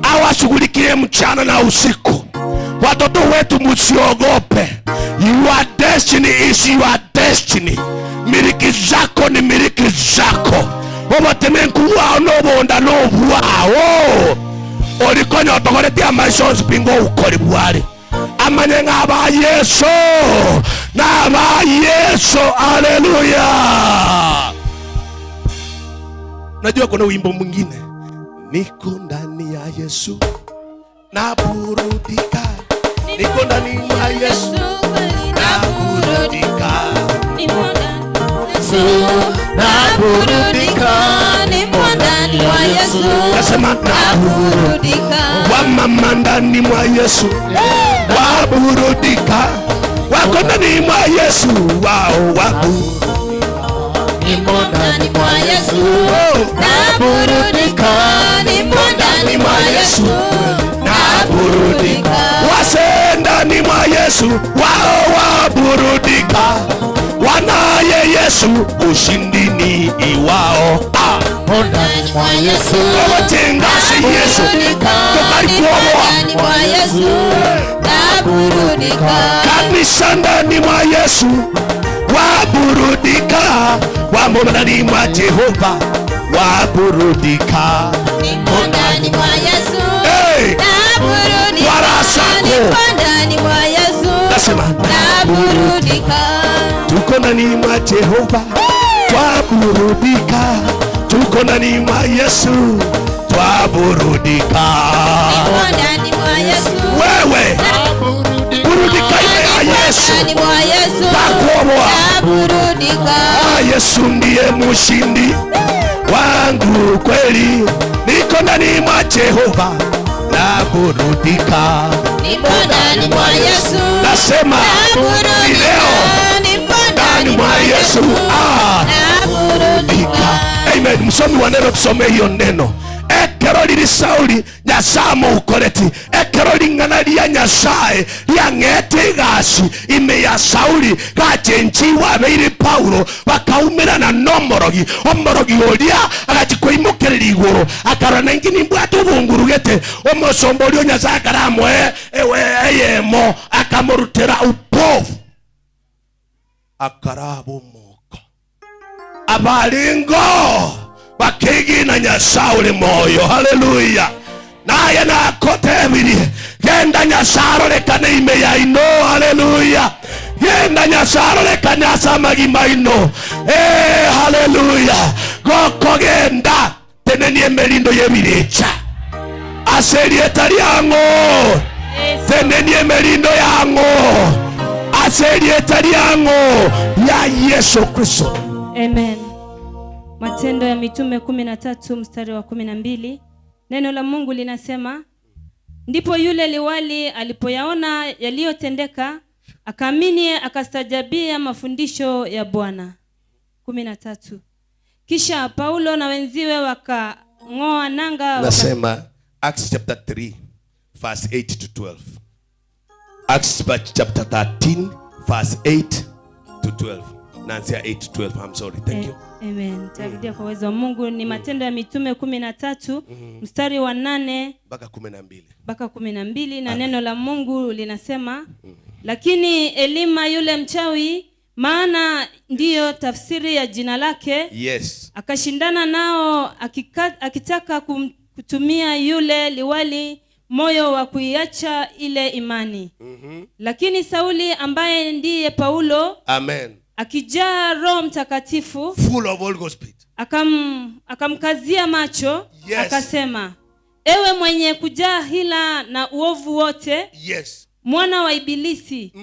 Speaker 1: Awashughulikie mchana na usiku. Watoto wetu msiogope. Your destiny is your destiny. Miliki zako ni miliki zako. Obatemenku wao nobonda nobwao. Olikonya otogoretia maisha nsipingo ukori bwari. Amanye ng'aba Yesu. N'aba Yesu. Haleluya. Najua kuna wimbo mwingine. Niko ndani ya Yesu naburudika. Niko ndani ya Yesu naburudika.
Speaker 2: Naburudika, nimo ndani mwa Yesu.
Speaker 1: Nasema
Speaker 2: naburudika.
Speaker 1: Wamama ndani mwa Yesu waburudika. Wako ndani mwa Yesu wao waburudika.
Speaker 2: Nimo ndani mwa Yesu naburudika. Nimo ndani mwa Yesu
Speaker 1: naburudika. Wase ndani mwa Yesu wao waburudika. Wanaye Yesu ushindi ni iwao.
Speaker 2: Ndani mwa Yesu
Speaker 1: Obatengasi Yesu
Speaker 2: ndani mwa Yesu naburudika.
Speaker 1: Kanisa ndani mwa Yesu waburudika. Wamo ndani mwa Jehova waburudika.
Speaker 2: Nimo ndani mwa Yesu naburudika.
Speaker 1: Warasako
Speaker 2: ndani mwa Yesu
Speaker 1: nasema
Speaker 2: naburudika.
Speaker 1: Tuko ndani mwa Jehova twaburudika. Tuko ndani mwa Yesu twaburudika.
Speaker 2: Nimo ndani mwa Yesu.
Speaker 1: Wewe burudika ile ya Yesu.
Speaker 2: Ndani mwa Yesu naburudika.
Speaker 1: Yesu ndiye mshindi wangu kweli. Niko ndani mwa Jehova naburudika.
Speaker 2: Nimo ndani mwa Yesu
Speaker 1: nasema ni leo ndani mwa Yesu naburudika. Amen. Msomi wa neno tusome hiyo neno. Ekero lili Sauli Nyasaye ukoreti. Ekero ling'ana lya Nyasaye lyang'ete igasi ime ya Sauli gachenchiwa abeire Paulo bakaumirana nomorogi. Omorogi oria agachikoimokerera igoro akarora naingi nimbwate obungurugete omosomba oria Nyasaye akaramoe ewe eyemo akamorutera upofu akarabomoka abalingo bakigina Nyasaye uli moyo. Haleluya. Naye nakotebiri genda Nyasaye arorekane ime ya ino. Haleluya. Genda Nyasaye arorekane ase amagima ino. Haleluya. Goko genda tenenie emerindo y'ebirecha ase erieta riang'o. Tenenie emerindo yang'o ase erieta riang'o ya Yesu Kristo.
Speaker 9: Amen. Matendo ya Mitume 13 mstari wa 12. Neno la Mungu linasema, ndipo yule liwali alipoyaona yaliyotendeka akaamini, akastajabia mafundisho ya Bwana. 13. Kisha Paulo na wenziwe wakang'oa nanga.
Speaker 1: Nasema Acts chapter 3 verse 8 to 12. Acts chapter 13 verse 8 to 12. Nancy 8 to 12. I'm sorry. Thank you.
Speaker 9: Amen. Tarudia kwa uwezo wa Mungu ni Matendo ya Mitume 13 mstari wa 8
Speaker 1: mpaka 12.
Speaker 9: Mpaka 12 na neno la Mungu linasema, lakini Elima yule mchawi, maana ndiyo tafsiri ya jina lake,
Speaker 1: yes,
Speaker 9: akashindana nao akitaka kutumia yule liwali moyo wa kuiacha ile imani. Lakini Sauli ambaye ndiye Paulo,
Speaker 1: amen,
Speaker 9: akijaa Roho Mtakatifu,
Speaker 1: full of Holy Ghost,
Speaker 9: akamkazia macho,
Speaker 1: yes,
Speaker 9: akasema, ewe mwenye kujaa hila na uovu wote,
Speaker 1: yes,
Speaker 9: mwana wa ibilisi,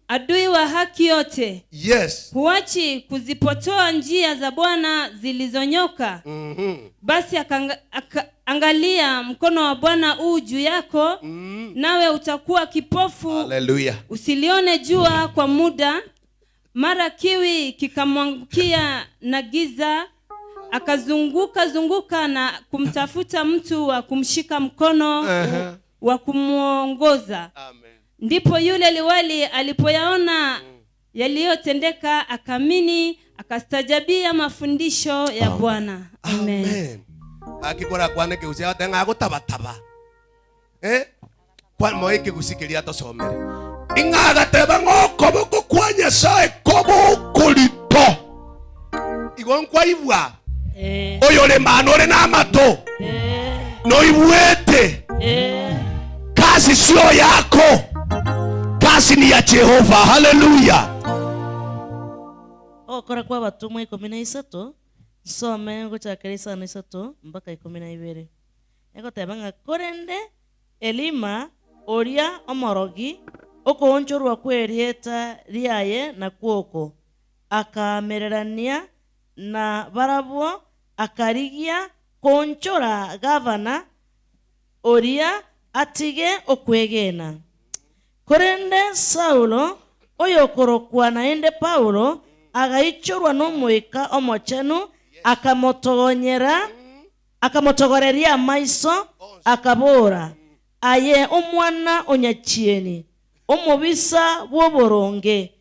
Speaker 9: adui wa haki yote,
Speaker 1: yes,
Speaker 9: huachi kuzipotoa njia za Bwana zilizonyoka. Basi angalia mkono wa Bwana u juu yako, nawe utakuwa kipofu.
Speaker 1: Hallelujah.
Speaker 9: Usilione jua kwa muda. Mara kiwi kikamwangukia na giza, akazunguka zunguka na kumtafuta mtu wa kumshika mkono, wa kumuongoza.
Speaker 1: Amen.
Speaker 9: Ndipo yule liwali alipoyaona yaliyotendeka akamini, akastajabia mafundisho ya Bwana. Amen.
Speaker 1: Amen. Akikora kwane kigusi ate ng'a gotabataba. Kwa moe kigusi keria tosomere. Ing'a gateba ng'okoboko kwa Nyasaye kobokorito. Igo nkwaibwa. Oyo ore mano ore na amato. Noiwete. Kazi sio yako. Kazi ni ya Jehova. Haleluya.
Speaker 5: Okora kwa batumwa 13 nsome gochakera 53 mpaka 12. Egoteba ng'a korende Elima oria omorogi okoonchorwa kwerieta riaye na kwoko akamererania na barabwo akarigia konchora gavana oria atige okwegena. Korende Saulo oyokorokwa naende Paulo agaichorwa n'omoika omochenu akamotogonyera akamotogoreria amaiso akabora aye omwana onyachieni omobisa bw'oboronge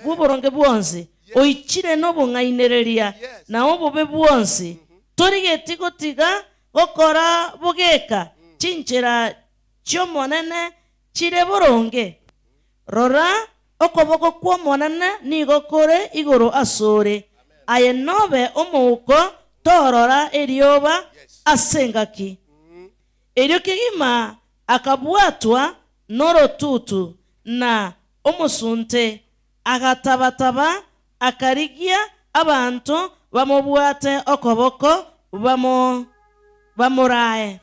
Speaker 5: bw'oboronge bwonsi oichire n'obong'ainereria na obobe bwonsi torigeti gotiga gokora bogeka chinchera chiomonene chire boronge rora okoboko kw'omonene nigo kore igoro asore aye nobe omouko torora erioba asengaki. Erio kegima akabwatwa norotutu na omusunte agatabataba akarigia abantu bamobwate okoboko bamorae.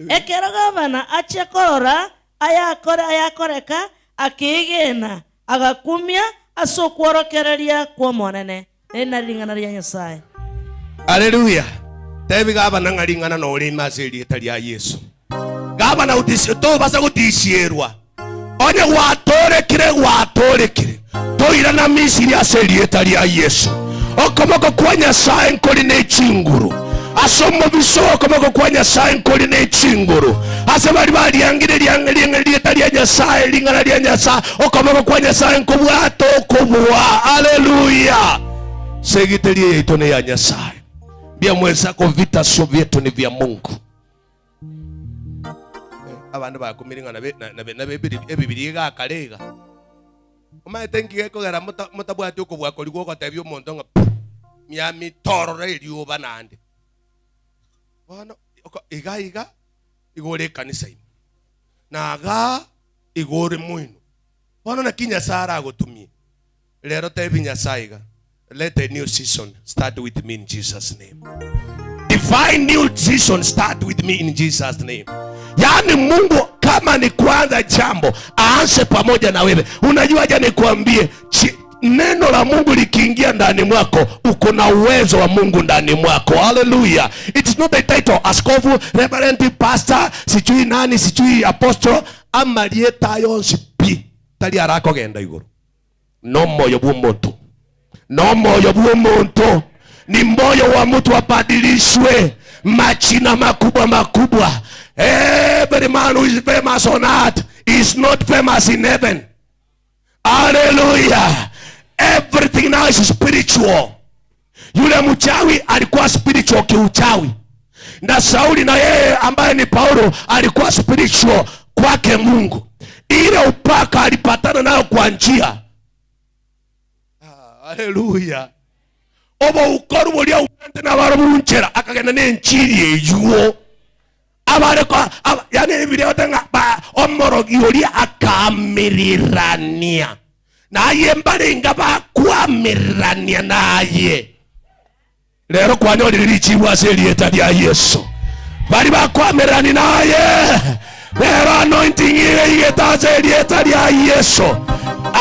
Speaker 5: Ekero gavana achia korora ayakora ayakoreka akigena agakumia ase okworokereria kw'omonene ena ring'ana ria Nyasaye.
Speaker 1: Haleluya. Tebi gavana ng'aring'ana norima ase erieta ria Yesu. Gavana tobasa gotisierwa. Onye gwatorekire gwatorekire. Toirana Misiri ase erieta ria Yesu. Okomoko kwa Nyasaye nkori ne chinguru. Ase omobiso okomoko kwa Nyasaye nkori ne chinguru. Ase bari bariangire rieta ria Nyasaye ring'ana ria Nyasaye okomoko kwa Nyasaye nkobwata okobua. Haleluya. Segiterie yetu ni ya Nyasaye. Bia mwenzako vita sio vyetu ni vya Mungu. Abandu bakumiringa na ebibiri gakarega. Omaete ngige kogera mutabwati okobwakori gogotebia omonto ng'a miami torora erioba nande. Bono iga iga igore ekanisa ime. Naga igore moino. Bono naki Nyasaye aragotumie. Rero tebi Nyasaye iga. Let a new season start with me in Jesus' name. Divine new season start with me in Jesus' name. Yaani Mungu kama ni kuanza jambo, aanze pamoja na wewe. Unajua aje nikuambie, neno la Mungu likiingia ndani mwako, uko na uwezo wa Mungu ndani mwako. Hallelujah. It's not a title, askofu, reverend, pastor, sijui nani, sijui apostle, ama lieta yonsi pi. Tali harako genda iguru. No moyo bw'omuntu. No moyo bw'omuntu. Ni moyo wa mtu abadilishwe. Machina makubwa makubwa. Every man who is famous on earth is not famous in heaven. Hallelujah. Everything now is spiritual. Yule mchawi alikuwa spiritual kiuchawi. Na Sauli na yeye ambaye ni Paulo alikuwa spiritual kwake Mungu. Ile upaka alipatana nayo kwa njia. Hallelujah. Obo ukoru bulia ubente na barabunchera akagenda n'enchiri eyo. Abareko yani Biblia otenga ba omorogi oria akamirirania. Naye mbarenga bakwamirirania naye. Lero kwanyorire richibu ase erieta ria Yesu. Bari bakwamirani naye. Lero anointing ile igeta ase erieta ria Yesu.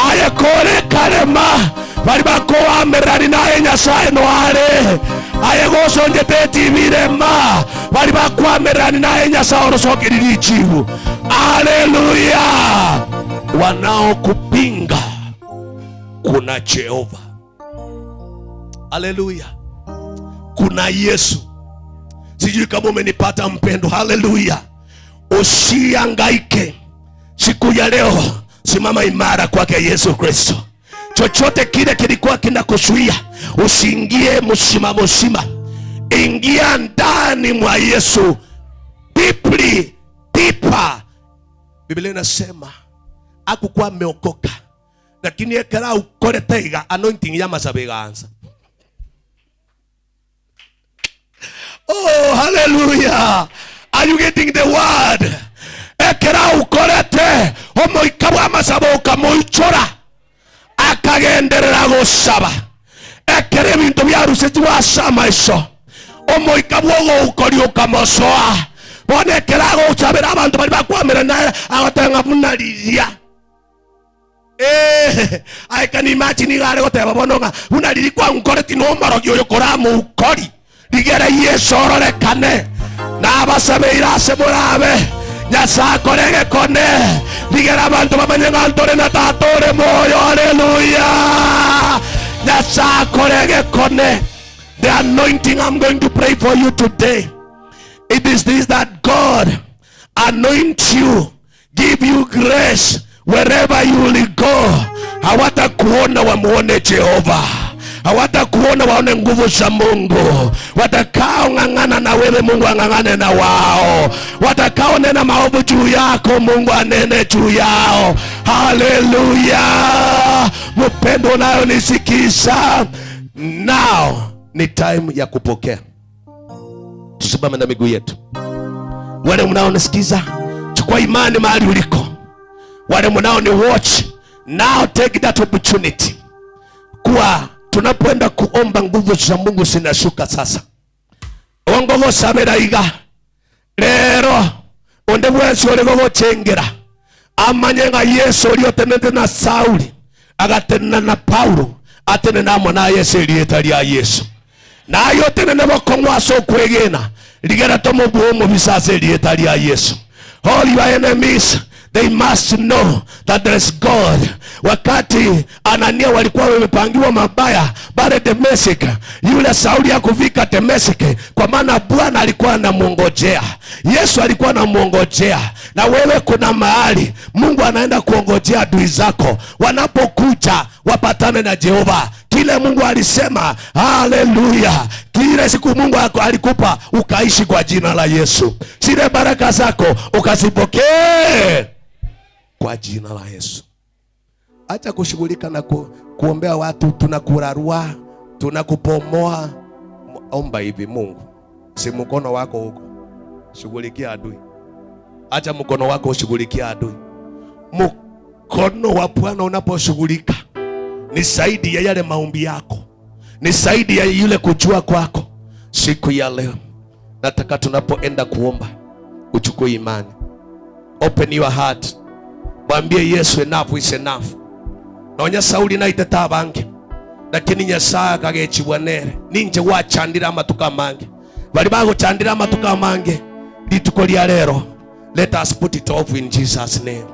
Speaker 1: Aye kore karema. Bari bakwamirani naye Nyasaye no are. Aye gosonjete tibirema. Bari bakwamirani naye Nyasaye orosokiri richibu. Haleluya. Wanaokupinga kuna Jehova. Haleluya. Kuna Yesu. Sijui kama umenipata mpendo. Haleluya. Usihangaike. Siku ya leo simama imara kwake Yesu Kristo. Chochote kile kilikuwa kinakuzuia usiingie msimamo sima. Ingia ndani mwa Yesu deeply, deeper. Biblia inasema hakukuwa ameokoka, lakini ekera ukorete iga anointing ya masabe igaanza. Oh, hallelujah. Are you getting the word? Ekera ukorete omoika bwa masabo ukamoichora akagenderera gosaba. Ekere ebinto byarusetie gwasama iso omoika bwogo ukori ukamosoa. Bono ekera agochabera abanto bari bakwamera naye agotenga buna riria. I can imagine igare goteba bono ng'a buna riri kwankoreti nomorogi oyo koramukori rigere Yesu ororekane nabasabeire ase morabe Nyasaye akore gekone rigere abanto bamanye ng'a ntore na tata ore moyo. Haleluya. Nyasaye akore gekone. The anointing I'm going to pray for you today, it is this, that God anoint you, give you grace wherever you will go. Hawatakuona wamuone Jehova, hawatakuona waone nguvu za Mungu. Watakao ng'ang'ana na wewe, Mungu ang'ang'ane na wao. Watakao nena maovu juu yako, Mungu anene juu yao. Haleluya. Mpendo unayonisikisa, now ni time ya kupokea. Tusimame na miguu yetu. Wale mnaonisikiza, chukua imani mahali uliko. Wale mnao ni watch, now take that opportunity. Kwa tunapoenda kuomba, nguvu za Mungu zinashuka sasa. Ongogo sabera iga lero onde bwensi ole gogochengera amanye nga Yesu oliotenete na Sauli agatena na Paulo atene namo na Yesu elieta lya Yesu nayo tenene bokongwa so kwegena ligera tomo buomo bisase elieta lya Yesu. All your enemies, they must know that there is God. Wakati Anania walikuwa wamepangiwa mabaya pale Damascus, yule Sauli hakufika Damascus kwa maana Bwana alikuwa anamuongojea. Yesu alikuwa anamuongojea. Na wewe kuna mahali Mungu anaenda kuongojea adui zako wanapokuja wapatane na Jehova. Kile Mungu alisema, haleluya, kile siku Mungu alikupa ukaishi kwa jina la Yesu. Zile baraka zako ukazipokee kwa jina la Yesu. Acha kushughulika na kuombea watu, tunakurarua, tunakupomoa. Omba hivi, Mungu, si mkono wako huko, shughulikia adui. Acha mkono wako ushughulikia adui. Mkono wa Bwana unaposhughulika ni zaidi ya yale maombi yako, ni zaidi ya yule kujua kwako. Siku ya leo nataka tunapoenda kuomba uchukue imani. Open your heart. Mwambie Yesu enough is enough. Nonya Sauli naiteta abange, lakini Nyasaye akagechibwa nere ninje wachandira amatuka mange bali bagochandira amatuka mange lituko lya lero. Let us put it off in Jesus name.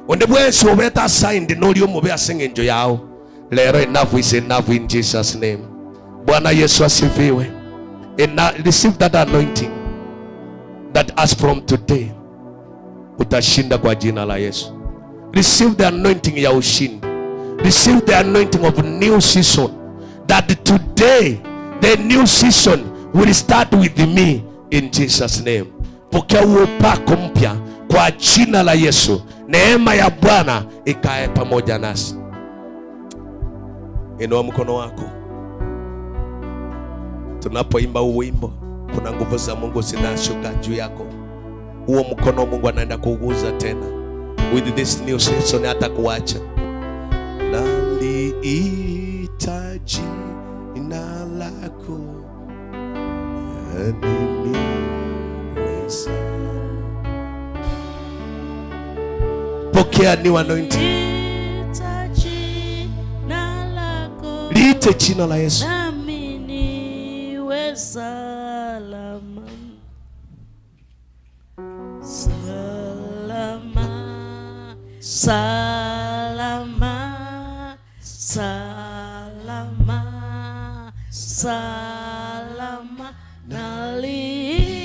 Speaker 1: Onde bwensi obeta signed noli omube asengenjo yao lero. Enough is enough in Jesus name. Bwana Yesu asifiwe. Receive that anointing that as from today utashinda kwa jina la Yesu. Receive the anointing ya ushindi. Receive the anointing of new season. That today the new season will start with me in Jesus name. Pokea huo upako mpya kwa jina la Yesu. Neema ya Bwana ikae pamoja nasi. Inua mkono wako. Tunapoimba huu wimbo, kuna nguvu za Mungu zinashuka juu yako. Huo mkono Mungu anaenda kuuguza tena. With this new season hatakuacha. Nalihitaji jina lako niweza. Pokea new anointing. Liite jina la Yesu.
Speaker 5: Nami niwe salama. Salama, salama, salama, salama. Naliita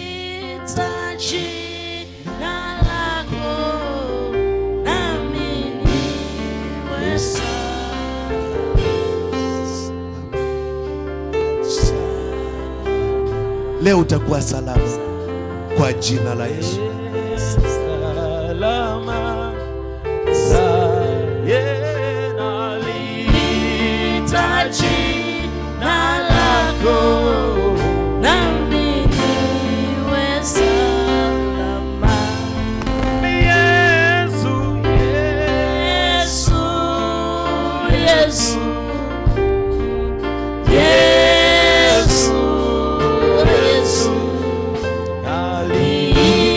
Speaker 5: jina lako, nami niwe salama.
Speaker 1: Leo utakuwa salama kwa jina la Yesu.
Speaker 11: Salama sayena liita jina lako
Speaker 5: nami niwe salama.
Speaker 11: Yesu,
Speaker 5: Yesu, Yesu, Yesu, Yesu, naliita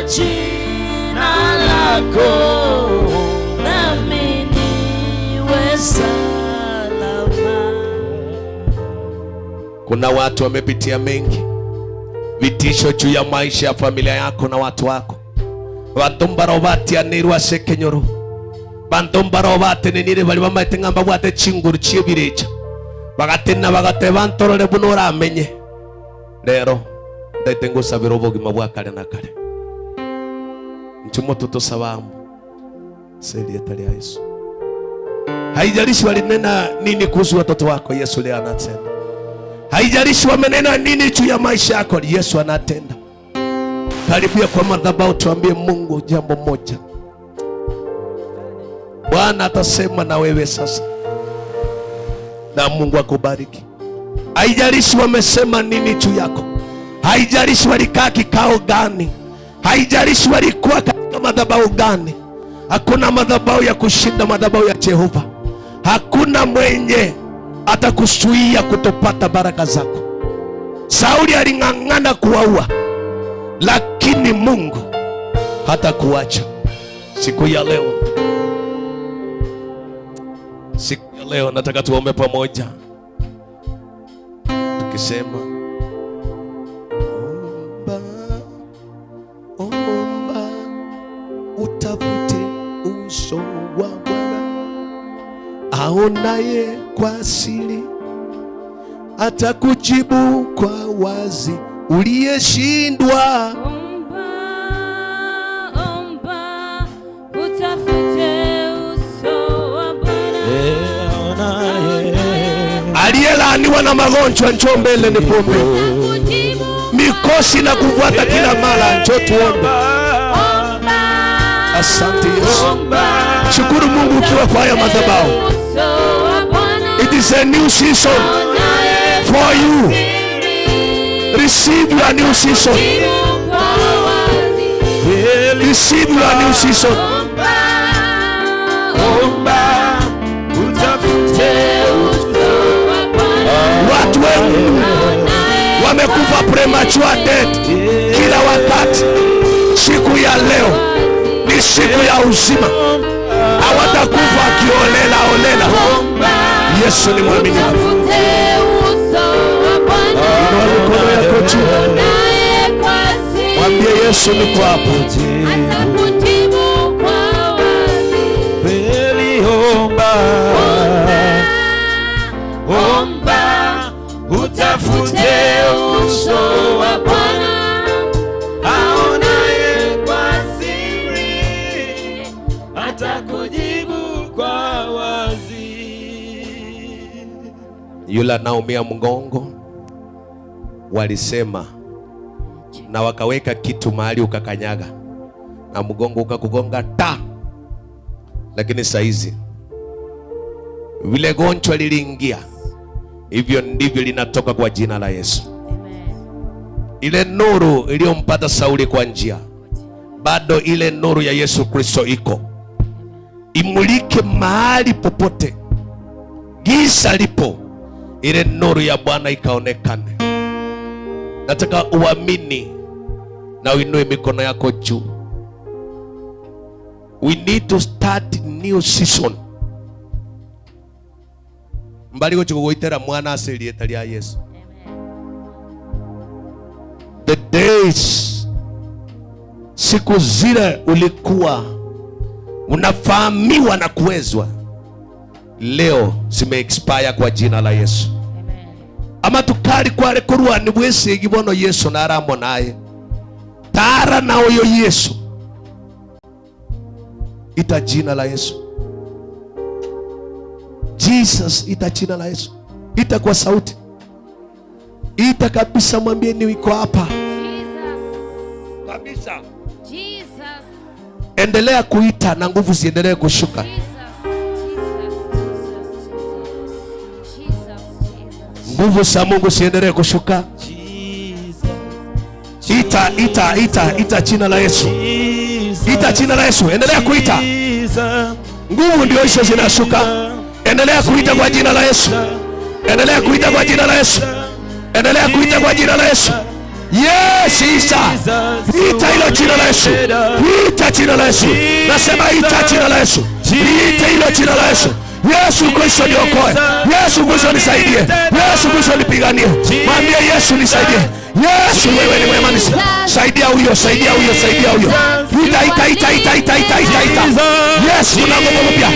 Speaker 5: jina lako nami niwe salama.
Speaker 1: Kuna watu wamepitia mengi, vitisho juu ya maisha ya familia yako na watu wako. Bantu mbaro batianirwe ase ekenyoro, bantu mbaro batenenire bari bamaete ng'a mbabwate chinguru chiebirecha, bagatena bagateba ntorore buno oramenye. Rero ndaite ngosabira obogima bwa kare na kare. Nchumo tutosabamu selieta lya Yesu. Haijalishi walinena nini kuhusu watoto wako, Yesu leo anatenda. Haijalishi wamenena nini juu ya maisha yako, Yesu anatenda. Karibia kwa madhabahu, tuambie Mungu jambo moja. Bwana atasema na wewe sasa, na Mungu akubariki. Haijalishi wamesema nini juu yako, haijalishi walikaa kikao gani, haijalishi walikuwa katika madhabahu gani. Hakuna madhabahu ya kushinda madhabahu ya Jehova. Hakuna mwenye atakuzuia kutopata baraka zako. Sauli aling'ang'ana kuwaua, lakini Mungu hatakuacha. Siku ya leo, siku ya leo nataka tuombe pamoja tukisema, omba, omba, utafute uso wa Bwana, aonaye kwa siri atakujibu kwa wazi. Uliyeshindwa,
Speaker 9: Omba, omba, utafute uso wa Bwana.
Speaker 1: Aliyelaaniwa na magonjwa, njoo mbele nikuombe. Mikosi na kufuata kila mara, njoo tuombe. Asante Yesu. Shukuru Mungu ukiwa kwa haya madhabahu. It is a new season for you. Receive your new season. Receive your new season.
Speaker 11: Omba, utafute uso wa Bwana.
Speaker 1: Watu wengi wamekufa premature death kila wakati. Siku ya leo ni siku ya uzima. Hawatakufa akiolela olela. Yesu ni mwaminifu.
Speaker 2: Utafute uso wa Bwana.
Speaker 1: Inua mikono yako juu.
Speaker 2: Aonaye kwa siri.
Speaker 1: Mwambie Yesu niko hapa.
Speaker 2: Atakujibu kwa wazi.
Speaker 11: Kweli omba, omba, utafute uso wa Bwana. Aonaye kwa siri atakujibu kwa wazi.
Speaker 1: Yule anaumia mgongo, walisema na wakaweka kitu mahali ukakanyaga na mgongo ukakugonga ta. Lakini saizi vile gonjwa liliingia, hivyo ndivyo linatoka kwa jina la Yesu. Ile nuru iliyompata Sauli kwa njia, bado ile nuru ya Yesu Kristo iko. Imulike mahali popote giza lipo, ile nuru ya Bwana ikaonekane. Nataka uamini na uinue mikono yako juu. We need to start new season. Mbali gochikugoitera mwana asili etalia Yesu. The days, siku zile ulikuwa unafahamiwa na kuwezwa, leo zime expire kwa jina la Yesu. Ama tukali kwale kurwa ni bwese igibono Yesu naramo naye. Tara na oyo Yesu. Ita jina la Yesu. Jesus, ita jina la Yesu. Ita kwa sauti. Ita kabisa, mwambie niko hapa. Kabisa.
Speaker 6: Jesus.
Speaker 1: Endelea kuita na nguvu ziendelee kushuka. Nguvu za Mungu ziendelee kushuka. Ita, ita, ita, ita jina la Yesu. Ita jina la Yesu. Endelea kuita. Nguvu ndio hizo zinashuka. Endelea kuita kwa jina la Yesu. Endelea kuita kwa jina la Yesu. Endelea kuita kwa jina la Yesu. Yes, Isa. Ita hilo jina la Yesu. Ita jina la Yesu. Nasema ita jina la Yesu. Ita hilo jina la Yesu. Yesu Kristo niokoe. Yesu Kristo nisaidie. Yesu Kristo nipiganie. Mwambie Yesu nisaidie. Yesu wewe ni mwema, saidia huyo, saidia huyo, saidia huyo. Ita, ita, ita, ita, ita, ita, ita, ita. Yes, kuna nguvu mpya.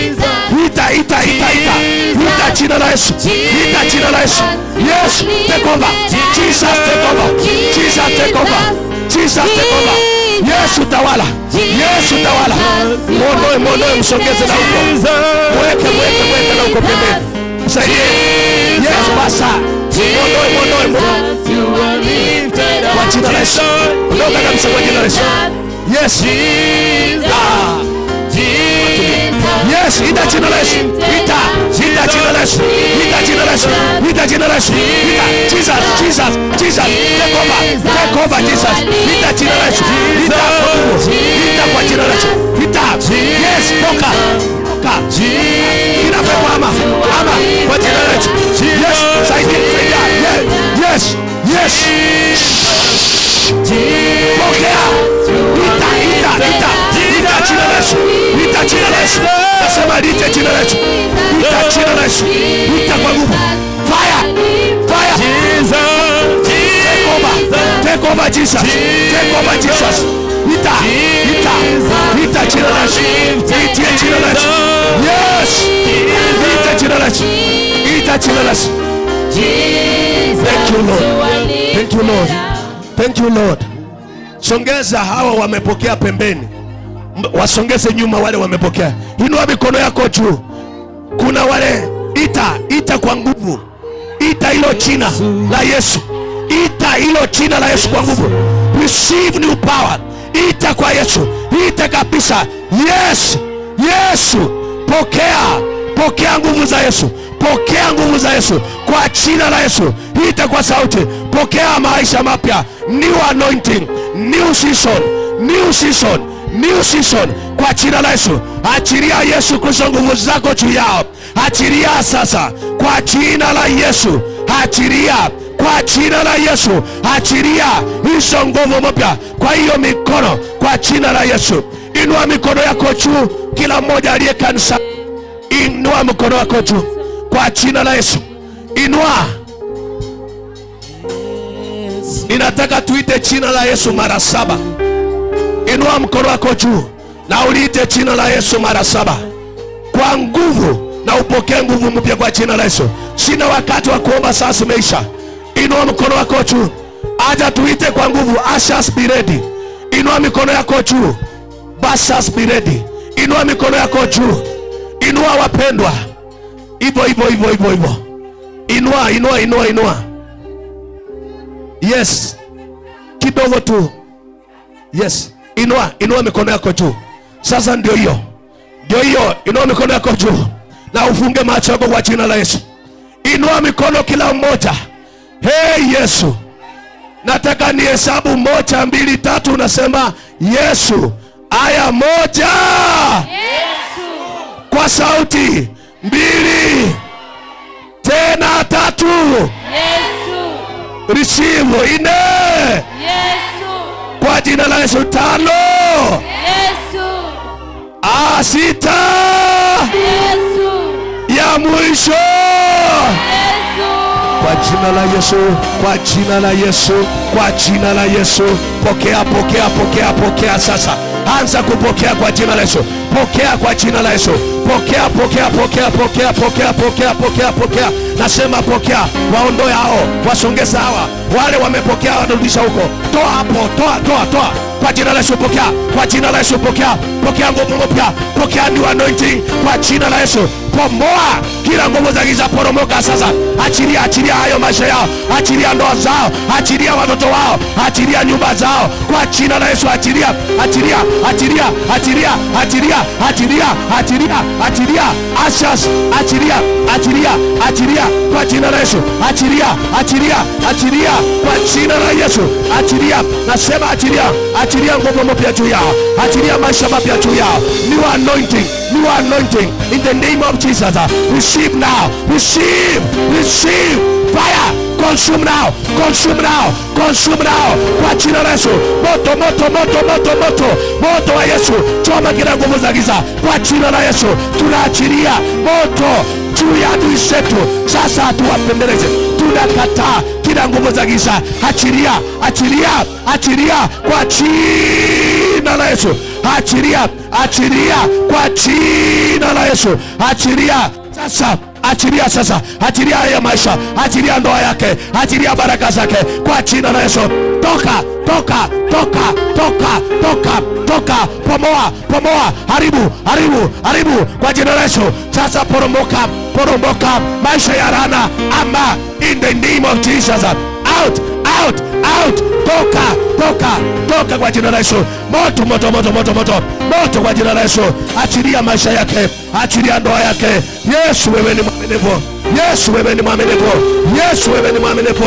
Speaker 1: Ita, ita, ita, ita. Ita jina la Yesu. Ita jina la Yesu. Yes, take over. Jesus take over. Jesus take over. Jesus take over. Yesu tawala. Yesu tawala. Muondoe, muondoe, msongeze na huko. Mweke, mweke, mweke na huko pembeni. Msaidie. Yes, basa. Muondoe, muondoe, muondoe. Kwa jina la Yesu. Ondoka kabisa kwa jina la Yesu. Yes. Yes, ita jina la Yesu. Ita, ita jina la Yesu. Ita jina la Yesu. Ita jina la Yesu. Ita Jesus, Jesus, Jesus. Take over. Take over Jesus. Ita jina la Yesu. Ita kwa nguvu. Ita kwa jina la Yesu. Ita. Yes, toka. Toka. Kila pepo ama. Ama kwa jina la Yesu. Yes, saidia, saidia. Yes. Yes. Pokea. Ita, ita, ita. Ita jina la Yesu. Ita jina la Yesu. Nasema ita jina la Yesu. Ita jina la Yesu. Ita kwa nguvu. Fire. Fire. Take over. Take over Jesus. Take over Jesus. Ita, ita, ita jina la Yesu. Ita jina la Yesu. Yes. Ita jina la Yesu. Ita jina la Yesu. Thank you Lord. Thank you Lord. Thank you Lord. Songeza hawa wamepokea pembeni. Wasongeze nyuma wale wamepokea. Inua mikono yako juu. Kuna wale ita, ita kwa nguvu. Ita hilo jina la Yesu. Ita hilo jina la Yesu kwa nguvu. Receive new power. Ita kwa Yesu. Ita kabisa. Yes. Yesu. Pokea. Pokea nguvu za Yesu. Pokea nguvu za Yesu kwa jina la Yesu. Ita kwa sauti. Pokea maisha mapya. New anointing, new season, new season, new season kwa jina la Yesu. Achilia Yesu Kristo nguvu zako juu yao. Achilia sasa kwa jina la Yesu. Achilia kwa jina la Yesu. Achilia hizo nguvu mpya kwa hiyo mikono kwa jina la Yesu. Inua mikono yako juu, kila mmoja aliye kanisa. Inua mkono wako juu kwa jina la Yesu. Inua. Ninataka tuite jina la Yesu mara 7. Inua mkono wako juu na uliite jina la Yesu mara 7 kwa nguvu, na upokee nguvu mpya kwa jina la Yesu. Sina wakati wa kuomba, sasa umeisha. Inua mkono wako juu. Acha tuite kwa nguvu. Ushers be ready. Inua mikono yako juu. Ushers be ready. Inua mikono yako juu. Inua wapendwa. Hivyo hivyo hivyo hivyo hivyo. Inua, inua, inua, inua. Yes. Kidogo tu. Yes. Inua, inua mikono yako juu. Sasa ndio hiyo. Ndio hiyo, inua mikono yako juu. Na ufunge macho yako kwa jina la Yesu. Inua mikono kila mmoja. Hey Yesu. Nataka nihesabu 1 2 3, unasema Yesu. Aya 1. Yesu. Kwa sauti 2 tena 3.
Speaker 2: Yesu.
Speaker 1: Receive 4.
Speaker 2: Yesu.
Speaker 1: Kwa jina la Yesu 5.
Speaker 2: Yesu.
Speaker 1: 6.
Speaker 2: Yesu.
Speaker 1: Ya mwisho.
Speaker 2: Yesu.
Speaker 1: Kwa jina la Yesu, kwa jina la Yesu, kwa jina la Yesu. Pokea, pokea, pokea, pokea sasa. Anza kupokea kwa jina la Yesu. Pokea kwa jina la Yesu. Pokea, pokea, pokea, pokea, pokea, pokea, pokea, pokea. Nasema pokea, waondoe hao, wasongeze hawa. Wale wamepokea wanarudisha huko. Toa hapo, toa, toa, toa. Kwa jina la Yesu pokea, kwa jina la Yesu pokea. Pokea nguvu mpya, pokea new anointing kwa jina la Yesu. Pomoa kila nguvu za giza, poromoka sasa. Achilia, achilia hayo maisha yao, achilia ndoa zao, achilia watoto wao, achilia nyumba zao kwa jina la Yesu. Achilia, achilia, achilia, achilia, achilia, achilia, achilia, achilia, ashes, achilia, achilia, achilia kwa jina la Yesu. Achilia, achilia, achilia kwa jina la Yesu. Achilia, nasema achilia, achilia nguvu mpya juu yao, achilia maisha mapya juu yao. New anointing, new anointing in the name of Jesus. Receive now, receive, receive fire. Consume now, consume now, consume now kwa jina la Yesu. Moto, moto, moto, moto, moto, moto wa Yesu, choma kila nguvu za giza kwa jina la Yesu. Tunaachilia moto juu ya adui zetu sasa, hatuwapendeleze. Tunakataa kila nguvu za giza. Achilia, achilia, achilia kwa jina la Yesu. Achilia, achilia kwa jina la Yesu. Achilia sasa, achilia sasa, achilia haya maisha, achilia ndoa yake, achilia baraka zake kwa jina la Yesu. Toka, toka, toka, toka, toka, toka, pomoa, pomoa, haribu, haribu, haribu kwa jina la Yesu. Sasa poromoka, poromoka maisha ya laana ama in the name of Jesus. Out, out, out, toka, toka, toka kwa jina la Yesu. Moto, moto, moto, moto, moto, moto kwa jina la Yesu. Achilia maisha yake, achilia ndoa yake. Yesu wewe ni mwaminifu, Yesu wewe ni mwaminifu, Yesu wewe ni mwaminifu.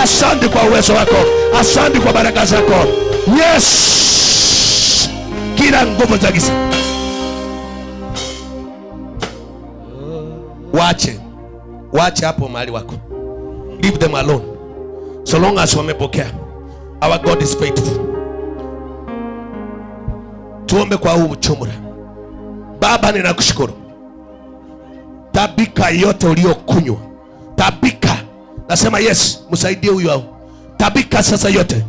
Speaker 1: Asante kwa uwezo wako, asante kwa baraka zako. Yes, kila nguvu za giza waache, waache hapo mahali wako. Leave them alone. So long as wamepokea. Our God is faithful. Tuombe kwa huu mchumra. Baba, ninakushukuru. Tabika yote uliokunywa, tabika, nasema yes, msaidie huyu au tabika sasa, yote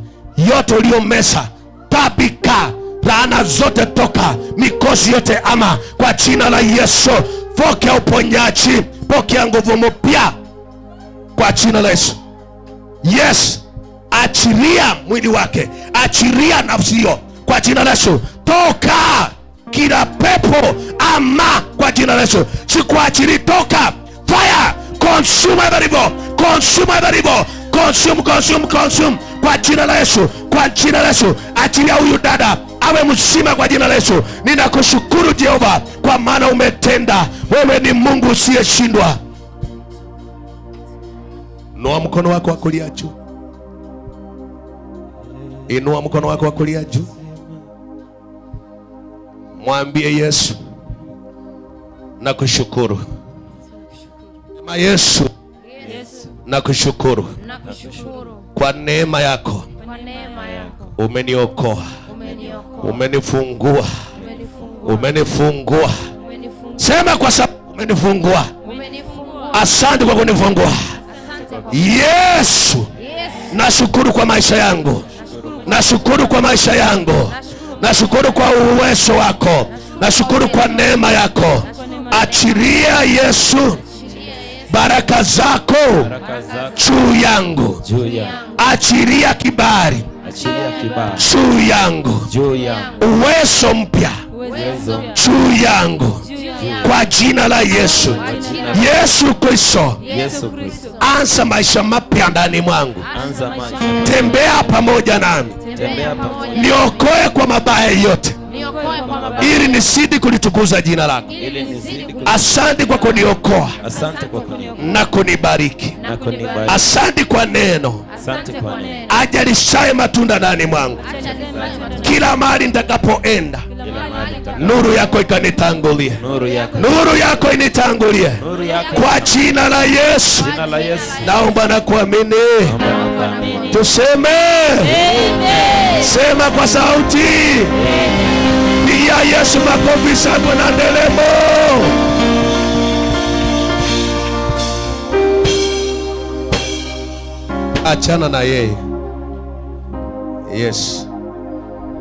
Speaker 1: yote uliomesa, tabika, laana zote toka, mikosi yote ama, kwa jina la Yesu. Pokea uponyaji, pokea nguvu mpya kwa jina la Yesu. Yes, achilia mwili wake, achilia nafsi hiyo kwa jina la Yesu. Toka kila pepo ama kwa jina la Yesu. Sikuachili, toka. Fire, consume every evil, consume every evil, consume, consume, consume kwa jina la Yesu, kwa jina la Yesu. Achilia huyu dada awe mzima kwa jina la Yesu. Ninakushukuru Jehova kwa maana umetenda. Wewe ni Mungu usiyeshindwa. Inua mkono wako wa kulia juu. Inua mkono wako wa kulia juu. Mwambie Yesu, nakushukuru. Sema Yesu, nakushukuru kwa neema yako, umeniokoa, umenifungua, umenifungua. Sema kwa sababu umenifungua. Asante kwa kunifungua. Yesu, nashukuru kwa maisha yangu, nashukuru kwa maisha yangu, nashukuru kwa uwezo wako, nashukuru kwa neema yako. Achilia Yesu baraka zako juu yangu, achilia kibali juu yangu, uwezo mpya juu yangu kwa jina la Yesu. Yesu Kristo, anza maisha mapya ndani mwangu, tembea pamoja nami, niokoe kwa mabaya yote, ili nisidi kulitukuza jina lako. Asante kwa kuniokoa na kunibariki. Asante kwa neno ajalishaye matunda ndani mwangu. Kila mahali nitakapoenda, nuru yako ikanitangulie, nuru yako initangulie kwa jina la Yesu. Naomba na kuamini. Tuseme, sema kwa sauti. Pigia Yesu makofi shangwe na nderemo. Achana na yeye. Yes.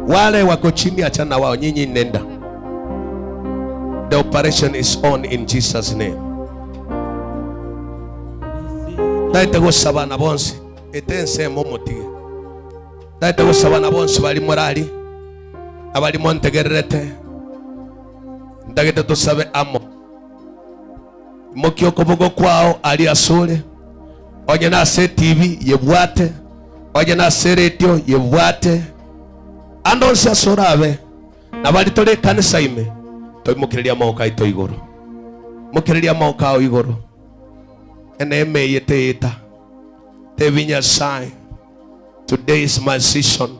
Speaker 1: Wale wako chini achana na wao, nyinyi nenda. The operation is on in Jesus name. Taite gosaba na bonsi etense momotige. Taite gosaba na bonsi bali morali abali montegererete. Ndagete tusabe amo. Mokio kobogo kwao ali asole. Onye na se TV yebwate. Onye na se radio yebwate. Andonsi asorabe. Na bali tole kanisa ime. Toimukireria moko aito igoro. Mukireria moko ao igoro. Ene yete eta. Tebi Nyasaye. Today is my season.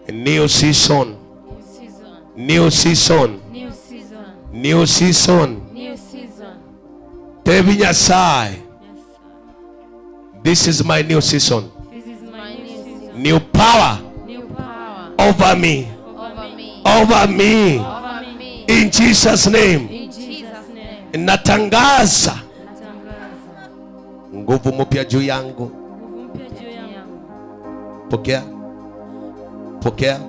Speaker 1: A new season. New season.
Speaker 2: New season.
Speaker 1: New season.
Speaker 2: New season.
Speaker 1: Tebi Nyasaye. This is my new season.
Speaker 2: This is my new season.
Speaker 1: New power.
Speaker 2: New power.
Speaker 1: Over me.
Speaker 2: Over me.
Speaker 1: Over me.
Speaker 2: Over me.
Speaker 1: In Jesus name.
Speaker 2: In Jesus name.
Speaker 1: Natangaza nguvu mpya juu yangu. Pokea. Pokea.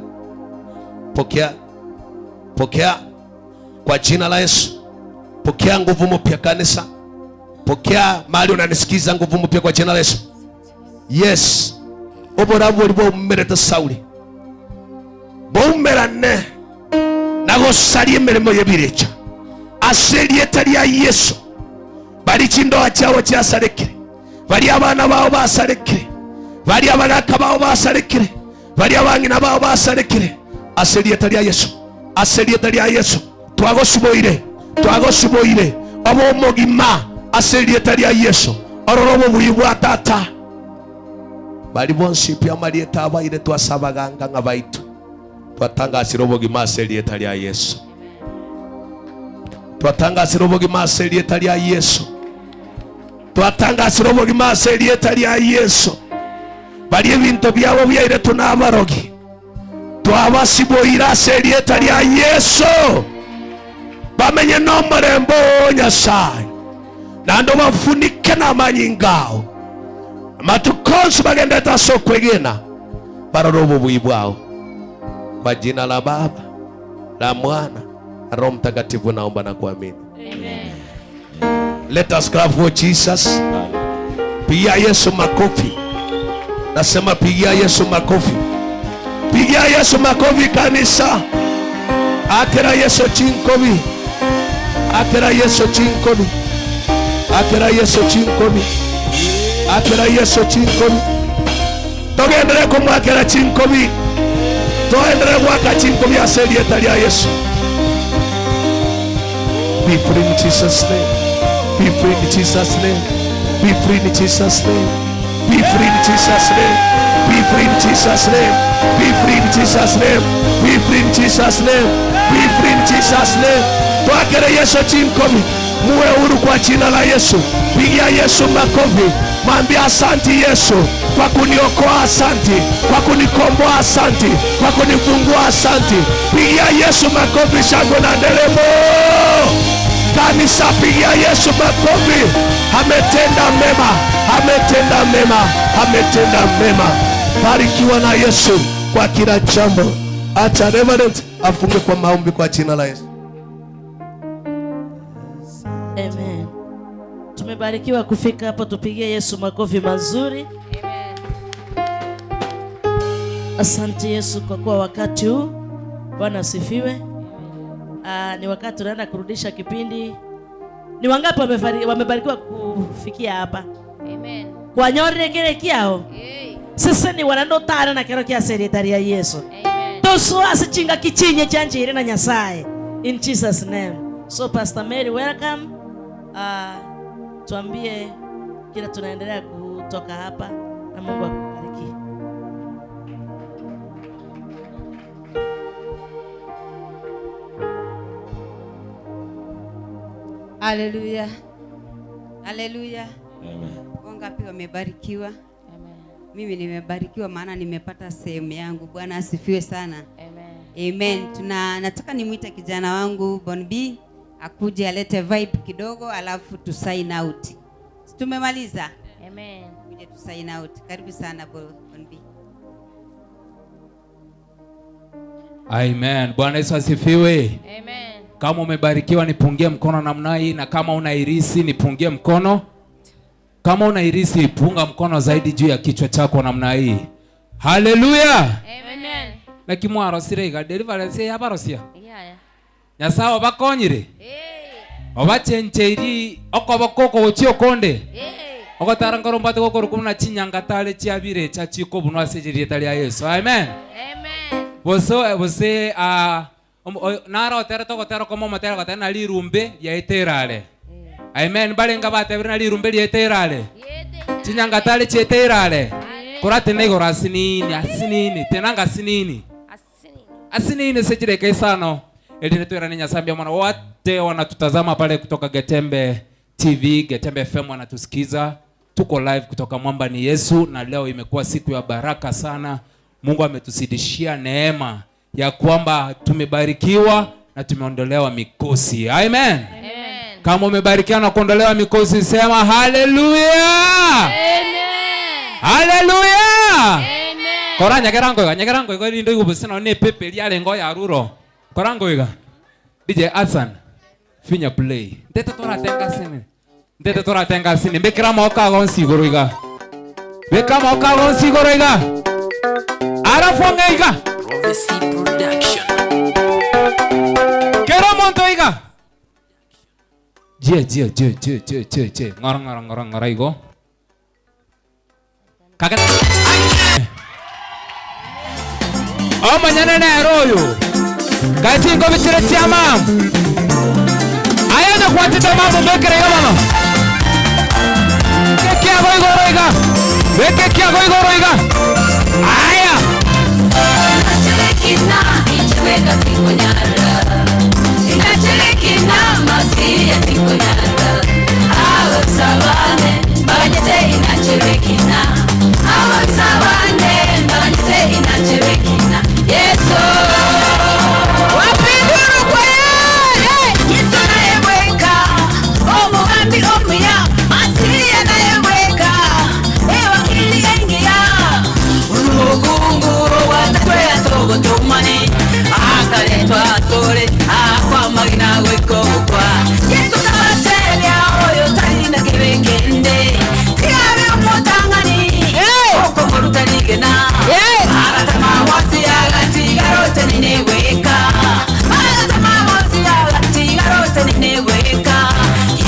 Speaker 1: Pokea. Pokea. Kwa jina la Yesu. Pokea nguvu mpya kanisa. Pokea mahali unanisikiza nguvu mpya kwa jina la Yesu. Yes. Oborabu ulibo umereta Sauli. Boumerane. Nagosalie emirimo yebirecha. Aselieta lya Yesu. Bali chindoa chao chasarekere. Bali abana bao basarekere. Bali abagaka bao basarekere. Bali abangina bao basarekere. Aselieta lya Yesu. Aselieta lya Yesu. Twagosuboire. Twagosuboire. Obo mogima. Aselieta lya Yesu. Ororobo buyibwa tata. Bali bonsi pia malieta abaire twasabaganga ngabaitu. Twatangasira obogima aselieta lya Yesu. Twatangasira obogima aselieta lya Yesu. Twatangasira obogima aselieta lya Yesu. Bali ebintu byabo byaire tunabarogi. Twabasiboira aselieta lya Yesu. Bamenye nomorembo Nyasaye. Nando bafunike n'amanyingao. Matukonsi bagenda tasokwegena. Barorobo buibwao. Kwa jina la Baba, la Mwana, na Roho Mtakatifu naomba na kuamini.
Speaker 2: Amen.
Speaker 1: Let us clap for Jesus. Pigia Yesu makofi. Nasema pigia Yesu makofi. Pigia Yesu makofi kanisa. Akera Yesu chinkobi. Akera Yesu chinkobi. Akera Yesu chinkobi. Akera Yesu chinkobi. Togendere kumwakera chinkobi. Toendere gwaka chinkobi aselieta lya Yesu. Be free in Jesus name. Be free in Jesus name. Be free in Jesus name. Be free in Jesus name. Be free in Jesus name. Be free in Jesus name. Be free in Jesus name. Be free in Jesus name. Twakere Yesu chinkobi. Muwe huru kwa jina la Yesu. Pigia Yesu makofi. Mwambie asanti Yesu kwa kuniokoa, asanti kwa kunikomboa, asanti kwa kunifungua, asanti. Pigia Yesu makofi, shangwe na nderemo. Kanisa, pigia Yesu makofi. Ametenda mema, ametenda mema, ametenda mema. Barikiwa na Yesu kwa kila jambo. Acha Reverend afunge kwa maombi kwa jina la Yesu.
Speaker 5: Amen. Tumebarikiwa kufika hapo, tupigie Yesu makofi mazuri.
Speaker 6: Amen.
Speaker 5: Asante Yesu kwa kuwa wakati huu. Bwana asifiwe. Ni wakati tunaenda kurudisha kipindi. Ni wangapi wamebarikiwa kufikia hapa?
Speaker 6: Amen.
Speaker 5: Kwa nyore kile kiao. Sasa ni wanando tara na kero kia seretari ya Yesu.
Speaker 6: Amen.
Speaker 5: Toso asichinga kichinye chanjire na Nyasaye. In Jesus name. So Pastor Mary, welcome. Tuambie kila tunaendelea kutoka hapa na Mungu akubariki.
Speaker 3: Haleluya. Haleluya.
Speaker 10: Amen.
Speaker 3: Wangapi wamebarikiwa? Amen. Mimi nimebarikiwa maana nimepata sehemu yangu. Bwana asifiwe sana.
Speaker 6: Amen.
Speaker 3: Amen. Nataka nimuite kijana wangu Bon B akuje alete vibe kidogo alafu tu sign out. Tumemaliza?
Speaker 6: Amen.
Speaker 3: Kuje tu sign out. Karibu sana Bon B.
Speaker 4: Amen. Bwana Yesu asifiwe.
Speaker 6: Amen.
Speaker 4: Kama umebarikiwa nipungie mkono namna hii, na kama una irisi nipungie mkono. Kama unairisi, punga mkono zaidi juu ya kichwa chako namna hii. Haleluya.
Speaker 6: Amen.
Speaker 4: Lakini mwarosire iga deliverance yabarosia.
Speaker 6: Yeah.
Speaker 4: Nyasaye obakonyire. Obachencheiri okoboko gochio konde. Ogotara ngorombate gokorukuna chinyangatale chiabire chachiko bunwa sejerieta lia Yesu. Amen.
Speaker 6: Amen.
Speaker 4: Bose bose nara otera togotera komo motera gotera na lirumbe yaeterale. Amen. Balenga batebira na lirumbe rieterale. Chinyangatale chieterale. Kurate nego rasinini asinini tenanga asinini. Asinini sejireke sano. Elini Nyasaye mwana wote wanatutazama pale kutoka Getembe TV, Getembe FM wanatusikiza. Tuko live kutoka Mwamba ni Yesu, na leo imekuwa siku ya baraka sana. Mungu ametusidishia neema ya kwamba tumebarikiwa na tumeondolewa mikosi. Amen.
Speaker 6: Amen.
Speaker 4: Kama umebarikiwa na kuondolewa mikosi, sema haleluya.
Speaker 6: Amen.
Speaker 4: Haleluya.
Speaker 6: Amen.
Speaker 4: Kora nyagerango, nyagerango iko rindo igubusina ne pepe lyalengo ya ruro. Korango iga. DJ Hassan, finya play. Ndete tora tenga sini. Ndete tora tenga sini. Mbekira maoka gonsi igoro iga. Beka maoka gonsi igoro iga. Arafu iga.
Speaker 10: Prophecy Production.
Speaker 4: Kero monto iga. Je je je je je je je. Ngora ngora ngora ngora igo. Kaget. Oh manyana na eroyo. Kaiti ngo bitire tiama. Aya na kwatita mambo bekere yabano. Keke ago igoro iga. Keke ago igoro iga. Aya.
Speaker 2: Nachelekina ichweka tikonyara. Inachelekina masiya tikonyara. Awo sabane banyete inachelekina. Awo sabane banyete inachelekina. Yesu. Wapinduru kwa Yesu nayeweka omugambi omuya masiya nayeweka ewakili engiya urugungu watatwea sogotumani akaletwa sore akwamagina gwikogukwa Yesu kabatelya oyo talina kibekende tiabe omutangani okomorutanigena agatama wasi agatigarote nineweka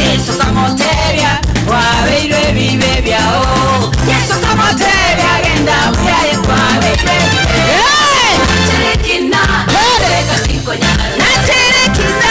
Speaker 2: Yesu kamoteria wabeirwe bibe byao Yesu kamoteria genda uyaye kwabeirwe Nacherekina Nacherekina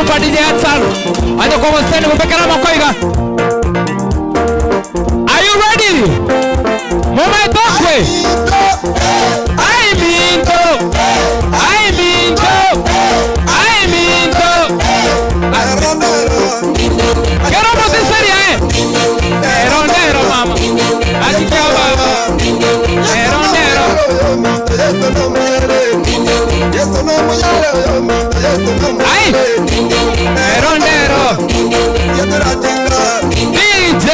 Speaker 4: Super DJ Hassan. Aje kwa mseni kupekera makoiga. Are you ready? Mama tokwe. I mean to. I mean to. I mean to.
Speaker 11: Ai! Nero nero. DJ!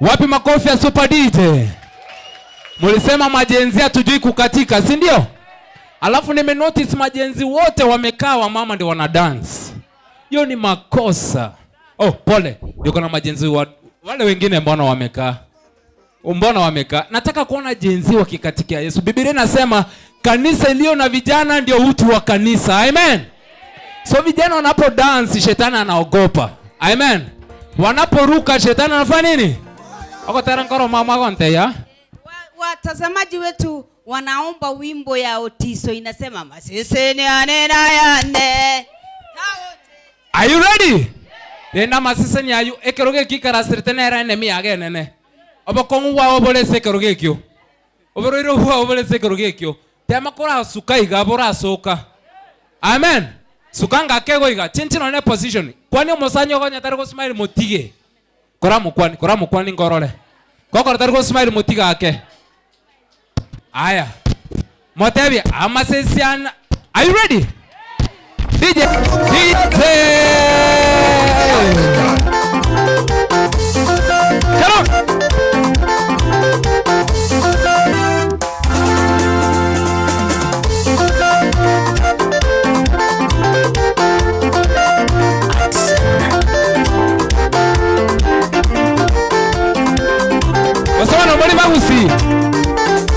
Speaker 11: Wapi makofi ya Super DJ? Mulisema majenzi hatujui kukatika, si ndio? Alafu nime notice majenzi wote wamekaa, wamama ndio wana dance. Hiyo ni makosa. Oh, pole. Yuko na majenzi wale wengine mbona wamekaa? Mbona wamekaa? Nataka kuona jenzi wakikatikia Yesu. Biblia inasema kanisa iliyo na vijana ndio utu wa kanisa. Amen. So vijana wanapo dance shetani anaogopa. Amen. Wanaporuka shetani anafanya nini? Wako tayari mama konte ya?
Speaker 3: Watazamaji wetu wanaomba wimbo ya Otiso inasema masisi ni anena yane.
Speaker 11: Are you ready? Renda masisi ni ayu ekeroge kikarasirite nera enemy agenene. Obokongu wao bolese ekeroge kyo. Oboroiro wao bolese ekeroge kyo. Tema kora suka iga bora soka. Amen. Sukanga kego iga chinchino ne position. Kwani omosanyo gonya tari go smile motige. Kora mukwani ngorore. Kokora tari go smile motiga ake. Aya. Motebi amasesiana. Are you ready? DJ. DJ. Come on. Wasana mbali bagusi.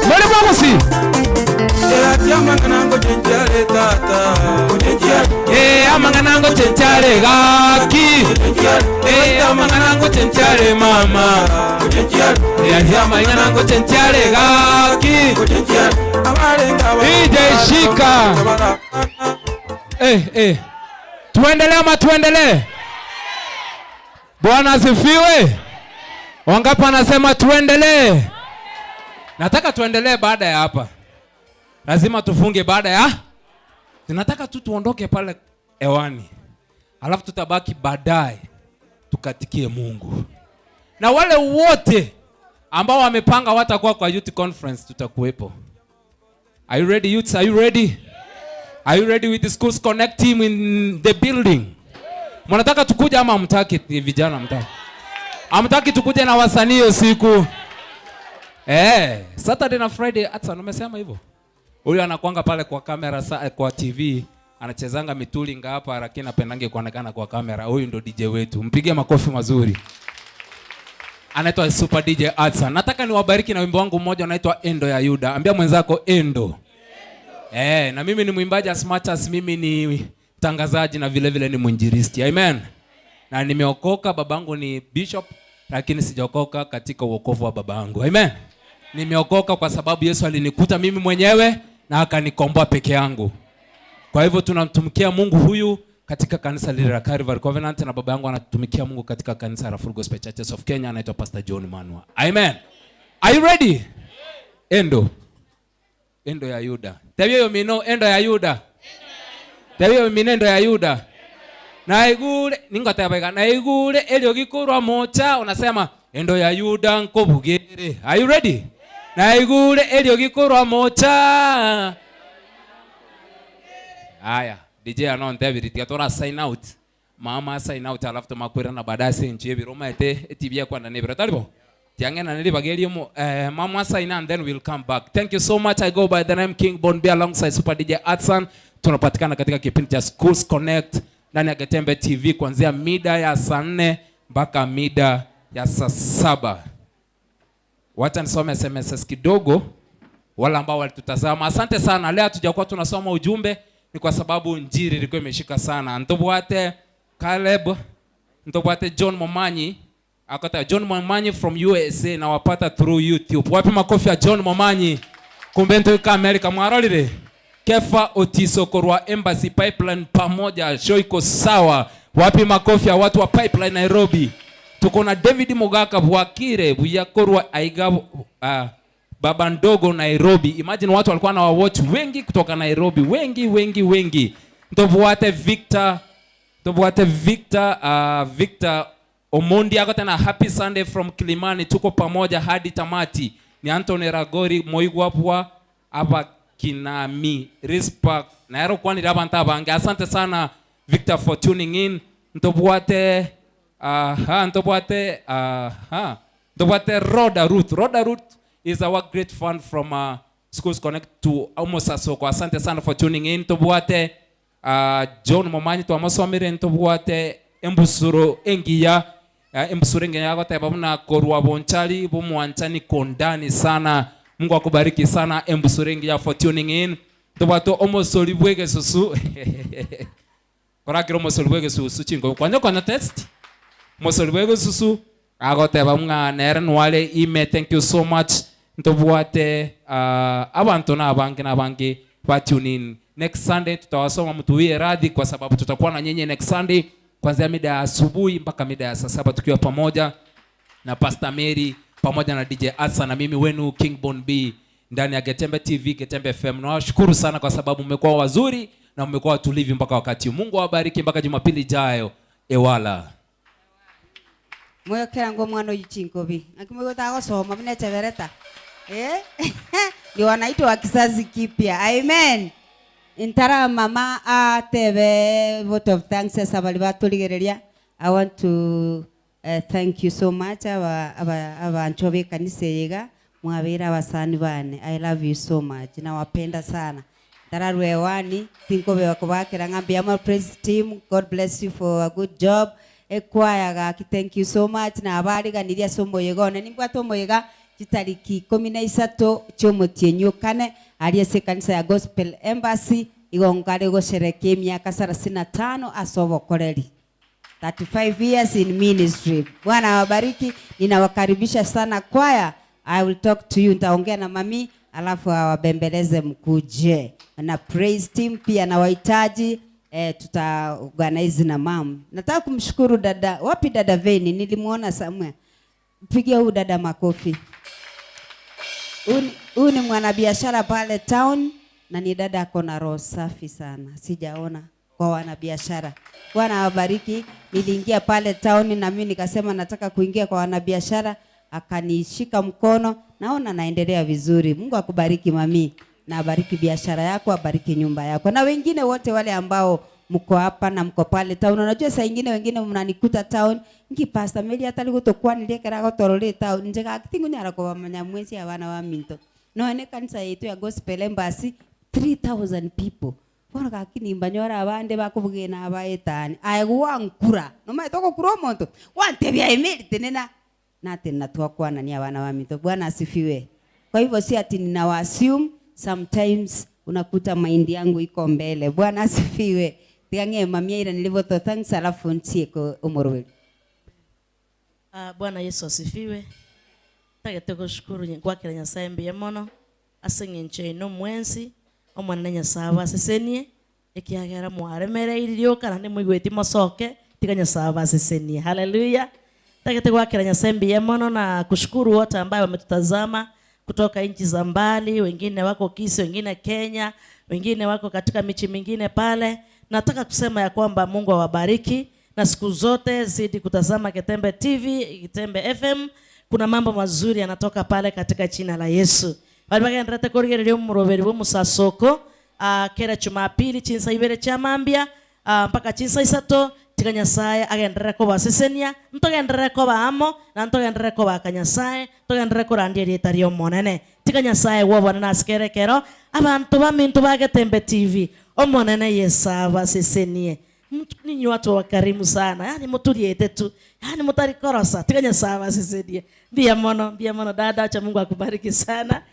Speaker 11: Mbali bagusi. Eh amanganango chenchare gaki. Eh amanganango chenchare mama. Eh amanganango chenchare gaki. DJ shika. Eh Tuendelee ama tuendelee? Bwana asifiwe. Wangapi wanasema tuendelee? Nataka tuendelee baada ya hapa. Lazima tufunge baada ya. Tunataka tu tuondoke pale hewani. Alafu tutabaki baadaye tukatikie Mungu. Na wale wote ambao wamepanga watakuwa kwa youth conference tutakuwepo. Are you ready youths? Are you ready? Are you ready with the Schools Connect team in the building? Mnataka tukuje ama hamtaki vijana mtaki? Hamtaki tukuje na wasanii usiku? Saturday na Friday hata nimesema hivyo. Huyu anakuanga pale kwa kamera kwa TV, anachezanga mitulinga hapa lakini apendange kuonekana kwa kamera. Huyu ndo DJ wetu. Mpigie makofi mazuri. Anaitwa Super DJ Atsa. Nataka niwabariki na wimbo wangu mmoja unaitwa Endo ya Yuda. Ambia mwenzako Endo. Na mimi ni mwimbaji as much as mimi ni mtangazaji na vile vile ni mwinjilisti. Amen. Na nimeokoka, babangu ni bishop lakini sijaokoka katika wokovu wa babangu. Amen. Nimeokoka kwa sababu Yesu alinikuta mimi mwenyewe na akanikomboa peke yangu. Kwa hivyo tunamtumikia Mungu huyu katika kanisa lile la Calvary Covenant, na baba yangu anatumikia Mungu katika kanisa la Full Gospel Churches of Kenya, anaitwa Pastor John Manwa. Amen. Are you ready? Endo. Endo ya Yuda. Tebyo mino endo ya Yuda. Tebyo minendo ya Yuda. Naigure ningotabega naigure elyo gikurwa mocha unasema endo ya Yuda nkobugere. Are you ready? Naigure elyo gikurwa mocha. Aya, DJ anonte tora sign out. Mama sign out alafu tumakwira na baadaye senje biroma ete etibia kwa ndane biro talibo. Tiangena nilibagelio mama sign and then we'll come back. Thank you so much. I go by the name King Bon B alongside Super DJ Atsan. Tunapatikana katika kipindi cha Schools Connect ndani ya Getembe TV kuanzia mida ya saa 4 mpaka mida ya saa 7. Wacha nisome SMS kidogo wala ambao walitutazama. Asante sana. Leo hatujakuwa tunasoma ujumbe ni kwa sababu njiri ilikuwa imeshika sana. Ntobwate Caleb, ntobwate John Momanyi. Akata John Momanyi from USA na wapata through YouTube. Wapi makofi ya John Momanyi? Kumbe ntoka America mwarolire. Kefa Otiso korwa Embassy Pipeline pamoja, show iko sawa. Wapi makofi ya watu wa Pipeline Nairobi? Tuko na David Mugaka Bwakire Buyakorwa Aiga Baba Ndogo Nairobi. Imagine watu walikuwa na watch wengi kutoka Nairobi, wengi wengi wengi. Ndovuate Victor, Victor Omondi akota na happy Sunday from Kilimani. Tuko pamoja hadi tamati. Ni Anthony Ragori Moigwapwa hapa
Speaker 12: Kinami Rispa naero kwanira abantu abange. Asante sana Victor for tuning in. Ntobwate ntobwate ntobwate Rhoda Ruth. Rhoda Ruth is our great fan from Schools Connect to Omosasoko. Asante sana for tuning in. Ntobwate John Momanyi twamosomire. Ntobwate Embusuro Engiya Embusuro Engiya goteba buna korwa bonchali bomwanchani kondani sana. Mungu akubariki sana Embusuro Engiya for tuning in. Ntobwate omosoli bwege susu korakira omosoli bwege susu chingo kwanya kwana test omosoli bwege susu agoteba mwa nere nwale ime. Thank you so much. Ntobwate abantu na abange na abange ba tune in. Next Sunday tutawasoma mtuwie radhi kwa sababu tutakuwa na nyenye next Sunday kuanzia mida ya asubuhi mpaka mida ya saa 7 tukiwa pamoja na Pastor Mary pamoja na DJ Asa na mimi wenu King Bon B ndani ya Getembe TV, Getembe FM. Nawashukuru sana kwa sababu mmekuwa wazuri na mmekuwa watulivu mpaka wakati. Mungu awabariki mpaka Jumapili ijayo. Ewala.
Speaker 3: Moyo kerango mwana yichinkobi. Akimwego soma bine chebereta. Ni wanaitwa wa kizazi kipya. Amen. Intara mama atebe vote of thanks asabali batuligereria. I want to thank you so much aba anchobe kanisa yega mwabera abasani bane. I love you so much. Nawapenda sana. Tararwewani tinkobe wakobakera ngambia ama praise team. God bless you for a good job. Ekwaya gaki thank you so much na abariganiria somo yegone nimbwato moyega chitariki 13 chomutienyo kane aliye kanisa ya Gospel Embassy igongare gosherekea miaka 35 asobokoreri 35 years in ministry. Bwana awabariki. Ninawakaribisha sana kwaya. I will talk to you, nitaongea na mami alafu awabembeleze mkuje. Na praise team pia na wahitaji tuta organize na mam. Nataka kumshukuru dada, wapi dada Veni? Nilimuona somewhere. Pigia huyu dada makofi. Huyu ni mwanabiashara pale town na ni dada ako na roho safi sana. Sijaona kwa wanabiashara. Bwana awabariki. Niliingia pale town na mimi nikasema nataka kuingia kwa wanabiashara, akanishika mkono, naona naendelea vizuri. Mungu akubariki mami, na abariki biashara yako, abariki nyumba yako. Na wengine wote wale ambao mko hapa na mko pale town. Unajua saa nyingine wengine mnanikuta town, ngi pastor Meli hata ligutokuwa nilekera gotorore town, njega akitingu nyara kwa manyamwezi abana wa minto. No ene kanisa yetu ya Gospel Embassy 3000 people. Bono kakini mbanyora abande bakubugena abaetani. Aigwankura. No maitoko kuro monto. Wantebia Emeli tenena na tena tuakwana ni abana wa minto. Bwana asifiwe. Kwa hivyo si ati ninawaassume, sometimes unakuta mind yangu iko mbele. Bwana asifiwe. Tiange mamia ila nilivyo thanks alafu ntie omorweli.
Speaker 5: Bwana Yesu asifiwe. Tage kushukuru kwa kila Nyasaye mbiye mono asengenche ino mwensi omwana Nyasaye basesenie ekiagera mwaremere irio kana ni mwigweti mosoke tiga Nyasaye basesenie. Haleluya. Tage kwa kila Nyasaye mbiye mono na kushukuru wote ambao wametutazama kutoka nchi za mbali, wengine wako Kisii, wengine Kenya, wengine wako katika michi mingine pale. Nataka kusema ya kwamba Mungu awabariki na siku zote zidi kutazama Getembe TV, Getembe FM. Kuna mambo mazuri yanatoka pale katika jina la Yesu. Bali bagenderete korigereria omoroberi bw'omusasoko kera Jumapili chinsa ibere chamambia mpaka chinsa isato tiga Nyasaye agenderere kobasesenia, ntogenderere kobaamo na ntogenderere kobaka Nyasaye, ntogenderere korandia erieta riomonene. Tiga Nyasaye gwobona nasikere kero abantu baminto ba Getembe TV omonene Yesu abasesenie. Ninyi watu wakarimu sana, yani muturiete tu, yani mutarikorosa. Tiga Nyasaye abasesenie. Mbia mono dada, acha Mungu akubariki sana. Amen.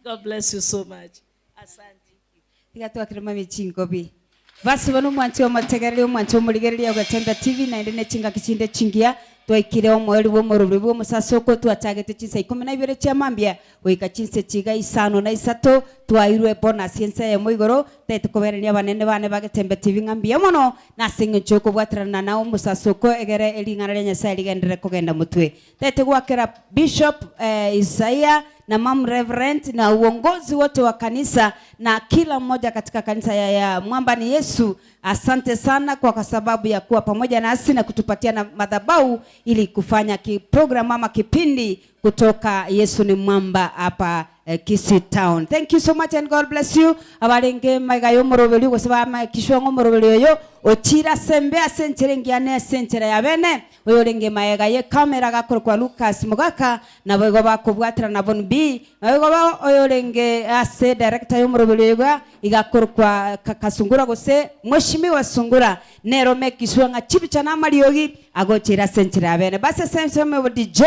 Speaker 5: God bless you so much. Asante.
Speaker 3: Tiga twakirima michingo bi. Basi bano mwanchi omategereri omwanchi omorigereria Getembe TV na ende nechinga kichinde chingia twaikire omweri bw'omorobori bw'omusasoko twachagete chinsa 12 chia mambia goika chinsa chiga isano na isato twairwe bonus ensa ya moigoro tetukoberania abanene bane ba Getembe TV ng'ambia mono nase eng'encho okobwaterana nao omusasoko egere ering'ana ria Nyasaye rigenderere kogenda motwe tetegwakera Bishop Isaiah na Mam Reverend na uongozi wote wa kanisa na kila mmoja katika kanisa ya Mwamba ni Yesu. Asante sana kwa sababu ya kuwa pamoja nasi na kutupatia na madhabahu ili kufanya program ama kipindi kutoka Yesu ni Mwamba hapa Kisii Town. Thank you so much and God bless you. Abarenge maiga yomoroberi gose bamakishwa ng'omoroberi oyo ochira sembe ase enchere ngiane ase enchere ya bene oyo orenge maega ye kamera gakorokwa Lucas Mugaka nabo igo bakobwatera na Bon B nabo igo oyo orenge ase director yomoroberi oyo igakorokwa Kasungura gose Mheshimiwa Sungura nero mekishwa ng'a chibicha na mariogi agochira ase enchere ya bene basi ase DJ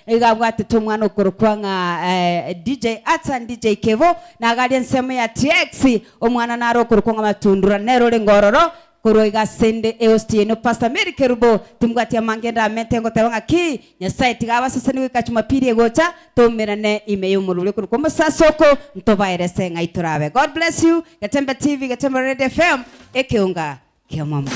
Speaker 3: igabwate tumwana okorokwa ng'a DJ Atsan DJ Kevo na gari ensemo ya TX omwana naro okorokwa ng'a matundura nero rengororo korwa igasende eostieno Pastor Mary Kerubo tumgwatia mangenda amente ngoteba ng'aki Nyasaye tigabaseseni goika Jumapili egocha tomerane ime y'omorure korwa mosasoko ntobaerese ng'aitorabe. God bless you. Getembe TV, Getembe Radio FM, ekeunga kia mama.